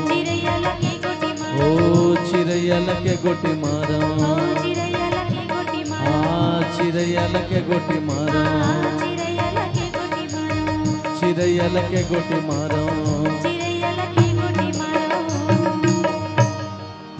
चिरैया लगे गोटी मारो। ओ चिरैया लगे गोटी मारो। ओ चिरैया लगे गोटी मारो। हाँ, चिरैया लगे गोटी मारो। हाँ, चिरैया लगे गोटी मारो। चिरैया लगे गोटी मारो। चिरैया लगे गोटी मारो।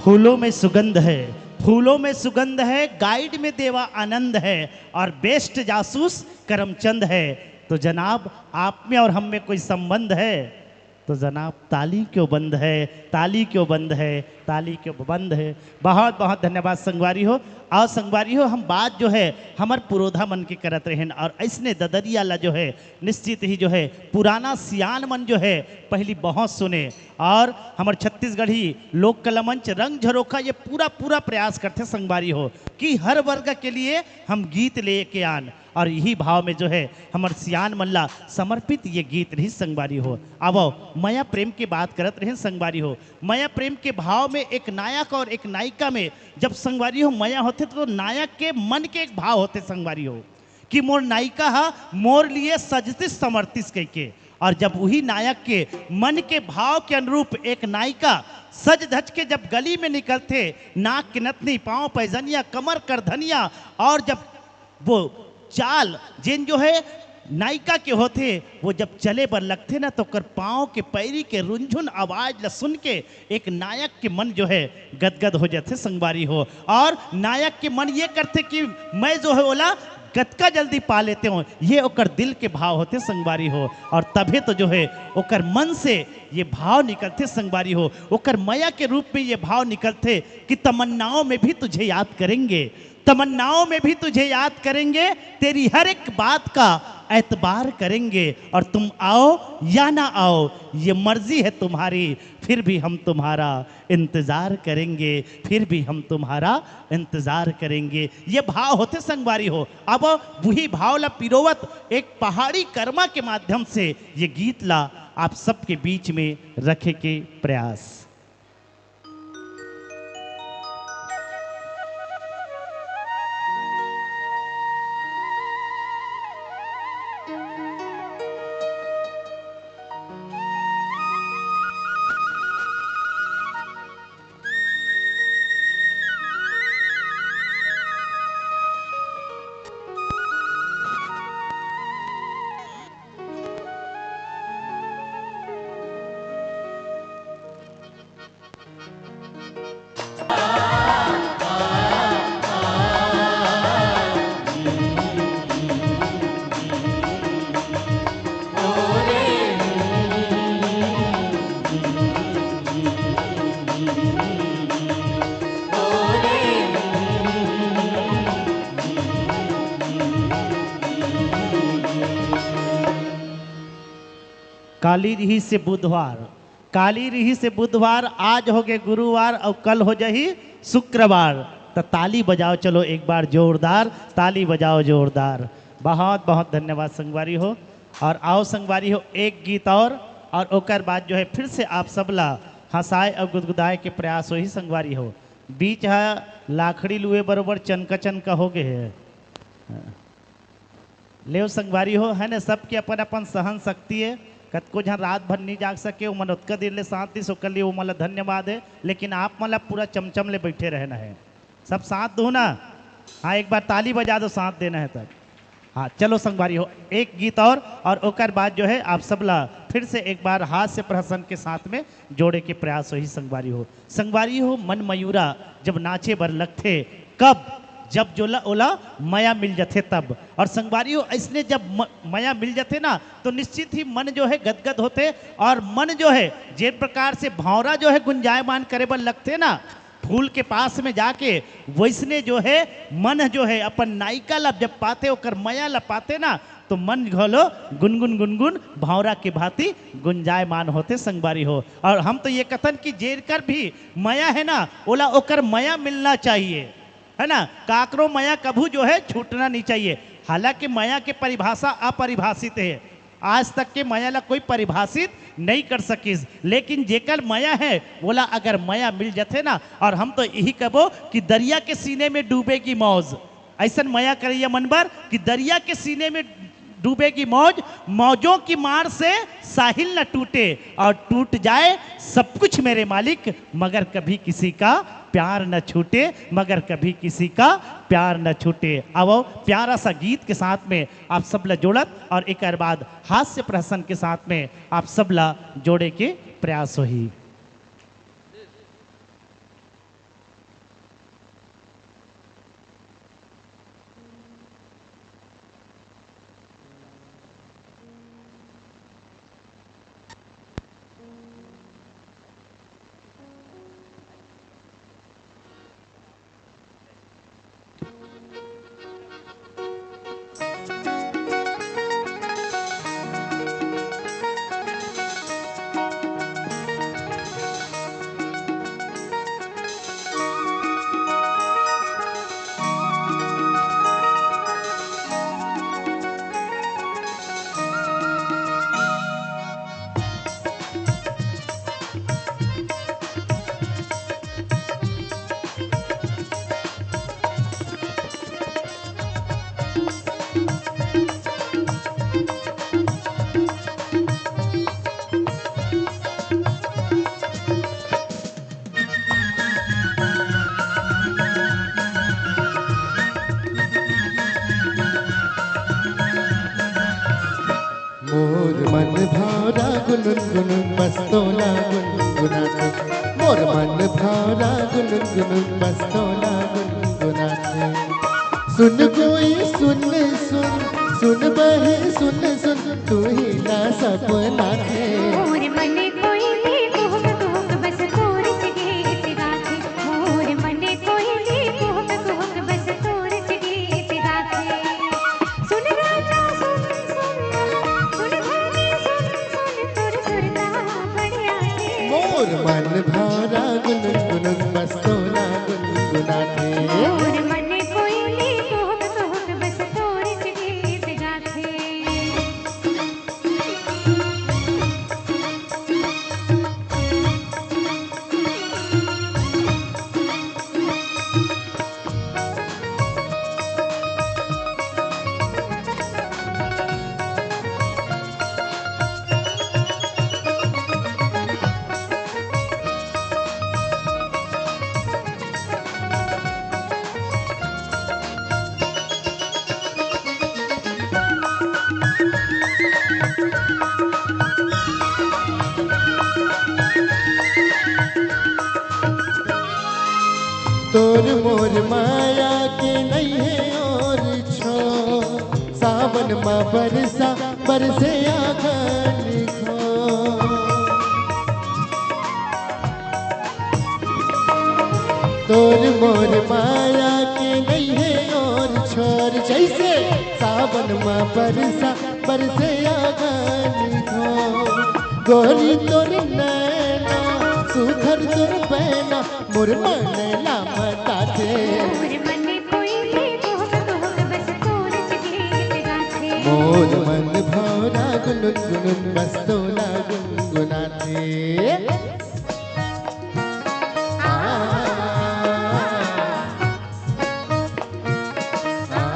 फूलों में सुगंध है, फूलों में सुगंध है, गाइड में देवा आनंद है और बेस्ट जासूस करमचंद है। तो जनाब, आप में और हम में कोई संबंध है? तो जनाब, ताली क्यों बंद है, ताली क्यों बंद है, ताली क्यों बंद है? बहुत बहुत धन्यवाद संगवारी हो। और संगवारी हो, हम बात जो है हमर पुरोधा मन के करत रहेन और ऐसने ददरिया ला जो है निश्चित ही जो है पुराना सियान मन जो है पहली बहुत सुने। और हमर छत्तीसगढ़ी लोक कला मंच रंग झरोखा ये पूरा पूरा प्रयास करथे संगवारी हो कि हर वर्ग के लिए हम गीत लेके आन। और यही भाव में जो है हमर सियान मन ला समर्पित ये गीत रही संगवारी हो। आवो, मया प्रेम के बात करत रहे संगवारी हो। मया प्रेम के भाव में एक नायक और एक नायिका में जब संगवारी हो मया होथे तो नायक के मन के एक भाव होथे संगवारी हो कि मोर नायिका हा मोर लिए सजतिस संवरतिस कहिके। और जब वही नायक के मन के भाव के अनुरूप एक नायिका सज धज के जब गली में निकलथे, नाक के नथनी, पाँव पैजनिया, कमर करधनिया, और जब वो चाल जेन जो है नायिका के होथे, वो जब चले बर लगथे ना, तो ओकर पाँव के पैरी के रुनझुन आवाज ला सुन के एक नायक के मन जो है गदगद हो जाथे संगवारी हो। और नायक के मन ये करथे कि मैं जो है ओला कतका जल्दी पा लेते हो, ये ओकर दिल के भाव होथे संगवारी हो। और तभे तो जो है ओकर मन से ये भाव निकलथे संगवारी हो, ओकर मया के रूप में ये भाव निकलथे कि तमन्नाओं में भी तुझे याद करेंगे, तमन्नाओं में भी तुझे याद करेंगे, तेरी हर एक बात का एतबार करेंगे, और तुम आओ या ना आओ, ये मर्जी है तुम्हारी, फिर भी हम तुम्हारा इंतजार करेंगे, फिर भी हम तुम्हारा इंतजार करेंगे। ये भाव होथे संगवारी हो। अब वही भाव ला पिरोवत एक पहाड़ी कर्मा के माध्यम से ये गीत ला आप सबके बीच में रखे के प्रयास। काली रिहिसे बुधवार, काली रिहिसे बुधवार, आज हो गे गुरुवार अउ कल हो जाही शुक्रवार। त ताली बजाओ, चलो एक बार जोरदार ताली बजाओ, जोरदार। बहुत बहुत धन्यवाद संगवारी हो। और आओ संगवारी हो, एक गीत और, और ओकर बाद जो है फिर से आप सब ला हंसाए और गुदगुदाए के प्रयास होही संगवारी हो। बीच ह लाखड़ी लुए बरोबर चनका चनका हो गए है। लेव संगवारी हो, है ना, सबके अपन अपन सहन शक्ति है। कतको झन रात भर नहीं जाग सके, ओमन ओतका देर ले साथ दिस, ओकर लिए ओमन ला धन्यवाद है। लेकिन आप मन ला पूरा चमचम ले बैठे रहना है। सब साथ दो ना। हाँ, एक बार ताली बजा दो, साथ देना है तब। हाँ, चलो संगवारी हो, एक गीत और, और ओकर बाद जो है आप सब ला फिर से एक बार हास्य प्रहसन के साथ में जोड़े के प्रयास होही संगवारी हो। संगवारी हो, मन मयूरा जब नाचे बर लगथे, कब? जब जोला ओला मया मिल जथे तब। और संगवारी हो, ऐसने जब म-, मया मिल जथे ना, तो निश्चित ही मन जो है गदगद होथे। और मन जो है, जे प्रकार से भौंरा जो है गुंजायमान करे बर लगथे ना फूल के पास में जाके, वैसने जो है मन जो है अपन नायिका ला जब पाथे, ओकर मया ला पाथे ना, तो मन घलो गुनगुन गुनगुन भौंरा के भांति गुंजायमान होथे संगवारी हो। और हम तो ये कथन कि जेकर भी मया है ना, ओला ओकर मया मिलना चाहिए, है ना। काकरो मया कभू जो है छूटना नहीं चाहिए। हालांकि मया के परिभाषा अपरिभाषित है, आज तक के मया ला कोई परिभाषित नहीं कर सकिस, लेकिन जेकर मया है, ओला अगर मया मिल जथे ना, और हम तो यही कबो कि दरिया के सीने में डूबेगी मौज, ऐसन मया करैया मन बर कि दरिया के सीने में डूबेगी मौज, मौजों की मार से साहिल न टूटे, और टूट जाए सब कुछ मेरे मालिक, मगर कभी किसी का प्यार न छूटे, मगर कभी किसी का प्यार न छूटे। आवो, प्यारा सा गीत के साथ में आप सब ला जोड़त और एक बाद हास्य प्रहसन के साथ में आप सब ला जोड़े के प्रयास होही। मोर मन भौरा गुनगुन गुनगुन बस तोला गुनगुनाथे। मोर मन भौरा गुनगुन गुनगुन बस तोला गुनगुनाथे। सुन कोई सुन, सुन, सुन बहे सुन, सुन, तू ही ना सपना थे। मोर मन कोई भी कुहक कुहक बस तोर च गीत गाथे। मोर मन कोई भी कुहक कुहक बस तोर च गीत गाथे। सुन राजा सुन, सुन, सुन धनी सुन, सुन तोर सुरता बढ़िया थे। मोर मन भौरा गुनगुन बस तोला गुनगुनाथे। मोर मन कोई भी कुहक कुहक बस तोर च गीत गाथे। तोर मोर माया के नइ हे और छो, सावन मा बरसा बरसे आंगन घो। तोर मोर माया के नइ हे और छोर, जइसे सावन मा बरसा बरसे आंगन घो। गोरी तोर नैना, सुघर तोर पैना, मोर मन ला मताथे। मोर मन कोई भी कुहक कुहक बस तोर च गीत गाथे। मोर मन भौरा गुनगुन बस तोला गुनगुनाथे। आ, आ।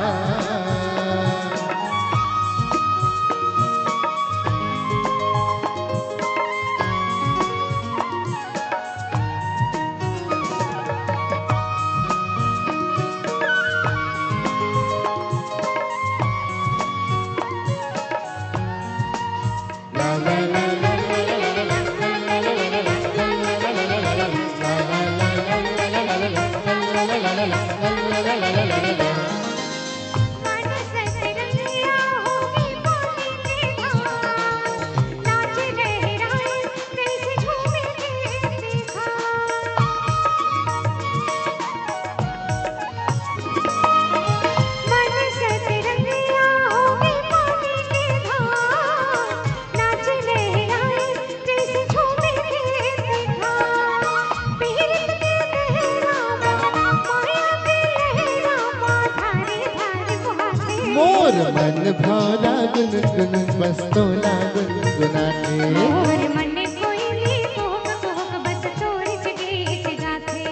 मोर मन भौरा गुनगुन बस तोला गुनगुनाथे। मोर मन कोई भी कुहक कुहक बस तोर च गीत गाथे।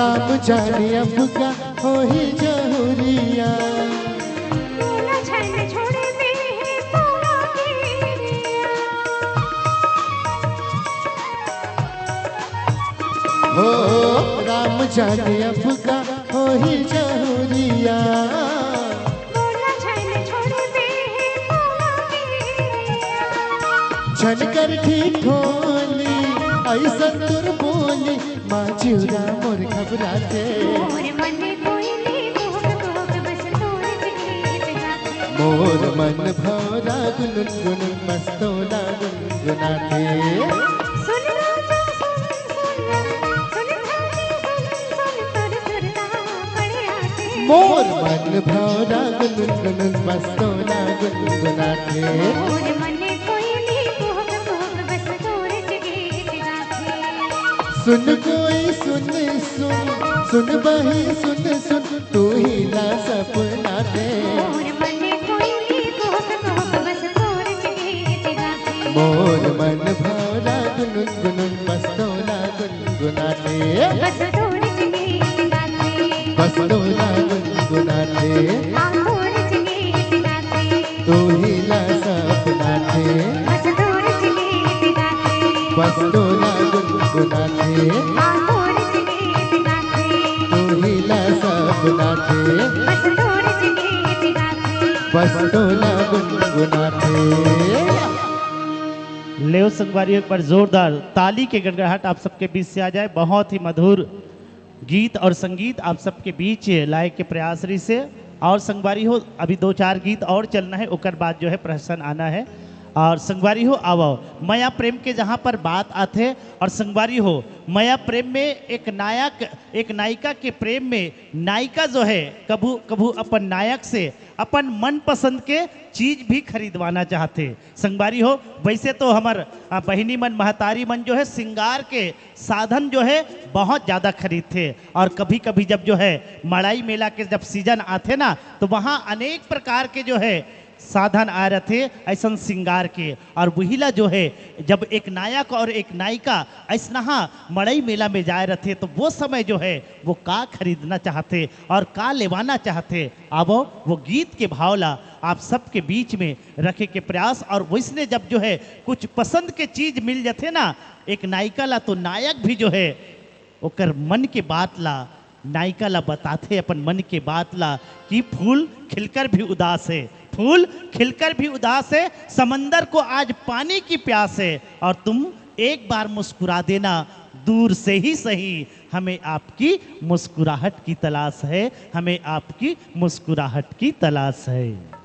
राम जाने अब का होही जहुरिया। मोला झन छोड़ दे हे तोरा के। हो राम जाने अब का होही जहुरिया। मोला झन छोड़ दे हे तोरा के। झन कर ठिठोली, अइसन तोर बोली, माँ चिउरा मोर घबराथे। मोर मन कोइली कुहुक कुहुक बस तोर चिन्हित जाथे। मोर मन भौरा गुनगुन गुनगुन बस तोला गुनगुनाथे। सुन राजा सुन, सुन, सुन धनी सुन, सुन तोर सुरता पड़े आथे। मोर मन भौरा गुनगुन गुनगुन बस तोला गुनगुनाथे। मोर मन कोइली कुहुक कुहुक बस तोर चिन्हित जाथे। सुन कोई सुन सुन, सुन बही सुन सुन, तू ही ला सपना दे। मोर मन कोइली कुहुक कुहुक बस तोर चिन्हित जाथे। मोर मन भौरा गुनगुन गुनगुन बस तोला गुनगुनाथे। बस तोर चिन्हित जाथे। बस तोला गुनगुनाथे। आ तोर चिन्हित जाथे। तू ही ला सपना थे। बस तोर चिन्हित जाथे। बस तोला गुनगुनाथे। आ तोर चिन्हित जाथे। तू ही ला सपना थे। बस तोर चिन्हित जाथे। बस तोला गुनगुनाथे। लेव संगवारी, एक बार जोरदार ताली के गड़गड़ाहट आप सबके बीच से आ जाए। बहुत ही मधुर गीत और संगीत आप सबके बीच लाए के प्रयास रहिसे। और संगवारी हो, अभी दो चार गीत और चलना है, ओकर बाद जो है प्रहसन आना है। और संगवारी हो, आवो, मया प्रेम के जहाँ पर बात आथे, और संगवारी हो, मया प्रेम में एक नायक, एक नायिका के प्रेम में नायिका जो है, कभू कभू अपन नायक से अपन मनपसंद के चीज भी खरीदवाना चाहथे। संगवारी हो, वैसे तो हमर, आ, बहिनी मन, महतारी मन जो है, श्रृंगार के साधन जो है, बहुत ज्यादा खरीदथे। और कभी-कभी जब जो है, मड़ई मेला के जब सीजन आथे ना, तो वहाँ अनेक प्रकार के जो है, साधन आए रथे, अइसन श्रृंगार के। और वही ला जो है, जब एक नायक और एक नायिका अइसनहा मड़ई मेला में जाए रथे, तो वो समय जो है, वो का खरीदना चाहथे और का लेवाना चाहथे, आवो, वो गीत के भाव ला आप सबके बीच में रखे के प्रयास। और वैसने जब जो है, कुछ पसंद के चीज मिल जाथे ना एक नायिका ला, तो नायक भी जो है, ओकर मन के बात ला, नायिका ला बताथे अपन मन के बात ला, कि फूल खिलकर भी उदास है, फूल खिलकर भी उदास है, समंदर को आज पानी की प्यास है, और तुम एक बार मुस्कुरा देना, दूर से ही सही, हमें आपकी मुस्कुराहट की तलाश है, हमें आपकी मुस्कुराहट की तलाश है।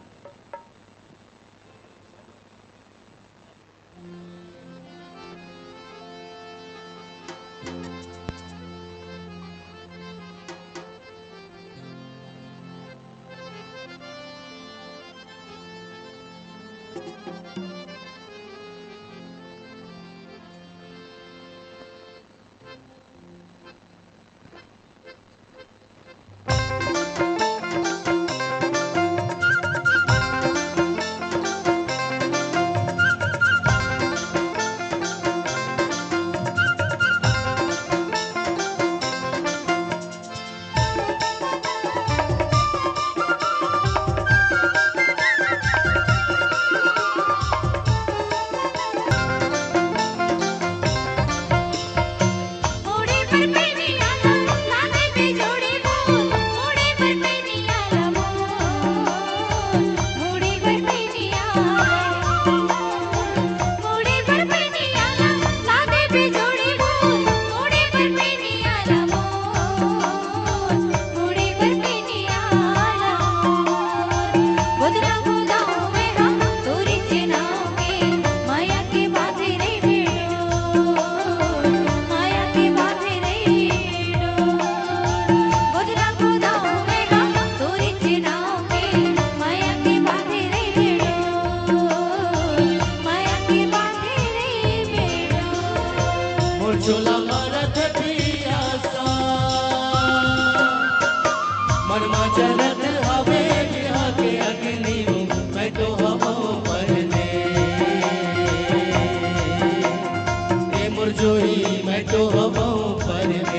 मोर चोला मरत पियासा, मन मा जलत हवे बिरहा के अग्नि, मैं तो हवं परदेस। ए मोर जोही, मैं तो हवं परदेस।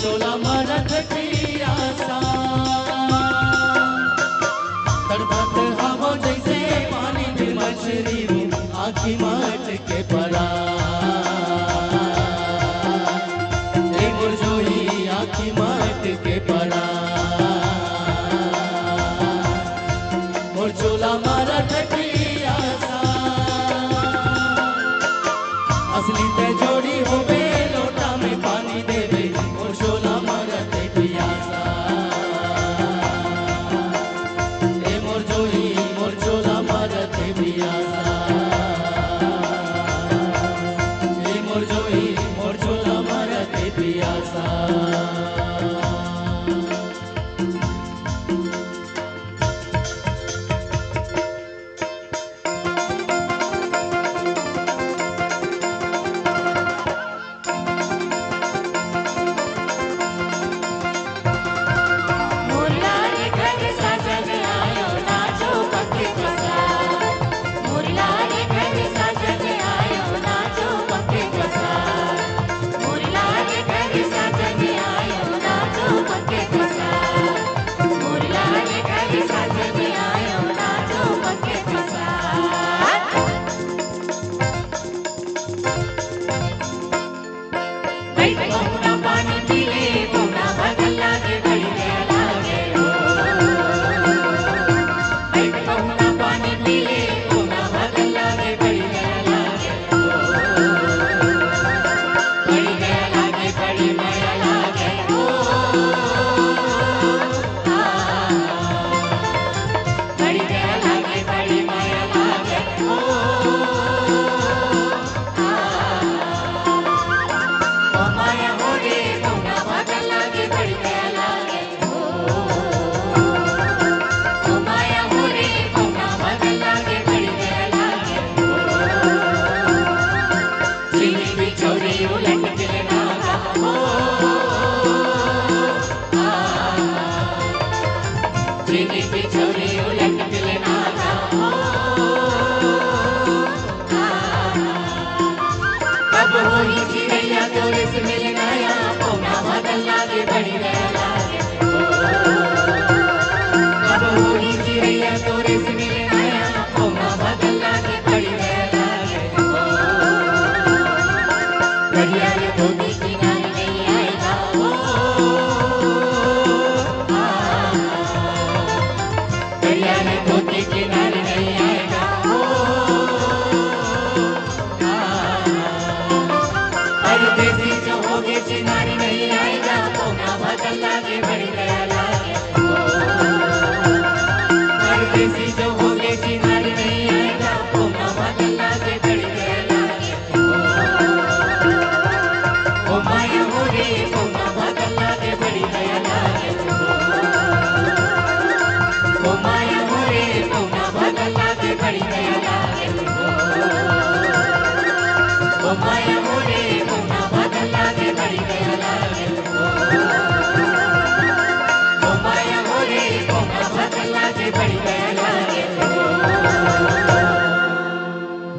तोला मरत पियासा, तड़पत हवो जैसे पानी में मछरी, आँखी मट के परा। ए मोर जोही, आँखी मट के परा। मोर चोला मरत पियासा। असली ते जोड़ी होबे, लोटा में पानी देबे, मोर चोला मरत पियासा। ए मोर जोही, मोर चोला मरत पियासा। ए मोर जोही, मोर चोला मरत पियासा।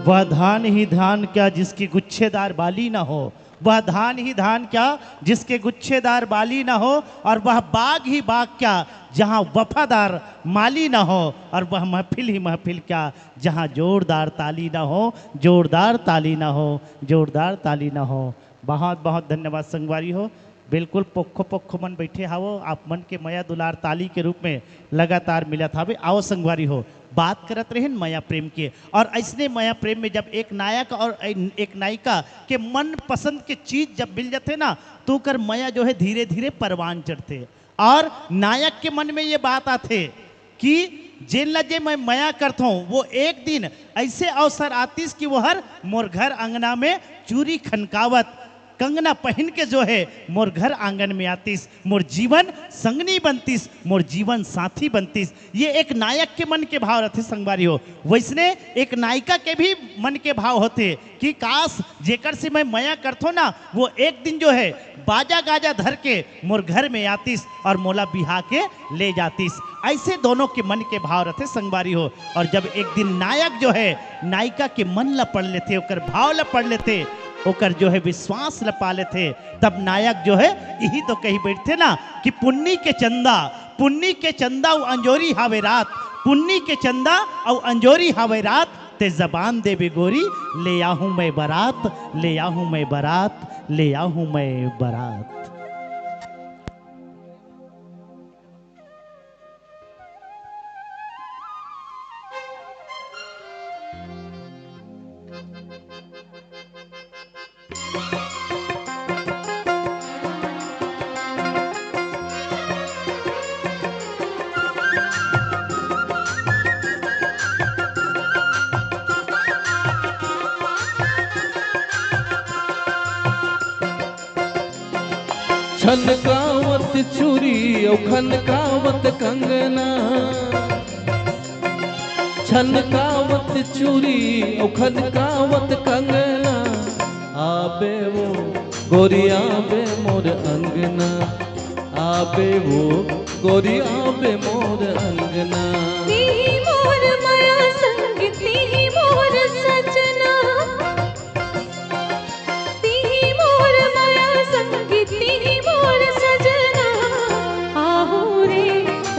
वह धान ही धान क्या जिसकी गुच्छेदार बाली ना हो, वह धान ही धान क्या जिसके गुच्छेदार बाली ना हो, और वह बाग ही बाग क्या जहाँ वफादार माली ना हो, और वह महफिल ही महफिल क्या जहाँ जोरदार ताली ना हो, जोरदार ताली ना हो, जोरदार ताली ना हो। बहुत बहुत धन्यवाद संगवारी हो। बिल्कुल पोखो पोखो मन बैठे हावो, आप मन के मया दुलार ताली के रूप में लगातार मिलत हावे। आओ संगवारी हो, बात करत रहेन मया प्रेम के, और ऐसने मया प्रेम में जब एक नायक और एक नायिका के मन पसंद के चीज जब मिल जाथे ना, तो ओकर मया जो है धीरे धीरे परवान चढ़थे। और नायक के मन में ये बात आथे कि जेन ला जे मैं मया करथों, वो एक दिन ऐसे अवसर आतिस कि वो हर मोर घर अंगना में चूरी खनकावत, कंगना पहिन के जो है मोर घर आंगन में आतिस, मोर जीवन संगनी बनतिस, मोर जीवन साथी बनतिस। ये एक नायक के मन के भाव रथे संगवारी हो। वैसने एक नायिका के भी मन के भाव होथे कि काश जेकर से मैं मया करथों ना, वो एक दिन जो है बाजा गाजा धर के मोर घर में आतिस और मोला बिहा के ले जातिस। ऐसे दोनों के मन के भाव रथे संगवारी हो। और जब एक दिन नायक जो है नायिका के मन ला पढ़ लेथे, ओकर भाव ला पढ़ लेथे, ओकर जो है विश्वास ल पा लेथे। तब नायक जो है इही तो कही बैठथे ना कि पुन्नी के चंदा, पुन्नी के चंदा अउ अंजोरी हावे रात, पुन्नी के चंदा अउ अंजोरी हावे रात, ते जबान देबे गोरी, ले आहूं मैं बरात, ले आहूं मैं बरात, ले आहूं मैं बरात। छनकावत चूरी अउ खनकावत कंगना, छनकावत चूरी अउ खनकावत कंगना, आबे वो गोरी आबे मोर अंगना, आबे वो गोरी आबे मोर अंगना। तिही मोर मया संग, तिही मोर सजना, तिही मोर मया संग, तिही मोर सजना। आहूं रे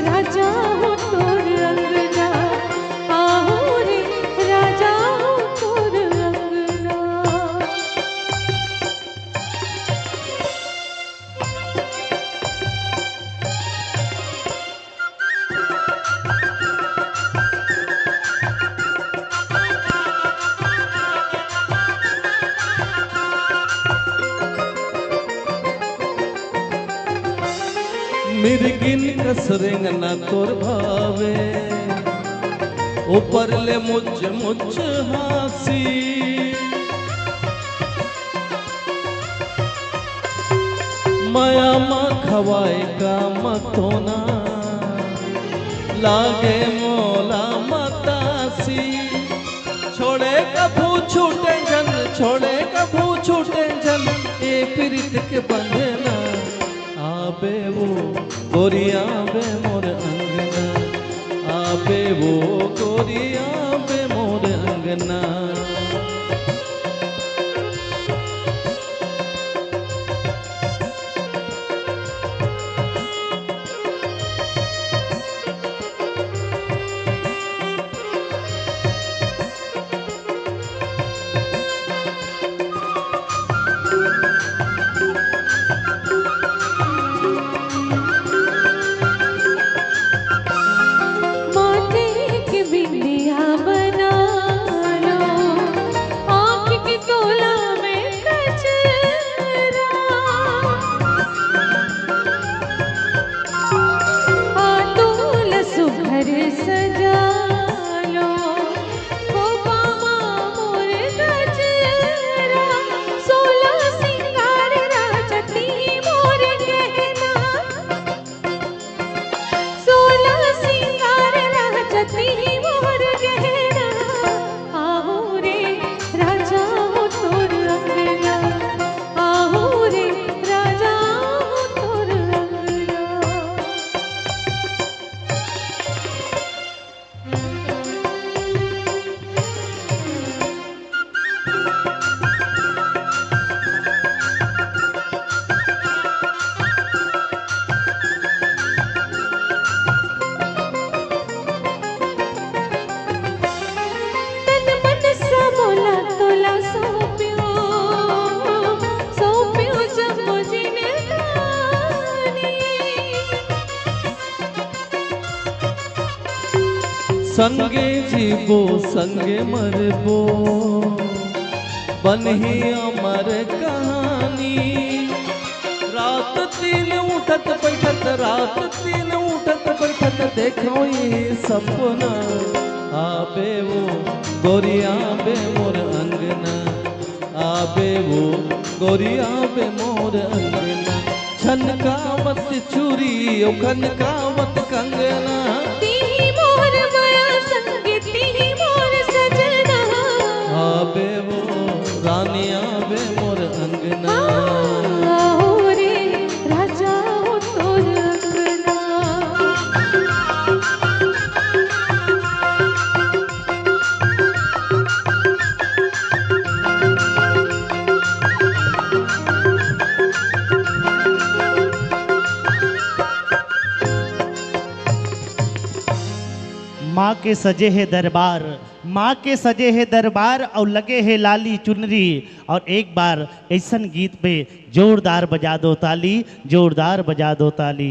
राजा हो तोर अंगना, आहूं रे राजा हो तोर अंगना। मिर्गिन कस रेंगना तोर भावे, ऊपर ले मुच मुच हाँसी। मया मा खवाए का मतोना, लागे मोला मतासी। छोड़े कभू छूटे झन, छोड़े कभू छूटे झन, ए पीरित के बंधना। आबे वो गोरी आबे मोर अंगना, आबे वो गोरी आबे मोर अंगना। माथे के बिंदिया बना लो, आँख के तोला में कजरा। आ तोला सुघर सजा लो, खोपा मा मोर गजरा। सोला सिंगार राजा तिही मोर गहना, सोला सिंगार राजा तिही मोर गहना। आहूं रे राजा हो तोर अंगना, आहूं रे राजा हो तोर अंगना। तन मन सब मोला तोला सौंप्यो, सौंप्यो जब जिनगानी। संगे जीबो, संगे मरबो, बनही अमर कहानी। रात दिन उठत बइठत, रात दिन उठत बइठत, देखों ये सपना। आबे वो गोरी आबे मोर अंगना, आबे वो गोरी आबे मोर अंगना। छनकावत चूरी अउ खनकावत कंगना। तिही मोर मया संग, तिही मोर सजना। आबे वो रानी आबे मोर अंगना। हाँ, हो रे राजा हो तोर अंगना। के सजे हे दरबार, माँ के सजे हे दरबार, अउ लगे हे लाली चुनरी। और एक बार ऐसन गीत में जोरदार बजा दो ताली, जोरदार बजा दो ताली।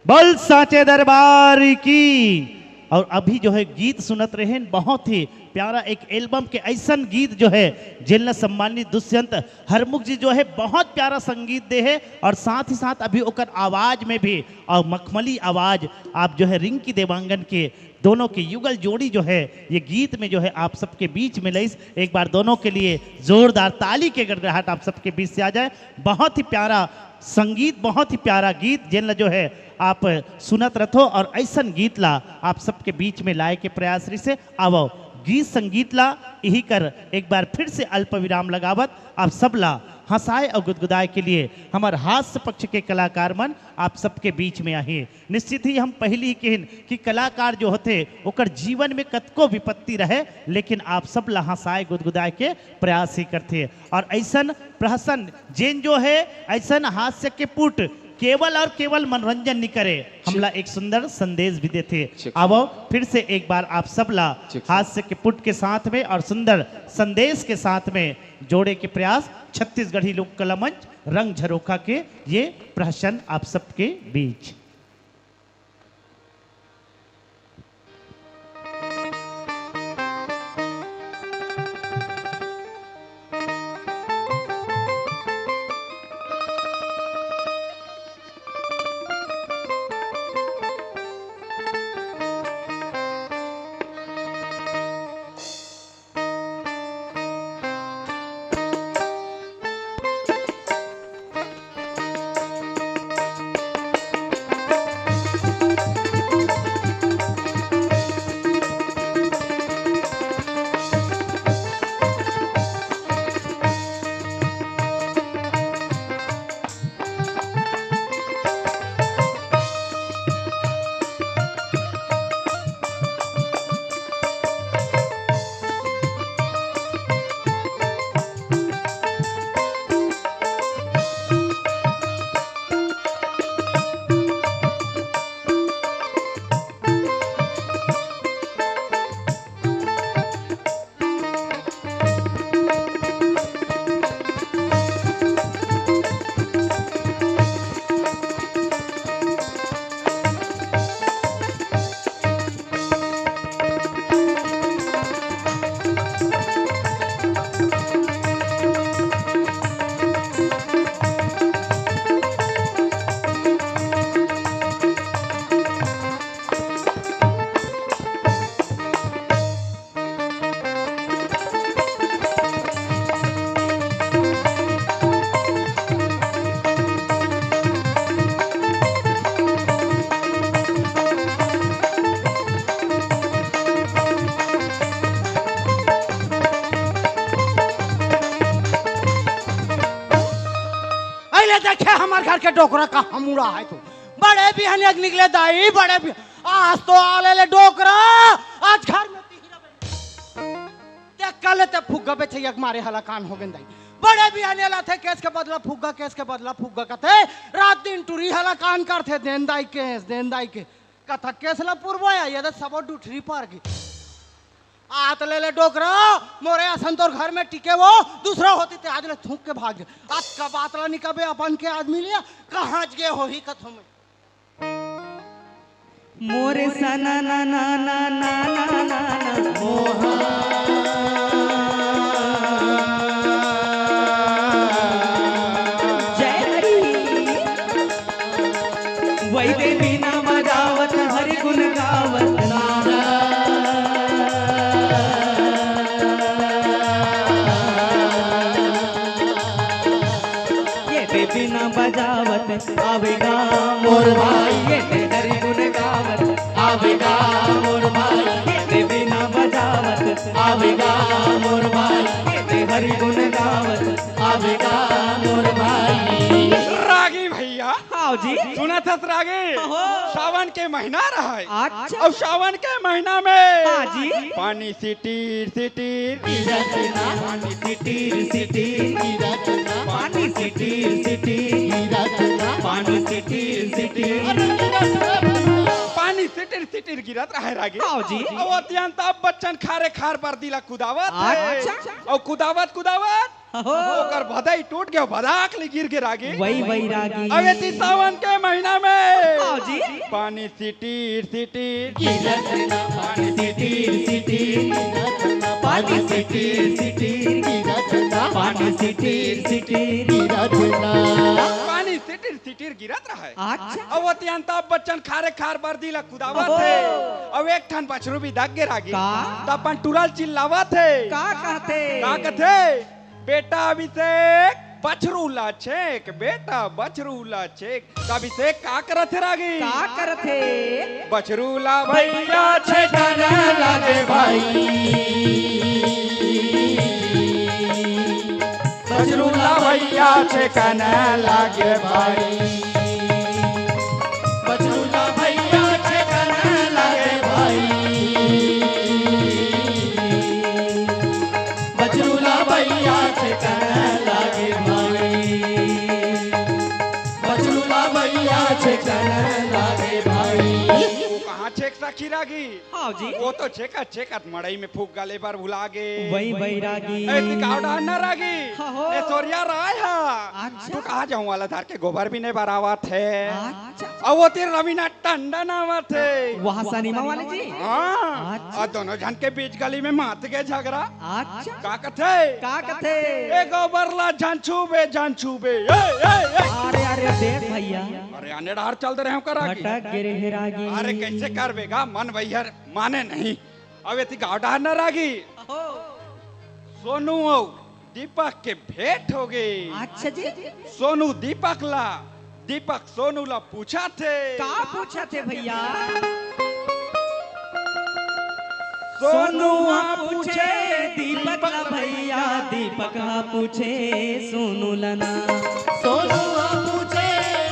बोल साचे दरबार की। और अभी जो है गीत सुनत रहे, बहुत ही प्यारा एक एल्बम के ऐसन गीत जो है, जेन ला सम्मानित दुष्यंत हरमुख जी जो है बहुत प्यारा संगीत दे है, और साथ ही साथ अभी ओकर आवाज में भी, और मखमली आवाज आप जो है रिंकी देवांगन के दोनों के युगल जोड़ी जो है ये गीत में जो है आप सबके बीच में लइस। एक बार दोनों के लिए जोरदार ताली के गड़गड़ाहट आप सबके बीच से आ जाए। बहुत ही प्यारा संगीत, बहुत ही प्यारा गीत, जेन ला जो है आप सुनत रथो और ऐसन गीत ला आप सबके बीच में लाए के प्रयास रहिसे। आवो, गीत संगीत ला इही कर एक बार फिर से अल्प विराम लगावत आप सब ला हंसाए और गुदगुदाए के लिए हमर हास्य पक्ष के कलाकार मन आप सबके बीच में आही। निश्चित ही हम पहली ही कहिन कि कलाकार जो होथे ओकर जीवन में कतको विपत्ति रहे, लेकिन आप सब ला हंसाए गुदगुदाए के प्रयास ही करथे। और ऐसन प्रहसन जेन जो है, ऐसन हास्य के पुट केवल और केवल मनोरंजन नहीं करे, हमला एक सुंदर संदेश भी देथे। ठीक। आवो फिर से एक बार आप सब ला ठीक। हास्य के पुट के साथ में और सुंदर संदेश के साथ में जोड़े के प्रयास छत्तीसगढ़ी लोक कला मंच रंग झरोखा के ये प्रहसन आप सबके बीच। अइले देखे हमर घर के डोकरा का हमूड़ा है तू। बड़े बिहनिया के निकले दाई, बड़े बि-, आज तो आले ले डोकरा, आज घर में तिहिरा बे-, ते कल ते फुग्गा बेचैया के मारे हलाकान हो गेन दाई। बड़े बिहनिया लाथे केस के बदला फुग्गा, केस के बदला फुग्गा कथे, रात दिन टुरी हलाकान करथे, देन दाई केस, देन दाई के। कथा केस ला पुरवाया, ये तो सबो डुठरी पार की। आत ले ले डोकरा, मोरे असन तोर घर में टिके वो, दूसरा होती ते आज ले थूक के भाग जाए। आज का बात ला निकबे अपन के आदमी लिया, कहाँ गे होही कथो में। मोरे सना ना ना ना ना ना ना ना मोहा। जय हरी। वैदे बीना बजावत हरि गुण गावत। ये दे बीना बजावत आवेगा मोर भाई, ये दे हरि गुण गावत आवेगा मोर भाई, ये दे बीना बजावत आवेगा मोर भाई, ये दे हरि गुण गावत आवेगा मोर भाई। रागी भैया, हाँ जी। सुनत हस रागी? हाँ हो। सावन के महीना रहा है। अच्छा। और सावन के महीना में हाँ जी। पानी सिटीर सिटीर गिरत ना। पानी सिटीर सिटीर गिरत ना। पानी सिटीर सिटीर गिरत ना। पानी सिटीर सिटीर। अरे गिरत ना। पानी सिटीर सिटीर गिरत गिरत रहे रागी। हाँ जी। अउ ओती अमिताभ बच्चन खारे खार बरदी ला कुदावत हे। अच्छा। अउ कुदावत कुदावत हो। ओकर भदई टूट गे, भदाक ले गिर गे रागी। वही, वही रागी। अउ एती सावन के महीना में हाँ जी। पानी सिटीर सिटीर गिरत ना, पानी सिटीर सिटीर गिरत ना, पानी सिटीर सिटीर गिरत ना, पानी सिटीर सिटीर गिरत ना। पानी सिटीर सिटीर गिरत रहे। अच्छा। अउ ओती अमिताभ बच्चन खारे खार बरदी ला कुदावत ओहो। हे। अउ एक ठन बछरू बिदक गे रागी। का? त अपन टुरा ल चिल्लावत हे। का कहथे? का कथे? बेटा अभिषेक, बछरू ला छेंक, बेटा बछरू ला छेंक। त अभिषेक का करत हे रागी? का करत हे? बछरू ला भैया छेंकन लागे भाई। बछरू ला भैया छेंकन लागे भाई। बछरू ला भैया छेंकन लागे भाई। बछरू ला भैया छेंकन लागे भाई। बछरू ला भैया छेंकन लागे भाई। वो कहाँ छेंक सकही रागी? हाँ जी। वो तो छेंकत छेंकत मड़ई में फूंक घलो बर भुला गे। वही, वही रागी। ए, ती गाँव डहर ना रागी। हाँ हो। ए, सोरिया राय हा। अच्छा। तू कहाँ जाऊँ वाला धर के गोबर भी नहीं बरावत हे। अच्छा। अउ ओती रवीना टंडन आवत हे। वहाँ सनीमा वाले जी? हाँ। अच्छा। अउ दोनों झन के बीच गली में मात गे झगरा। अच्छा। का कथे? का कथे? ए गोबर ला झन छूबे, झन छूबे। ए, ए, ए। अरे, अरे, देख भैया। अरे, आने डहर चल दे रहे हो का रागी? भटक गे रहे रागी। अरे, कैसे करबे गा? मन भैया माने नहीं। अउ एती गाँव डहर ना रागी। ओहो। सोनू अउ दीपक के भेंट हो गे। अच्छा जी। सोनू दीपक ला, दीपक सोनू ला पूछत हे। का पूछत हे भैया? सोनू हा पूछे दीपक ला भैया, दीपक हा पूछे सोनू ला ना। सोनू हा पूछे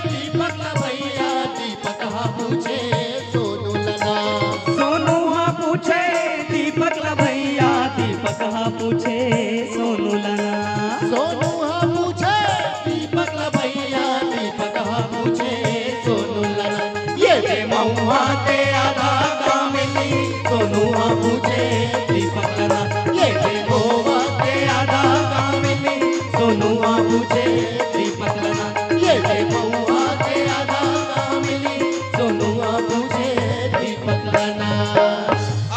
दीपक ला भैया, दीपक हा पूछे सोनू ला ना। सोनू हा पूछे दीपक ला भैया, दीपक हा पूछे सोनू ला ना। सोनू हा पूछे दीपक ला भैया, दीपक हा पूछे सोनू ला ना। ये दे महुआ के आधा कामिनी, सोनू हा पूछे दीपक ला ना। ये दे गोवा के आधा कामिनी, सोनू हा पूछे दीपक ला ना। ये दे महुआ के आधा कामिनी, सोनू हा पूछे दीपक ला ना।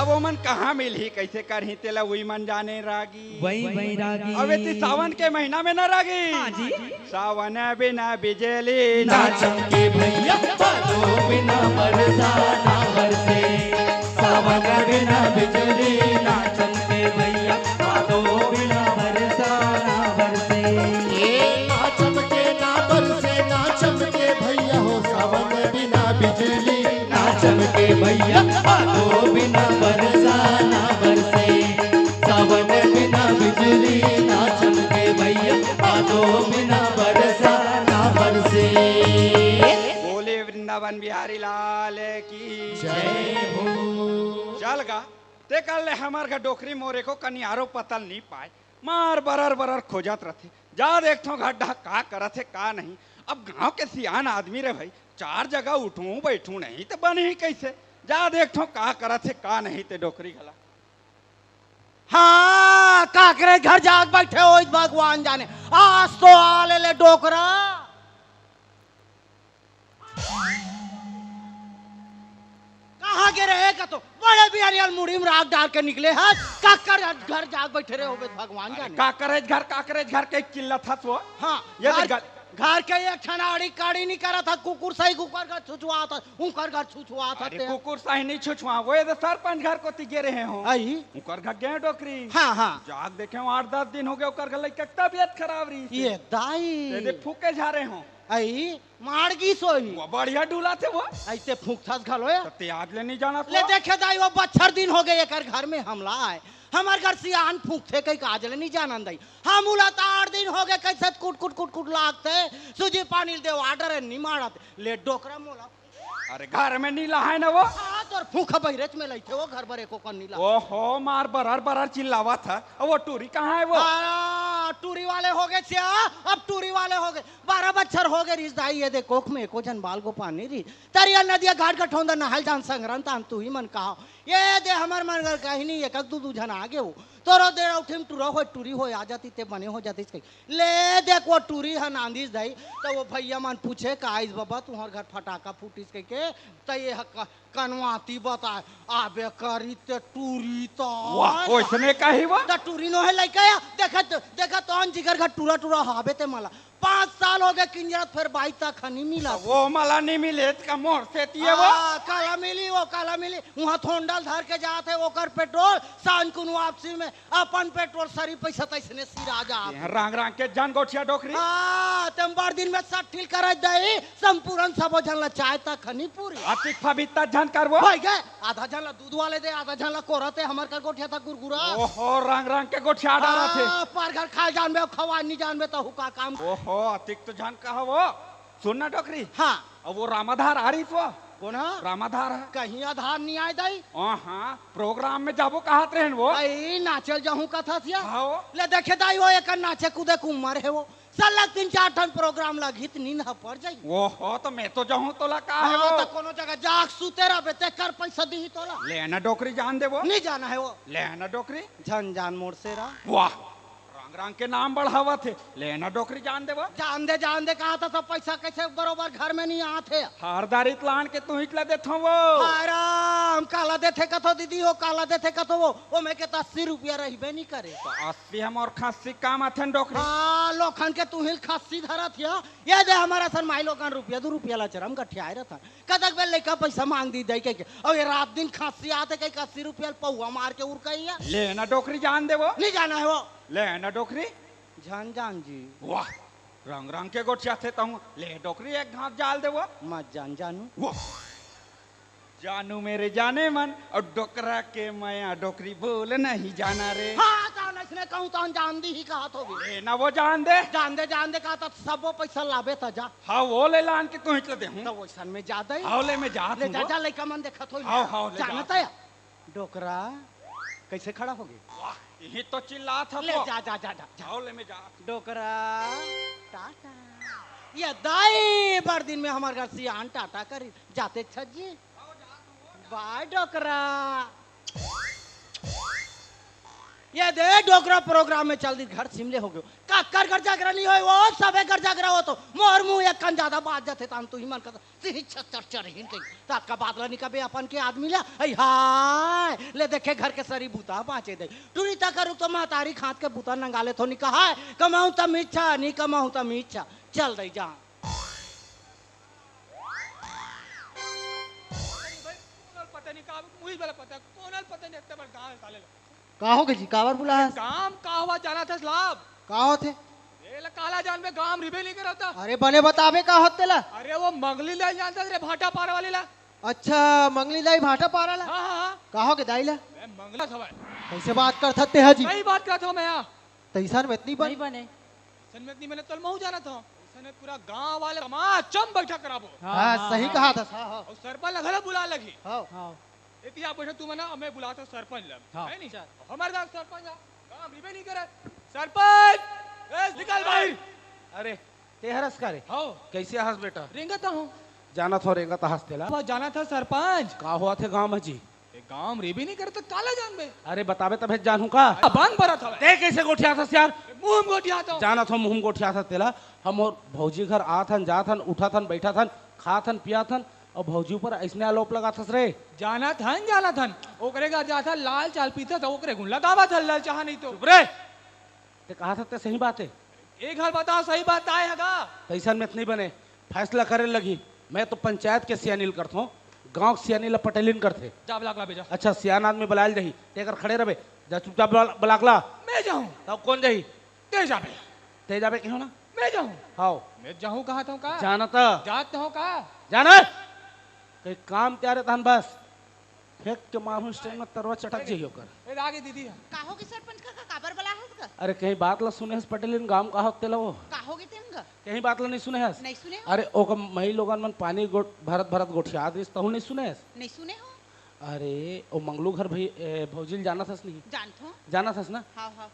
अब ओमन कहाँ मिलही, कैसे करही, तेला उही मन जाने रागी। वही, वही रागी। अब एती सावन के महीना में ना रागी। हाँ जी। सावन बिना बिजली ना चमके भैया, भादो बिना बरसा ना बरसे। सावन बिना बिजली ना चमके भैया, भादो बिना बरसा ना बरसे। ए, ना चमके ना बरसे, ना चमके भैया हो, सावन बिना बिजली ना चमके भैया, भादो बिना बरसा ना बरसे। सावन बिना बिजली ना चमके भैया, भादो बिना बरसा ना बरसे। बोले वृंदावन बिहारी लाल की जय हो। चल गा, ते कर ले हमर घर डोकरी मोर एको कनियारो पतल नी पाय। मार बरर बरर खोजत रथे। जा देखथों घर डहा का करत हे, का नहीं। अब गांव के सियान आदमी रे भाई, चार जगह उठूं बैठूं नहीं त बनही कैसे? जा देखथों का करत हे, का नहीं ते डोकरी घला। हाँ, काकरे घर जाग बैठे हो, भगवान जाने। आज तो आ ले, ले डोकरा। कहाँ गे रहे का तो? बड़े बिहारी वाल मुड़ी में राख डाल के निकले हस। काकर घर जाग बैठे रहे होबे, भगवान अरे, जाने। काकरेज घर, काकरेज घर के चिल्लत हस वो। हाँ, ये घर, देख घर के एक ठन आड़ी काड़ी नहीं करत ह, कुकुर सही उकर घर छुछुआत ह, उकर घर छुछुआत ह अरे, ते। कुकुर सही नहीं छुछुआ, वो ये तो सरपंच घर कोती गे रहे हो। आई? उकर घर गे डोकरी। हाँ, हाँ। जाग देखे हो, आठ दस दिन हो गए, उकर घर लइका के तबीयत खराब रही। ये दाई। ये देख फूके जा रहे हो। आई? मार गिस होही। वो बढ़िया डुलाथे वो। अइसे फूंकथस घलो या। त ते आज ले नहीं जानत ले हो। देखे दाई, वो बछर दिन हो गए एकर घर में हमला आय। हमर घर सियान फूंकथे कहिके आज ले नहीं जानन दाई। हम उला त आठ दिन हो गए, कैसे कुट कुट कुट कुट लागथे। सूजी पानी ल देव, order है, नहीं मारत। ले डोकरा मोला। अरे घर में नहीं लहाय ना वो। हाँ, तोर फूंक बहिरेच में लइथे वो, घर बर एको कन नहीं लहाय। ओहो, मार बरर बरर चिल्लावत ह। अब वो टूरी कहाँ है वो? हाँ। टूरी वाले हो गए सिया, अब टूरी वाले हो गए। बारह बच्छर हो गए रिस दाई, ये दे कोख में एको झन बाल गोपाल नहीं रही। तरिया नदिया घाट गठौंदा नहाल जान संग्रहण तान तू ही मन कहा। ये दे हमर मन घर कहीं नहीं, एक दू दू झन आ गए हो। तोरो दे उठिम टूरा हो, टूरी हो आ जाती ते बने हो जाती कहीं। ले देख वो टूरी ह नांदिस दाई, तो वो भैया मन पूछे का आइस बाबा तुम्हार घर फटाका फूटिस कह के, तो ये ह क-, कनवाती बताए, आबे करी ते टूरी तो। वाह, ओइसने कही वो? त टूरी नोहे लइका या, देखत, देखत तोहन जिगर घर टूरा टूरा हाबे ते मला। पाँच साल हो गए किंजरत, फिर बाई तक ह नी मिला। वो मला नी मिले, त का मोर से तिये वो? हाँ, काला मिली वो, काला मिली। वहाँ थोंडल धर के जात है, ओकर पेट्रोल, सांझ कुन वापसी में अपन पेट्रोल सरी पैसा तैसने सिरा जात। यहाँ रंग रंग के जान गोठिया डोकरी। हाँ, तुम बार दिन में सट्ठिल कर दई, संपूर्ण सबो झन ला चाय तक ह नी पूरी। अतिक फबित्ता झन करबो। भाई गए, आधा झन ला दूध वाले दे, आधा झन ला कोरत हे, हमर कर गोठिया था गुरगुरा। ओहो, रंग रंग के गोठिया डालत हे। हाँ, पर घर खा जानबे, खवा नहीं जानबे, तो हुका काम। ओहो, अतिक तो झन कहा वो। सुन ना डोकरी। हाँ। अब वो रामाधार आ रही तो। कौन हा? रामाधार है। कहीं आधार नहीं आए दाई। ओ हाँ, प्रोग्राम में जाबो कहत रहन वो। आई, नाचल जाहूं कथा थिया। हाँ वो। ले देखे दाई, वो एक नाचे कूदे के उम्र है वो। साला तीन चार ठन प्रोग्राम लगी त नींद ह पड़ जाई। ओहो, तो मैं तो जाहूं तोला का है हाँ, वो? तो कोनो जगह जाग सूते रहबे, ते कर पैसा दीही तोला। ले ना डोकरी जान दे वो। नहीं जाना है वो। ले ना डोकरी। झन जान मोर से रहा। वाह, रंग रंग के नाम बढ़ावत हे। ले ना डोकरी जान दे वो। जान दे, जान दे, कहा था सब पैसा कैसे बरोबर घर में नहीं आत हे। हर दारी तलान के तू हिचला देथो वो। हराम, काला देथे कथो दीदी हो, काला देथे कथो वो। ओ मैं के तो अस्सी रुपया रहिबे नहीं करे। तो अस्सी हम और खस्सी काम आथन डोकरी। हाँ, लोखन के तू हिल खस्सी धरत हिया। ये दे हमारा सन माई लोगन रुपया दू रुपया ला चरम गठियाए रहथन। कतक बेर लइका पैसा मांग दी दई के, के। और ये रात दिन खस्सी आते कहीं अस्सी रुपया पौवा मार के उड़ गई है। ले ना डोकरी जान दे वो। नहीं जाना है वो। ले ना डोकरी। जान जान जी। वाह, रंग रंग के गोठिया थे तहूँ। ले डोकरी एक घात जाल दे वो। मत जान जानू। वाह। जानू मेरे जाने मन, और डोकरा के मया डोकरी बोल नहीं जाना रे। हाँ, जान इसने कहूँ तो जान दी ही कहा तो भी। ए, ना वो जान दे। जान दे, जान दे कहा तो सबो पैसा लाबे त जा। हाँ, वो ले लान के तू हिचला दे हूँ। तो वैसन में जा दे। हाँ, ले मैं जात ले हूँ जा, वो। जा, लइका मन देखत होई। हाँ, हाँ, ले जानता जात है। डोकरा कैसे खड़ा हो गई? वाह, यही तो चिल्लात ले हको। जा, जा, जा, जा, जा। हाँ, ले मैं जात हूँ। डोकरा, टाटा। ये दाई बड़ दिन में हमारे घर सियान टाटा करी। जाते छज्जी। बाय डोकरा। ये दे डोकरा प्रोग्राम में चल दी, घर सिमले हो गयो। काकर घर जागरा नहीं होय, वो सबे घर जागरा हो तो मोर मुंह एक कन ज्यादा बात जाते तान तू ही मन कर सिही चर चर चर हिन कही। ताका बादला निकबे अपन के आदमी ले, ऐ हाय, ले देखे घर के सरी बूता बाँचे दे। टूरी ता करू तो महतारी खात के बूता नंगा ले थो निकहा है, कमाऊँ त मिच्छा, नहीं कमाऊँ त मिच्छा। चल दई जा। अरे भाई, कोन पता नहीं का, मुझे वाला पता, कोन पता नहीं, इतना बड़ा गाँव है साले ला। का हो गए जी, काबर बुलाया? काम का हुआ जाना था साहब। का होथे? ए ला काला जान में गाँव रिबे नहीं करता। अरे बने बताबे का होथे ला? अरे वो मंगली ला जानता रे, भाटा पार वाली ला। अच्छा, मंगली दाई भाटा पारा ला? हाँ, हाँ, हाँ। का हो गए दाई ला? मैं मंगला था भाई। कैसे बात करत हस तेहा जी? सही बात करत हूँ मैं यहाँ। तैसन में इतनी बन- नहीं बने। सन में इतनी मैंने तल महू जाना था। सन में पूरा गांव वाले समाज चम बैठा कराबो। हाँ, हाँ, सही हाँ। कहा था, हाँ, हाँ। और सरपंच ला घला बुला लगी। हाँ। हाँ। इतनी आप बैठो, तू मना, मैं बुलाता हूँ सरपंच ला। हाँ। है नहीं? चल। हमारे गांव सरपंच ला, गांव रिबे नहीं करे। सरपंच, ए, निकल भाई। अरे, ते हरस का रे? हाँ। कैसे हस बेटा? रेंगत हूँ। जानत हो रेंगत हस तेला? वो जाना था सरपंच। का हुआ थे गांव में जी? ए, गांव में रे भी नहीं करे तो काला जान बे। अरे बताबे तभे जानू का। बांग भरत हवे। ते कैसे गोठियाथस यार? मुंह में गोठियात हूँ। जानत हो मुंह में गोठियाथस तेला। हम और भौजी घर आथन, जाथन, उठाथन, बैठाथन, खाथन, पियाथन और भौजी ऊपर ऐसने आरोप लगाथस रे। जानत हन, जानत हन। ओकरे घर जाथन लाल चाल पीथन तो ओकरे गुण लगावत हन लाल चाह नहीं तो। चुप रे। ते कहा था ते सही बात है। एक हाल बताओ, सही बात आए हगा? तैसन में नहीं बने, फैसला करे लगी। मैं तो पंचायत के सियानी ल करथों, गांव के सियानी ला पटेलिन करथे। जा ब्लाक ला बेजा। अच्छा, सियान आदमी बुलायल जाही, तेकर खड़े रहे, जा चुपचाप ब्ला-, ब्लाक ला। मैं जाऊं। तब कौन जाही? ते जाबे। ते जाबे क्यों ना? मैं जाऊं। हाओ। मैं जाऊं कहा था का? जानता। जात हो का? जाना। कहीं काम तैयार है तहन बस। फेंक के मारहूं स्टैंड में तरवा चटक जाही ओकर। ए, आगे दीदी। का होगे सरपंच काका, काबर बला हस ग? अरे, कहीं बात ला सुने हस पटेलिन गांव का होत तेला वो? का होगे तेन ग? कहीं बात ला नहीं सुने हस? नहीं सुने हो। अरे, ओकर मई लोगन मन पानी गोट-, भरत भरत गोठिया दिस, तहू नहीं सुने हस? नहीं सुने हो। अरे, ओ मंगलू घर भई-, ए, भौजी ल जानत हस नहीं? जानत हो। जानत हस ना? हाँ, हाँ।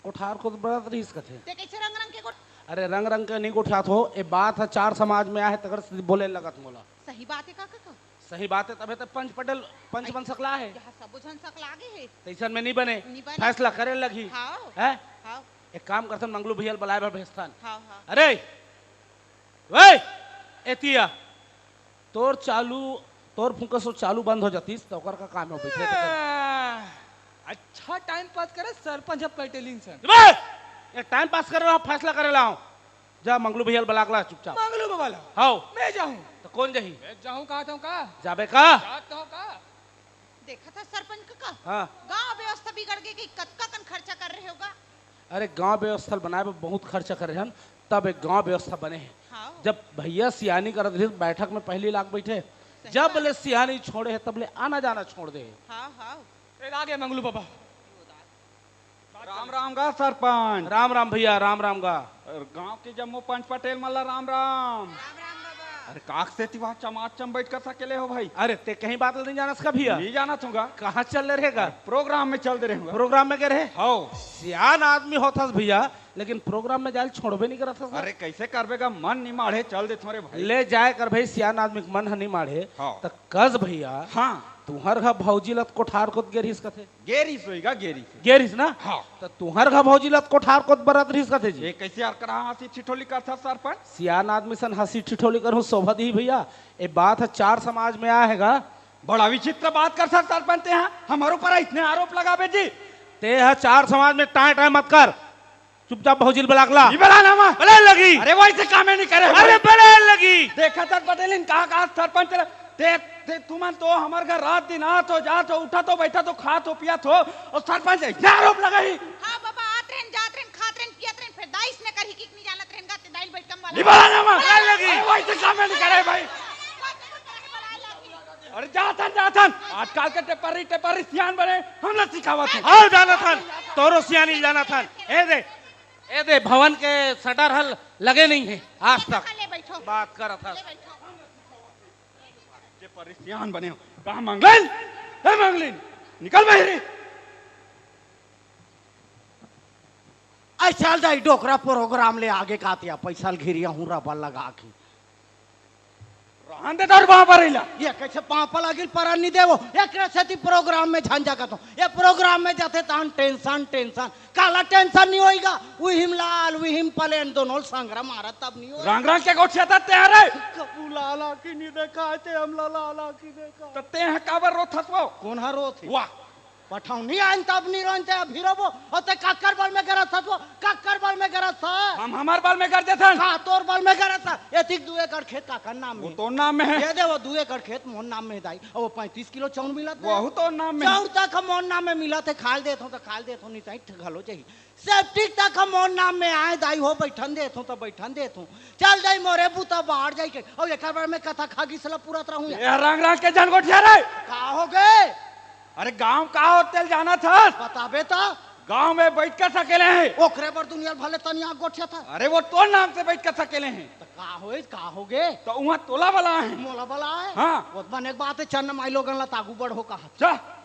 कोठार कोत बरत रहिस कथे। ते कइसे रंग रंग के गोठ- अरे, रंग रंग के नहीं गोठियात हो, ए बात ह चार समाज में आहे, तकर से बोले लगत मोला। सही बात है काका का? सही बात है, तभे तो पंच पटेल पंच बन सकला है। यहाँ सबो झन सकला आगे है। तइसन में नहीं बने, नहीं बने। फैसला करे लगही। हाँ। हैं? हाँ। एक काम करथन, मंगलू भैया ल बलाए बर भेजथन। हाँ, हाँ। अरे, वे, एतिया, तोर चालू, तोर फुंकस वो चालू बंद हो जातीस, त ओकर का काम हो बैठे? आ, अच्छा टाइम पास करे सरपंच ह पटेलिन सन। वे, ये टाइम पास करे ला, फैसला करे ला हूँ। जा मंगलू भैया ल बलाक ला चुपचाप। मंगलू बाबा ला? हाओ। मैं जाहूँ। त कौन जाही? मैं जाहूँ, कहा था का? जाबे का? जात हो का? देखा था सरपंच का? हाँ। गांव व्यवस्था बिगड़ गई कि कतका कन खर्चा कर रहे होगा। अरे, गांव व्यवस्था बनाए बर बहुत खर्चा करे हन, तब एक गांव व्यवस्था बने हे। हाँ। जब भैया सियानी करत रहिस, बैठक में पहली लाग बैठे, सही जब बात। ले सियानी छोड़े हे, तब ले आना जाना छोड़ दे हे। हाँ, हाँ। ए, लागे मंगलू बाबा। राम राम गा सरपंच। राम राम भैया, राम राम गा। अरे, गांव के जम्मो पंच पटेल मन ला राम राम। राम राम बाबा। अरे, काक से तिवा चमाचम बैठ कर सकेले हो भाई? अरे, ते कहीं बात नहीं जानस का भैया? नहीं जानत हूँ गा। कहाँ चल रहे गा? प्रोग्राम में चल दे रहे हूँ गा। प्रोग्राम में गए रहे? हौ। सियान आदमी होथस भैया, लेकिन प्रोग्राम में जाल छोड़बे नहीं करत हस। अरे, कैसे करबे गा, मन नहीं माढ़े, चल देथों रे भाई। ले जाए कर भाई, सियान आदमी के मन ह नहीं माढ़े। हाँ। त कस भैया, हाँ। तुहर घर भौजी लत कोठार कोत गे रहिस कथे। गे रहिस होही गा, गे रहिस। गे रहिस ना? हाँ। त तुहर घर भौजी लत कोठार कोत बरत रहिस कथे जी। ये कैसे यार करा हंसी ठिठोली करथा सरपंच? सियान आदमी सन हंसी ठिठोली करहूं शोभा दिही भैया। ए बात ह चार समाज में आए हे गा। बड़ा विचित्र बात करथा सरपंच ते हा। हमर ऊपर इतने आरोप लगाबे जी। ते ह चार समाज में टाय टाय मत कर। चुपचाप भौजी ल बलाक ला। नहीं बलाना मैं। बलाए लगी। अरे वैसे कामे नहीं करे। अरे बलाए लगी। देखा था पटेलिन कहा कहा सरपंच तेरा। ते, ते तुमन तो हमर घर रात दिन आत हो, जात हो, उठत हो, बैठत हो, खात हो, पियत हो, और सरपंच ऐसे आरोप लगाही। हाँ बाबा, आत रहेन, जात रहेन, खात रहेन, पियत रहेन, फिर दाई इसने करही कि नहीं जानत रहेन गा, ते दाई ल बैठ कम वाला। नहीं बलाना मैं। बलाए लगी। अरे वैसे कामे नहीं करे भाई। अरे जाथन, जाथन। आजकल के टेपरी, टेपरी सियान बने, हमला सिखावत हे। आओ जानथन, तोरो सियानी जानथन। ए दे, ए दे, भवन के शटर हल लगे नहीं है आज तक। ले बैठो। बात करत हस। ले बैठो। टेपरी सियान बने हो। कहाँ मंगलिन? ए मंगलिन, निकल बाहिर। ऐ चल दाई, डोकरा प्रोग्राम ले आगे कातिया, पैसा ल घिरिया हूँ रबर लगा के। रहन दे तोर बाप रे ला। ये कैसे पापा लागिल परन नहीं देवो? ये कैसे ती प्रोग्राम में झन जा कतो? ये प्रोग्राम में जाथे तान टेंशन, टेंशन। काला टेंशन नहीं होइगा? उहिम लाल, उहिम पलेन, दोनों संगरा मारा तब नहीं होइगा। रंग रंग के गोठिया ता ते हरे। कबू लाला की नहीं देखा, ते हमला लाला की देखा। त ते ह काबर रोथस वो? कौन ह रोथे? वाह। पठौनी आइन तब नहीं रोइन ते अभी रोबो। और ते काकर बल में गरत हस वो? काकर बल में गरत हस? हम हमार बल में गर देथन। का तोर बल में गरत हस? एतिक दू एकड़ खेत काकर नाम वो में? तोर नाम में है। ये दे वो दू एकड़ खेत मोर नाम में दाई। और वो पैंतीस किलो चाउर मिलत है। वहू तोर नाम में। चाउर तक हम मोर नाम में मिलत है, खाल देत हो तो खाल देत हो, नहीं तो घलो जाही। सेप्टिक तक हम मोर नाम में आए दाई हो, बैठन देत हो तो बैठन देत हो। चल दाई मोरे बूता बाहर जाई के। और एकर बार में कथा खा गिसला पूरत रहूं। ये रंग रंग के जन गोठिया रे। का हो गए? अरे गांव का हो तेल जाना था? बताबे ता। गांव में बैठ के सकेले हैं। ओकरे बर दुनिया भले तनी आग गोठिया था। अरे वो तोर नाम से बैठ के सकेले हैं। तो का होइस, का हो गे? तो उहाँ तोला वाला है। मोला वाला है? हाँ। वो बने के बात है, चन्न माई लोगन ला तागू बढ़ो कहा। जा।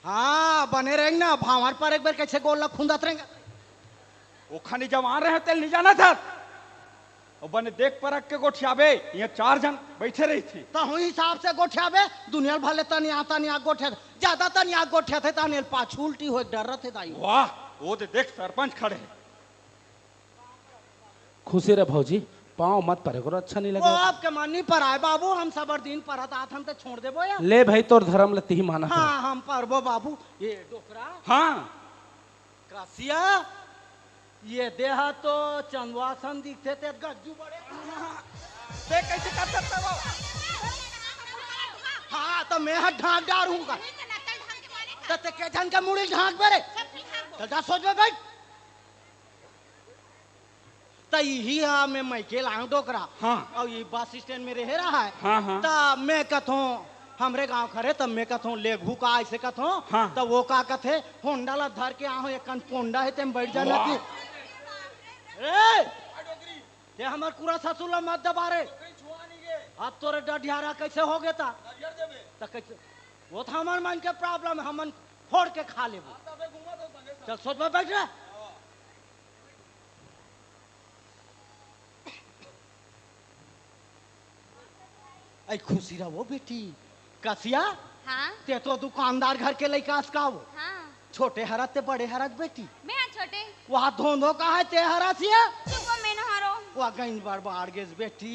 हाँ, बने रहेंगे ना, भांवर पर एक बार कैसे गोल ला खुंदत रहेंगे। ओखनी जवान रहे, तेल नहीं जाना था। और बने देख परख के गोठियाबे, यहाँ चार जन बैठे रही थी। तो हुई हिसाब से गोठियाबे, दुनिया भले तनी आता नहीं आ गोठिया, ज्यादा तनी आ गोठिया थे, ताने पाछू उल्टी हो, डर रहे थे दाई। वाह, वो दे देख सरपंच खड़े हैं। खुशी रे भौजी, पाँव मत परे करो, अच्छा नहीं वो लगे। आपके मन नहीं पर आए बाबू, हम सबर दिन परत आत, हम तो छोड़ देबो या। ले भाई, तोर धर्म ले तिही माना हाँ, हम परबो बाबू। ये डोकरा। हाँ। कासिया, ये देहा तो चंदवा सन दिखते ते गज्जू बड़े। ते कैसे कर सकता वो? हाँ, तो मैं हाथ ढांक डारूंगा। तो ते के झन के मुड़ी ढांक बेरे। तो जा सोच में बैठ। त इही हा मैं मइके लांग डोकरा। हाँ। अउ ये बस स्टैंड में रहे रहा है। हाँ, हाँ। त मैं कथों, हमरे गांव खरे, त मैं कथों, "लेगहू का?" ऐसे कथों। हाँ। त वो का कथे, "होंडा ला धर के आहो, एक कन पोंडा है, तेम बैठ जाना वाह। की।" ए! ये हमर कुरा ससुर ला मत दबा रे। अब तोरे डढियारा कैसे हो गया था? त कैसे? वो तो हमर मन के problem, हमन फोड़ के खा लेबो। चल, सोच में बैठ रह। ऐ खुशी रहो बेटी। कसिया, हाँ? ते तो दुकानदार घर के लइका अस का वो। हाँ। छोटे हरत ते बड़े हरत बेटी। मैं हाँ छोटे। वहाँ धोंधो का है ते हरसिया? चुप हो, मैं न हरो। वह गंज बड़ बाड़ गेस बेटी।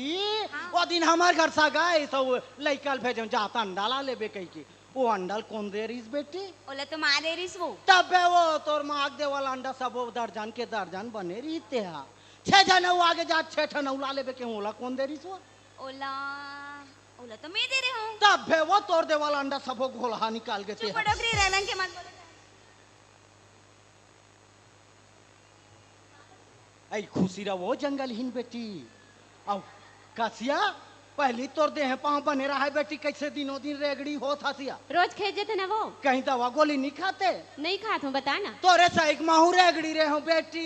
हाँ। वो दिन हमर घर सा गए तो लइका ल भेजे जात अंडा ला लेबे कही के। वो अंडा ल कोन दे रिस बेटी? ओला तो माँ दे रिस वो। तबे वो तोर माँ के देवल अंडा सबो दर्जन के दर्जन बने रहिते हा। छह जन अउ आगे जात, छह ठन अउ ला लेबे के, ओला कोन दे रिस वो? ओला, ओला तो मैं दे रहे हूँ। तबे वो तोर देवल अंडा सबो घोलहा निकाल के चुप ते हा। डोकरी, रेलन के मत बोलो। ऐ खुशी रहो जंगल हिन बेटी। अउ कसिया, पहली तोर देह पाँव बने रहा है बेटी, कैसे दिनों दिन रेगड़ी होत हसिया। रोज खेत जेथे ना वो। कहीं दवा गोली नहीं खाते? नहीं खात हूँ, बता ना। तोरे सही के महू रेगड़ी रहे हूँ बेटी,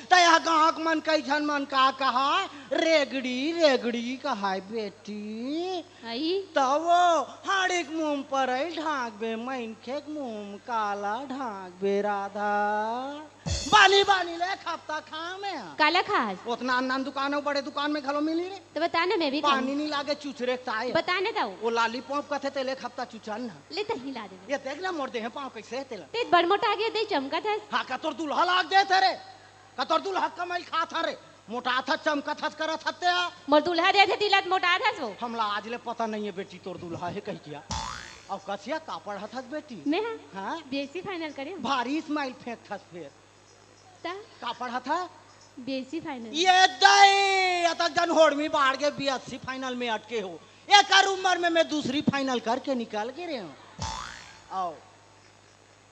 त यह गाँव के मन कई झन मन का कहा, रेगड़ी, रेगड़ी कहा है बेटी। आई? त वो हाड़ी के मुंह पर आई ढांक बे, मनखे के मुंह में काला ढांक बे राधा। बानी बानी ले खपता खा में। काला खास? ओतना अन्ना दुकान अउ बड़े दुकान में घलो मिली रे। तो बता ना, मैं भी खाऊं। पानी नहीं लागे चुचरे के ताय। बता ना दाऊ। वो लॉलीपॉप कथे ते ले खपता चुचन ना। ले तही ला दे। ये देख ना मोर देह पाँव कैसे है तेला। ते बड़ मोटा आ गया, दे चमकत हस। हाँ, का तोर दुल्हा लाग दे थे रे। का तोर दुल्हा कमाई खा था रे। मोटा था, चमकत हस, करत हत्या। मोर दुल्हा दे थे तिलत मोटा था वो। हमला आज ले पता नहीं है बेटी तोर दुल्हा है कही किया। अब कसिया का पढ़त हस बेटी? मैं हाँ? हाँ? बीएससी फाइनल करे हूँ। भारी स्माइल फेंक थस फेर। ता? का पढ़त हा? BSc final. ये दई, अतक जन होड़मी बाढ़ के बीएससी फाइनल में अटके हो। एकर उम्र में मैं दूसरी फाइनल करके निकल गे रहे हूँ। आओ,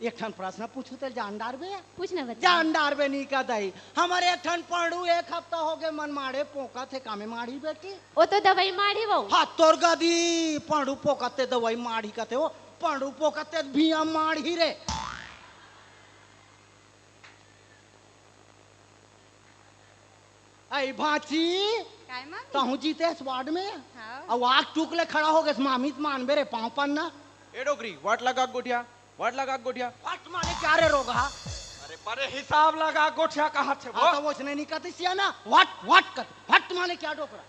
एक ठन प्रश्न पूछू ते जान डारबे? पूछ ना बच्चा। जान डारबे नहीं का दई। हमर एक ठन पढ़ू एक हफ्ता हो गए मन माड़े पोंकत हे, कामे माड़ी बेटी? वो तो दवाई माड़ी वो। हाँ, तोर गदी पढ़ू पोंकत ते दवाई माड़ी कते हो। पढ़ू पोंकत ते भिया माड़ी रे। आई भांची, काय मामी? तहूँ जीते इस वार्ड में? हाँ। अउ आग टूक ले खड़ा हो गए, मामी त मानबे रे, पाँव पन्ना। ए डोकरी, वट लगा गोठिया, वट लगा गोठिया। वट माने क्या रे रोगहा? अरे, बड़े हिसाब लगा गोठिया कहा थे हाँ, वो? तो वो उसने नहीं कहती सिया ना, वट, वट कर, वट माने क्या डोकरा?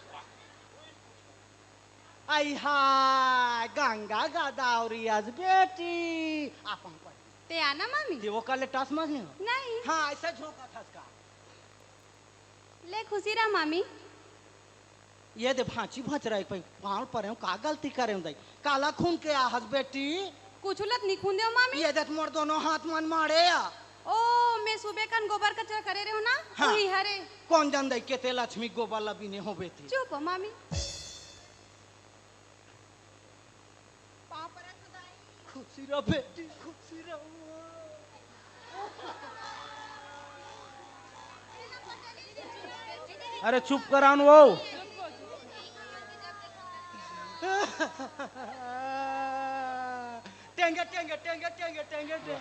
आई हाय, गंगा गोदावरी अस बेटी। आप हम पर। ते आना मामी? ते वो कर ले टस मस नहीं हो? नहीं। हाँ, ऐसा झोंका था इसका। ले खुशी रहा मामी। ये दे भांची भचरा एक पाँव परे हूँ, का गलती करे हूँ दाई? काला खून के आहस बेटी? कुछ लत नहीं खून दे मामी। ये देख मोर दोनों हाथ मन मारे या। ओ, मैं सुबह कन गोबर कचरा करे रहे हूँ ना, हाँ। वही हरे। कौन जान दाई के ते लक्ष्मी गोबर ला बिने हो बेटी? चुप हो मामी। पाँव परत हो दाई। खुशी रह बेटी, खुशी रह। अरे चुप करान वो। टेंगे, टेंगे, टेंगे, टेंगे, टेंगे, टेंगे।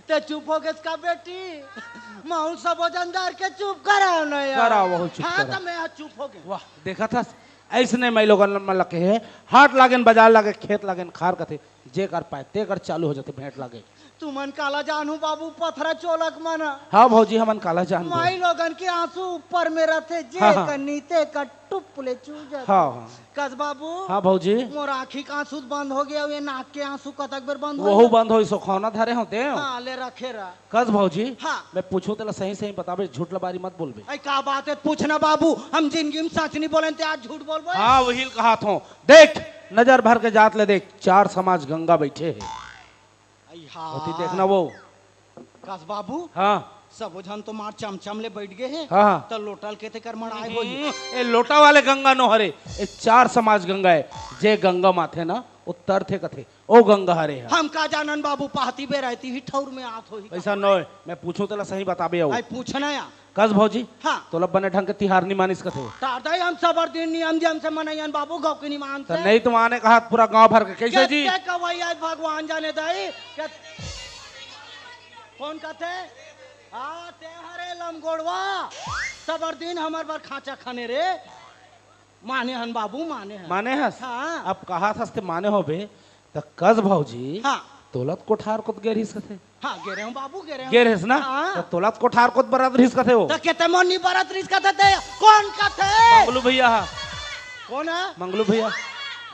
ते चुप हो गेस का बेटी? महू सबो जन डार के चुप कराओ ना यार। कराओ, वहू चुप हाँ, कराओ। तो मैं आज चुप हो गया। वाह, देखा था, ऐसने मैं लोगन मन लगे है, हाट लागेन, बाजार लागे, खेत लागेन, खार कथे, जे कर पाए, ते कर चालू हो जाते भेंट लागे। तुमन काला जानू बाबू, पथरा चोलक मन। हाँ भौजी, हमन काला जानू। माई लोगन के आंसू ऊपर में रहते, जे हाँ, हाँ। कर नीते कर टुप ले चू जाथे। हाँ, हाँ। कस बाबू। हाँ भौजी। मोर आँखी का आंसू बंद हो गया, ये नाक के आंसू कतक बेर बंद हो वहू गया? बंद होई, सोखौना धरे हो ते। हाँ, ले रखे रहा। कस भौजी। हाँ। मैं पूछूं तेला सही सही बताबे, झूठ लबारी मत बोलबे। ऐ का बात है, पूछना बाबू, हम जिंदगी में सच नहीं बोले ते आज झूठ बोलबो? हाँ, वही कहा थो। देख, नजर भर के जात ले देख, चार समाज गंगा बैठे है। आई हाँ। होती देखना वो। कस बाबू। हाँ। सबो झन तो मार चमचम ले बैठ गए हैं। हाँ, हाँ। तो लोटल के ते कर मड़ाए होही। हम्म, ए लोटा वाले गंगा नो हरे, ए चार समाज गंगा है। जे गंगा माथे ना, उत्तर थे कथे, ओ गंगा हरे है। हम का जानन बाबू, पहती बेरायती ही ठौर में आत होही। ऐसा नोय, मैं पूछूं तेला सही बताबे आओ। आई पूछना या। कस भौजी? हाँ। तोला बने ढंग के तिहार नी मानिस कथे। तार दाई हम सबर दिन नियम दियम से मनैयन बाबू, गाँव के निमान त से। नहीं तो माने कहा पूरा गाँव भर के, कैसे जी? केते कवैया भगवान जाने दाई। के-, कौन कहते? हाँ, ते हरे लमगोड़वा। सबर दिन हमर बर खांचा खने रे। माने हन बाबू, माने हन। माने हस? हाँ। अब कहा थस ते माने होबे, त कस भौजी, हाँ। तोला त कोठार कोत गे रहिस कथे। हाँ, गे रहेंव बाबू, गे रहेंव। गे रहेस ना? हाँ। त तोला त कोठार कोत बरत रहिस कथे वो। त केते मोर नी बरत रहिस कथे ते, कोन कथे? मंगलू भैया हा। कोन हे? मंगलू भैया।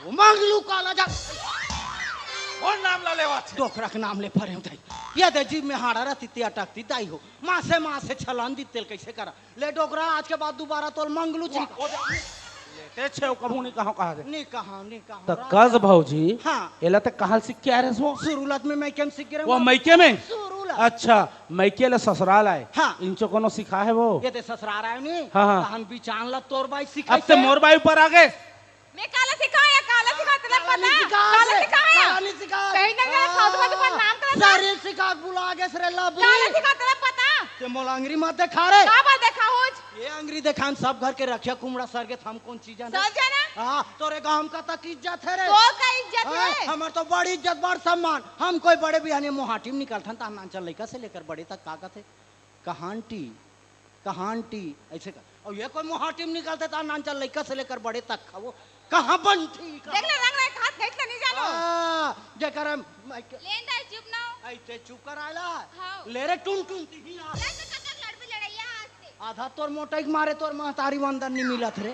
वो मंगलू काला जा। कोन नाम ला लेवा थे? डोकरा के नाम ले परेंव दाई। ये दे जीभ में हाड़ा रहितिस ते अटकतिस दाई हो। मासे मासे छलान दितेल कइसे करा? ले डोकरा, आज के बाद दुबारा तोला मंगलू चिन्हा। लेते छेव कभू नी कहांव कहा दे। नी कहांव, नी कहांव। त कस भौजी, हाँ। एला ते कहां सीख के आय रहेस वो? सुरुलत में मइके में सीख गे रहेंव वो। मइके में? सुरुलत। अच्छा, मइके ले ससुराल आय। हाँ। इंचो कोनो सिखाय हे वो? ये ते ससुराल आय नी? हाँ, हाँ। तहन बिचान ला तोर बाई सिखाय अब ते मोर बाई ऊपर आ गे। मैं काला सिखाय या काला सिखाय, तेला काला पता? नी सिखाय काला रे, सिखाय या? काला नी सिखाय। कहीं ना कहीं हाँ। साधु का दुकान नाम करा था। सरीर सिखाय के भुला गेस रे लबरी। काला सिखाय, तेला पता? ते मोला अंगरी मत देखा रे। का बात देखा होज? ये अंगरी देखान सब घर के रखिया कुमड़ा सरगे थम कोन चीज हे? सब जाना? हाँ, तोरे गांव का तक इज्जत हे रे। तो का इज्जत हाँ, हे? हमर तो बड़ी इज्जत, बड़ सम्मान। हम कोई बड़े बिहाने मोहाटी में निकलथन, तहन नानचन लइका से लेकर बड़े तक का कथे? कहांटी, कहांटी, अइसे का। अउ ये कोई मोहाटी में निकलथे, त नानचन लइका से लेकर बड़े तक खावो। कहां बंठी, कहां देख ले, रंग रंग हाथ खींच ले, नहीं जानो। हाँ, जेकर हम, मैं के लेन दाई चुप ना हो। अइसे चुप कर आयला। हाँ। ले रे टुन टुन, तिही आ। ले तो काका लड़ भी लड़ैया आज से। आधा तोर मोटई के मारे तोर महतारी वंदन नी मिलत रे।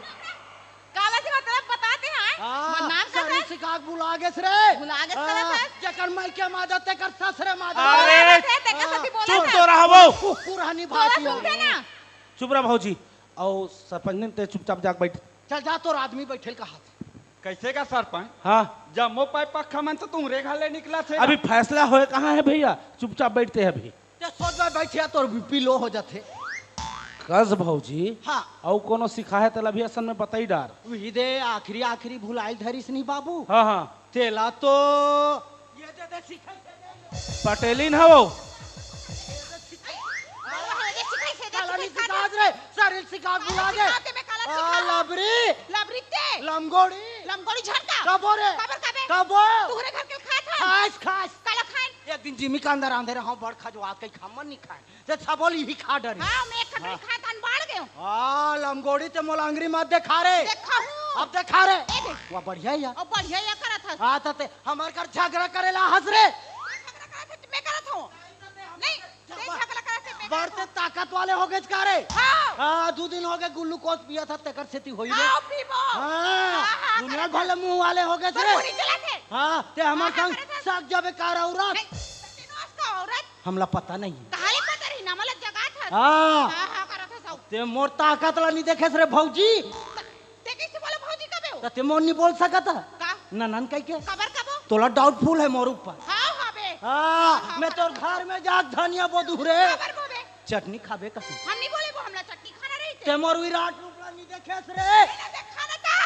काला सिखाय तेला पता ते हे? हाँ, मोर नाम का सरीर सिखाय के भुला गेस रे। भुला गेस हाँ, रे। जेकर मइके मादा तेकर ससुरे मादा। अरे, बोला थे, तेकर हाँ, सती बोला चुप था। तो रहबो। कुकुर हनी तोला भाती सुनथे हनी। ना। चुप रह भौजी। अउ सरपंच ने ते चुपचाप जाके बइठ। चल जा, तोर आदमी बइठे ल कहाथे। कइसे का सरपंच? हाँ। जम्मो पाई पक्खा मन तो तुंहरे घर ले निकलत हे। अभी फैसला होय कहां हे भैया? चुपचाप बइठते हे अभी। ते सोच में बइठिया, तोर बीपी लो हो जाथे। कस भौजी, हाँ। अउ कोनो सिखाय हे तेला भी असन में बताई डार। उही दे आखिरी आखिरी भुलाइल धरिस नी बाबू। हाँ, हाँ। तेला तो ये दे दे सिखाय दे दे। पटेलिन हवो। काला नी सिखात रे, सरीर सिखाय के भुला गे। सिखाते में काला आ, सिखा। लबरी। लबरी ते। लमगोड़ी। लमगोड़ी झटका। कबो रे। कबर कबे। कबो। तुहरे घर के खात हन। खास, खास। काला खाए। एक दिन जिमी के अंदर आंधे रहो, बड़ खजवात कई खम्मन नी खाए। ते सबो ल इही खा डरे। हाँ, मैं एक खटरी हाँ। खाए तन बाढ़ गयो। हाँ, लमगोड़ी ते मोला अंगरी मत देखा रे। देखा हूँ। अब देखा रे। ए दे। वाह, बढ़िया या। अब बढ़िया या करत हस। हाँ, त ते हमर कर झगड़ा करे ला हस रे। मैं झगड़ा करत हस, मैं करत हूँ। नहीं, ते झगड़ा करत हस, मैं बड़ करत ते हूँ। ताकत वाले हो गेस का रे? हाँ। हाँ, दू दिन हो गे ग्लूकोज पियत हस, तेकर सेती होई रे। हाँ, पीबो। हाँ, हाँ, हाँ, दुनिया करत भर ले हस। मुंह वाले हो गेस तो रे। पूरी चला थे। हाँ, ते हमर हाँ, संग करत हस। सक जाबे का रे औरत? नहीं, तेनो अस का औरत। हमला पता नहीं हे। काले पता रही ना, मला जगात हस। हाँ। हाँ, हाँ, करत हस सब। ते मोर ताकत ला नी देखेस रे भौजी। ते कइसे बोला भौजी कबे हो? त ते मोर नी बोल सकत ह। का? ननन कहिके। कबर कबो? तोला डाउटफुल हे मोर ऊपर। हाँ, हाँ बे। हाँ, हाँ, हाँ, मैं तोर घर में जाके धनिया बोदू रे। कबर बोबे? चटनी खाबे कहीं। हम नी बोले वो, हमला चटनी खाना रही ते। ते मोर विराट रूप ला नी देखेस रे। मैंने देखा ना था।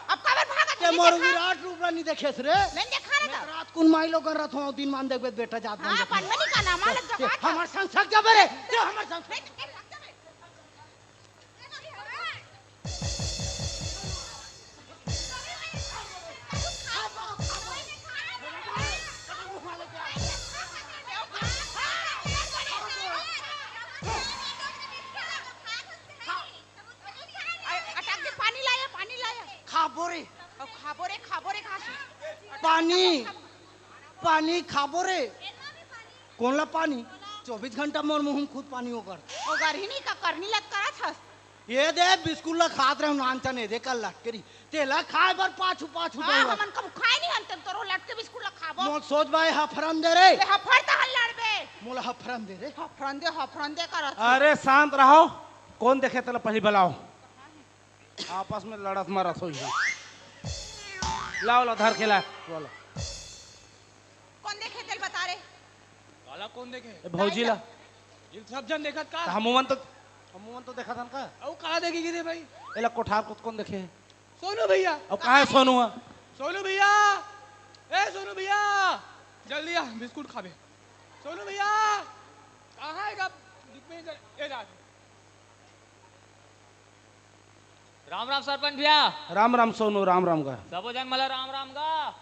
अब कबर भागत ते नहीं मोर देखा? विराट रूप ला नी देखेस रे। मैंने देखा ना मैं था। रात कुन माई लोगन रथ हो, दिन मान देखबे बेटा जात हाँ, बन जात हो। बनबे नहीं करना, मालक ते जगात है। हमर संग सक जाबे रे। ते हमर संग ए, ए, लग जाबे। अटक के पानी लाया, पानी लाया। खाबो रे। अब खाबो रे, खाबो रे, घास। पानी, पानी खाबो रे। कोन ला पानी? चौबीस घंटा मोर मुंह में खुद पानी ओकर। ओकर ही नहीं का करनी लत करत हस। ये दे बिस्कुट ला खात रहे नानचन, ये दे कल लटकरी। तेला खाए बर पाछू पाछू हाँ, जाए बर। हमन कबू खाए नहीं हन, तेन तोरो लटके बिस्कुट ला खाबो। मोर सोच भाई हफरन दे रे। ते हफर तहन लड़बे। मोला हफरन दे रे। हफरन दे, हफरन दे करत हस। अरे शांत रहो, कोन देखे तेला पहली बलाओ। आपस में लड़त मरत होई है। लाओ, ला धर के ला, बोलो। कोन देखे तेल बता रे? काला कोन देखे? ए, भौजी ला। ये सब जन देखत का? त हमन तो, हमन तो देखत हन का? अउ का देखे गिरे भाई? एला कोठार कोत कोन देखे? सोनू भैया। अब कहाँ है सोनू? सोनू भैया, ए सोनू भैया, जल्दी आ, बिस्कुट खाबे। सोनू भैया, कहाँ है का? ए राज। राम राम सरपंच भैया। राम राम सोनू, राम राम गा। सबो जन मला राम राम गा।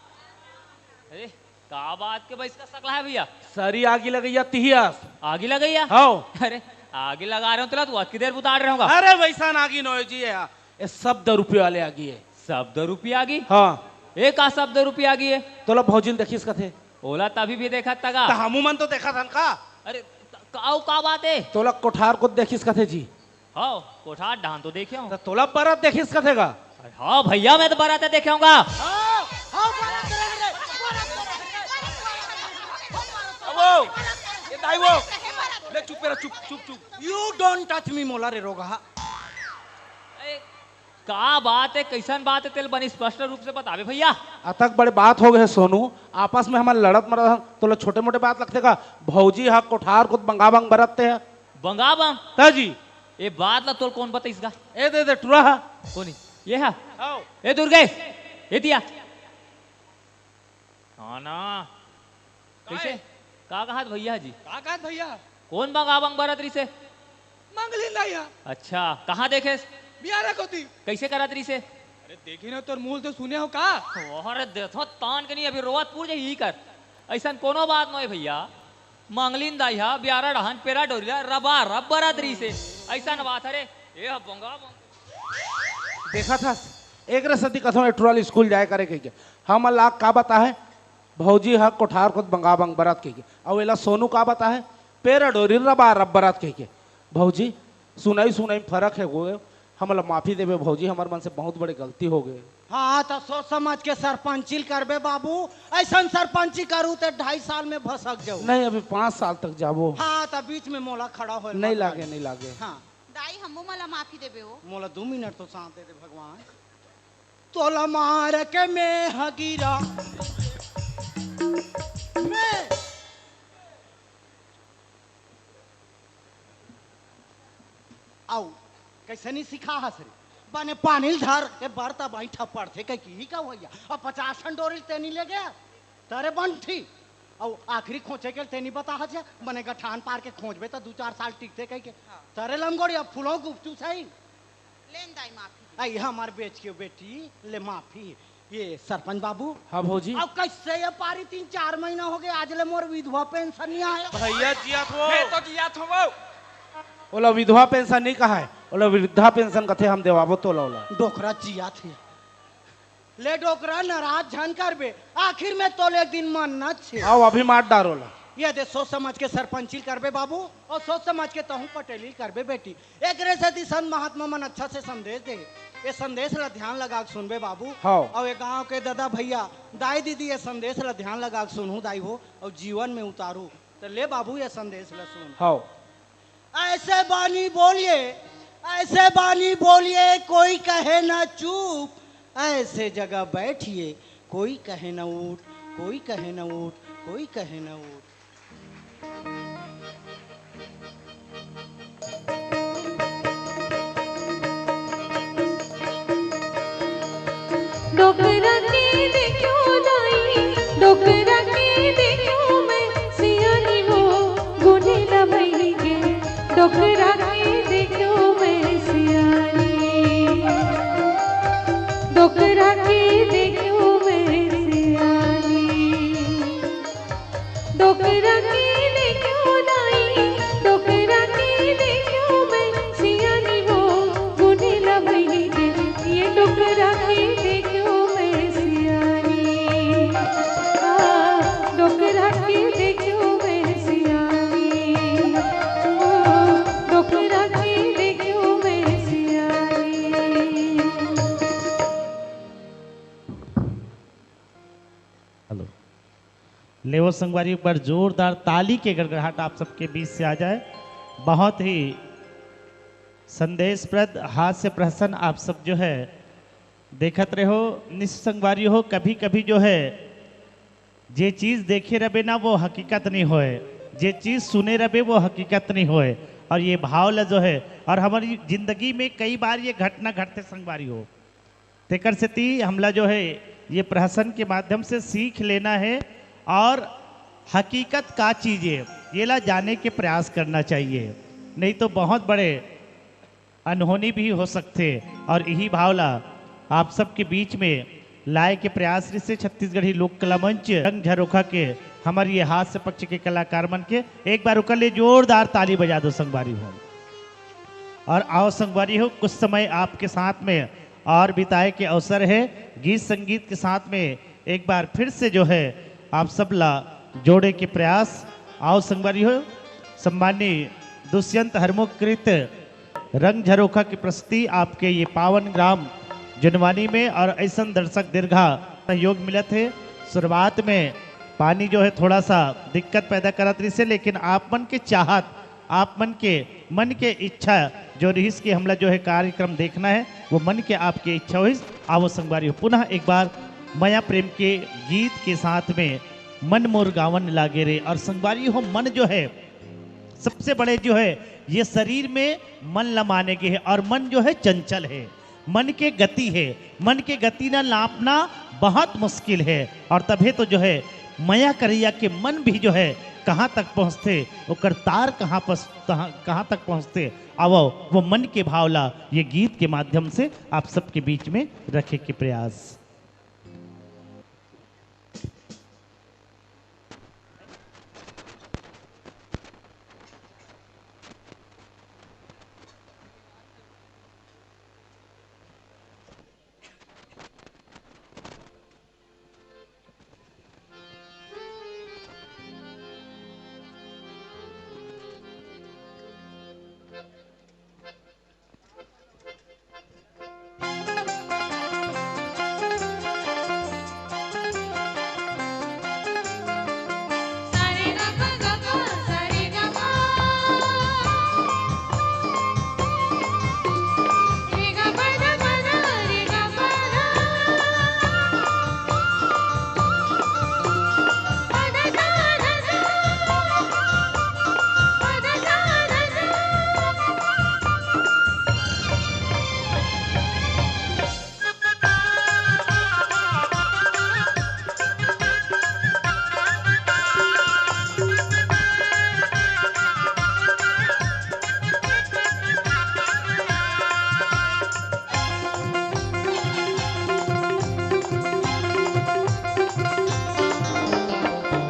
अरे, का बात के बइस का सकला है भैया? सरी आगी लगइया तिहियास। आगी लगइया? हव। अरे, आगी लगा रहे हो तला तू अतकी देर बुताड़ रहे होगा। अरे, वइसन आगी नोय जी है। ए, सब दू रुपये वाले आ गए। सब दू रुपये आ गए? हाँ। ए का सब दू रुपये आ गए? तोला भौजी ल देखिस कथे। ओला तभी भी देखत तगा। त हमू मन तो देखत हन का? अरे, त-, का, अउ का बात हे? तोला कोठार कोत देखिस कथे जी। हाँ, कोठार डाहन तो देखे हूँ। त तोला बरत देखिस कथे का? अरे हाँ भैया, मैं तो बरत देखे हूँगा। हाँ, हाँ, बरत रहे रे, बरत रहे रे। अबो, ए दाई वो, ले चुप रह, चुप, चुप, चुप। You don't touch me, मोला रे रोगहा। ए, का बात हे, कइसन बात हे, तेला बने स्पष्ट रूप से बताबे भैया। अतक बड़े बात हो गए हे सोनू, आपस में हमन लड़त मरत हन, तोला छोटे मोटे बात लगथे का? भौजी हा कोठार कोत बंगा बंग बरत हे। बंगा बंग? त जी। ए बात ला तोला कोन बताइस गा? ए दे दे टुरा हा। कोन? ये हा? आओ। ए दुर्गेश, ए दिया। हाँ ना। का कइसे? हे? का कहत भैया जी? का कहत भैया? कोन बंगा बंग बरत रहिसे? मंगलीन दाई हा। अच्छा, कहाँ देखेस? बियारा कोती। कइसे करत रहिसे? अरे देखे ना, तोर मुँह तो सुने हो का? अरे देखो तान के नहीं, अभी रोवत पूर जाही कर। अइसन कोनो बात नोहे भैया। मंगलीन दाई हा बियारा डाहन पेरा डोरी ला रबा रब बरत रहिसे। अइसन बात हरे। ए हा बंगा बंग। देखत हस, एकरे सेती कथों ए टुरा ल स्कूल जाए करे कहिके। हमन ला का बताहे, भौजी हा कोठार कोत बंगा बंग बरत कहिके। अउ एला सोनू का बताहे, पेरा डोरी रबा रब बरत कहिके। भौजी, सुनई सुनई में फरक हे गो। हमन ला माफी देबे भौजी, हमर मन से बहुत बड़े गलती हो गए। हाँ, त सोच समझ के सरपंची ल करबे बाबू। अइसन सरपंची करू ते ढाई साल में भसक जाऊ। नहीं, अभी पाँच साल तक जाबो। हाँ, त बीच में मोला खड़ा होए नहीं लागे, नहीं लागे। हाँ। दाई, हमू मोला माफी देबे हो। मोला दू मिनट तो सांस दे दे भगवान। तोला मार के मैं ह गिरा। मैं। अउ, कइसे नहीं सिखा हस रे? बने पानी ल धर, ए बरत बइठा पड़थे कहिके ही का भैया? अब पचास ठन डोरी ल तेनी ले गया। तरे बंठी। अउ आखिरी खोंचे के ल तेनी बता हस, बने गठान पार के खोंचबे त दू चार साल टिकथे कहिके। हाँ। तरे लंगोड़ी अब फूलो गुपचू सही। लेन दाई माफी। आई हमार बेच के बेटी, ले माफी। ये सरपंच बाबू। हाँ भौजी। अब कइसे ये पारी तीन चार महीना हो गए, आज ले मोर विधवा पेंशन नहीं आया। भैया जियात हो। मैं तो जियात हो वो। ओला विधवा पेंशन नहीं कहाय, ओला वृद्धा पेंशन कथे, हम देवाबो तोला ओला। डोकरा जियात हे। ले डोकरा नाराज झन करबे, आखिर में तोले एक दिन मरना छे। आओ अभी मार डार ओला। ये दे सोच समझ के सरपंची ल करबे बाबू, अउ सोच समझ के तहूँ पटेली ल करबे बेटी। एकरे सेती संत महात्मा मन अच्छा से संदेश दे। ये संदेश ला ध्यान लगा के सुनबे बाबू। हव। अउ ये गांव के दादा भैया, दाई दीदी ये संदेश ला ध्यान लगा के सुनहू दाई हो, अउ जीवन में उतारू। त ले बाबू ये संदेश ला सुन। हव। ऐसे बानी बोलिए, ऐसे बानी बोलिए, कोई कहे ना चुप, ऐसे जगह बैठिए, कोई कहे ना उठ, कोई कहे ना उठ, कोई कहे ना उठ। डोकरा के देखियो दाई, डोकरा के देखियो मैं सियानी हो, गुनेला भई के। डोकरा के देखियो मैं सियानी, डोकरा के देखियो मैं सियानी। डोकरा के देखियो दाई, डोकरा के देखियो मैं सियानी हो, गुनेला भई के। ये डोकरा के देखियो मैं सियानी, आ, डोकरा के देखियो मैं सियानी, ओ, डोकरा के देखियो मैं सियानी। हेलो। लेवो संगवारी, एक बार जोरदार ताली के गड़गड़ाहट आप सबके बीच से आ जाए। बहुत ही संदेशप्रद, हास्य प्रहसन आप सब जो है देखत रहो। निश्चित संगवारी हो, कभी-कभी जो है जे चीज देखे रहबे ना वो हकीकत नहीं होए, जे चीज सुने रहबे वो हकीकत नहीं होए। और ये भाव ला जो है, और हमारी जिंदगी में कई बार ये घटना घटथे संगवारी हो, तेकर सेती हमला जो है ये प्रहसन के माध्यम से सीख लेना है और हकीकत का चीज है, ये ला जाने के प्रयास करना चाहिए, नहीं तो बहुत बड़े अनहोनी भी हो सकथे। और यही भाव ला आप सबके बीच में लाए के प्रयास से छत्तीसगढ़ी लोक कला मंच रंग झरोखा के हमर ये हास्य पक्ष के कलाकार मन के एक बार ओकर ले जोरदार ताली बजा दो संगवारी हो। और आओ संगवारी हो, कुछ समय आपके साथ में और बिताए के अवसर है। गीत संगीत के साथ में एक बार फिर से जो है आप सब ला जोड़े के प्रयास। आओ संगवारी हो, सम्मानी दुष्यंत हरमुख कृत रंग झरोखा की प्रस्तुति आपके ये पावन ग्राम जुनवानी में और ऐसन दर्शक दीर्घा सहयोग मिलत है। शुरुआत में पानी जो है थोड़ा सा दिक्कत पैदा करत रहिस हे, लेकिन आप मन के चाहत, आप मन के मन के इच्छा जो रहिस कि हमला जो है कार्यक्रम देखना है, वो मन के आपके इच्छा होइस। आवो संगवारी हो, पुनः एक बार मया प्रेम के गीत के साथ में मन मोर गावन लागे रे। और संगवारी हो, मन जो है सबसे बड़े जो है ये शरीर में मन ल माने गे हे और मन जो है चंचल है, मन के गति है, मन के गति न नापना बहुत मुश्किल है। और तभे तो जो है मया करैया के मन भी जो है कहाँ तक पहुँचथे, ओकर तार कहाँ पस-, कहाँ, कहाँ तक पहुँचथे, आवो वो मन के भाव ला ये गीत के माध्यम से आप सबके बीच में रखे के प्रयास।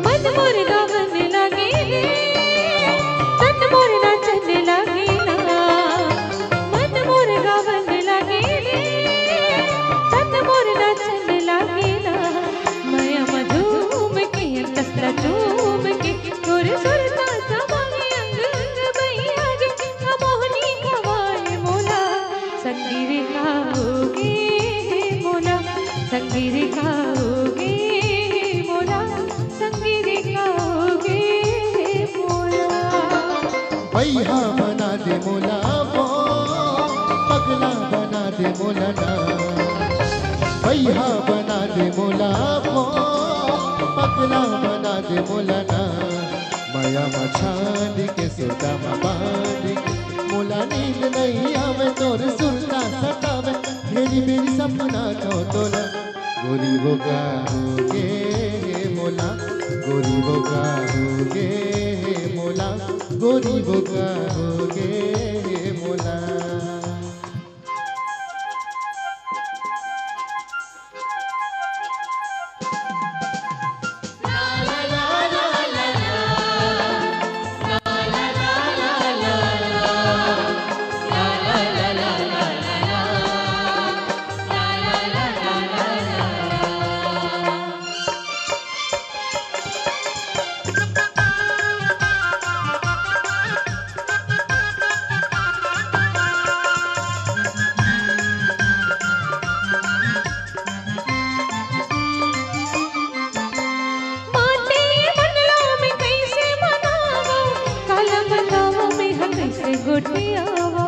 मन मोर गावन लागे रे, तन मोर नाचन लागे ना। मन मोर गावन लागे रे, तन मोर नाचन लागे ना। मया म झूम के, तसला झूम के, तोर सुरता समाए अंग अंग बहिया गे। मोहनी खवाए मोला, संगी रे का होगे हे मोला, संगी रे का होगे हे मोला, संगी रे का होगे हे मोला। भैया बना दे मोला वो, पगला बना दे मोला ना। भैया बना दे मोला वो, पगला बना दे मोला ना। मया म छांद के, सुरता म बांध के, मोला नींद नइ आवे, तोर सुरता सतावे, घेरी बेरी सपना थो तोला। गोरी वो का होगे हे मोला, गोरी वो का होगे हे मोला, गोरी वो का होगे हे मोला। माटी मंडला में कइसे मनावो, काला बतावो में ह कइसे गोठियावो।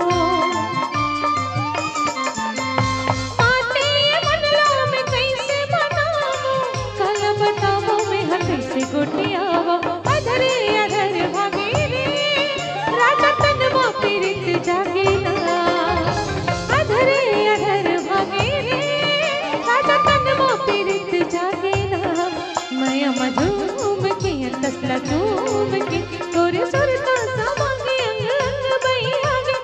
माटी मंडला में कइसे मनावो, काला बतावो में ह कइसे गोठियावो। अधरे अधर भागे रे, राजा तन म पीरित जागे ना। अधरे अधर भागे रे, राजा तन म पीरित जागे ना। मया म झूम के, तसला झूम के, तोरे सुरता समागे अंग अंग बहिया गे।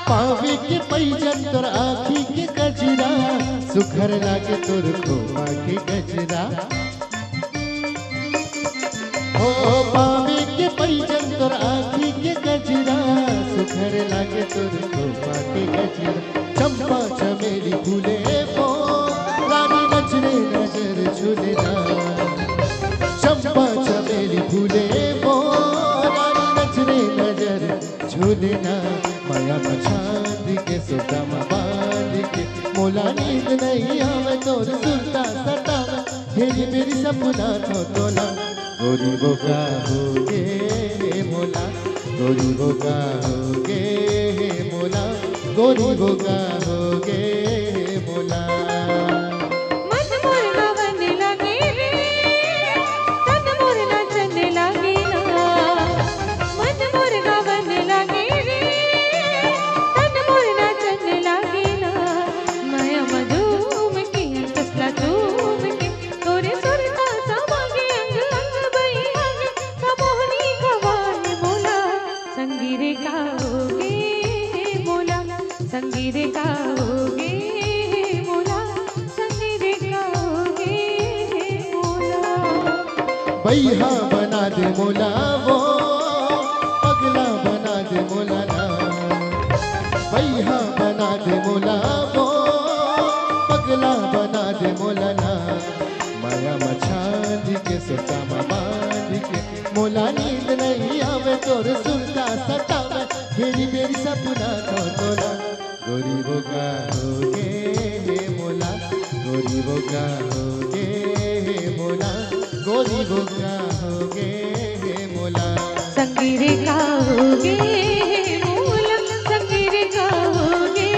पावे के पैजन तोर आँखी के गजरा, सुघर लागे तोर खोपा के गजरा। हो पावे के पैजन तोर आँखी के गजरा, सुघर लागे तोर खोपा के गजरा। चंपा चमेली फूले वो, रानी नजरे नजर झूले ना। चंपा चमेली फूले वो, रानी नजरे नजर झूले ना। मया म छांद के सुरता म बांध के, मोला नींद नइ आवय तोर सुरता सतावय, हेरी बेरी सपना थों तोला। गोरी वो का होगे हे मोला, गोरी वो का होगे हे मोला, गोरी वो का होगे हे मोला। मन मोर गावन लागे रे, तन मोर नाचन लागे ना। मन मोर गावन लागे रे, तन मोर नाचन लागे ना। मया म झूम के, अंतस ला चूम के, तोरे सुरता समागे अंग अंग बहियागे, का मोहनी गवाए मोला। संगी रे का होगे हे मोला, संगी रे का होगे हे मोला, संगी रे का होगे हे मोला। बइहा बना दे मोला वो, पगला बना दे मोला ना। बइहा बना दे मोला वो, पगला बना दे मोला ना। मया म छांद के सुरता म बांध के, मोला नींद नइ आवय तोर सुरता सतावय, हेरी बेरी सपना थों तोला। गोरी वो का होगे हे मोला, गोरी वो का होगे हे मोला, गोरी वो का होगे हे मोला। संगी रे का होगे हे मोला, संगी रे का होगे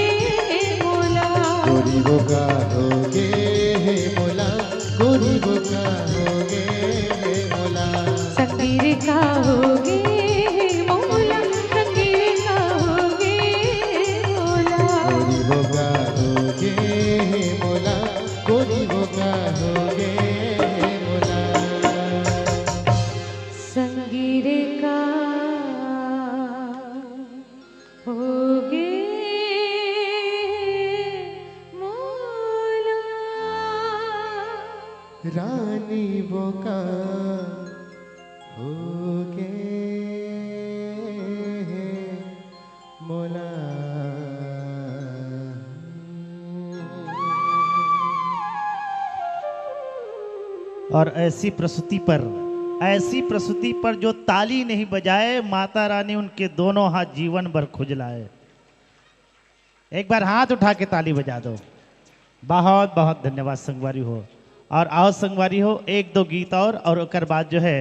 हे मोला। गोरी वो का होगे हे मोला, गोरी वो का होगे हे मोला। संगी रे का होगे हे मोला, संगी रे का होगे हे मोला। गोरी वो का होगे हे मोला, गोरी वो का होगे हे मोला। संगी रे का होगे मोला। रानी वो का होगे मोला। और ऐसी प्रस्तुति पर, ऐसी प्रस्तुति पर जो ताली नहीं बजाए, माता रानी उनके दोनों हाथ जीवन भर खुजलाए। एक बार हाथ उठा के ताली बजा दो। बहुत बहुत धन्यवाद संगवारी हो। और आओ संगवारी हो, एक दो गीत और, और ओकर बाद जो है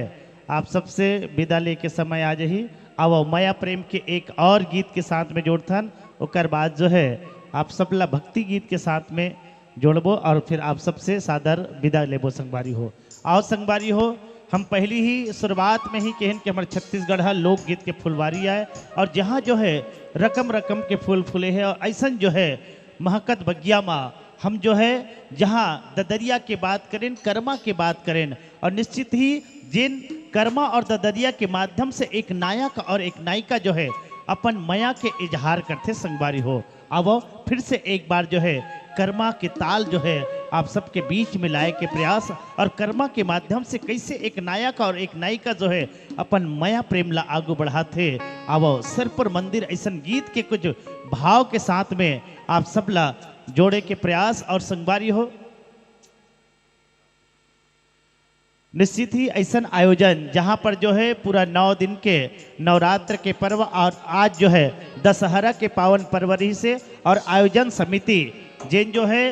आप सबसे विदा लेके समय आ जाही। आओ मया प्रेम के एक और गीत के साथ में जोड़थन, ओकर बाद जो है आप सबला भक्ति गीत के साथ में जोड़बो और फिर आप सबसे सादर विदा लेबो संगवारी हो। आओ संगवारी हो, हम पहली ही शुरुआत में ही कहन कि हमर छत्तीसगढ़ ह लोकगीत के फुलवारी आय और जहाँ जो है रकम रकम के फूल फूले हे और ऐसन जो है महकत बगिया मा हम जो है जहाँ ददरिया के बात करेन, करमा के बात करेन और निश्चित ही जेन करमा और ददरिया के माध्यम से एक नायक और एक नायिका जो है अपन मया के इजहार करथे संगवारी हो। आवो फिर से एक बार जो है करमा के ताल जो है आप सबके बीच में लाए के प्रयास और करमा के माध्यम से कैसे एक नायक और एक नायिका जो है अपन मया प्रेम ला आगू बढ़ाथे। आवो सिरपुर मंदिर ऐसन गीत के कुछ भाव के साथ में आप सब ला जोड़े के प्रयास और संगवारी हो। निश्चित ही ऐसन आयोजन जहाँ पर जो है पूरा नौ दिन के नवरात्र के पर्व और आज जो है दशहरा के पावन पर्व रहिसे और आयोजन समिति जेन जो है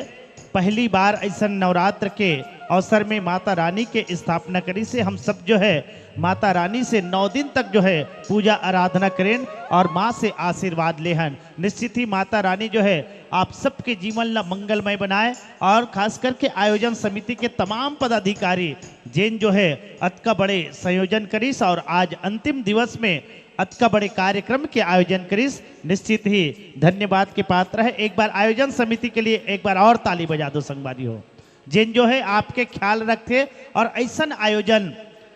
पहली बार ऐसन नवरात्र के अवसर में माता रानी के स्थापना करिसे। हम सब जो है माता रानी से नौ दिन तक जो है पूजा आराधना करेन और माँ से आशीर्वाद लेहन। निश्चित ही माता रानी जो है आप सबके जीवन ला मंगलमय बनाए और खास करके आयोजन समिति के तमाम पदाधिकारी जेन जो है अतका बड़े संयोजन करिस और आज अंतिम दिवस में अतका बड़े कार्यक्रम के आयोजन करिस, निश्चित ही धन्यवाद के पात्र है। एक बार आयोजन समिति के लिए एक बार और ताली बजा दो संगवारी हो। जेन जो है आपके ख्याल रखथे और ऐसन आयोजन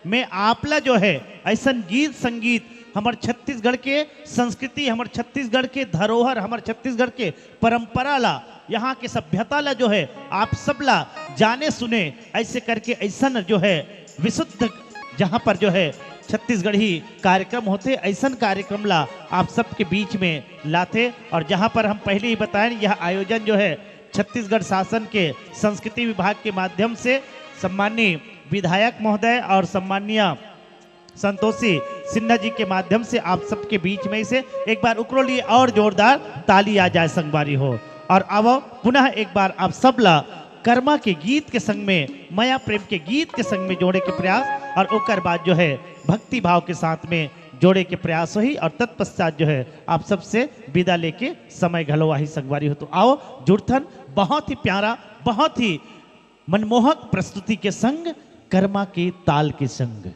में आपला जो है ऐसन गीत संगीत हमर छत्तीसगढ़ के संस्कृति, हमर छत्तीसगढ़ के धरोहर, हमर छत्तीसगढ़ के परंपरा ला, यहाँ के सभ्यता ला जो है, आप सब ला जाने सुने, ऐसे करके ऐसन जो है विशुद्ध, जहाँ पर जो है छत्तीसगढ़ी कार्यक्रम होथे, ऐसन कार्यक्रम ला आप सबके बीच में लाथे। और जहाँ पर हम पहले ही बताएन, यह आयोजन जो है छत्तीसगढ़ शासन के संस्कृति विभाग के माध्यम से सम्माननीय विधायक महोदय और सम्माननीय संतोषी सिन्हा जी के माध्यम से आप सबके बीच में से एक बार उकरो लिए और जोरदार ताली आ जाए संगवारी हो। और आवो पुनः एक बार आप सब ला करमा के गीत के संग में, मया प्रेम के गीत के संग में जोड़े के प्रयास और ओकर बाद जो है भक्ति भाव के साथ में जोड़े के प्रयास होही और तत्पश्चात जो है आप सबसे विदा लेके समय घलो आही संगवारी हो। तो आओ जुड़थन बहुत ही प्यारा, बहुत ही मनमोहक प्रस्तुति के संग, करमा के ताल के संग।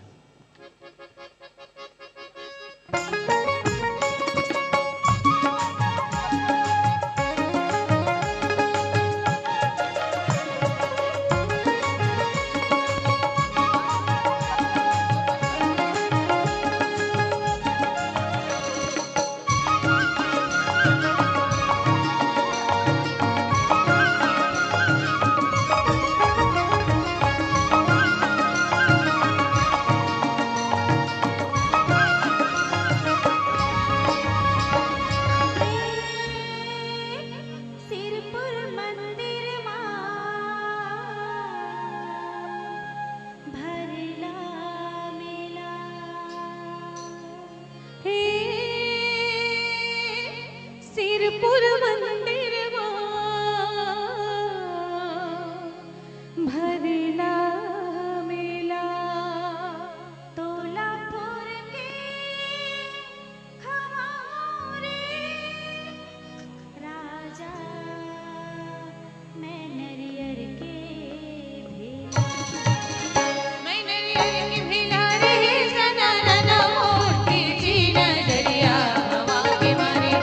सिरपुर मंदिर मा भरला मेला। हे सिरपुर मंदिर मा भरला मेला। तोला फुर के खवा मोरे राजा, मैं नरियर के भेला। मैं नरियर के भेला रे, सना नना मोर तिरछी नजरिया, हवा के मारे,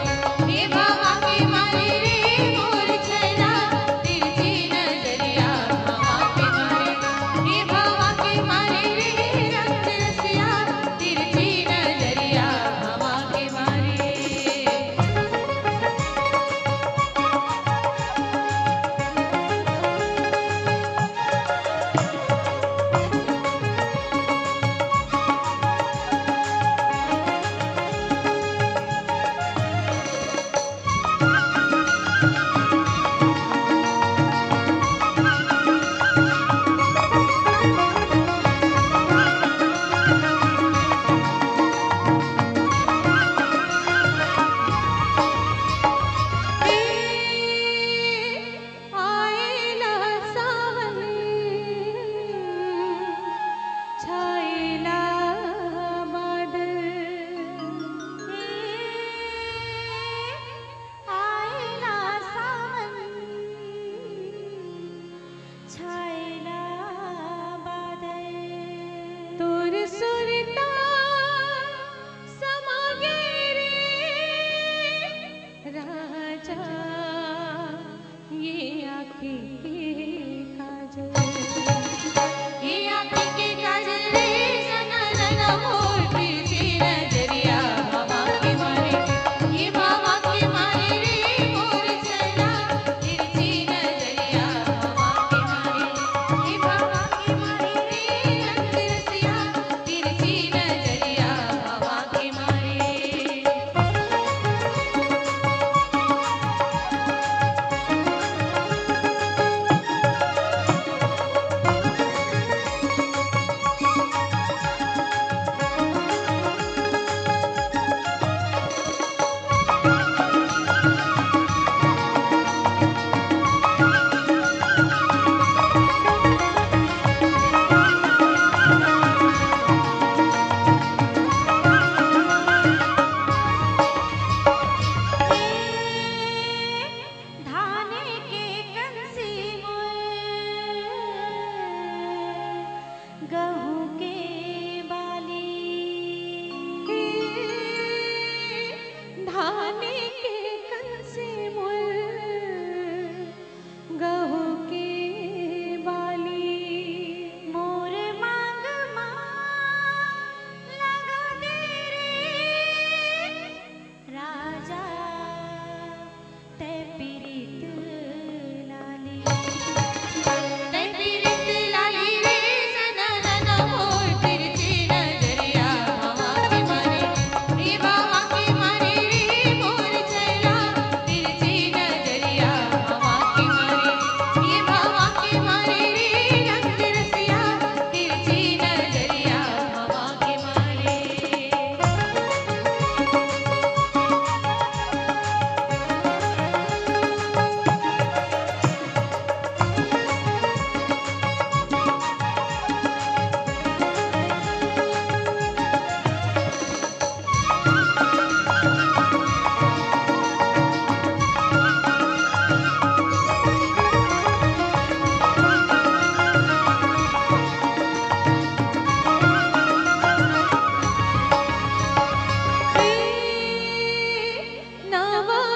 हे बाबा के मारे रे मोर छैला, तिरछी नजरिया, हवा के मारे, हे बाबा के मारे रे रंग रसिया, तिरछी नजरिया हवा के मारे। आएला सावन, छाएला बादल। तोर सुरता समा गे रे राजा, ये आँखी के काजल। ये आँखी के काजल रे, सना नना मोर तिरछी नजरिया, हवा के मारे, ये हवा के मारे रे मोर छैला, तिरछी नजरिया, हवा के मारे, ये हवा के मारे रे रंग रसिया, तिरछी नजरिया, हवा के मारे।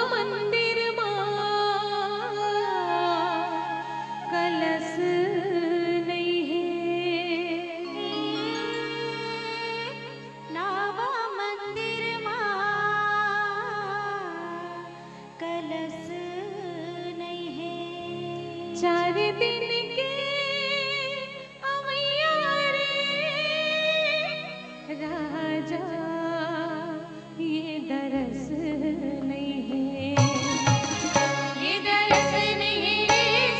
मंदिर मा कलश नइ हे। नवा मंदिर मा कलश नइ हे। चार दिन के अवैया रे राजा, ये दरस नइ हे। ये दरस नइ हे,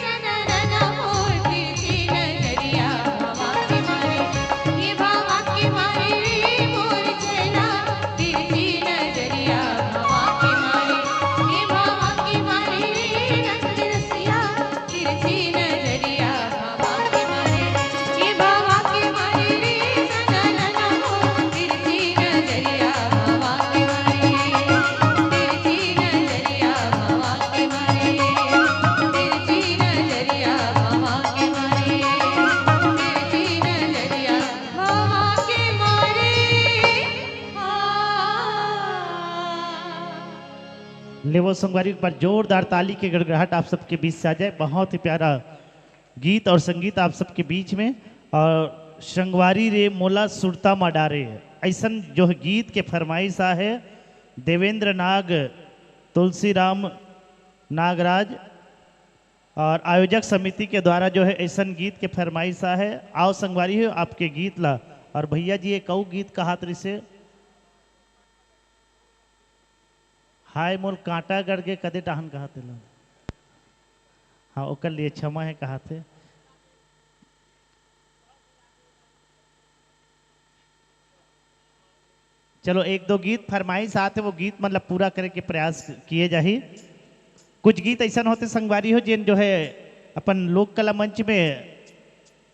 सननन मोर तिरछी नजरिया भावा के मारे, ये भावा के मारे, मोर छैला तिरछी नजरिया भावा के मारे, ये भावा के मारे, नजर रसिया तिरछी नजरिया भावा के मारे, ये भावा के मारे रे, सननन मोर तिरछी नजरिया भावा के मारे, तिरछी नजरिया भावा के मारे, तिरछी नजरिया भावा के मारे, तिरछी नजरिया भावा के मारे। हाँ। लेवो संगवारी, एक बार जोरदार ताली के गड़गड़ाहट आप सबके बीच से आ जाए। बहुत ही प्यारा गीत और संगीत आप सबके बीच में। और संगवारी रे मोला सुरता मा डारे, ऐसन जो है गीत के फरमाइश आ है देवेंद्र नाग, तुलसीराम नागराज और आयोजक समिति के द्वारा जो है ऐसन गीत के फरमाइश आ है। आओ संगवारी हो आपके गीत ला। और भैया जी, ये कऊ गीत कहात रिसे? हाय मोर कांटा गड़ गे कदे टाहन कहाथे ला। हाँ, ओकर लिए क्षमा है कहाथे। चलो, एक दो गीत फरमाइश आथे, वो गीत मतलब पूरा करे के प्रयास किए जाही। कुछ गीत ऐसन होथे संगवारी हो, जेन जो है अपन लोक कला मंच में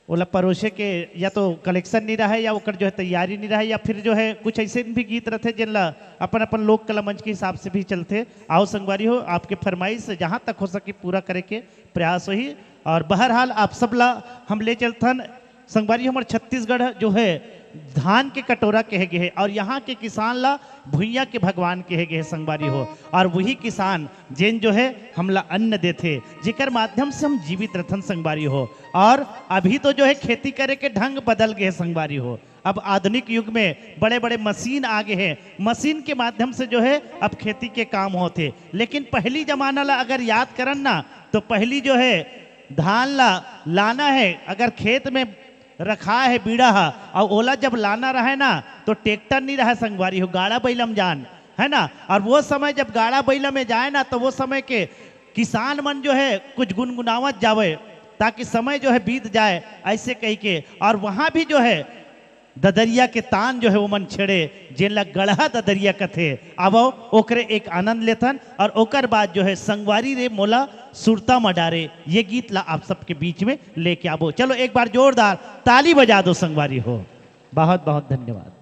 ओला परोसे के या तो कलेक्शन नहीं रहे या ओकर जो है तैयारी नहीं रहे या फिर जो है कुछ ऐसे भी गीत रहथे जेन ला अपन अपन लोक कला मंच के हिसाब से भी चलथे। आओ संगवारी हो, आपके फरमाइश जहाँ तक हो सके पूरा करे के प्रयास होही। और बहरहाल आप सब ला हम ले चलथन संगवारी, हमर छत्तीसगढ़ जो है धान के कटोरा कहे गे हे और यहाँ के किसान ला भुइयां के भगवान कहे गे हे संगवारी हो। और वही किसान जेन जो है हमला अन्न देथे, जेकर माध्यम से हम जीवित रथन संगवारी हो। और अभी तो जो है खेती करे के ढंग बदल गे हे संगवारी हो। अब आधुनिक युग में बड़े-बड़े मशीन आ गे हे, मशीन के माध्यम से जो है अब खेती के काम होथे। लेकिन पहली जमाना ला अगर याद करन ना, तो पहली जो है धान ला लाना है, अगर खेत में रखा है बीड़ा हा, और ओला जब लाना रहे ना, तो ट्रैक्टर नहीं रहे संगवारी हो, गाड़ा बैलम जान, है ना। और वो समय जब गाड़ा बैला में जाए ना, तो वो समय के किसान मन जो है कुछ गुनगुनावत जावे, ताकि समय जो है बीत जाए, ऐसे कह के। और वहाँ भी जो है ददरिया के तान जो है वो मन छेड़े, जेन ला गड़हा ददरिया कथे। आवो ओकरे एक आनंद लेथन और ओकर बाद जो है संगवारी रे मोला सुरता म डारे, ये गीत ला आप सबके बीच में लेके आबो। चलो एक बार जोरदार ताली बजा दो संगवारी हो। बहुत बहुत धन्यवाद।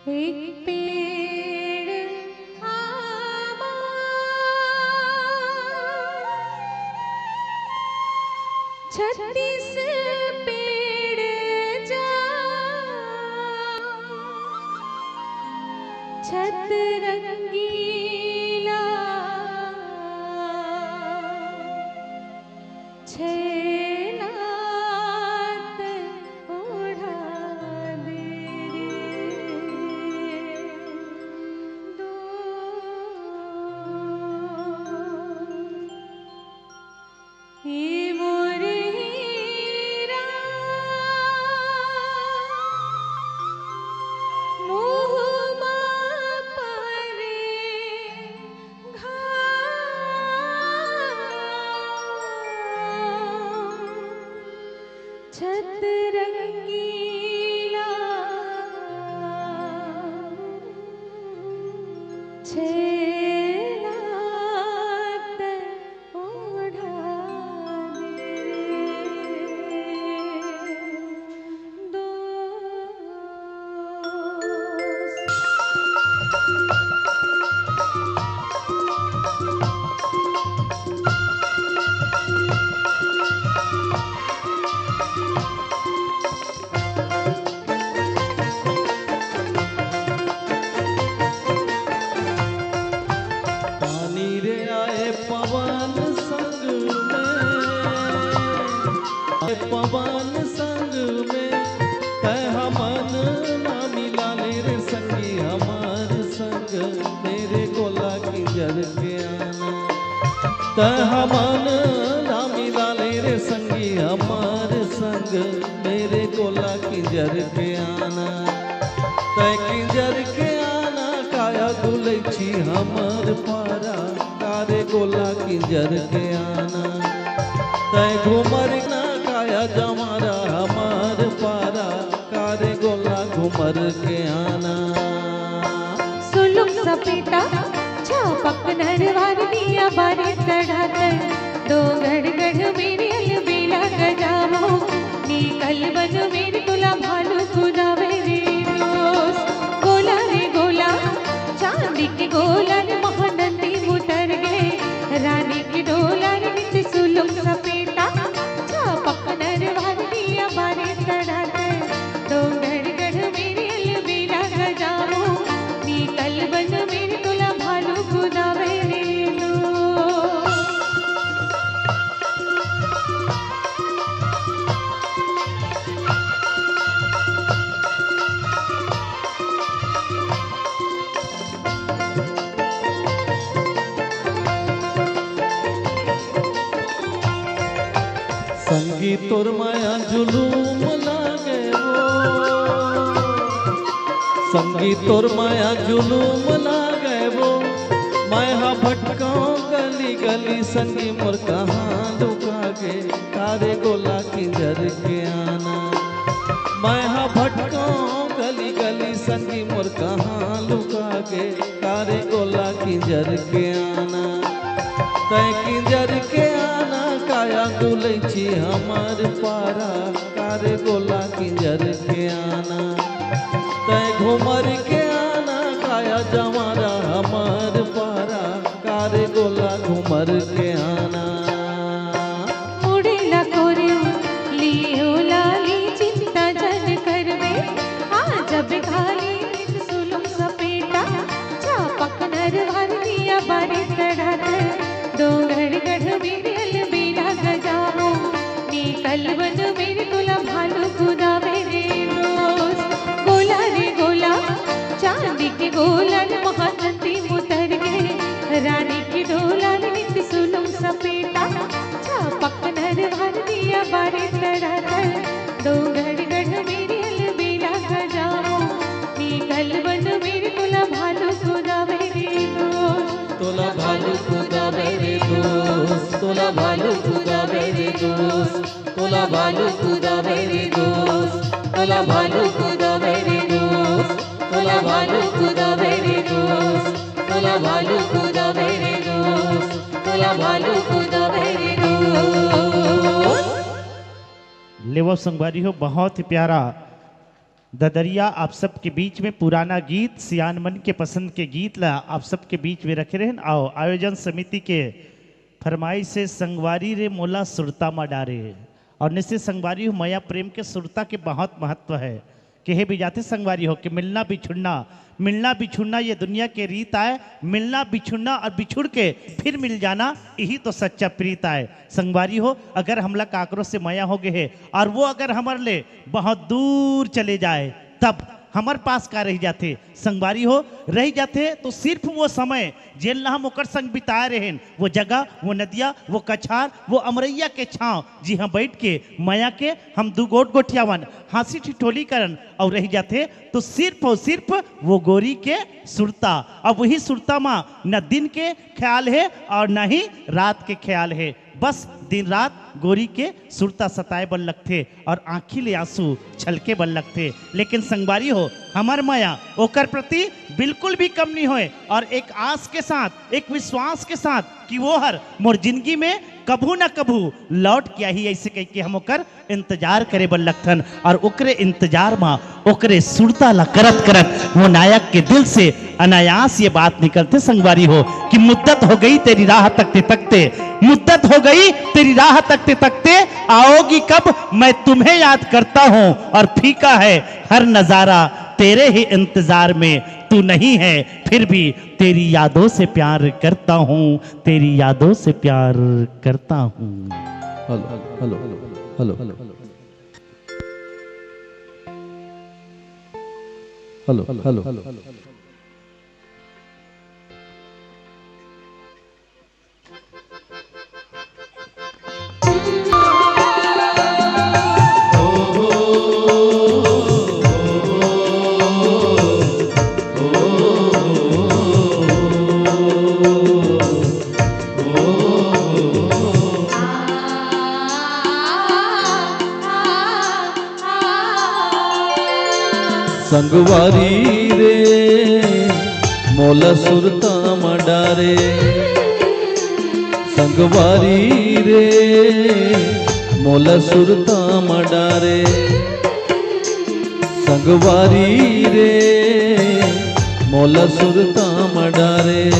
एक पेड़ आमा, छत्तीस पेड़ जाम, छत रंगीला छैलात ओढ़ा दे रे दो। ए मोर हीरा, मुँह मा परे, छत रंगीला छेला तन ओढ़ा दे रे दोस्त। पानी रे आए पवन संग में, आए पवन संग में, तै हमन ना मिला ले रे संगी, हमार संग मेरे गोला किंजर के आना। तै हमन ना मिला ले रे संगी, हमार संग मेरे गोला किंजर के आना। तै किंजर के आना, काया गुलैची हमर पारा, कारे गोला किंजर के आना। तै घूमर ना, काया जमारा हमर पारा, कारे गोला घूमर के आना। सुलुक सपेटा छापक नरवार दिया बारे चढ़ाते, डोंगर गढ़ मेरे अलबेला गजावो, नी कल बन मेरे तुला भालू कुदावे रे दोस्त। गोला रे गोला, चांदी के गोला रे महानंदी मुतर गे, रानी के डोला रे नित सुलुक सपेटा छापक नरवार दिया बारे चढ़ाते, डोंगर गढ़ मेरे अलबेला गजावो, नी कल बन मेरे तुला भालू कुदावे रे दोस्त। संगी तोर माया जुलूम लागे वो, संगी तोर माया जुलूम लागे वो, मैं हा भटकाऊं गली गली, संगी मोर कहाँ लुका गे, कारे गोला किंजर के आना। मैं हा भटकाऊं गली गली, संगी मोर कहाँ लुका गे, कारे गोला किंजर के आना। तै किंजर के आना, काया गुलैची हमार पारा, कारे गोला किंजर के आना। तै घूमर के आना, काया जमारा हमार पारा, कारे गोला घूमर के आना। मुड़े ला कोरे लियो लाली चिंता जन करबे, आ जब खाली नित सुलुम सपेटा, छापक नरवार दिया बारे चढ़ाते, डोंगर गढ़ मेरे अलबेला गजावो, नी कल बन मेरे तुला भालू कुदावे रे दोस्त। गोला रे गोला, चांदी के गोला रे महानंदी मुतर गे, रानी के डोला रे नित सुलुम सपेटा, छापक नरवार दिया बारे चढ़ाते, डोंगर गढ़ मेरे अलबेला गजावो, नी कल बन मेरे तुला भालू कुदावे रे दोस्त। तोला भालू कुदावे रे दोस्त, तोला भालू कुदावे रे दोस्त, तोला भालू कुदावे रे दोस्त, तोला भालू कुदावे रे दोस्त, तोला भालू कुदावे रे दोस्त, तोला भालू कुदावे रे दोस्त, तोला भालू कुदावे रे दोस्त। लेवो संगवारी हो, बहुत ही प्यारा ददरिया आप सबके बीच में पुराना गीत, सियान मन के पसंद के गीत ला आप सबके बीच में रखे रहन। अउ आयोजन समिति के फरमाइश से संगवारी रे मोला सुरता मा डारे। अउ निश्चित संगवारी हो, मया प्रेम के सुरता के बहुत महत्व है। कहे भी जाथे संगवारी हो कि मिलना बिछुड़ना, मिलना बिछुड़ना ये दुनिया के रीत आय, मिलना बिछुड़ना और बिछुड़ के फिर मिल जाना, यही तो सच्चा प्रीत आय। संगवारी हो, अगर हमला काकरो से मया हो गए है और वो अगर हमर ले बहुत दूर चले जाए, तब हमर पास का रह जाथे? संगवारी हो, रह जाथे तो सिर्फ वो समय, जेन ला हम ओकर संग बिताए रहेन, वो जगह, वो नदिया, वो कछार, वो अमरैया के छांव, जिहां बैठ के मया के हम दू गोठ गोठियावन, हांसी ठिठोली करन, अउ रह जाथे तो सिर्फ अउ सिर्फ वो गोरी के सुरता। अब वही सुरता मा न दिन के ख्याल है और न ही रात के ख्याल है। बस दिन रात गोरी के सुरता सताए बर लगथे और आँखी ले आंसू छलके बर लगथे। लेकिन संगवारी हो, हमर मया ओकर प्रति बिल्कुल भी कम नहीं होए और एक आस के साथ, एक विश्वास के साथ कि वो हर मोर जिंदगी में कभू न कभू लौट के आही, ऐसे कह के हम ओकर इंतजार करे बर लगथन और ओकरे इंतजार मा ओकरे सुरता ला करत करत वो नायक के दिल से अनायास ये बात निकलथे संगवारी हो कि मुद्दत हो गई तेरी राह तकते तकते, मुद्दत हो गई तेरी राह तकते तकते, आओगी कब मैं तुम्हें याद करता हूँ और फीका है हर नजारा तेरे ही इंतजार में, तू नहीं है फिर भी तेरी यादों से प्यार करता हूँ, तेरी यादों से प्यार करता हूँ। Hello, hello, hello, hello. Hello, hello. संगवारी रे, मोला सुरता म डारे। संगवारी रे, मोला सुरता म डारे। संगवारी रे, मोला सुरता म डारे।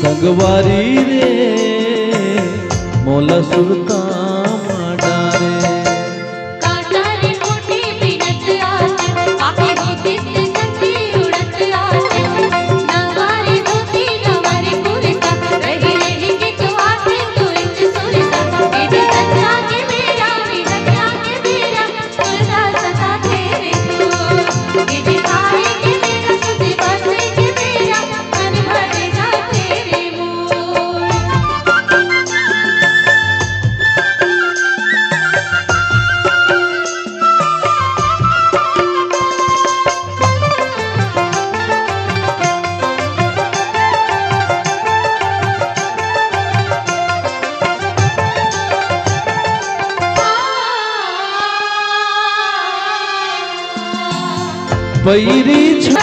संगवारी रे, मोला सुरता म डारे। कांटा रे मोटी बिनत आस, पाके होतिस संगी उड़त आस। नवारी धोती नवारी कुर्ता, रही रही के तो आस, तू इंच सुरता। दीदी संता के बेरा, दीदी संता के बेरा, सुरता सता तेरे तू। दीदी आए के बेरा, सुधी बसे के बेरा, मन भर जाथे रे मोर। बैरी झ-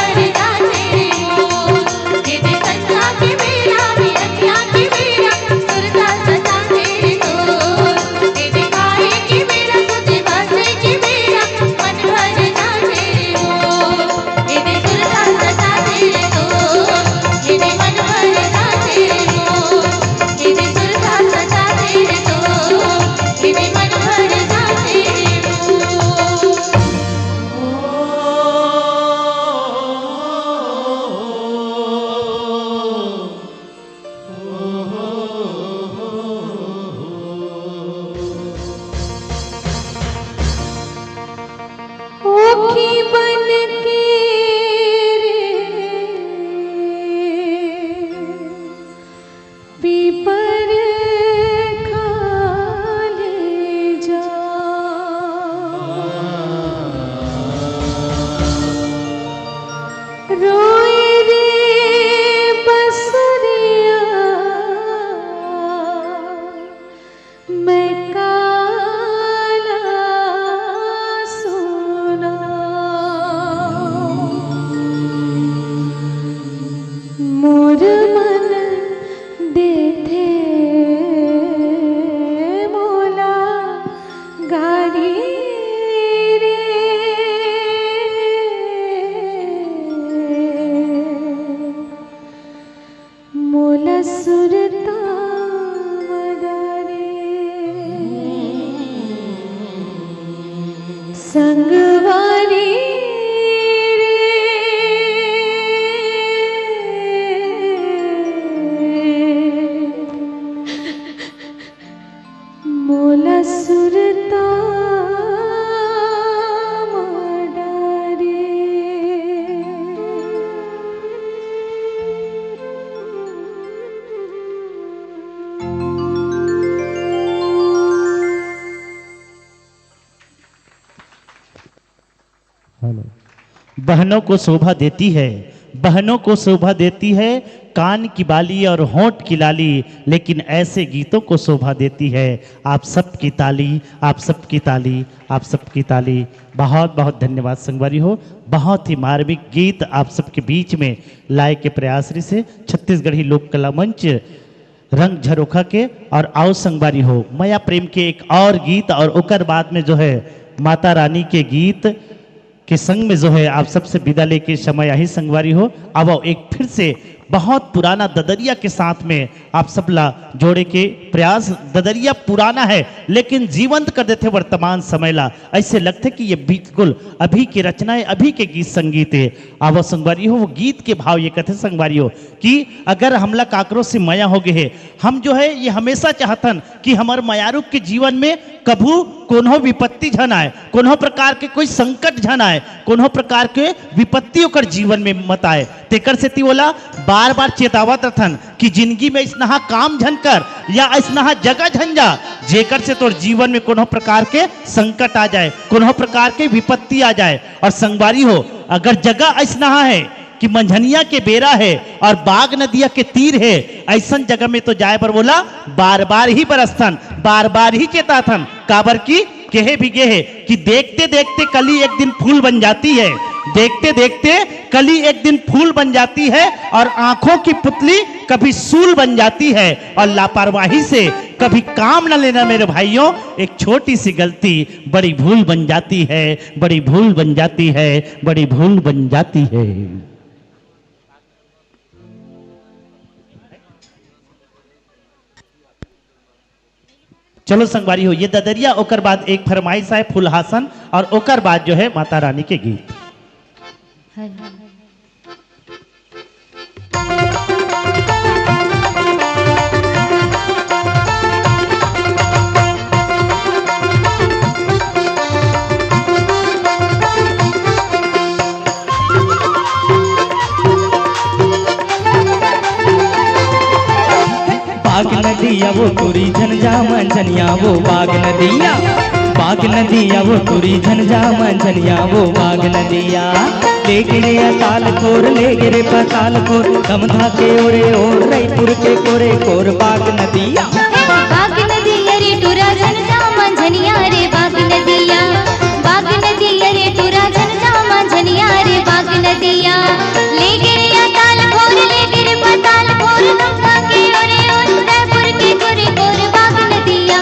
ओखी बन के रे पीपर खाले जा। रोए रे बसुरिया, मैं काला सुना। मोर मन देथे मोला गारी रे। मोला सुरता म डारे। संगवारी रे, मोला सुरता म डारे। हेलो। बहनों को शोभा देती है, बहनों को शोभा देती है कान की बाली और होंठ की लाली, लेकिन ऐसे गीतों को शोभा देती है। आप सबकी ताली, आप सबकी ताली, आप सबकी ताली। बहुत बहुत धन्यवाद संगवारी हो, बहुत ही मार्मिक गीत आप सबके बीच में लाए के प्रयास रहिसे छत्तीसगढ़ी लोक कला मंच रंग झरोखा के। और आओ संगवारी हो, मया प्रेम के एक और गीत और ओकर बाद में जो है माता रानी के गीत के संग में जो है आप सबसे विदा लेके समय आही संगवारी हो। अब एक फिर से बहुत पुराना ददरिया के साथ में आप सब ला जोड़े के प्रयास। ददरिया पुराना है लेकिन जीवंत कर देथे वर्तमान समय ला। ऐसे लगथे कि ये बिल्कुल अभी के रचना है, अभी के गीत संगीत है। आवो संगवारी हो, वो गीत के भाव ये कथे संगवारी हो कि अगर हमला काकरो से मया हो गए है, हम जो है ये हमेशा चाहतन कि हमर मयारू के जीवन में कभू कोनो विपत्ति झन आए, कोनो प्रकार के कोई संकट झन आए, कोनो प्रकार के विपत्ति ओकर जीवन में मत आए। तेकर सेती ओला बार-बार चेतावत रथन कि जिंदगी में अइसनहा काम झन कर या अइसनहा जगह झन जा, जेकर से तोर जीवन में कोनो प्रकार के संकट आ जाए, कोनो प्रकार के विपत्ति आ जाए। और संगवारी हो, अगर जगह अइसनहा है कि मंझनिया के बेरा है और बाग नदिया के तीर है, अइसन जगह में तो जाए बर ओला बार-बार ही बरसथन, बार-बार ही चेताथन। काबर कि केहे भी गे हे कि देखते देखते कली एक दिन फूल बन जाती है, देखते देखते कली एक दिन फूल बन जाती है और आंखों की पुतली कभी सूल बन जाती है। और लापरवाही से कभी काम न लेना मेरे भाइयों, एक छोटी सी गलती बड़ी भूल बन जाती है, बड़ी भूल बन जाती है, बड़ी भूल बन जाती है। चलो संगवारी हो, ये ददरिया, ओकर बाद एक फरमाइश आए फुलहासन और ओकर बाद जो है माता रानी के गीत। बाग नदिया वो टूरी झन जा मंझनिया वो बाग नदिया, बाग नदिया वो टूरी झन जा मंझनिया वो बाग नदिया। ले गिरे अकाल कोर, ले गिरे पताल कोर, दम धाके ओरे ओर, रईपुर के कोरे कोर बाग नदिया। बाग नदिया रे टूरा झन जा मंझनिया रे बाग नदिया, बाग नदिया रे टूरा झन जा मंझनिया रे बाग नदिया। ले गिरे अकाल कोर, ले गिरे पताल कोर, दम धाके ओरे ओर, रईपुर के कोरे कोर बाग नदिया।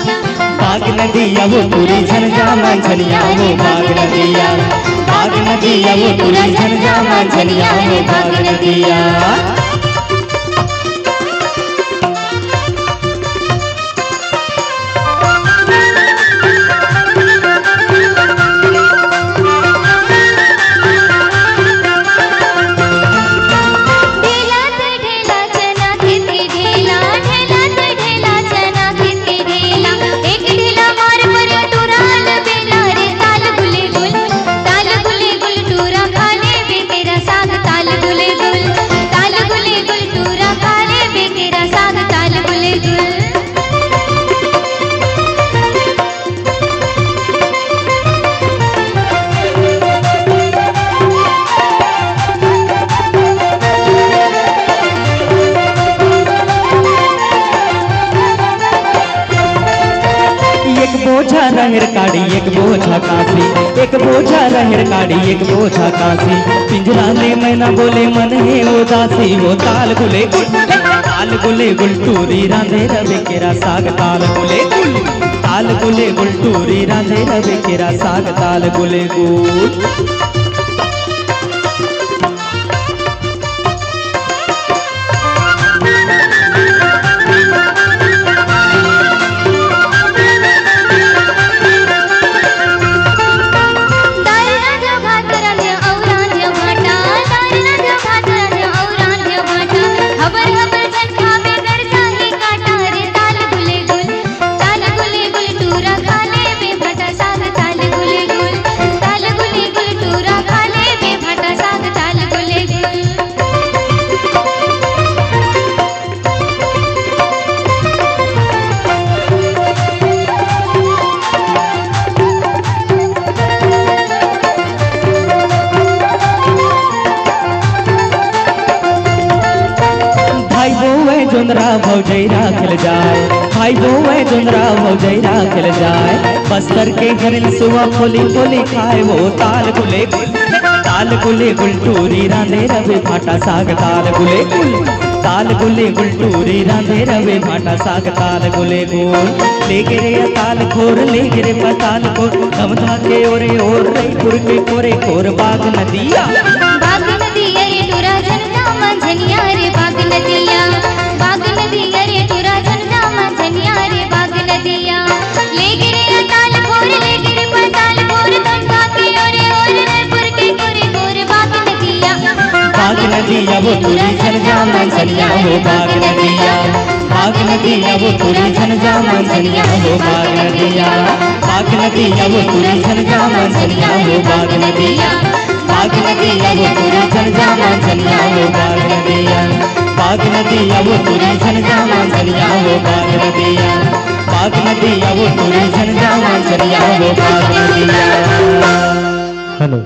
बाग नदिया वो टूरी झन जा मंझनिया वो बाग नदिया, बाग नदिया वो टूरी झन जा मंझनिया वो बाग नदिया। ढेला ते ढेला चना खेत के ढेला, ढेला ते ढेला चना खेत के ढेला। एक ढेला मार पर टुराल बेला रे, ताल गुले गुल, ताल गुले गुल टूरा खा लेबे तेरा साग। ताल गुले गुल, ताल गुले गुल टूरा खा लेबे तेरा साग। ताल गुले गुल। एक बोझा रहेर काड़ी, एक बोझा कांसी, एक बोझा रहेर काड़ी, एक बोझा कांसी। पिंजरा ले मैना बोले मन हे उदासी, वो ताल गुले गुल, ताल गुले गुल टूरी रांधे रवे केरा साग। ताल गुले गुल, ताल गुले गुल टूरी रांधे रवे केरा साग। ताल गुले गुल। बोवय जोंधरा भौजई राखेल जाय, खाई बोवय जोंधरा भौजई राखेल जाय। बस्तर के हरिन सुवा फोली फोली खाय, वो ताल गुले गुल, ताल गुले गुल टूरी रांधे रवे भाटा साग ताल गुले गुल, ताल गुले गुल टूरी रांधे रवे भाटा साग ताल गुले गुल। ले गे रे ताल खोर, ले गे रे पताल खोर, गमधा के ओरे ओर, रईपुर के कोरे कोर बाग नदिया। बाग नदिया रे टूरा झन जा मंझनिया रे बाग नदिया, बाग नदिया रे टूरा झन जा मंझनिया रे बाग नदिया। ले गे रे ताल खोर, ले गे रे पताल खोर, गमधा के ओरे ओर, रईपुर के कोरे कोर बाग नदिया। बाग नदिया वो टूरी झन जा मंझनिया हो बाग नदिया, बाग नदिया वो टूरी झन जा मंझनिया हो बाग नदिया, बाग नदिया वो टूरी झन जा मंझनिया हो बाग नदिया, बाग नदिया वो टूरी झन जा मंझनिया हो बाग नदिया, बाग नदिया वो टूरी झन जा मंझनिया हो बाग नदिया, बाग नदिया वो टूरी झन जा मंझनिया हो बाग नदिया। हेलो,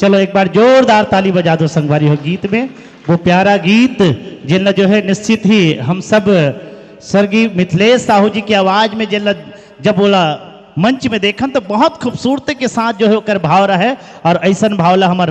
चलो एक बार जोरदार ताली बजा दो संगवारी हो गीत में। वो प्यारा गीत जिनला जो है निश्चित ही हम सब स्वर्गीय मिथिलेश साहू जी की आवाज में जिनला जब बोला मंच में देखन तो बहुत खूबसूरती के साथ जो है ओकर भाव रहे। और ऐसन भाव ला हमर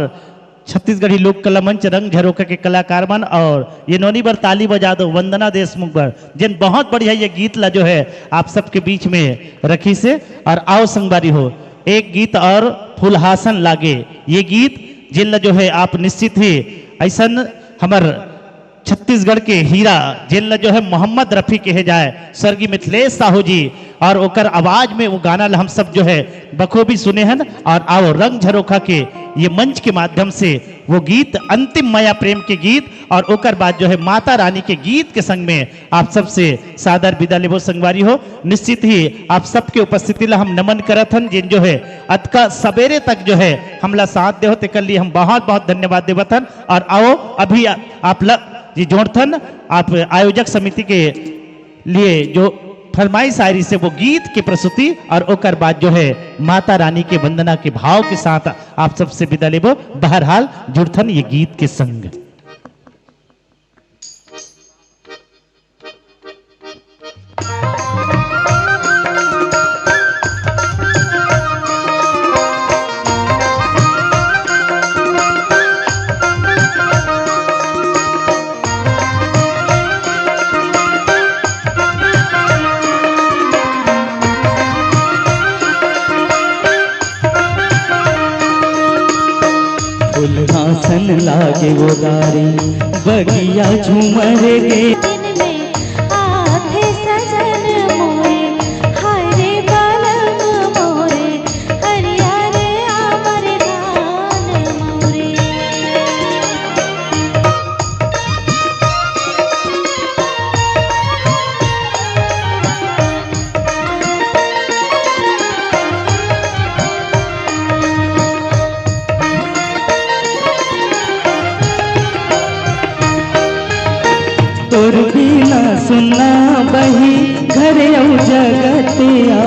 छत्तीसगढ़ी लोक कला मंच रंग झरोखा के कलाकार मन और ये नोनी बर ताली बजा दो वंदना देशमुख बर, जिन बहुत बढ़िया ये गीत ला जो है आप सबके बीच में रखिसे। और आओ संगवारी हो, एक गीत और फुलहासन लागे, ये गीत जिन ला जो है आप निश्चित ही ऐसन हमर छत्तीसगढ़ के हीरा जिन ला जो है मोहम्मद रफी कहे जाए, स्वर्गीय मिथिलेश साहू जी, और ओकर आवाज में वो गाना ला हम सब जो है बखूबी सुने हन। और आओ रंग झरोखा के ये मंच के माध्यम से वो गीत अंतिम मया प्रेम के गीत और ओकर बाद जो है माता रानी के गीत के संग में आप सबसे सादर विदा लेबो संगवारी हो। निश्चित ही आप सबके उपस्थिति ला हम नमन करत हन, जिन जो है अतका सबेरे तक जो है हमला साथ देहो तेकर लिए हम बहुत बहुत धन्यवाद देवत हन। और आओ अभी आ-, आप ल-, जी जोड़थन आप आयोजक समिति के लिए जो फरमाइश आ रही से वो गीत के प्रस्तुति और ओकर बाद जो है माता रानी के वंदना के भाव के साथ आप सबसे विदा लेबो। बहरहाल जुड़थन ये गीत के संग। फुलहासन लागे वो दारी, बगिया झूमर गे। दिन में आथे सजन मोरे, हरे बलम मोरे, हरियर आमर धान मोरे। तोर बिना सुन्ना बही घर अउ जगतिया,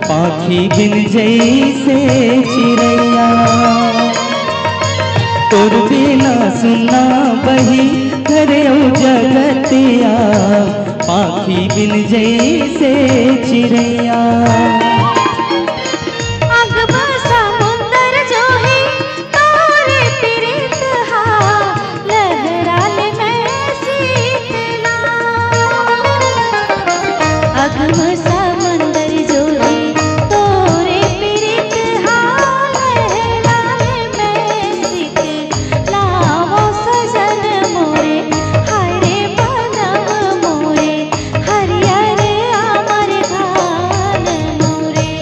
पाखी बिन जैसे चिरैया। तोर बिना सुन्ना बही घर अउ जगतिया, पाखी बिन जैसे चिरैया। अगबा समुंदर जो है तोरे पिरित हा, लहराल मैं सीतला। अगम समंदर जोड़ी तोरे पिरित हा, लहराल मैं सीतला। वो सजन मोरे, हरे बलम मोरे, हरियर अमर धान मोरे।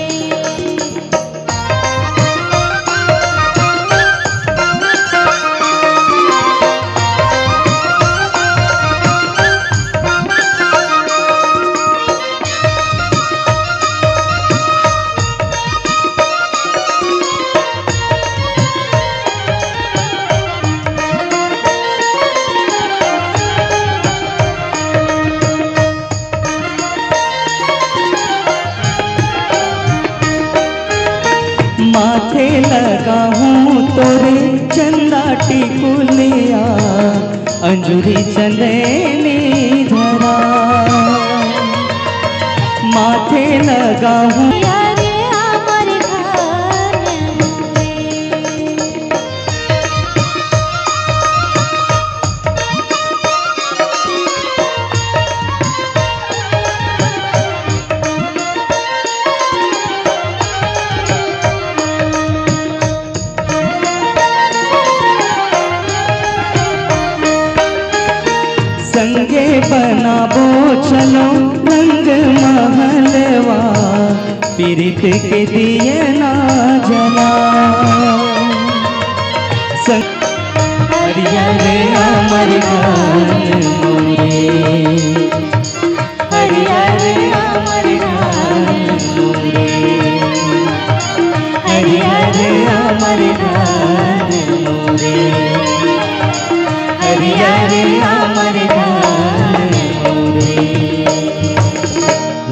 माथे लगाहूँ तोरे चंदा टिकुलिया, मंजूरी चंदनी धरा, माथे लगाहूँ। संगे बनाबो चलो रंग महलवा, पीरित के दिए ना जला। संग हरियर अमर गान मोरे, हरियर अमर गान मोरे, हरियर अमर गान मोरे, हरियर अमर गान मोरे।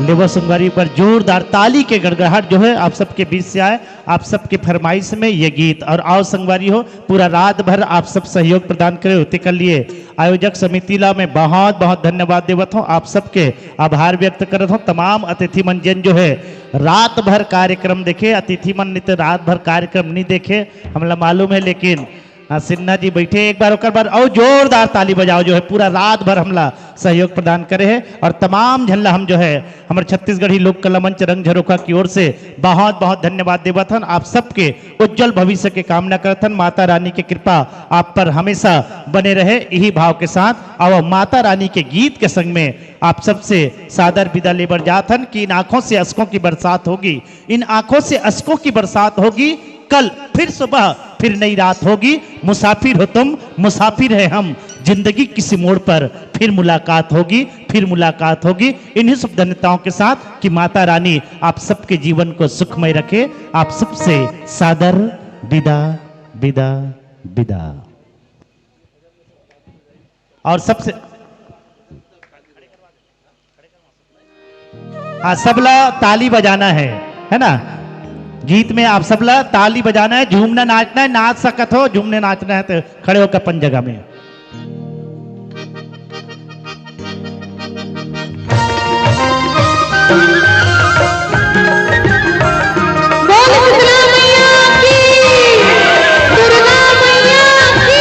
लेवा संगवारी पर जोरदार ताली के गड़गड़ाहट जो है आप सबके बीच से आए, आप सबके फरमाइश में ये गीत। और आओ संगवारी हो, पूरा रात भर आप सब सहयोग प्रदान करे हो, तेकर लिए आयोजक समिति ला मैं बहुत बहुत धन्यवाद देवत हूँ, आप सबके आभार व्यक्त करत हूँ। तमाम अतिथि मन जेन जो है रात भर कार्यक्रम देखे, अतिथि मन नित रात भर कार्यक्रम नहीं देखे, हमला मालूम है, लेकिन हाँ, सिन्हा जी बैठे, एक बार ओकर बर अउ जोरदार ताली बजाओ, जो है पूरा रात भर हमला सहयोग प्रदान करे है। और तमाम झन ला हम जो है हमर छत्तीसगढ़ी लोक कला मंच रंग झरोखा की ओर से बहुत बहुत धन्यवाद देवत हन। आप सबके उज्जवल भविष्य के कामना करत हन। माता रानी के कृपा आप पर हमेशा बने रहे, यही भाव के साथ अब माता रानी के गीत के संग में आप सबसे सादर विदा लेबर जात हन कि इन आंखों से अश्कों की बरसात होगी, इन आंखों से अश्कों की बरसात होगी। कल फिर सुबह, फिर नई रात होगी। मुसाफिर हो तुम, मुसाफिर है हम, जिंदगी किसी मोड़ पर फिर मुलाकात होगी, फिर मुलाकात होगी। इन्हीं शुभ धन्यताओं के साथ कि माता रानी आप सबके जीवन को सुखमय रखे। आप सबसे सादर विदा, विदा, विदा। और सबसे हाँ, सबला ताली बजाना है, है ना? गीत में आप सबला ताली बजाना है, झूमना नाचना है, नाच सकत हो, झूमने नाचना है तो खड़े होकर अपन जगह में। बोल शीतला मैया की, दुर्गा मैया की।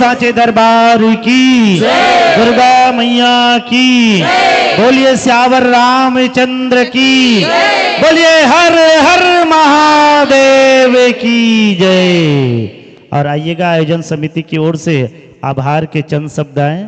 सांचे दरबार की, दुर्गा मैया की, बोलिए सियावर रामचंद्र की, बोलिए हर हर महादेव की जय। और आइएगा, आयोजन समिति की ओर से आभार के चंद शब्द आए।